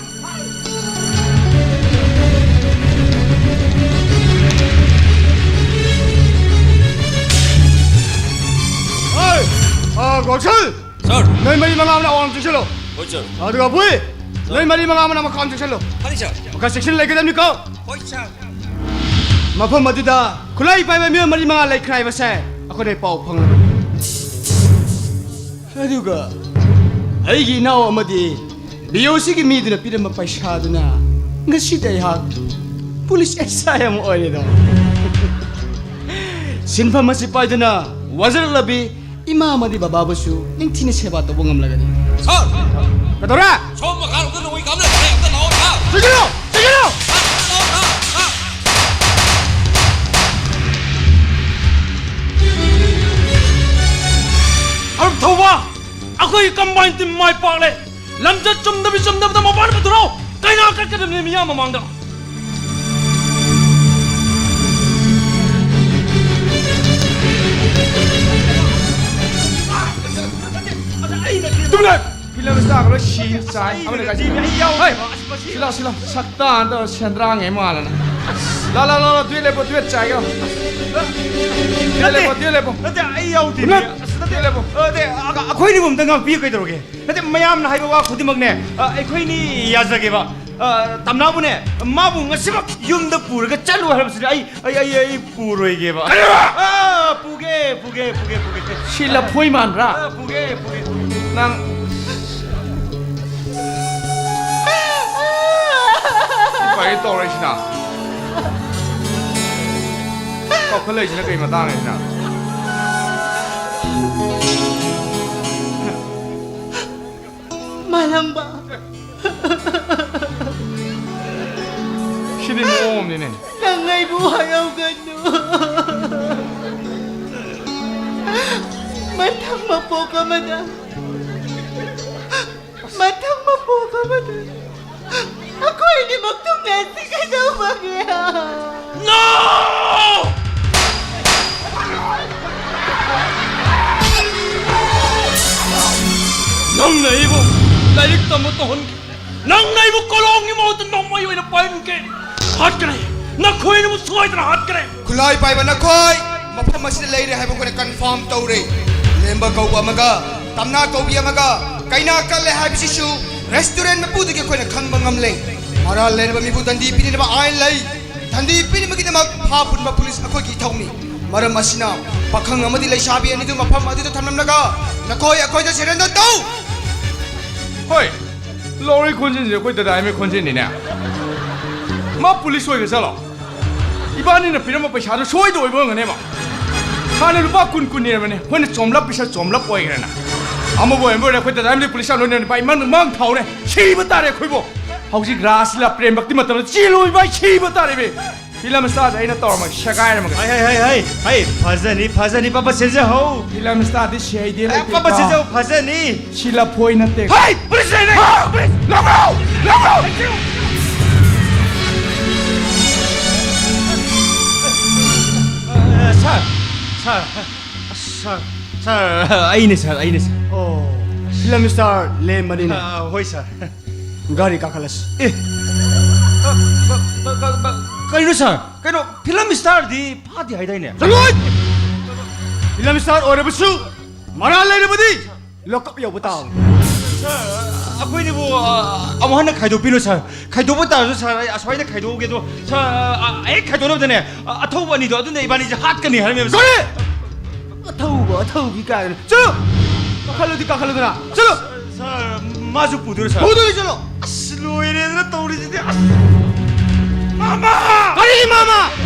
ꯍꯥꯏ! ꯑ, ꯒꯣꯜꯁꯜ! ꯁꯥꯔ! ꯅꯣꯏ ꯃꯔꯤ ꯃꯉꯥ ꯑꯃꯅ ꯑꯋꯥꯡ ꯆꯪꯁꯤꯜꯂꯣ꯫ ꯍꯣꯏ, ꯁꯥꯔ꯫ ꯑꯗꯨꯒ ꯕꯨꯏ! ꯁꯥꯔ꯫ ꯅꯣꯏ ꯃꯔꯤ ꯃꯉꯥ ꯑꯃꯅ ꯃꯈꯥ ꯆꯪꯁꯤꯜꯂꯣ꯫ ꯈꯪꯉꯤ, ꯁꯥꯔ꯫ ꯃꯈꯥ ꯆꯦꯛꯁꯤꯟꯅ ꯂꯩꯒꯗꯕꯅꯤꯀꯣ꯫ ꯍꯣꯏ, ꯁꯥꯔ꯫ ꯃꯐꯝ ꯑꯗꯨꯗ ꯈꯨꯠꯂꯥꯏ ꯄꯥꯏꯕ ꯃꯤꯑꯣꯏ ꯃꯔꯤ ꯃꯉꯥ ꯂꯩꯈ꯭ꯔꯦ ꯍꯥꯏꯕꯁꯦ ꯑꯩꯈꯣꯏꯅ ꯄꯥꯎ ꯐꯪꯂꯕꯅꯤ꯫ ꯑꯗꯨꯒ ꯑꯩꯒꯤ ꯏꯅꯥꯎ ꯑꯃꯗꯤ ꯕꯤ ꯑꯣ ꯁꯤꯒꯤ ꯃꯤꯗꯨꯅ ꯄꯤꯔꯝꯕ ꯄꯩꯁꯥꯗꯨꯅ ꯉꯁꯤꯗꯤ ꯑꯩꯍꯥꯛ ꯄꯨꯂꯤꯁ ꯑꯦꯁ ꯑꯥꯏ ꯑꯃ ꯑꯣꯏꯔꯦꯗꯣ꯫ ꯁꯤꯟꯐꯝ ꯑꯁꯤ ꯄꯥꯏꯗꯨꯅ ꯋꯥꯖꯔꯛꯂꯕꯤ ꯏꯃꯥ ꯑꯃꯗꯤ ꯕꯕꯥꯕꯨꯁꯨ ꯅꯤꯡꯊꯤꯅ ꯁꯦꯕꯥ ꯇꯧꯕ ꯉꯝꯂꯒꯅꯤ꯫ ꯁꯥꯔ! ꯀꯩꯗꯧꯔꯦ? ꯁꯣꯝ ꯃꯈꯥꯔꯣꯝꯗ ꯅꯣꯡꯃꯩ ꯀꯥꯞꯅꯔꯦ, ꯑꯝꯇ ꯂꯥꯛꯑꯣ, ꯁꯥꯔ! ꯆꯠꯈꯤꯅꯨ! ꯆꯠꯈꯤꯅꯨ! ꯁꯥꯔ, ꯑꯝꯇ ꯂꯥꯛꯑꯣ, ꯁꯥꯔ! ꯁꯥꯔ! ꯑꯔꯨꯞ ꯊꯧꯕ, ꯑꯩꯈꯣꯏꯒꯤ ꯀꯝꯕꯥꯏꯟ ꯇꯤꯝ ꯃꯥꯏ ꯄꯥꯛꯂꯦ꯫ ꯂꯝꯆꯠ ꯆꯨꯝꯗꯕꯤ ꯆꯨꯝꯗꯕꯗ ꯃꯄꯥꯟ ꯄꯨꯊꯣꯔꯛꯑꯣ꯫ ꯀꯩꯅꯥ ꯀꯠꯀꯗꯕꯅꯤ ꯃꯤꯌꯥꯝ ꯃꯃꯥꯡꯗ꯫ ꯇꯨꯃꯤꯟ ꯂꯩꯌꯨ! ꯐꯤꯂꯝ ꯁ꯭ꯇꯥꯔꯒ ꯂꯣꯏ ꯁꯤ ꯆꯥꯏ꯫ ꯑꯃꯅ ꯀꯥꯏ ꯆꯠꯈ꯭ꯔꯦ? ꯍꯩ! ꯁꯤꯂꯥ, ꯁꯤꯂꯥ, ꯁꯛꯇꯥꯟꯗꯣ ꯁꯦꯟꯗ꯭ꯔꯥꯡꯉꯦ ꯃꯥꯜꯂꯅ꯫ ꯂꯥ, ꯂꯥ, ꯂꯥ, ꯂꯥ, ꯇꯨꯌꯦꯠ ꯂꯦꯞꯄꯣ, ꯇꯨꯌꯦꯠ ꯆꯥꯏꯒꯦ ꯂꯥꯎ꯫ ꯇꯨꯌꯦꯠ ꯂꯦꯞꯄꯣ, ꯇꯨꯌꯦꯠ ꯂꯦꯞꯄꯣ꯫ ꯅꯠꯇꯦ, ꯑꯩ ꯌꯥꯎꯗꯦ꯫ ꯇꯨꯌꯦꯠ ꯂꯦꯞꯄꯣ꯫ ꯑ, ꯅꯠꯇꯦ, ꯑ, ꯑꯩꯈꯣꯏꯅꯤꯕꯨ ꯑꯝꯇ ꯉꯥꯛꯄꯤꯌꯨ ꯀꯩꯗꯧꯔꯒꯦ? ꯅꯠꯇꯦ, ꯃꯌꯥꯝꯅ ꯍꯥꯏꯕ ꯋꯥ ꯈꯨꯗꯤꯡꯃꯛꯅꯦ, ꯑ, ꯑꯩꯈꯣꯏꯅꯤ ꯌꯥꯖꯒꯦꯕ꯫ ꯑ, ꯇꯝꯅꯥꯕꯨꯅꯦ, ꯃꯥꯕꯨ ꯉꯁꯤꯃꯛ ꯌꯨꯝꯗ ꯄꯨꯔꯒ ꯆꯠꯂꯨ ꯍꯥꯏꯕꯁꯤꯗꯤ ꯑꯩ, ꯑꯩ, ꯑꯩ, ꯑꯩ ꯄꯨꯔꯣꯏꯒꯦꯕ꯫ ꯀꯔꯤꯕ? ꯑ, ꯄꯨꯒꯦ, ꯄꯨꯒꯦ, ꯄꯨꯒꯦ, ꯄꯨꯒꯦ꯫ ꯁꯤ ꯂꯐꯣꯏ ꯃꯥꯟꯕ꯭ꯔꯥ? ꯑ, ꯄꯨꯒꯦ, ꯄꯨꯒꯦ, ꯄꯨꯒꯦ꯫ ꯅꯪ ꯁꯤ ꯀꯔꯤ ꯇꯧꯔꯛꯏꯁꯤꯅ? ꯀꯥꯎꯈꯠꯂꯛꯏꯁꯤꯅ ꯀꯩ ꯃꯇꯥꯡꯅꯣ ꯁꯤꯅ? ꯃꯥꯂꯪꯕ꯫ ꯁꯤꯗꯤ ꯃꯑꯣꯡ ꯑꯃꯅꯤꯅꯦ꯫ ꯅꯪ ꯑꯩꯕꯨ ꯍꯔꯥꯎꯒꯅꯨ꯫ ꯃꯊꯪ ꯃꯄꯣꯛ ꯑꯃꯗ, ꯃꯊꯪ ꯃꯄꯣꯛ ꯑꯃꯗ ꯑꯩꯈꯣꯏ ꯑꯅꯤꯃꯛ ꯊꯨꯡꯅꯁꯤ ꯀꯩꯗꯧꯕꯒꯦ? No! ꯅꯪꯅ ꯑꯩꯕꯨ ꯂꯥꯏꯔꯤꯛ ꯇꯝꯕ ꯇꯧꯍꯟꯈꯤ꯫ ꯅꯪꯅ ꯑꯩꯕꯨ ꯀꯣꯂꯣꯝꯒꯤ ꯃꯍꯨꯠꯇ ꯅꯣꯡꯃꯩ ꯑꯣꯏꯅ ꯄꯥꯏꯍꯟꯈꯤ꯫ ꯍꯥꯠꯀꯅꯤ꯫ ꯅꯈꯣꯏꯅꯕꯨ ꯁꯣꯏꯗꯅ ꯍꯥꯠꯀꯅꯤ꯫ ꯈꯨꯠꯂꯥꯏ ꯄꯥꯏꯕ ꯅꯈꯣꯏ ꯃꯐꯝ ꯑꯁꯤꯗ ꯂꯩꯔꯦ ꯍꯥꯏꯕ ꯑꯩꯈꯣꯏꯅ confirm ꯇꯧꯔꯦ꯫ ꯂꯦꯝꯕ ꯀꯧꯕ ꯑꯃꯒ ꯇꯝꯅꯥ ꯀꯧꯕꯤ ꯑꯃꯒ ꯀꯩꯅꯥ ꯀꯜꯂꯦ ꯍꯥꯏꯕꯁꯤꯁꯨ restaurant ꯃꯄꯨꯗꯒꯤ ꯑꯩꯈꯣꯏꯅ ꯈꯪꯕ ꯉꯝꯂꯦ꯫ ꯃꯔꯥꯜ ꯂꯩꯔꯕ ꯃꯤꯕꯨ ꯗꯟꯗꯤ ꯄꯤꯅꯅꯕ ꯑꯥꯏꯟ ꯂꯩ꯫ ꯗꯟꯗꯤ ꯄꯤꯅꯕꯒꯤꯗꯃꯛ ꯐꯥ ꯄꯨꯟꯕ ꯄꯨꯂꯤꯁ ꯑꯩꯈꯣꯏꯒꯤ ꯏꯊꯧꯅꯤ꯫ ꯃꯔꯝ ꯑꯁꯤꯅ ꯄꯥꯈꯪ ꯑꯃꯗꯤ ꯂꯩꯁꯥꯕꯤ ꯑꯅꯤꯗꯨ ꯃꯐꯝ ꯑꯗꯨꯗ ꯊꯝꯂꯝꯂꯒ ꯅꯈꯣꯏ ꯑꯩꯈꯣꯏꯗ surrender ꯇꯧ꯫ ꯍꯣꯏ, ꯂꯧꯔꯤ ꯈꯣꯟꯖꯦꯜꯁꯦ ꯑꯩꯈꯣꯏ ꯗꯗꯥ ꯑꯦꯝ ꯑꯦ ꯈꯣꯟꯖꯦꯜꯅꯤꯅꯦ꯫ ꯃꯥ ꯄꯨꯂꯤꯁ ꯑꯣꯏꯈ꯭ꯔ ꯆꯠꯂꯣ꯫ ꯏꯕꯥꯅꯤꯅ ꯄꯤꯔꯝꯕ ꯄꯩꯁꯥꯗꯨ ꯁꯣꯏꯗ ꯑꯣꯏꯕ ꯑꯣꯏꯔꯝꯒꯅꯦꯕ꯫ ꯍꯥꯟꯅ ꯂꯨꯄꯥ ꯀꯨꯟ ꯀꯨꯟ ꯅꯤꯔꯝꯕꯅꯦ, ꯑꯩꯈꯣꯏꯅ ꯆꯣꯝꯂꯞ ꯄꯤꯁꯜ ꯆꯣꯝꯂꯞ ꯑꯣꯏꯈ꯭ꯔꯦꯅ꯫ ꯑꯃꯕꯨ ꯑꯣꯏꯔꯝꯕ ꯑꯣꯏꯔꯦ, ꯑꯩꯈꯣꯏ ꯗꯗꯥ ꯑꯦꯝ ꯑꯦ ꯄꯨꯂꯤꯁ ꯂꯣꯏꯅ ꯏꯃꯥꯡ ꯃꯥꯡ ꯊꯥꯎꯅꯦ, ꯁꯤꯕ ꯇꯥꯔꯦ ꯑꯩꯈꯣꯏꯕꯨ꯫ ꯍꯧꯖꯤꯛ ꯔꯥꯁ ꯂꯤꯂꯥ ꯄ꯭ꯔꯦꯝ ꯚꯛꯇꯤ ꯃꯇꯝꯗ ꯆꯦꯜꯂꯣ ꯏꯕꯥꯏ, ꯁꯤꯕ ꯇꯥꯔꯦ ꯏꯕꯦ꯫ ꯐꯤꯂꯝ ꯁ꯭ꯇꯥꯔꯁꯦ ꯑꯩꯅ ꯇꯧꯔꯝꯃꯒꯦ, ꯁꯦꯒꯥꯏꯔꯝꯃꯒꯦ꯫ ꯍꯩ, ꯍꯩ, ꯍꯩ, ꯍꯩ, ꯍꯩ, ꯐꯖꯅꯤ, ꯐꯖꯅꯤ, papa ꯁꯤꯟꯖꯍꯧ꯫ Film ꯁ꯭ꯇꯥꯔꯗꯤ C I D ꯑꯦ, ꯂꯩꯇꯦꯀꯣ꯫ ꯄꯥꯄꯥ ꯁꯤꯟꯖꯍꯧ, ꯐꯖꯅꯤ꯫ ꯁꯤ ꯂꯐꯣꯏ ꯅꯠꯇꯦ꯫ ꯍꯩ, ꯄꯨꯂꯤꯁ ꯂꯩꯔꯦ! ꯍꯥ? ꯄꯨꯂꯤꯁ! ꯂꯧꯔꯣ! ꯂꯧꯔꯣ! ꯑ, ꯁꯥꯔ, ꯁꯥꯔ, ꯁꯥꯔ, ꯁꯥꯔ, ꯑꯩꯅꯦ, ꯁꯥꯔ, ꯑꯩꯅꯦ, ꯁꯥꯔ꯫ ꯑꯣ, ꯐꯤꯂꯝ ꯁ꯭ꯇꯥꯔ ꯂꯦꯝꯕꯅꯤꯅꯦ꯫ ꯑ, ꯍꯣꯏ, ꯁꯥꯔ꯫ ꯒꯥꯔꯤ ꯀꯥꯈꯠꯂꯁꯤ꯫ ꯑꯦ, ꯑ, ꯕ-, ꯕ-, ꯕ-, ꯕ-, ꯀꯩꯅꯣ, ꯁꯥꯔ? ꯀꯩꯅꯣ, ꯐꯤꯂꯝ ꯁ꯭ꯇꯥꯔꯗꯤ ꯐꯥꯗꯦ ꯍꯥꯏꯗꯥꯏꯅꯦ? ꯆꯠꯂꯣꯏ! ꯐꯤꯂꯝ ꯁ꯭ꯇꯥꯔ ꯑꯣꯏꯔꯕꯁꯨ ꯃꯔꯥꯜ ꯂꯩꯔꯕꯗꯤ ꯂꯣꯀꯞ ꯌꯧꯕ ꯇꯥꯕꯅꯤ꯫ ꯁꯥꯔ, ꯑꯩꯈꯣꯏꯅꯤꯕꯨ, ꯑ, ꯑꯃꯨꯛ ꯍꯟꯅ ꯈꯥꯏꯗꯣꯛꯄꯤꯔꯣ, ꯁꯥꯔ꯫ ꯈꯥꯏꯗꯣꯛꯄ ꯇꯥꯔꯁꯨ, ꯁꯥꯔ, ꯑꯩ ꯑꯁ꯭ꯋꯥꯏꯗ ꯈꯥꯏꯗꯣꯛꯑꯒꯦ꯫ ꯑꯗꯣ, ꯁꯥꯔ, ꯑ, ꯑ, ꯍꯦꯛ ꯈꯥꯏꯗꯣꯛꯅꯕꯗꯅꯦ, ꯑ, ꯑꯊꯧꯕ ꯑꯅꯤꯗꯣ, ꯑꯗꯨꯅ ꯏꯕꯥꯅꯤꯁꯦ ꯍꯥꯠꯀꯅꯤ ꯍꯥꯏꯔꯝꯃꯦꯕ, ꯁꯥꯔ꯫ ꯀꯔꯤ? ꯑꯊꯧꯕ, ꯑꯊꯧꯕꯤ ꯀꯥꯏꯅ꯫ ꯆꯠꯂꯣ! ꯀꯥꯈꯠꯂꯗꯤ ꯀꯥꯈꯠꯂꯗꯅ꯫ ꯆꯠꯂꯣ! ꯁꯥꯔ, ꯃꯥꯁꯨ ꯄꯨꯗꯣꯏꯔꯣ, ꯁꯥꯔ? ꯄꯨꯗꯣꯏ, ꯆꯠꯂꯣ! ꯑꯁ, ꯂꯣꯏꯔꯦꯗꯅ ꯇꯧꯔꯤꯁꯤꯗꯤ꯫ ꯑꯁ! ꯃꯥꯃ! ꯀꯔꯤ ꯃꯥꯃ?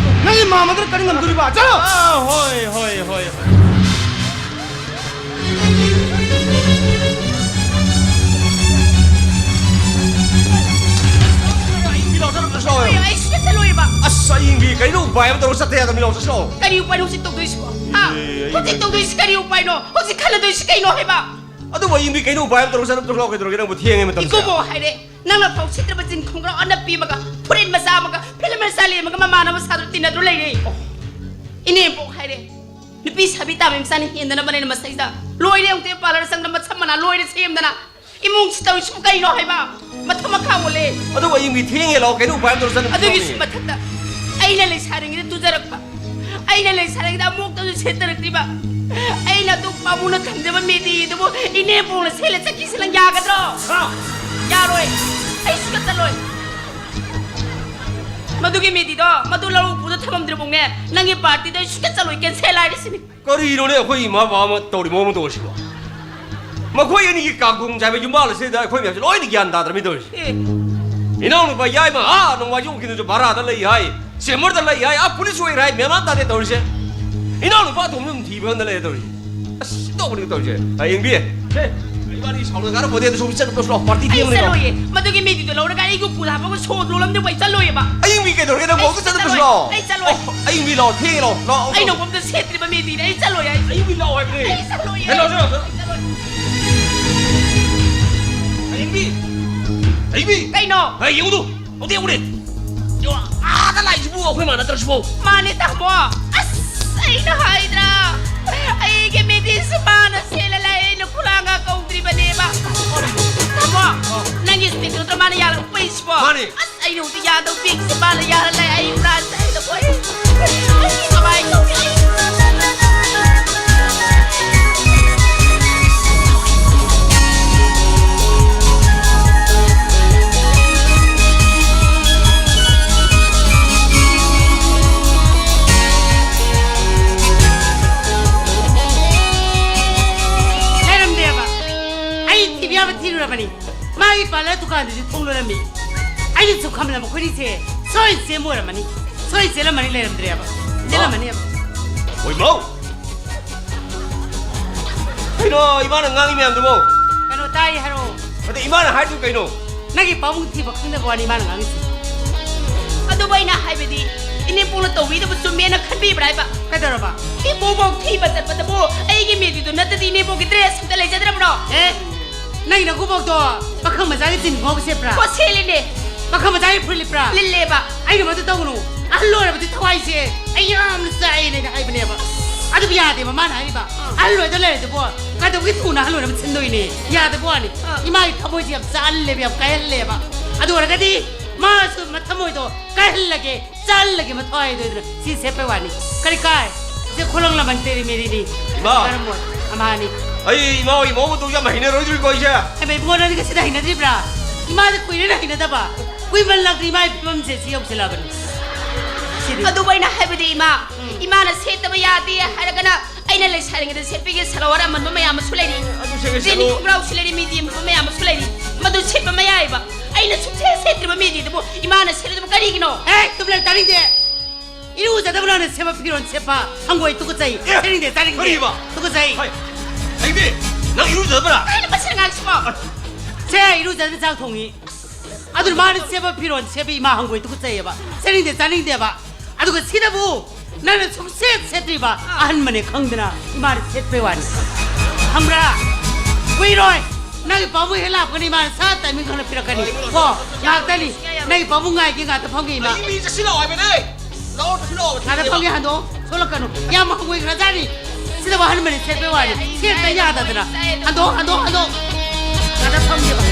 ꯅꯪꯒꯤ ꯃꯥꯃꯗꯨꯅ ꯀꯔꯤ ꯉꯝꯗꯣꯔꯤꯕ? ꯆꯠꯂꯣ! ꯑꯥ, ꯍꯣꯏ, ꯍꯣꯏ, ꯍꯣꯏ, ꯍꯣꯏ꯫ ꯑꯩ ꯃꯤ ꯂꯥꯎ ꯆꯠꯂꯝꯗ꯭ꯔꯁꯨ ꯂꯥꯎ꯫ ꯑꯩ ꯁꯤꯗ ꯆꯠꯂꯣꯏꯕ꯫ ꯑꯁ, ꯑꯌꯤꯡꯕꯤ, ꯀꯩꯅꯣ ꯎꯄꯥꯏ ꯑꯃ ꯇꯧꯔꯒ ꯆꯠꯇ ꯌꯥꯗꯕ, ꯃꯤ ꯂꯥꯎ ꯆꯠꯁꯤ ꯂꯥꯎ꯫ ꯀꯔꯤ ꯎꯄꯥꯏꯅꯣ ꯍꯧꯖꯤꯛ ꯇꯧꯗꯣꯏꯁꯤꯕꯣ? ꯍꯥ? ꯑꯦ, ꯑꯌꯤꯡꯕꯤ꯫ ꯍꯧꯖꯤꯛ ꯇꯧꯗꯣꯏꯁꯤ ꯀꯔꯤ ꯎꯄꯥꯏꯅꯣ? ꯍꯧꯖꯤꯛ ꯈꯜꯂꯗꯣꯏꯁꯤ ꯀꯩꯅꯣ ꯍꯥꯏꯕ? ꯑꯗꯨꯕꯨ ꯑꯌꯤꯡꯕꯤ, ꯀꯩꯅꯣ ꯎꯄꯥꯏ ꯑꯃ ꯇꯧꯔꯒ ꯆꯠꯂꯝꯗ꯭ꯔꯁꯨ ꯂꯥꯎ, ꯀꯩꯗꯧꯔꯒꯦ ꯅꯪꯕꯨ? ꯊꯦꯡꯉꯦ ꯃꯇꯝꯁꯦ꯫ ꯏꯀꯨꯕꯣꯛ ꯍꯥꯏꯔꯦ, ꯅꯪꯅ ꯐꯥꯎ ꯁꯤꯠꯇ꯭ꯔꯕ ꯖꯤꯟ ꯈꯣꯡꯒ꯭ꯔꯥꯎ ꯑꯅꯞꯄꯤ ꯑꯃꯒ, ꯐꯨꯔꯤꯠ ꯃꯆꯥ ꯑꯃꯒ, ꯐꯤꯂꯝ ꯃꯆꯥ ꯂꯦꯝꯃꯒ ꯃꯃꯥꯟꯅꯕ ꯁꯥꯗ꯭ꯔ ꯇꯤꯟꯅꯗ꯭ꯔ ꯂꯩꯔꯦ꯫ ꯏꯅꯦꯕꯣꯛ ꯍꯥꯏꯔꯦ, ꯅꯨꯄꯤ ꯁꯥꯕꯤ ꯇꯥꯕ ꯃꯆꯥꯅ ꯍꯦꯟꯗꯅꯕꯅꯦꯅ ꯃꯁꯩꯗ ꯂꯣꯏꯔꯦ꯫ ꯑꯃꯨꯛꯇ ꯄꯥꯔꯂꯔ ꯆꯪꯗꯅ ꯃꯁꯝ ꯃꯅꯥ ꯂꯣꯏꯔꯦ ꯁꯦꯝꯗꯅ ꯏꯃꯨꯡꯁꯤ ꯇꯧꯔꯤꯁꯤꯕꯨ ꯀꯩꯅꯣ ꯍꯥꯏꯕ? ꯃꯊꯛ ꯃꯈꯥ ꯑꯣꯜꯂꯦ꯫ ꯑꯗꯨꯕꯨ ꯑꯌꯤꯡꯕꯤ ꯊꯦꯡꯉꯦ ꯂꯥꯛꯑꯣ, ꯀꯩꯅꯣ ꯎꯄꯥꯏ ꯑꯃ ꯇꯧꯔ ꯆꯠꯅꯕ ꯑꯗꯨꯒꯤꯁꯨ ꯇꯧꯅꯤ꯫ ꯃꯊꯛꯇ ꯑꯩꯅ ꯂꯩꯁꯥꯔꯤꯉꯩꯗ ꯇꯨꯖꯔꯛꯄ, ꯑꯩꯅ ꯂꯩꯁꯥꯔꯤꯉꯩꯗ ꯑꯃꯨꯛꯇꯁꯨ ꯁꯦꯠꯇꯔꯛꯇ꯭ꯔꯤꯕ, ꯑꯩꯅ ꯑꯗꯨ ꯄꯥꯃꯨꯅ ꯊꯝꯖꯕ ꯃꯦꯗꯤꯗꯨꯕꯨ ꯏꯅꯦꯕꯣꯛꯅ ꯁꯦꯠꯂ ꯆꯠꯈꯤꯁꯤ ꯅꯪ ꯌꯥꯒꯗ꯭ꯔꯣ? ꯍꯥ? ꯌꯥꯔꯣꯏ꯫ ꯑꯩ ꯁꯨꯡꯆꯠ ꯆꯠꯂꯣꯏ꯫ ꯃꯗꯨꯒꯤ ꯃꯦꯗꯤꯗꯣ ꯃꯗꯨ ꯂꯧ ꯎꯄꯨꯗ ꯊꯝꯃꯝꯗ꯭ꯔꯤꯐꯥꯎꯅꯦ ꯅꯪꯒꯤ ꯄꯥꯔꯇꯤꯗꯣ ꯑꯩ ꯁꯨꯡꯆꯠ ꯆꯠꯂꯣꯏ, ꯀꯦꯟꯁꯦꯜ ꯍꯥꯏꯔꯤꯁꯤꯅꯤ꯫ ꯀꯔꯤꯅꯣꯅꯦ ꯑꯩꯈꯣꯏ ꯏꯃꯥ ꯕꯕꯥ ꯑꯃ ꯇꯧꯔꯤ ꯃꯑꯣꯡ ꯃꯇꯧ ꯑꯁꯤꯕꯣ? ꯃꯈꯣꯏ ꯑꯅꯤꯒꯤ ꯀꯥꯡꯒꯣꯡ ꯆꯥꯏꯕ ꯌꯨꯝꯕꯥꯜ ꯑꯁꯤꯗ ꯑꯩꯈꯣꯏ ꯃꯌꯥꯝꯁꯦ ꯂꯣꯏꯅ ꯒ꯭ꯌꯥꯟ ꯇꯥꯗ꯭ꯔꯃꯤ ꯇꯧꯔꯤꯁꯦ꯫ ꯑꯦ꯫ ꯏꯅꯥꯎꯅꯨꯄꯥ ꯌꯥꯏꯃ ꯑꯥ ꯅꯣꯡꯃꯥꯏꯖꯤꯡ ꯎꯀꯤꯜꯗꯨꯁꯨ ꯚꯔꯥꯗ ꯂꯩ ꯍꯥꯏ, ꯆꯦꯝꯕꯔꯗ ꯂꯩ ꯍꯥꯏ, ꯑꯥ ꯄꯨꯂꯤꯁ ꯑꯣꯏꯔꯦ ꯍꯥꯏ, ꯃꯦꯟ ꯃꯥꯟ ꯇꯥꯗꯦ ꯇꯧꯔꯤꯁꯦ꯫ ꯏꯅꯥꯎꯅꯨꯄꯥ ꯑꯇꯣꯝꯕꯗꯨ ꯑꯗꯨꯝ ꯊꯤꯕ ꯉꯝꯗ ꯂꯩꯔꯦ ꯇꯧꯔꯤꯁꯦ꯫ ꯑꯁ, ꯇꯧꯕꯅꯤ ꯇꯧꯔꯤꯁꯦ꯫ ꯑꯌꯤꯡꯕꯤ, ꯁꯦ, ꯏꯕꯥꯅꯤ ꯁꯥꯎꯅ ꯀꯥꯔ ꯄꯣꯠꯇꯦ, ꯑꯗꯨꯁꯨ ꯆꯠꯄꯁꯨ ꯂꯥꯛꯑꯣ, ꯄꯥꯔꯇꯤ ꯑꯩ ꯊꯦꯡꯕꯅꯤꯅ꯫ ꯆꯠꯂꯣꯏꯌꯦ꯫ ꯃꯗꯨꯒꯤ ꯃꯤꯗꯨꯗ ꯂꯧꯔꯒ ꯑꯩꯒꯤ ꯎꯄꯨꯗ ꯍꯥꯞꯄꯒ ꯁꯣ ꯂꯣꯜꯂꯝꯗ꯭ꯔꯤꯕ ꯑꯩ ꯆꯠꯂꯣꯏꯌꯦꯕ꯫ ꯑꯌꯤꯡꯕꯤ ꯀꯩꯗꯧꯔꯒꯦ? ꯅꯪ ꯑꯩ ꯃꯧꯒ ꯆꯠꯂꯝꯗ꯭ꯔꯁꯨ ꯆꯠꯂꯣꯏ꯫ ꯂꯥꯛꯑꯣ꯫ ꯑꯩ ꯆꯠꯂꯣꯏ꯫ ꯑꯣ, ꯑꯌꯤꯡꯕꯤ ꯂꯥꯛꯑꯣ, ꯊꯦꯡꯉꯦ ꯂꯥꯛꯑꯣ, ꯂꯥꯛꯑꯣ, ꯑꯩ ꯂꯥꯛꯑꯣ꯫ ꯅꯣꯡꯃꯝꯇ ꯁꯦꯠꯇ꯭ꯔꯤꯕ ꯃꯤꯗꯤꯅꯦ ꯑꯩ ꯆꯠꯂꯣꯏ ꯍꯥꯏꯁꯦ꯫ ꯑꯌꯤꯡꯕꯤ ꯂꯥꯛꯑꯣ ꯍꯥꯏꯕꯅꯦ꯫ ꯑꯩ ꯆꯠꯂꯣꯏꯌꯦ꯫ ꯍꯦ, ꯂꯥꯛꯑꯣ, ꯂꯥꯛꯑꯣ, ꯂꯥꯛꯑꯣ꯫ ꯑꯩ ꯆꯠꯂꯣꯏ꯫ ꯑꯌꯤꯡꯕꯤ! ꯑꯌꯤꯡꯕꯤ! ꯀꯩꯅꯣ? ꯍꯦ, ꯌꯦꯡꯉꯨꯗꯨ! ꯎꯗꯦ, ꯎꯗꯦ! ꯌꯦꯡꯉꯣ, ꯑꯥꯗ ꯂꯥꯛꯏꯁꯤꯕꯨ ꯑꯩꯈꯣꯏ ꯃꯥ ꯅꯠꯇ꯭ꯔꯁꯤꯕꯣ? ꯃꯥꯅꯦ, ꯇꯥꯃꯣ꯫ ꯑꯁ, ꯑꯩꯅ ꯍꯥꯏꯗ꯭ꯔꯥ? ꯑꯩꯒꯤ ꯃꯤꯗꯤꯁꯨ ꯃꯥꯅ ꯁꯦꯠꯂ ꯂꯥꯛꯑꯦ, ꯑꯩꯅ ꯈꯨꯂꯥꯡꯒ ꯀꯧꯗ꯭ꯔꯤꯕꯅꯦꯕ꯫ ꯇꯥꯃꯣ, ꯅꯪꯒꯤ ꯁ꯭ꯇꯤꯛ ꯅꯠꯇ꯭ꯔꯣ ꯃꯥꯅ ꯌꯥꯜꯂꯛꯄꯩꯁꯤꯕꯣ? ꯃꯥꯅꯦ꯫ ꯑꯁ, ꯑꯩꯅ ꯍꯧꯖꯤꯛ ꯌꯥꯗꯧ ꯄꯤꯛꯁꯦ ꯃꯥꯅ ꯌꯥꯜꯂ ꯂꯩ꯫ ꯑꯩ ꯄꯨꯔꯥ ꯁꯥꯏꯗ ꯀꯣꯏ꯫ ꯑꯩ ꯀꯃꯥꯏ ꯇꯧꯅꯤ? ꯂꯩꯔꯝꯃꯤ꯫ ꯑꯩꯅꯁꯨ ꯈꯟꯕꯗ ꯃꯈꯣꯏꯅꯤꯁꯦ ꯁꯣꯏ ꯆꯦꯟꯕ ꯑꯣꯏꯔꯝꯃꯅꯤ꯫ ꯁꯣꯏ ꯆꯦꯜꯂꯝꯃꯅꯤ, ꯂꯩꯔꯝꯗ꯭ꯔꯦꯕ꯫ ꯆꯦꯜꯂꯝꯃꯅꯦꯕ꯫ ꯍꯣꯏ, ꯃꯧ! ꯀꯩꯅꯣ ꯏꯃꯥꯅ ꯉꯥꯡꯉꯤ ꯃꯌꯥꯝꯗꯨꯕꯣ? ꯀꯩꯅꯣ ꯇꯥꯏ ꯍꯥꯏꯔꯛꯑꯣ꯫ ꯑꯗ ꯏꯃꯥꯅ ꯍꯥꯏꯗꯨ ꯀꯩꯅꯣ? ꯅꯪꯒꯤ ꯄꯥꯕꯨꯡ ꯊꯤꯕ ꯈꯪꯗꯕ ꯋꯥꯅꯤ ꯏꯃꯥꯅ ꯉꯥꯡꯉꯤꯁꯦ꯫ ꯑꯗꯨꯕꯨ ꯑꯩꯅ ꯍꯥꯏꯕꯗꯤ, ꯏꯅꯦꯝꯄꯣꯛꯅ ꯇꯧꯕꯤꯗꯕ ꯆꯨꯝꯃꯦꯅ ꯈꯟꯕꯤꯕ꯭ꯔꯥ ꯍꯥꯏꯕ? ꯀꯩꯗꯧꯔꯕ? ꯏꯄꯨꯕꯣꯛ ꯊꯤꯕ ꯆꯠꯄꯗꯕꯨ ꯑꯩꯒꯤ ꯃꯦꯗꯤꯗꯨ ꯅꯠꯇꯗꯤ ꯏꯅꯦꯝꯄꯣꯛꯀꯤ ꯗ꯭ꯔꯦꯁ ꯑꯝꯇ ꯂꯩꯖꯗ꯭ꯔꯕ꯭ꯔꯣ? ꯑꯦ, ꯅꯪꯒꯤ ꯅꯀꯨꯕꯣꯛꯇꯣ ꯄꯥꯈꯪ ꯃꯆꯥꯒꯤ ꯖꯤꯟ ꯈꯣꯡꯒ꯭ꯔꯥꯎ ꯁꯦꯠꯄ꯭ꯔꯥ? ꯍꯣ, ꯁꯦꯠꯂꯤꯅꯦ꯫ ꯄꯥꯈꯪ ꯃꯆꯥꯒꯤ ꯐꯨꯔꯤꯠ ꯂꯤꯠꯄ꯭ꯔꯥ? ꯂꯤꯠꯂꯦꯕ꯫ ꯑꯩꯅ ꯃꯗꯨ ꯇꯧꯒꯅꯨ꯫ ꯑꯍꯜ ꯑꯣꯏꯔꯕꯗꯤ ꯊꯋꯥꯏꯁꯦ ꯑꯩ ꯌꯥꯝꯅ ꯆꯥꯛꯑꯦꯅ ꯑꯩꯅ ꯍꯥꯏꯕꯅꯦꯕ꯫ ꯑꯗꯨꯕꯨ ꯌꯥꯗꯦꯕ ꯃꯥꯅ ꯍꯥꯏꯔꯤꯕ꯫ ꯑꯥ꯫ ꯑꯍꯜ ꯑꯣꯏꯗ ꯂꯩꯔꯗꯤꯕꯣ ꯀꯩꯗꯧꯕꯒꯤ ꯊꯨꯅ ꯑꯍꯜ ꯑꯣꯏꯅꯕ ꯁꯤꯟꯗꯣꯏꯅꯦ? ꯌꯥꯗꯕ ꯋꯥꯅꯤ꯫ ꯑꯥ꯫ ꯏꯃꯥꯒꯤ ꯊꯃꯣꯏꯁꯦ ꯌꯥꯝ ꯆꯥꯛꯍꯜꯂꯦꯕ, ꯌꯥꯝ ꯀꯥꯏꯍꯜꯂꯦꯕ꯫ ꯑꯗꯨ ꯑꯣꯏꯔꯒꯗꯤ ꯃꯥꯁꯨ ꯃꯊꯃꯣꯏꯗꯣ ꯀꯥꯏꯍꯜꯂꯒꯦ, ꯆꯥꯛꯍꯜꯂꯒꯦ ꯃꯊꯋꯥꯏꯗꯣ ꯑꯗꯨꯅ ꯁꯤ ꯁꯦꯠꯄꯩ ꯋꯥꯅꯤ꯫ ꯀꯔꯤ ꯀꯥꯏ? ꯏꯆꯦ ꯈꯣꯂꯪ ꯂꯃꯟ ꯇꯦꯔꯤ ꯃꯦꯔꯤꯅꯤ꯫ ꯏꯃꯥ! ꯃꯔꯝ ꯃꯣꯛ ꯑꯃꯍꯥꯅꯤ꯫ ꯑꯩ ꯏꯃꯥ ꯍꯣꯏ ꯃꯑꯣꯡ ꯃꯇꯧꯁꯦ ꯌꯥꯝ ꯍꯩꯅꯔꯣꯏꯗꯣꯔꯤꯀꯣ ꯑꯩꯁꯦ꯫ ꯍꯩꯃ ꯏꯕꯨꯡꯉꯣ, ꯅꯪꯗꯤ ꯉꯁꯤꯗ ꯍꯩꯅꯗ꯭ꯔꯤꯕ꯭ꯔꯥ? ꯏꯃꯥꯗꯤ ꯀꯨꯏꯔꯦꯅ ꯍꯩꯅꯗꯕ꯫ ꯀꯨꯏꯃꯜꯂꯛꯇ꯭ꯔꯤ ꯏꯃꯥꯒꯤ ꯐꯤꯕꯝꯁꯦ ꯁꯤ ꯌꯧꯁꯤꯜꯂꯛꯑꯕꯅꯤ꯫ ꯁꯤꯗꯤ꯫ ꯑꯗꯨꯕꯨ ꯑꯩꯅ ꯍꯥꯏꯕꯗꯤ ꯏꯃꯥ, ꯎꯝ꯫ ꯏꯃꯥꯅ ꯁꯦꯠꯇꯕ ꯌꯥꯗꯦ ꯍꯥꯏꯔꯒꯅ ꯑꯩꯅ ꯂꯩꯁꯥꯔꯤꯉꯩꯗ ꯁꯦꯠꯄꯤꯒꯦ ꯁꯂꯋꯥꯔ ꯑꯃꯟꯕ ꯃꯌꯥꯝ ꯑꯃꯁꯨ ꯂꯩꯔꯤ꯫ ꯑꯗꯨ ꯁꯦꯠꯀꯦ ꯖꯤꯟ ꯁꯦꯠꯂꯣ꯫ ꯈꯣꯡꯒ꯭ꯔꯥꯎꯁꯨ ꯂꯩꯔꯤ, ꯃꯤꯗꯤ ꯑꯃꯟꯕ ꯃꯌꯥꯝ ꯑꯃꯁꯨ ꯂꯩꯔꯤ꯫ ꯃꯗꯨ ꯁꯦꯠꯄ ꯃꯌꯥꯏꯕ꯫ ꯑꯩꯅ ꯁꯨꯡꯁꯦꯠ ꯁꯦꯠꯇ꯭ꯔꯤꯕ ꯃꯤꯗꯤ ꯑꯗꯨꯕꯨ ꯏꯃꯥꯅ ꯁꯦꯠꯂꯤꯗꯨꯕꯨ ꯀꯔꯤꯒꯤꯅꯣ? ꯑꯦ, ꯇꯨꯃꯤꯟ ꯂꯩꯌꯨ, ꯇꯥꯅꯤꯡꯗꯦ꯫ ꯏꯔꯨꯖꯗꯕ ꯅꯪꯅ ꯁꯦꯠꯄ ꯐꯤꯔꯣꯜ ꯁꯦꯠꯄ ꯍꯪꯒꯣꯏ, ꯇꯨꯀꯠꯆꯩ꯫ ꯑꯦ, ꯁꯦꯠꯅꯤꯡꯗꯦ, ꯆꯥꯅꯤꯡꯗꯦ꯫ ꯀꯔꯤꯕ? ꯇꯨꯀꯠꯆꯩ꯫ ꯍꯥꯏ, ꯂꯩꯕꯤ, ꯅꯪ ꯏꯔꯨꯖꯗꯕ꯭ꯔꯥ? ꯀꯩꯅꯣ ꯃꯁꯤꯅ ꯉꯥꯡꯉꯤꯁꯤꯕꯣ? ꯁꯦ, ꯏꯔꯨꯖꯗꯅ ꯆꯥꯛ ꯊꯣꯡꯉꯤ꯫ ꯑꯗꯨꯅ ꯃꯥꯅ ꯁꯦꯠꯄ ꯐꯤꯔꯣꯜ ꯁꯦꯠꯄ ꯏꯃꯥ ꯍꯪꯒꯣꯏ, ꯇꯨꯀꯠꯆꯩꯌꯦꯕ꯫ ꯁꯦꯠꯅꯤꯡꯗꯦ, ꯆꯥꯅꯤꯡꯗꯦꯕ꯫ ꯑꯗꯨꯒ ꯁꯤꯗꯕꯨ ꯅꯪꯅ ꯁꯨꯡꯁꯦꯠ ꯁꯦꯠꯇ꯭ꯔꯤꯕ ꯑꯍꯟꯕꯅꯦ ꯈꯪꯗꯅ ꯏꯃꯥꯅ ꯁꯦꯠꯄꯩ ꯋꯥꯅꯤ꯫ ꯈꯪꯕ꯭ꯔꯥ? ꯀꯨꯏꯔꯣꯏ꯫ ꯅꯪꯒꯤ ꯄꯥꯕꯨꯡ ꯍꯦꯛ ꯂꯥꯛꯄꯒꯅꯤ ꯏꯃꯥꯅ ꯁꯠ ꯇꯥꯏꯃꯤꯡ ꯈꯪꯅ ꯄꯤꯔꯛꯀꯅꯤ꯫ ꯀꯣ, ꯉꯥꯏꯍꯥꯛꯇꯅꯤ꯫ ꯅꯪꯒꯤ ꯄꯥꯕꯨꯡ ꯉꯥꯏꯒꯦ, ꯉꯥꯛꯇ ꯐꯝꯒꯦ ꯏꯃꯥ꯫ ꯑꯩ ꯃꯤ ꯆꯠꯁꯤꯜꯂꯛꯑꯣ ꯍꯥꯏꯕꯅꯦ꯫ ꯂꯥꯛꯑꯣ, ꯆꯠꯁꯤꯜꯂꯛꯑꯣ꯫ ꯉꯥꯛꯇ ꯐꯝꯒꯦ, ꯍꯟꯗꯣꯛꯑꯣ꯫ ꯁꯣꯛꯂꯛꯀꯅꯨ꯫ ꯌꯥꯝ ꯍꯪꯒꯣꯏꯈ꯭ꯔꯖꯥꯠꯅꯤ꯫ ꯁꯤꯗꯕꯨ ꯑꯍꯟꯕꯅꯤ ꯁꯦꯠꯄꯩ ꯋꯥꯅꯤ꯫ ꯁꯦꯠꯄ ꯌꯥꯗꯗꯅ꯫ ꯍꯟꯗꯣꯛꯑꯣ, ꯍꯟꯗꯣꯛꯑꯣ, ꯍꯟꯗꯣꯛꯑꯣ꯫ ꯉꯥꯛꯇ ꯐꯝꯒꯦꯕ꯫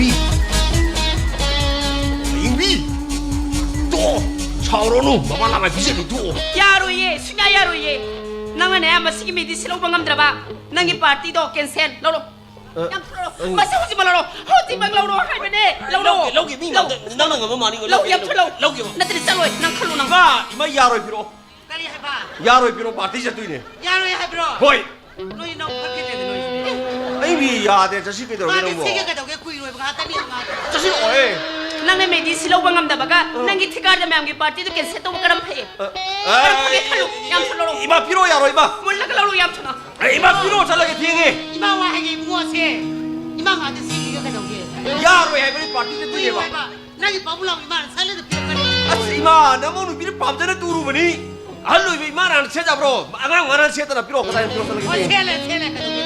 ꯏꯡꯕꯤ! ꯏꯡꯕꯤ! ꯇꯣꯛꯑꯣ! ꯁꯥꯎꯔꯅꯨ! ꯃꯃꯥ ꯂꯥꯛꯅ ꯄꯤꯖꯅꯤ, ꯇꯣꯛꯑꯣ! ꯌꯥꯔꯣꯏꯌꯦ! ꯁꯨꯡꯌꯥ ꯌꯥꯔꯣꯏꯌꯦ! ꯅꯪꯅꯅꯦ ꯃꯁꯤꯒꯤ ꯃꯤꯗꯤ ꯁꯤꯜꯍꯧꯕ ꯉꯝꯗ꯭ꯔꯕ? ꯅꯪꯒꯤ ꯄꯥꯔꯇꯤꯗꯣ ꯀꯦꯟꯁꯦꯜ! ꯂꯧꯔꯣ! ꯑ, ꯌꯥꯝ ꯊꯨꯔꯣ! ꯃꯁꯤ ꯍꯧꯖꯤꯛꯃꯛ ꯂꯧꯔꯣ꯫ ꯍꯧꯖꯤꯛꯃꯛ ꯂꯧꯔꯣ ꯍꯥꯏꯕꯅꯦ꯫ ꯂꯧꯔꯣ꯫ ꯂꯧꯒꯦ, ꯂꯧꯒꯦ, ꯃꯤ ꯂꯧ꯫ ꯉꯝꯗ-, ꯅꯪꯅ ꯉꯝꯕ ꯃꯥꯅꯤ, ꯂꯧ, ꯂꯧꯒꯦ, ꯌꯥꯝ ꯊꯨꯅ ꯂꯧ꯫ ꯂꯧꯒꯦꯕ꯫ ꯅꯠꯇ꯭ꯔꯗꯤ ꯆꯠꯂꯣꯏ꯫ ꯅꯪ ꯈꯜꯂꯣ, ꯅꯪ꯫ ꯏꯃꯥ, ꯏꯃꯥ, ꯌꯥꯔꯣꯏ, ꯄꯤꯔꯛꯑꯣ꯫ ꯀꯔꯤ ꯍꯥꯏꯕ? ꯌꯥꯔꯣꯏ, ꯄꯤꯔꯛꯑꯣ, ꯄꯥꯔꯇꯤ ꯆꯠꯇꯣꯏꯅꯦ꯫ ꯌꯥꯔꯣꯏ ꯍꯥꯏꯕ꯭ꯔꯣ? ꯍꯣꯏ꯫ ꯅꯣꯏ ꯏꯅꯥꯎ ꯐꯠꯈꯤꯗ꯭ꯔꯦꯗ ꯅꯣꯏꯁꯤꯗꯤ꯫ ꯑꯩ ꯃꯤ ꯌꯥꯗꯦ, ꯆꯠꯁꯤ ꯀꯩꯗꯧꯔꯒꯦ ꯃꯥꯗꯤ ꯅꯪꯕꯣ? ꯁꯤꯒ ꯀꯩꯗꯧꯒꯦ? ꯀꯨꯏꯔꯣꯏꯕ ꯉꯥꯛꯇꯅꯤ ꯃꯥꯗꯤ꯫ ꯆꯠꯁꯤꯜꯂꯛꯑꯣꯍꯦ꯫ ꯅꯪꯅ ꯃꯦꯗꯤ ꯁꯤ ꯂꯧꯕ ꯉꯝꯗꯕꯒ, ꯑ꯫ ꯅꯪꯒꯤ ꯊꯤꯀꯥꯗ ꯃꯌꯥꯝꯒꯤ ꯄꯥꯔꯇꯤꯗꯨ ꯀꯦꯟꯁꯦꯜ ꯇꯧꯕ ꯀꯔꯝ ꯐꯩ? ꯑ, ꯀꯔꯝ ꯐꯒꯦ ꯈꯜꯂꯨ, ꯌꯥꯝ ꯊꯨꯅ ꯂꯧꯔꯣ꯫ ꯏꯃꯥ, ꯄꯤꯔꯛꯑꯣ, ꯌꯥꯔꯣꯏ, ꯏꯃꯥ꯫ ꯃꯨꯜꯂꯒ ꯂꯧꯔꯣ, ꯌꯥꯝ ꯊꯨꯅ꯫ ꯑꯦ, ꯏꯃꯥ, ꯄꯤꯔꯛꯑꯣ, ꯆꯠꯂꯒꯦ, ꯊꯦꯡꯉꯦ꯫ ꯏꯃꯥ ꯋꯥ ꯍꯥꯏꯒꯦ ꯏꯕꯨꯡꯉꯣꯁꯦ꯫ ꯏꯃꯥ ꯉꯥꯛꯇ ꯁꯤꯒꯤꯒ ꯀꯩꯗꯧꯒꯦ? ꯌꯥꯔꯣꯏ ꯍꯥꯏꯕꯅꯤ, ꯄꯥꯔꯇꯤ ꯆꯠꯇꯣꯏꯅꯦꯕ꯫ ꯀꯨꯏꯔꯣꯏꯕ꯫ ꯅꯪꯒꯤ ꯄꯥꯕꯨꯡ ꯂꯥꯛꯑꯣ, ꯏꯃꯥꯅ ꯁꯥꯏꯂꯦꯟꯗ ꯄꯤꯔꯛꯀꯅꯤ꯫ ꯑꯁ, ꯏꯃꯥ, ꯅꯃꯧ ꯅꯨꯄꯤꯅ ꯄꯥꯝꯖꯅ ꯇꯨꯔꯨꯕꯅꯤ꯫ ꯑꯍꯜ ꯑꯣꯏꯕ ꯏꯃꯥꯅ ꯍꯥꯟꯅ ꯁꯦꯠꯆꯕ꯭ꯔꯣ? ꯑꯉꯥꯡ ꯃꯥꯅ ꯁꯦꯠꯇꯅ ꯄꯤꯔꯛꯑꯣ, ꯀꯗꯥꯏꯗ ꯄꯤꯔꯛꯑꯣ, ꯆꯠꯂꯒꯦ, ꯑꯣ, ꯊꯦꯡꯉꯦ꯫ ꯁꯦꯠꯂꯦ, ꯁꯦꯠꯂꯦ, ꯀꯩꯗꯧꯒꯦ?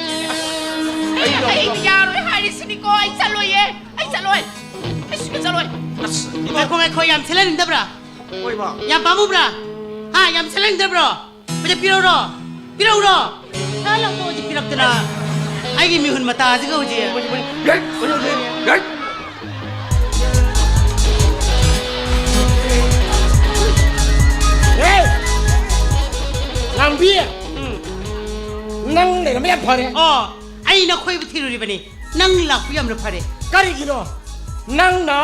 ꯑꯩ ꯑꯩ ꯌꯥꯔꯣꯏ ꯍꯥꯏꯔꯤꯁꯤꯅꯤꯀꯣ, ꯑꯩ ꯆꯠꯂꯣꯏꯌꯦ, ꯑꯩ ꯆꯠꯂꯣꯏ, ꯑꯩ ꯁꯨꯡꯆꯠ ꯆꯠꯂꯣꯏ꯫ ꯑꯁ, ꯏꯃꯥ꯫ ꯉꯥꯏꯈꯣ, ꯉꯥꯏꯈꯣ, ꯌꯥꯝ ꯁꯦꯠꯍꯟꯅꯤꯡꯗꯕ꯭ꯔꯥ? ꯍꯣꯏ, ꯏꯃꯥ꯫ ꯌꯥꯝ ꯄꯥꯝꯃꯨꯕ꯭ꯔꯥ? ꯍꯥ, ꯌꯥꯝ ꯁꯦꯠꯍꯟꯅꯤꯡꯗꯕ꯭ꯔꯣ? ꯄꯤꯔꯛ-, ꯄꯤꯔꯛꯎꯔꯣ? ꯄꯤꯔꯛꯎꯔꯣ? ꯁꯥ ꯂꯧꯊꯣꯛꯑꯗꯤ ꯄꯤꯔꯛꯇꯅ꯫ ꯑꯩꯒꯤ ꯃꯤꯍꯨꯟ ꯃꯇꯥꯁꯤꯒ ꯍꯧꯖꯤꯛ꯫ ꯌꯥꯏ, ꯌꯥꯏ, ꯌꯥꯏ꯫ ꯍꯦ! ꯉꯥꯡꯕꯤ! ꯎꯝ꯫ ꯅꯪ ꯂꯩꯔꯝꯕ ꯌꯥꯝ ꯐꯔꯦ꯫ ꯑꯣ, ꯑꯩ ꯅꯈꯣꯏꯕꯨ ꯊꯤꯔꯨꯔꯤꯕꯅꯤ꯫ ꯅꯪ ꯂꯥꯛꯄ ꯌꯥꯝꯅ ꯐꯔꯦ꯫ ꯀꯔꯤꯒꯤꯅꯣ? ꯅꯪꯅ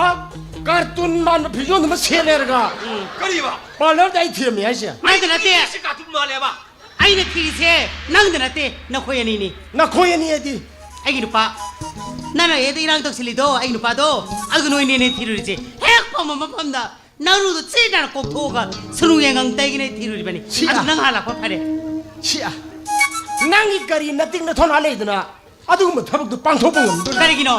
ꯀꯥꯔꯇꯨꯟ ꯃꯥꯟꯕ ꯐꯤꯖꯣꯜꯗꯨꯃ ꯁꯦꯠꯂꯦꯔꯒ ꯎꯝ꯫ ꯀꯔꯤꯕ? ꯄꯥꯔꯂꯔꯗ ꯑꯩ ꯊꯤꯔꯝꯃꯤ ꯍꯥꯏꯁꯦ꯫ ꯅꯪꯗ ꯅꯠꯇꯦ꯫ ꯁꯤ ꯀꯥꯔꯇꯨꯟ ꯃꯥꯜꯂꯦꯕ꯫ ꯑꯩꯅ ꯊꯤꯔꯤꯁꯦ ꯅꯪꯗ ꯅꯠꯇꯦ, ꯅꯈꯣꯏ ꯑꯅꯤꯅꯤ꯫ ꯅꯈꯣꯏ ꯑꯅꯤ ꯑꯗꯤ? ꯑꯩꯒꯤ ꯅꯨꯄꯥ, ꯅꯪꯅ ꯑꯩꯗ ꯏꯔꯥꯡ ꯇꯧꯁꯤꯜꯂꯤꯗꯣ, ꯑꯩꯒꯤ ꯅꯨꯄꯥꯗꯣ, ꯑꯗꯨ ꯅꯣꯏꯅꯦꯅꯦ ꯊꯤꯔꯨꯔꯤꯁꯦ꯫ ꯍꯦꯛ ꯐꯝꯕ ꯃꯐꯝꯗ ꯅꯔꯨꯗꯣ ꯆꯤ ꯅꯥꯅ ꯀꯣꯛꯊꯣꯛꯑꯒ ꯁꯨꯅꯨ ꯌꯦꯡꯉꯪ ꯇꯩꯒꯤꯅꯦ ꯊꯤꯔꯨꯔꯤꯕꯅꯤ꯫ ꯁꯤ ꯑꯗꯨ ꯑ- ꯅꯪ ꯍꯥꯟꯅ ꯂꯥꯛꯄ ꯐꯔꯦ꯫ ꯁꯤ ꯑ-, ꯅꯪꯒꯤ ꯀꯔꯤ ꯅꯇꯤꯛ ꯅꯊꯧꯅꯥ ꯂꯩꯗꯅ ꯑꯗꯨꯒꯨꯝꯕ ꯊꯕꯛꯇꯨ ꯄꯥꯡꯊꯣꯛꯄ ꯉꯝꯗꯣꯏꯅꯣ? ꯀꯔꯤꯒꯤꯅꯣ?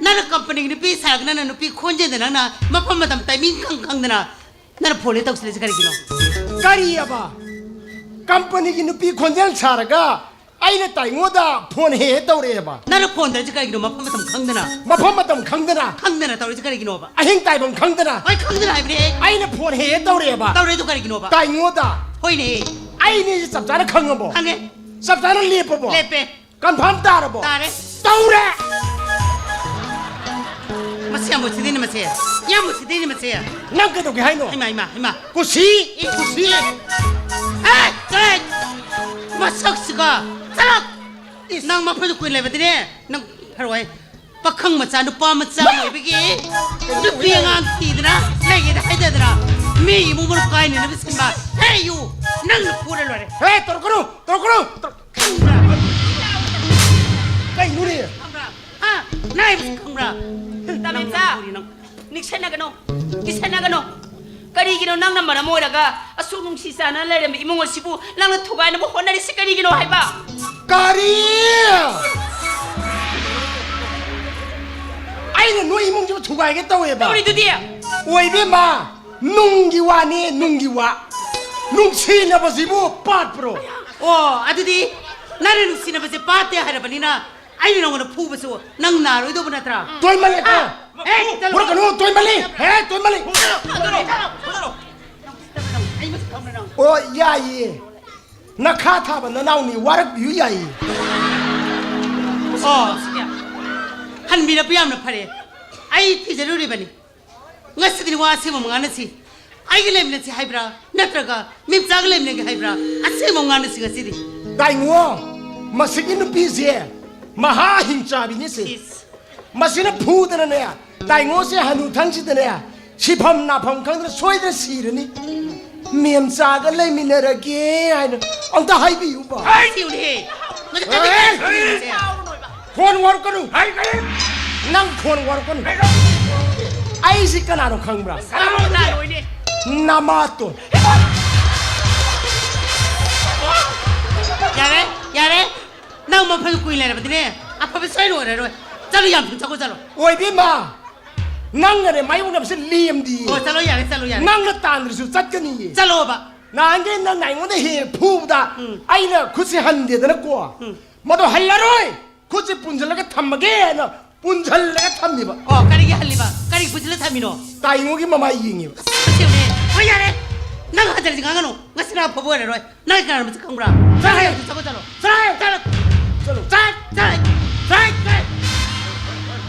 ꯅꯪꯅ ꯀꯝꯄꯅꯤꯒꯤ ꯅꯨꯄꯤ ꯁꯥꯔꯒ ꯅꯪꯅ ꯅꯨꯄꯤ ꯈꯣꯟꯖꯦꯜꯗ ꯅꯪꯅ ꯃꯐꯝ ꯃꯇꯝ ꯇꯥꯏꯃꯤꯡ ꯈꯪ ꯈꯪꯗꯅ ꯅꯪꯅ ꯐꯣꯟ ꯍꯦꯛ ꯇꯧꯁꯤꯜꯂꯤꯁꯦ ꯀꯔꯤꯒꯤꯅꯣ? ꯀꯔꯤꯑꯕ? ꯀꯝꯄꯅꯤꯒꯤ ꯅꯨꯄꯤ ꯈꯣꯟꯖꯦꯜ ꯁꯥꯔꯒ ꯑꯩꯅ ꯇꯥꯏꯉꯣꯗ ꯐꯣꯟ ꯍꯦꯛ ꯍꯦꯛ ꯇꯧꯔꯛꯑꯦꯕ? ꯅꯪꯅ ꯐꯣꯟ ꯇꯧꯔꯤꯁꯦ ꯀꯔꯤꯒꯤꯅꯣ? ꯃꯐꯝ ꯃꯇꯝ ꯈꯪꯗꯅ? ꯃꯐꯝ ꯃꯇꯝ ꯈꯪꯗꯅ? ꯈꯪꯗꯅ ꯇꯧꯔꯤꯁꯦ ꯀꯔꯤꯒꯤꯅꯣꯕ? ꯑꯍꯤꯡ ꯇꯥꯏꯐꯝ ꯈꯪꯗꯅ? ꯍꯣꯏ, ꯈꯪꯗꯅ ꯍꯥꯏꯕꯅꯦ꯫ ꯑꯩꯅ ꯐꯣꯟ ꯍꯦꯛ ꯍꯦꯛ ꯇꯧꯔꯛꯑꯦꯕ? ꯇꯧꯔꯛꯏꯗꯣ ꯀꯔꯤꯒꯤꯅꯣꯕ? ꯇꯥꯏꯉꯣꯗ꯫ ꯍꯣꯏꯅꯦ꯫ ꯑꯩꯅꯦꯁꯦ ꯆꯞ ꯆꯥꯅ ꯈꯪꯉꯕꯣ? ꯈꯪꯉꯦ꯫ ꯆꯞ ꯆꯥꯅ ꯂꯦꯞꯄꯕꯣ? ꯂꯦꯞꯄꯦ꯫ ꯀꯟꯐꯥꯔꯝ ꯇꯥꯔꯕꯣ? ꯇꯥꯔꯦ꯫ ꯇꯧꯔꯦ! ꯃꯁꯤ ꯌꯥꯝ ꯎꯁꯤꯠꯇꯦꯅꯦ ꯃꯁꯦ꯫ ꯌꯥꯝ ꯎꯁꯤꯠꯇꯦꯅꯦ ꯃꯁꯦ꯫ ꯅꯪ ꯀꯩꯗꯧꯒꯦ ꯍꯥꯏꯅꯣ? ꯍꯩꯃꯥ, ꯍꯩꯃꯥ, ꯍꯩꯃꯥ꯫ ꯀꯨꯁꯤ? ꯏ, ꯀꯨꯁꯤ? ꯑꯦ, ꯑꯦ! ꯃꯁꯛꯁꯤꯒ! ꯆꯠꯂꯣ! ꯏꯁ! ꯅꯪ ꯃꯐꯝꯗ ꯀꯨꯏꯅ ꯂꯩꯕꯗꯤꯅꯦ, ꯅꯪ ꯐꯔꯣꯏ꯫ ꯄꯥꯈꯪ ꯃꯆꯥ, ꯅꯨꯄꯥ ꯃꯆꯥ ꯑꯣꯏꯕꯒꯤ ꯅꯨꯄꯤ ꯑꯉꯥꯡ ꯊꯤꯗꯅ ꯂꯩꯒꯦꯗ ꯍꯥꯏꯗꯗꯅ ꯃꯤ ꯏꯃꯨꯡ ꯃꯅꯨꯡ ꯀꯥꯏꯅꯅꯕ ꯁꯤꯟꯕ꯫ ꯍꯦ, ꯌꯨ! ꯅꯪꯅ ꯐꯨꯔ ꯂꯣꯏꯔꯦ꯫ ꯍꯦ, ꯇꯧꯔꯛꯀꯅꯨ! ꯇꯧꯔꯛꯀꯅꯨ! ꯇꯧꯔꯛ-, ꯈꯪꯕ꯭ꯔꯥ? ꯀꯩꯅꯣꯅꯦ? ꯈꯪꯕ꯭ꯔꯥ? ꯍꯥ? ꯅꯪ ꯍꯥꯏꯕꯁꯤ ꯈꯪꯕ꯭ꯔꯥ? ꯇꯥꯃꯤꯟꯆꯥ! ꯅꯪ ꯐꯨꯔꯤ ꯅꯪ꯫ ꯅꯤꯡꯁꯤꯟꯅꯒꯅꯨ, ꯀꯤꯁꯟꯅꯒꯅꯨ꯫ ꯀꯔꯤꯒꯤꯅꯣ ꯅꯪꯅ ꯃꯔꯝ ꯑꯣꯏꯔꯒ ꯑꯁꯨꯛ ꯅꯨꯡꯁꯤ ꯆꯥꯟꯅꯅ ꯂꯩꯔꯝꯕ ꯏꯃꯨꯡ ꯑꯁꯤꯕꯨ ꯅꯪꯅ ꯊꯨꯒꯥꯏꯅꯕ ꯍꯣꯠꯅꯔꯤꯁꯤ ꯀꯔꯤꯒꯤꯅꯣ ꯍꯥꯏꯕ? ꯀꯔꯤ? ꯑꯩꯅ ꯅꯣꯏ ꯏꯃꯨꯡꯁꯤꯕꯨ ꯊꯨꯒꯥꯏꯒꯦ ꯇꯧꯋꯦꯕ? ꯇꯧꯔꯤꯗꯨꯗꯤ? ꯑꯣꯏꯕꯦꯝꯃ, ꯅꯨꯡꯒꯤ ꯋꯥꯅꯦ, ꯅꯨꯡꯒꯤ ꯋꯥ꯫ ꯅꯨꯡꯁꯤꯅꯕꯁꯤꯕꯨ ꯄꯥꯠꯄ꯭ꯔꯣ? ꯑꯣ, ꯑꯗꯨꯗꯤ ꯅꯪꯅ ꯅꯨꯡꯁꯤꯅꯕꯁꯦ ꯄꯥꯠꯇꯦ ꯍꯥꯏꯔꯕꯅꯤꯅ ꯑꯩꯅ ꯅꯉꯣꯟꯗ ꯐꯨꯕꯁꯨ ꯅꯪ ꯅꯥꯔꯣꯏꯗꯧꯕ ꯅꯠꯇ꯭ꯔꯥ? ꯇꯣꯏꯃꯜꯂꯦꯀꯣ꯫ ꯑꯥ, ꯑꯦ, ꯆꯠꯂꯣ꯫ ꯐꯨꯔꯛꯀꯅꯨ, ꯇꯣꯏꯃꯜꯂꯤ꯫ ꯍꯦ, ꯇꯣꯏꯃꯜꯂꯤ꯫ ꯐꯨꯗꯔꯣ, ꯐꯨꯗꯔꯣ, ꯐꯨꯗꯔꯣ꯫ ꯑꯩ ꯃꯁꯛ ꯈꯪꯕ꯭ꯔꯥ ꯅꯪ? ꯑꯣ, ꯌꯥꯏꯌꯦ꯫ ꯅꯈꯥ ꯊꯥꯕ ꯅꯅꯥꯎꯅꯤ ꯋꯥꯔꯛꯄꯤꯌꯨ ꯌꯥꯏꯌꯦ꯫ ꯑꯣ, ꯍꯟꯕꯤꯔꯛꯄ ꯌꯥꯝꯅ ꯐꯔꯦ꯫ ꯑꯩ ꯊꯤꯖꯔꯨꯔꯤꯕꯅꯤ꯫ ꯉꯁꯤꯗꯤ ꯋꯥ ꯑꯁꯦꯡꯕ ꯑꯃ ꯉꯥꯡꯅꯁꯤ꯫ ꯑꯩꯒ ꯂꯩꯃꯤꯟꯅꯁꯤ ꯍꯥꯏꯕ꯭ꯔꯥ? ꯅꯠꯇ꯭ꯔꯒ ꯃꯤꯝꯆꯥꯒ ꯂꯩꯃꯤꯟꯅꯒꯦ ꯍꯥꯏꯕ꯭ꯔꯥ? ꯑꯁꯦꯡꯕ ꯑꯃ ꯉꯥꯡꯅꯁꯤ ꯉꯁꯤꯗꯤ꯫ ꯇꯥꯏꯉꯣ, ꯃꯁꯤꯒꯤ ꯅꯨꯄꯤꯁꯦ ꯃꯍꯥ ꯍꯤꯡꯆꯥꯕꯤꯅꯤ ꯁꯤ꯫ ꯏꯁ꯫ ꯃꯁꯤꯅ ꯐꯨꯗꯅꯅꯦ, ꯇꯥꯏꯉꯣꯁꯦ ꯍꯅꯨ ꯊꯪꯁꯤꯗꯅꯦ, ꯁꯤꯐꯝ ꯅꯥꯐꯝ ꯈꯪꯗꯅ ꯁꯣꯏꯗꯅ ꯁꯤꯔꯅꯤ꯫ ꯃꯦꯝꯆꯥꯒ ꯂꯩꯃꯤꯟꯅꯔꯒꯦ ꯍꯥꯏꯅ ꯑꯝꯇ ꯍꯥꯏꯕꯤꯌꯨꯕ꯫ ꯁꯤꯎꯅꯦꯍꯦ꯫ ꯃꯁꯤ ꯀꯔꯤ ꯑꯦ! ꯀꯔꯤꯅꯣ ꯁꯦ? ꯈꯣꯟ ꯋꯥꯔꯛꯀꯅꯨ꯫ ꯍꯥꯏ, ꯀꯔꯤ? ꯅꯪ ꯈꯣꯟ ꯋꯥꯔꯛꯀꯅꯨ꯫ ꯀꯩꯅꯣ? ꯑꯩꯁꯤ ꯀꯅꯥꯅꯣ ꯈꯪꯕ꯭ꯔꯥ? ꯀꯅꯥꯅꯣꯅꯦ? ꯅꯃꯥꯇꯣꯟ꯫ ꯌꯥꯔꯦ, ꯌꯥꯔꯦ꯫ ꯅꯪ ꯃꯐꯝ ꯀꯨꯏ ꯂꯩꯔꯕꯗꯤꯅꯦ, ꯑꯐꯕ ꯁꯣꯏꯅ ꯑꯣꯏꯔꯔꯣꯏ꯫ ꯆꯠꯂꯨ, ꯌꯥꯝ ꯊꯨꯅ ꯆꯠꯈꯣ, ꯆꯠꯂꯣ꯫ ꯑꯣꯏꯕꯤꯃ, ꯅꯪꯒꯅꯦ ꯃꯥꯌꯣꯛꯅꯕꯁꯦ ꯂꯦꯝꯗꯤ꯫ ꯑꯣ, ꯆꯠꯂꯣ, ꯌꯥꯔꯦ, ꯆꯠꯂꯣ, ꯌꯥꯔꯦ꯫ ꯅꯪꯅ ꯇꯥꯟꯗ꯭ꯔꯁꯨ ꯆꯠꯀꯅꯤꯌꯦ꯫ ꯆꯠꯂꯣꯕ꯫ ꯅꯍꯥꯟꯒꯩ ꯅꯪꯅ ꯑꯩꯉꯣꯟꯗ ꯍꯦꯛ ꯐꯨꯕꯗ ꯎꯝ꯫ ꯑꯩꯅ ꯈꯨꯠꯁꯦ ꯍꯟꯗꯦꯗꯅꯀꯣ꯫ ꯎꯝ꯫ ꯃꯗꯣ ꯍꯜꯂꯔꯣꯏ꯫ ꯈꯨꯠꯁꯦ ꯄꯨꯟꯁꯤꯜꯂꯒ ꯊꯝꯃꯒꯦꯅ ꯄꯨꯟꯁꯤꯜꯂꯒ ꯊꯝꯃꯤꯕ꯫ ꯑꯣ, ꯀꯔꯤꯒꯤ ꯍꯜꯂꯤꯕ? ꯀꯔꯤ ꯄꯨꯟꯁꯤꯜꯂ ꯊꯝꯃꯤꯅꯣ? ꯇꯥꯏꯉꯣꯒꯤ ꯃꯃꯥꯏ ꯌꯦꯡꯉꯤꯕ꯫ ꯑꯁꯤꯅꯦ꯫ ꯍꯣꯏ, ꯌꯥꯔꯦ꯫ ꯅꯪ ꯍꯟꯖꯤꯜꯂꯁꯤ ꯉꯥꯡꯒꯅꯨ꯫ ꯉꯁꯤ ꯅꯪ ꯑꯐꯕ ꯑꯣꯏꯔꯔꯣꯏ꯫ ꯅꯪ ꯀꯅꯥꯅꯣ ꯃꯁꯛ ꯈꯪꯕ꯭ꯔꯥ? ꯆꯠꯂꯣ꯫ ꯆꯠꯂꯣ, ꯆꯠꯂꯣ꯫ ꯆꯠꯂꯣ꯫ ꯆꯠꯂꯣ꯫ ꯆꯠꯂꯣ꯫ ꯆꯠꯂꯣ꯫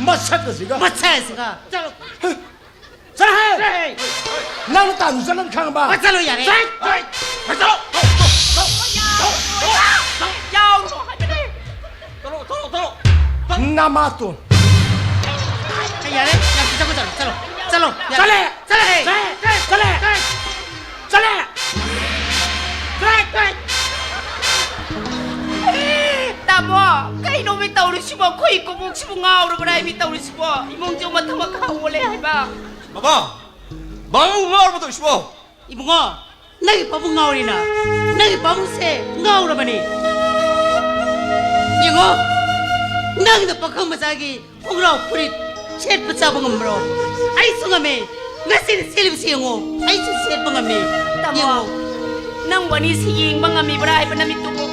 ꯃꯁꯛ ꯑꯁꯤꯒ꯫ ꯃꯁꯛ ꯑꯁꯤꯒ꯫ ꯆꯠꯂꯣ꯫ ꯆꯠꯂꯣꯍꯦ! ꯆꯠꯂꯣꯍꯦ! ꯅꯪ ꯇꯥꯟ ꯆꯠꯂꯅꯤ ꯈꯪꯉꯕ? ꯍꯣꯏ, ꯆꯠꯂꯣ ꯌꯥꯔꯦ꯫ ꯆꯠ-, ꯆꯠ-, ꯆꯠꯂꯣ! ꯌꯥꯎꯔꯨꯅꯣ ꯍꯥꯏꯕꯅꯦ! ꯆꯠꯂꯣ, ꯆꯠꯂꯣ, ꯆꯠꯂꯣ! ꯇꯃꯥꯇꯣ꯫ ꯑꯩ ꯌꯥꯔꯦ, ꯌꯥꯝ ꯆꯠꯈꯣ, ꯆꯠꯂꯣ, ꯆꯠꯂꯣ, ꯆꯠꯂꯣ, ꯌꯥꯔꯦ꯫ ꯆꯠꯂꯦ! ꯆꯠꯂꯦ! ꯆꯠꯂꯦ! ꯆꯠꯂꯦ! ꯆꯠꯂꯦ! ꯆꯠꯂꯦ! ꯇꯥꯃꯣ, ꯀꯩꯅꯣꯃꯤ ꯇꯧꯔꯤꯁꯤꯕꯣ? ꯑꯩꯈꯣꯏ ꯀꯣꯛꯁꯤꯕꯨ ꯉꯥꯎꯔꯕ꯭ꯔꯥ ꯍꯥꯏꯃꯤ ꯇꯧꯔꯤꯁꯤꯕꯣ? ꯏꯃꯨꯡꯁꯤꯕꯨ ꯃꯊꯪ ꯃꯈꯥ ꯑꯣꯜꯂꯦ ꯍꯥꯏꯕ꯫ ꯕꯕꯥ! ꯕꯥꯕꯨ ꯉꯥꯎꯔꯕ ꯇꯧꯔꯤꯁꯤꯕꯣ? ꯏꯕꯨꯡꯉꯣ, ꯅꯪꯒꯤ ꯄꯥꯕꯨꯡ ꯉꯥꯎꯔꯤꯅ, ꯅꯪꯒꯤ ꯄꯥꯕꯨꯡꯁꯦ ꯉꯥꯎꯔꯕꯅꯤ꯫ ꯌꯦꯡꯉꯣ, ꯅꯪꯅ ꯄꯥꯈꯪ ꯃꯆꯥꯒꯤ ꯈꯣꯡꯒ꯭ꯔꯥꯎ ꯐꯨꯔꯤꯠ ꯁꯦꯠꯄ ꯆꯥꯕ ꯉꯝꯕ꯭ꯔꯣ? ꯑꯩꯁꯨ ꯉꯝꯃꯦ꯫ ꯉꯁꯤꯅ ꯁꯦꯠꯂꯤꯕꯁꯤ ꯌꯦꯡꯉꯣ, ꯑꯩꯁꯨ ꯁꯦꯠꯄ ꯉꯝꯃꯦ꯫ ꯇꯥꯃꯣ, ꯌꯦꯡꯉꯣ꯫ ꯅꯪ ꯋꯥꯔꯤꯁꯤ ꯌꯦꯡꯕ ꯉꯝꯃꯤꯕ꯭ꯔꯥ ꯍꯥꯏꯕ ꯅꯃꯤꯠꯇꯨꯕꯨ?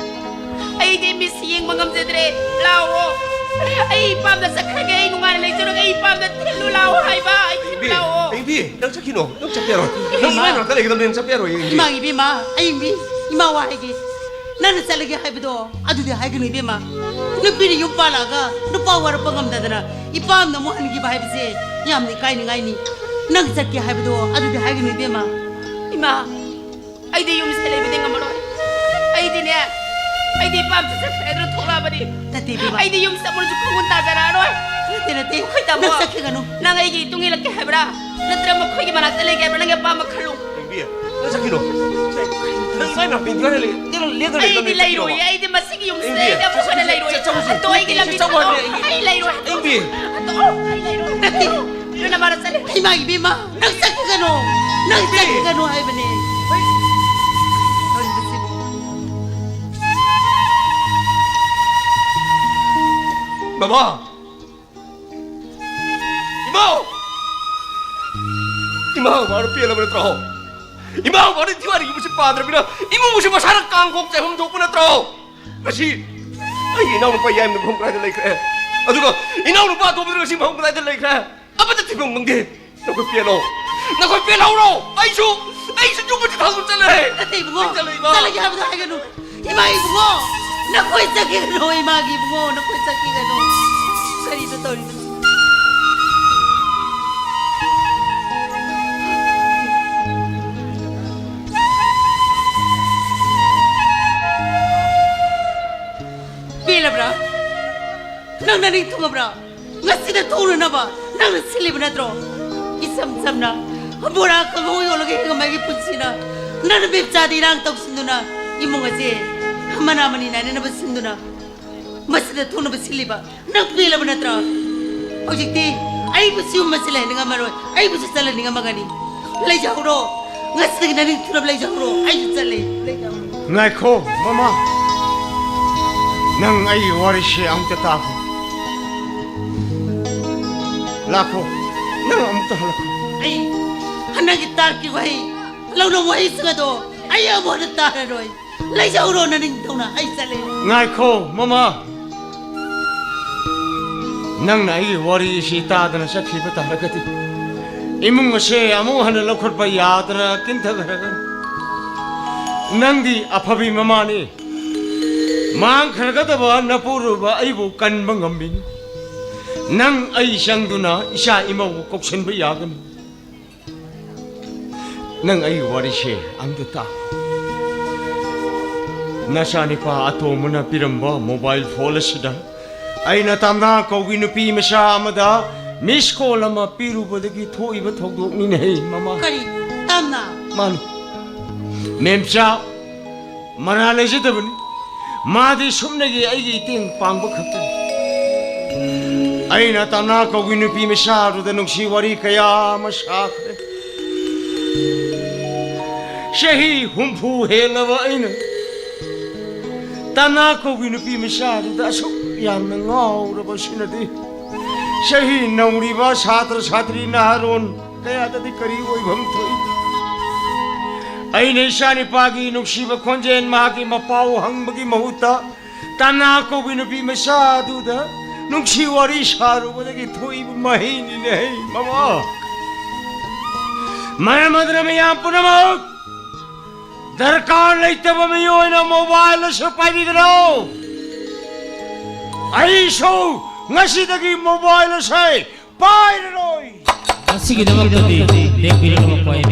ꯑꯩꯗꯤ ꯃꯤꯁ ꯌꯦꯡꯕ ꯉꯝꯖꯗ꯭ꯔꯦ꯫ ꯂꯥꯛꯑꯣ꯫ ꯑꯩ ꯏꯄꯥꯝꯗ ꯆꯠꯈ꯭ꯔꯒꯦ꯫ ꯑꯩ ꯅꯨꯡꯉꯥꯏꯅ ꯂꯩꯖꯔꯒꯦ꯫ ꯑꯩ ꯏꯄꯥꯝꯗ ꯊꯤꯜꯂꯨ ꯂꯥꯛꯑꯣ ꯍꯥꯏꯕ꯫ ꯑꯩ ꯊꯤꯜꯂꯨ ꯏꯕꯤ, ꯂꯥꯛꯑꯣ꯫ ꯏꯕꯤ, ꯅꯪ ꯆꯠꯈꯤꯅꯣ꯫ ꯅꯪ ꯆꯠꯄ ꯌꯥꯔꯣꯏ꯫ ꯅꯪ ꯏꯃꯥ꯫ ꯏꯃꯥ ꯅꯥꯛꯇ ꯂꯩꯒꯗꯕꯅꯤ꯫ ꯅꯪ ꯆꯠꯄ ꯌꯥꯔꯣꯏ, ꯏꯕꯤ꯫ ꯏꯃꯥ, ꯏꯕꯦꯝꯃ, ꯑꯩ ꯏꯕꯤ, ꯏꯃꯥ ꯋꯥ ꯍꯥꯏꯒꯦ꯫ ꯅꯪꯅ ꯆꯠꯂꯒꯦ ꯍꯥꯏꯕꯗꯣ ꯑꯗꯨꯗꯤ ꯍꯥꯏꯒꯅꯨ ꯏꯕꯦꯝꯃ꯫ ꯅꯨꯄꯤꯅ ꯌꯨꯝ ꯄꯥꯜꯂꯛꯑꯒ ꯅꯨꯄꯥ ꯋꯥꯔꯛꯄ ꯉꯝꯗꯗꯅ ꯏꯄꯥꯝꯗ ꯑꯃꯨꯛ ꯍꯟꯈꯤꯕ ꯍꯥꯏꯕꯁꯦ ꯌꯥꯝꯅ ꯏꯀꯥꯏꯅꯤꯡꯉꯥꯏꯅꯤ꯫ ꯅꯪ ꯆꯠꯀꯦ ꯍꯥꯏꯕꯗꯣ ꯑꯗꯨꯗꯤ ꯍꯥꯏꯒꯅꯨ ꯏꯕꯦꯝꯃ꯫ ꯏꯃꯥ, ꯑꯩꯗꯤ ꯌꯨꯝꯁꯤꯗ ꯂꯩꯕꯗꯤ ꯉꯝꯃꯔꯣꯏ꯫ ꯑꯩꯗꯤꯅꯦ, ꯑꯩꯗꯤ ꯏꯄꯥꯝ ꯆꯠꯈ꯭ꯔꯦ ꯑꯗꯨꯅ ꯊꯣꯛꯂꯛꯑꯕꯅꯤ꯫ ꯅꯠꯇꯦ, ꯏꯕꯦꯝꯃ꯫ ꯑꯩꯗꯤ ꯌꯨꯝꯁꯤꯗ ꯑꯃꯨꯛꯁꯨ ꯈꯣꯡꯒꯨꯟ ꯇꯥꯖꯔꯛꯑꯔꯣꯏ꯫ ꯅꯠꯇꯦ, ꯅꯠꯇꯦ꯫ ꯑꯩꯈꯣꯏ ꯇꯥꯃꯣ, ꯅꯪ ꯆꯠꯈꯤꯒꯅꯨ꯫ ꯅꯪ ꯑꯩꯒꯤ ꯏꯇꯨꯡ ꯏꯜꯂꯛꯀꯦ ꯍꯥꯏꯕ꯭ꯔꯥ? ꯅꯠꯇ꯭ꯔꯒ ꯃꯈꯣꯏꯒꯤ ꯃꯅꯥꯛꯇ ꯂꯩꯒꯦ ꯍꯥꯏꯕ꯭ꯔꯥ? ꯅꯪꯒꯤ ꯑꯄꯥꯝꯕ ꯈꯜꯂꯨ꯫ ꯏꯕꯤ, ꯅꯪ ꯆꯠꯈꯤꯅꯣ꯫ ꯅꯪ ꯃꯥꯏ ꯅꯥꯄꯤ ꯏꯟꯗ꯭ꯔꯒ ꯂꯩ-, ꯂꯦꯡꯗꯅ ꯂꯩ-, ꯑꯩꯗꯤ ꯂꯩꯔꯣꯏ꯫ ꯂꯩꯔꯣꯏꯌꯦ꯫ ꯑꯩꯗꯤ ꯃꯁꯤꯒꯤ ꯌꯨꯝꯁꯤꯗ ꯏꯕꯤ, ꯑꯩꯗꯤ ꯑꯃꯨꯛ ꯍꯟꯅ ꯂꯩꯔꯣꯏ꯫ ꯆꯠ-, ꯆꯠ-, ꯆꯠꯂꯨꯁꯤ꯫ ꯑꯗꯣ ꯑꯩꯒꯤ ꯂꯝꯕꯤ ꯆꯠ-, ꯆꯠ-, ꯊꯥꯗꯣꯛꯑꯣ꯫ ꯆꯠꯂꯨꯁꯤ꯫ ꯑꯩ ꯂꯩꯔꯣꯏ꯫ ꯏꯕꯤ꯫ ꯊꯥꯗꯣꯛꯑꯣ꯫ ꯑꯩ ꯂꯩꯔꯣꯏ꯫ ꯅꯠꯇꯦ꯫ ꯅꯣꯏ ꯅꯃꯥꯅ ꯆꯠꯂꯦ꯫ ꯏꯃꯥ ꯏꯕꯦꯝꯃ, ꯅꯪ ꯆꯠꯈꯤꯒꯅꯣ꯫ ꯅꯪ ꯏꯕꯤ꯫ ꯆꯠꯈꯤꯒꯅꯣ ꯍꯥꯏꯕꯅꯦ꯫ ꯇꯧꯔꯤꯕꯁꯤꯕꯨ꯫ ꯕꯕꯥ! ꯏꯃꯧ! ꯏꯃꯥ ꯕꯕꯥꯅ ꯄꯦꯜꯂꯕ ꯅꯠꯇ꯭ꯔꯣ? ꯏꯃꯥ ꯕꯕꯥꯅ ꯗꯤꯋꯥꯂꯤꯒꯤ ꯃꯁꯤ ꯄꯥꯗ꯭ꯔꯕꯅꯤꯅ ꯏꯃꯨꯡ ꯑꯁꯤ ꯃꯁꯥꯅ ꯀꯥꯡꯈꯣꯛ ꯆꯥꯏꯐꯝ ꯊꯣꯛꯄ ꯅꯠꯇ꯭ꯔꯣ? ꯉꯁꯤ ꯑꯩꯒꯤ ꯏꯅꯥꯎꯅꯨꯄꯥ ꯌꯥꯏꯃꯗꯨ ꯃꯐꯝ ꯀꯗꯥꯏꯗ ꯂꯩꯈ꯭ꯔꯦ? ꯑꯗꯨꯒ ꯏꯅꯥꯎꯅꯨꯄꯥ ꯑꯇꯣꯝꯕꯗꯨꯅ ꯉꯁꯤ ꯃꯐꯝ ꯀꯗꯥꯏꯗ ꯂꯩꯈ꯭ꯔꯦ? ꯑꯃꯠꯇ ꯊꯤꯐꯝ ꯈꯪꯗꯦ꯫ ꯅꯈꯣꯏ ꯄꯦꯜꯂꯣ꯫ ꯅꯈꯣꯏ ꯄꯦꯜꯍꯧꯔꯣ꯫ ꯑꯩꯁꯨ, ꯑꯩꯁꯨ ꯌꯨꯝ ꯑꯁꯤ ꯊꯥꯗꯣꯛ ꯆꯠꯂꯦ꯫ ꯅꯠꯇꯦ ꯏꯕꯨꯡꯉꯣ꯫ ꯑꯩ ꯆꯠꯂꯦ, ꯏꯃꯥ꯫ ꯆꯠꯂꯒꯦ ꯍꯥꯏꯕꯗꯣ ꯍꯥꯏꯒꯅꯨ꯫ ꯏꯃꯥ ꯏꯕꯨꯡꯉꯣ꯫ ꯅꯈꯣꯏ ꯆꯠꯈꯤꯒꯅꯨ ꯏꯃꯥꯒꯤ ꯏꯕꯨꯡꯉꯣ꯫ ꯅꯈꯣꯏ ꯆꯠꯈꯤꯒꯅꯨ꯫ ꯀꯔꯤꯅꯣ ꯇꯧꯔꯤꯕꯁꯤ? ꯄꯦꯜꯂꯕ꯭ꯔꯥ? ꯅꯪꯅ ꯅꯤꯡꯊꯨꯡꯉꯕ꯭ꯔꯥ? ꯉꯁꯤꯗ ꯊꯣꯛꯅꯅꯕ ꯅꯪꯅ ꯁꯤꯜꯂꯤꯕ ꯅꯠꯇ꯭ꯔꯣ? ꯏꯆꯝ ꯆꯝꯅ ꯕꯣꯔꯥ ꯀꯥꯡꯍꯧ ꯌꯣꯜꯂꯒ ꯍꯤꯡꯉꯝꯕ ꯑꯩꯒꯤ ꯄꯨꯟꯁꯤꯅ ꯅꯪꯅ ꯃꯤꯞꯆꯥꯗ ꯏꯔꯥꯡ ꯇꯧꯁꯤꯟꯗꯨꯅ ꯏꯃꯨꯡ ꯑꯁꯦ ꯃꯅꯥ ꯃꯅꯤ ꯅꯥꯏꯅꯅꯕ ꯁꯤꯟꯗꯨꯅ ꯃꯁꯤꯗ ꯊꯣꯛꯅꯕ ꯁꯤꯜꯂꯤꯕ ꯅꯪ ꯄꯦꯜꯂꯕ ꯅꯠꯇ꯭ꯔꯣ? ꯍꯧꯖꯤꯛꯇꯤ ꯑꯩꯕꯨ ꯁꯤꯒꯨꯝꯕꯁꯤ ꯂꯩꯍꯟꯅꯤꯡꯉꯝꯃꯔꯣꯏ, ꯑꯩꯕꯨꯁꯨ ꯆꯠꯍꯟꯅꯤꯡꯉꯝꯃꯒꯅꯤ꯫ ꯂꯩꯖꯍꯧꯔꯣ, ꯉꯁꯤꯗꯒꯤ ꯅꯪ ꯅꯤꯡꯊꯨꯔꯕ ꯂꯩꯖꯍꯧꯔꯣ, ꯑꯩꯁꯨ ꯆꯠꯂꯦ꯫ ꯂꯩꯖꯍꯧꯔꯣ꯫ ꯉꯥꯏꯈꯣ ꯃꯃꯥ, ꯅꯪ ꯑꯩꯒꯤ ꯋꯥꯔꯤꯁꯦ ꯑꯃꯨꯛꯇ ꯇꯥꯈꯣ꯫ ꯂꯥꯛꯈꯣ, ꯅꯪ ꯑꯃꯨꯛꯇ ꯍꯜꯂꯛꯈꯣ꯫ ꯑꯩ ꯍꯟꯗꯛꯀꯤ ꯇꯥꯔꯛꯀꯤ ꯋꯥꯍꯩ, ꯂꯧꯅ ꯋꯥꯍꯩꯁꯤꯡ ꯑꯗꯣ ꯑꯩ ꯑꯃꯨꯛ ꯍꯟꯅ ꯇꯥꯔꯔꯣꯏ꯫ ꯂꯩꯖꯍꯧꯔꯣ ꯅꯅꯤꯡꯊꯧꯅ, ꯑꯩ ꯆꯠꯂꯦ꯫ ꯉꯥꯏꯈꯣ ꯃꯃꯥ, ꯅꯪꯅ ꯑꯩꯒꯤ ꯋꯥꯔꯤ ꯑꯁꯤ ꯇꯥꯗꯅ ꯆꯠꯈꯤꯕ ꯇꯥꯔꯒꯗꯤ ꯏꯃꯨꯡ ꯑꯁꯦ ꯑꯃꯨꯛ ꯍꯟꯅ ꯂꯧꯈꯠꯄ ꯌꯥꯗꯅ ꯀꯤꯟꯊꯈ꯭ꯔꯒꯅꯤ꯫ ꯅꯪꯗꯤ ꯑꯐꯕꯤ ꯃꯃꯥꯅꯤ, ꯃꯥꯡꯈ꯭ꯔꯒꯗꯕ ꯅꯄꯨꯔꯣꯏꯕ ꯑꯩꯕꯨ ꯀꯟꯕ ꯉꯝꯃꯤꯅꯤ꯫ ꯅꯪ ꯑꯩ ꯆꯪꯗꯨꯅ ꯏꯆꯥ ꯏꯃꯧꯕꯨ ꯀꯧꯁꯤꯟꯕ ꯌꯥꯒꯅꯤ꯫ ꯅꯪ ꯑꯩꯒꯤ ꯋꯥꯔꯤꯁꯦ ꯑꯝꯇ ꯇꯥ꯫ ꯅꯆꯥꯅꯤꯄꯥ ꯑꯇꯣꯝꯕꯅ ꯄꯤꯔꯝꯕ ꯃꯣꯕꯥꯏꯜ ꯐꯣꯟ ꯑꯁꯤꯗ ꯑꯩꯅ ꯇꯥꯝꯅꯥ ꯀꯧꯕꯤ ꯅꯨꯄꯤ ꯃꯆꯥ ꯑꯃꯗ ꯃꯤꯁ ꯀꯣꯜ ꯑꯃ ꯄꯤꯔꯨꯕꯗꯒꯤ ꯊꯣꯛꯏꯕ ꯊꯧꯗꯣꯛꯅꯤꯅꯦ ꯍꯦ ꯃꯃꯥ꯫ ꯀꯔꯤ? ꯇꯥꯝꯅꯥ? ꯃꯥꯅꯤ꯫ ꯃꯦꯝꯆꯥ, ꯃꯔꯥ ꯂꯩꯖꯗꯕꯅꯤ꯫ ꯃꯥꯗꯤ ꯁꯨꯞꯅꯒꯤ ꯑꯩꯒꯤ ꯏꯇꯦꯡ ꯄꯥꯡꯕ ꯈꯛꯇꯅꯤ꯫ ꯑꯩꯅ ꯇꯥꯝꯅꯥ ꯀꯧꯕꯤ ꯅꯨꯄꯤ ꯃꯆꯥꯗꯨꯗ ꯅꯨꯡꯁꯤ ꯋꯥꯔꯤ ꯀꯌꯥ ꯑꯃ ꯁꯥꯈ꯭ꯔꯦ꯫ ꯆꯍꯤ ꯍꯨꯝꯐꯨ ꯍꯦꯜꯂꯕ ꯑꯩꯅ ꯇꯥꯝꯅꯥ ꯀꯧꯕꯤ ꯅꯨꯄꯤ ꯃꯆꯥꯗꯨꯗ ꯑꯁꯨꯛ ꯌꯥꯝꯅ ꯉꯥꯎꯔꯕ ꯑꯁꯤꯅꯗꯤ ꯆꯍꯤ ꯅꯧꯔꯤꯕ ꯁꯥꯇ꯭ꯔ ꯁꯥꯇ꯭ꯔꯤ ꯅꯍꯥꯔꯣꯟ ꯀꯌꯥꯗꯗꯤ ꯀꯔꯤ ꯑꯣꯏꯐꯝ ꯊꯣꯛꯏ? ꯑꯩꯅ ꯏꯆꯥꯅꯤꯄꯥꯒꯤ ꯅꯨꯡꯁꯤꯕ ꯈꯣꯟꯖꯦꯜ ꯃꯍꯥꯛꯀꯤ ꯃꯄꯥꯎ ꯍꯪꯕꯒꯤ ꯃꯍꯨꯠꯇ ꯇꯥꯝꯅꯥ ꯀꯧꯕꯤ ꯅꯨꯄꯤ ꯃꯆꯥ ꯑꯗꯨꯗ ꯅꯨꯡꯁꯤ ꯋꯥꯔꯤ ꯁꯥꯔꯨꯕꯗꯒꯤ ꯊꯣꯛꯏꯕ ꯃꯍꯩꯅꯤꯅꯦ ꯍꯦ ꯃꯃꯥ꯫ ꯃꯔꯝ ꯑꯗꯨꯅ ꯃꯌꯥꯝ ꯄꯨꯝꯅꯃꯛ ꯗꯔꯀꯥꯔ ꯂꯩꯇꯕ ꯃꯤꯑꯣꯏꯅ ꯃꯣꯕꯥꯏꯜ ꯑꯁꯤ ꯄꯥꯏꯕꯤꯒꯅꯨ꯫ ꯑꯩꯁꯨ ꯉꯁꯤꯗꯒꯤ ꯃꯣꯕꯥꯏꯜ ꯑꯁꯤ ꯄꯥꯏꯔꯔꯣꯏ꯫ ꯃꯁꯤꯒꯤꯗꯃꯛꯇꯗꯤ ꯂꯦꯡꯕꯤꯔꯒ ꯃꯈꯣꯏ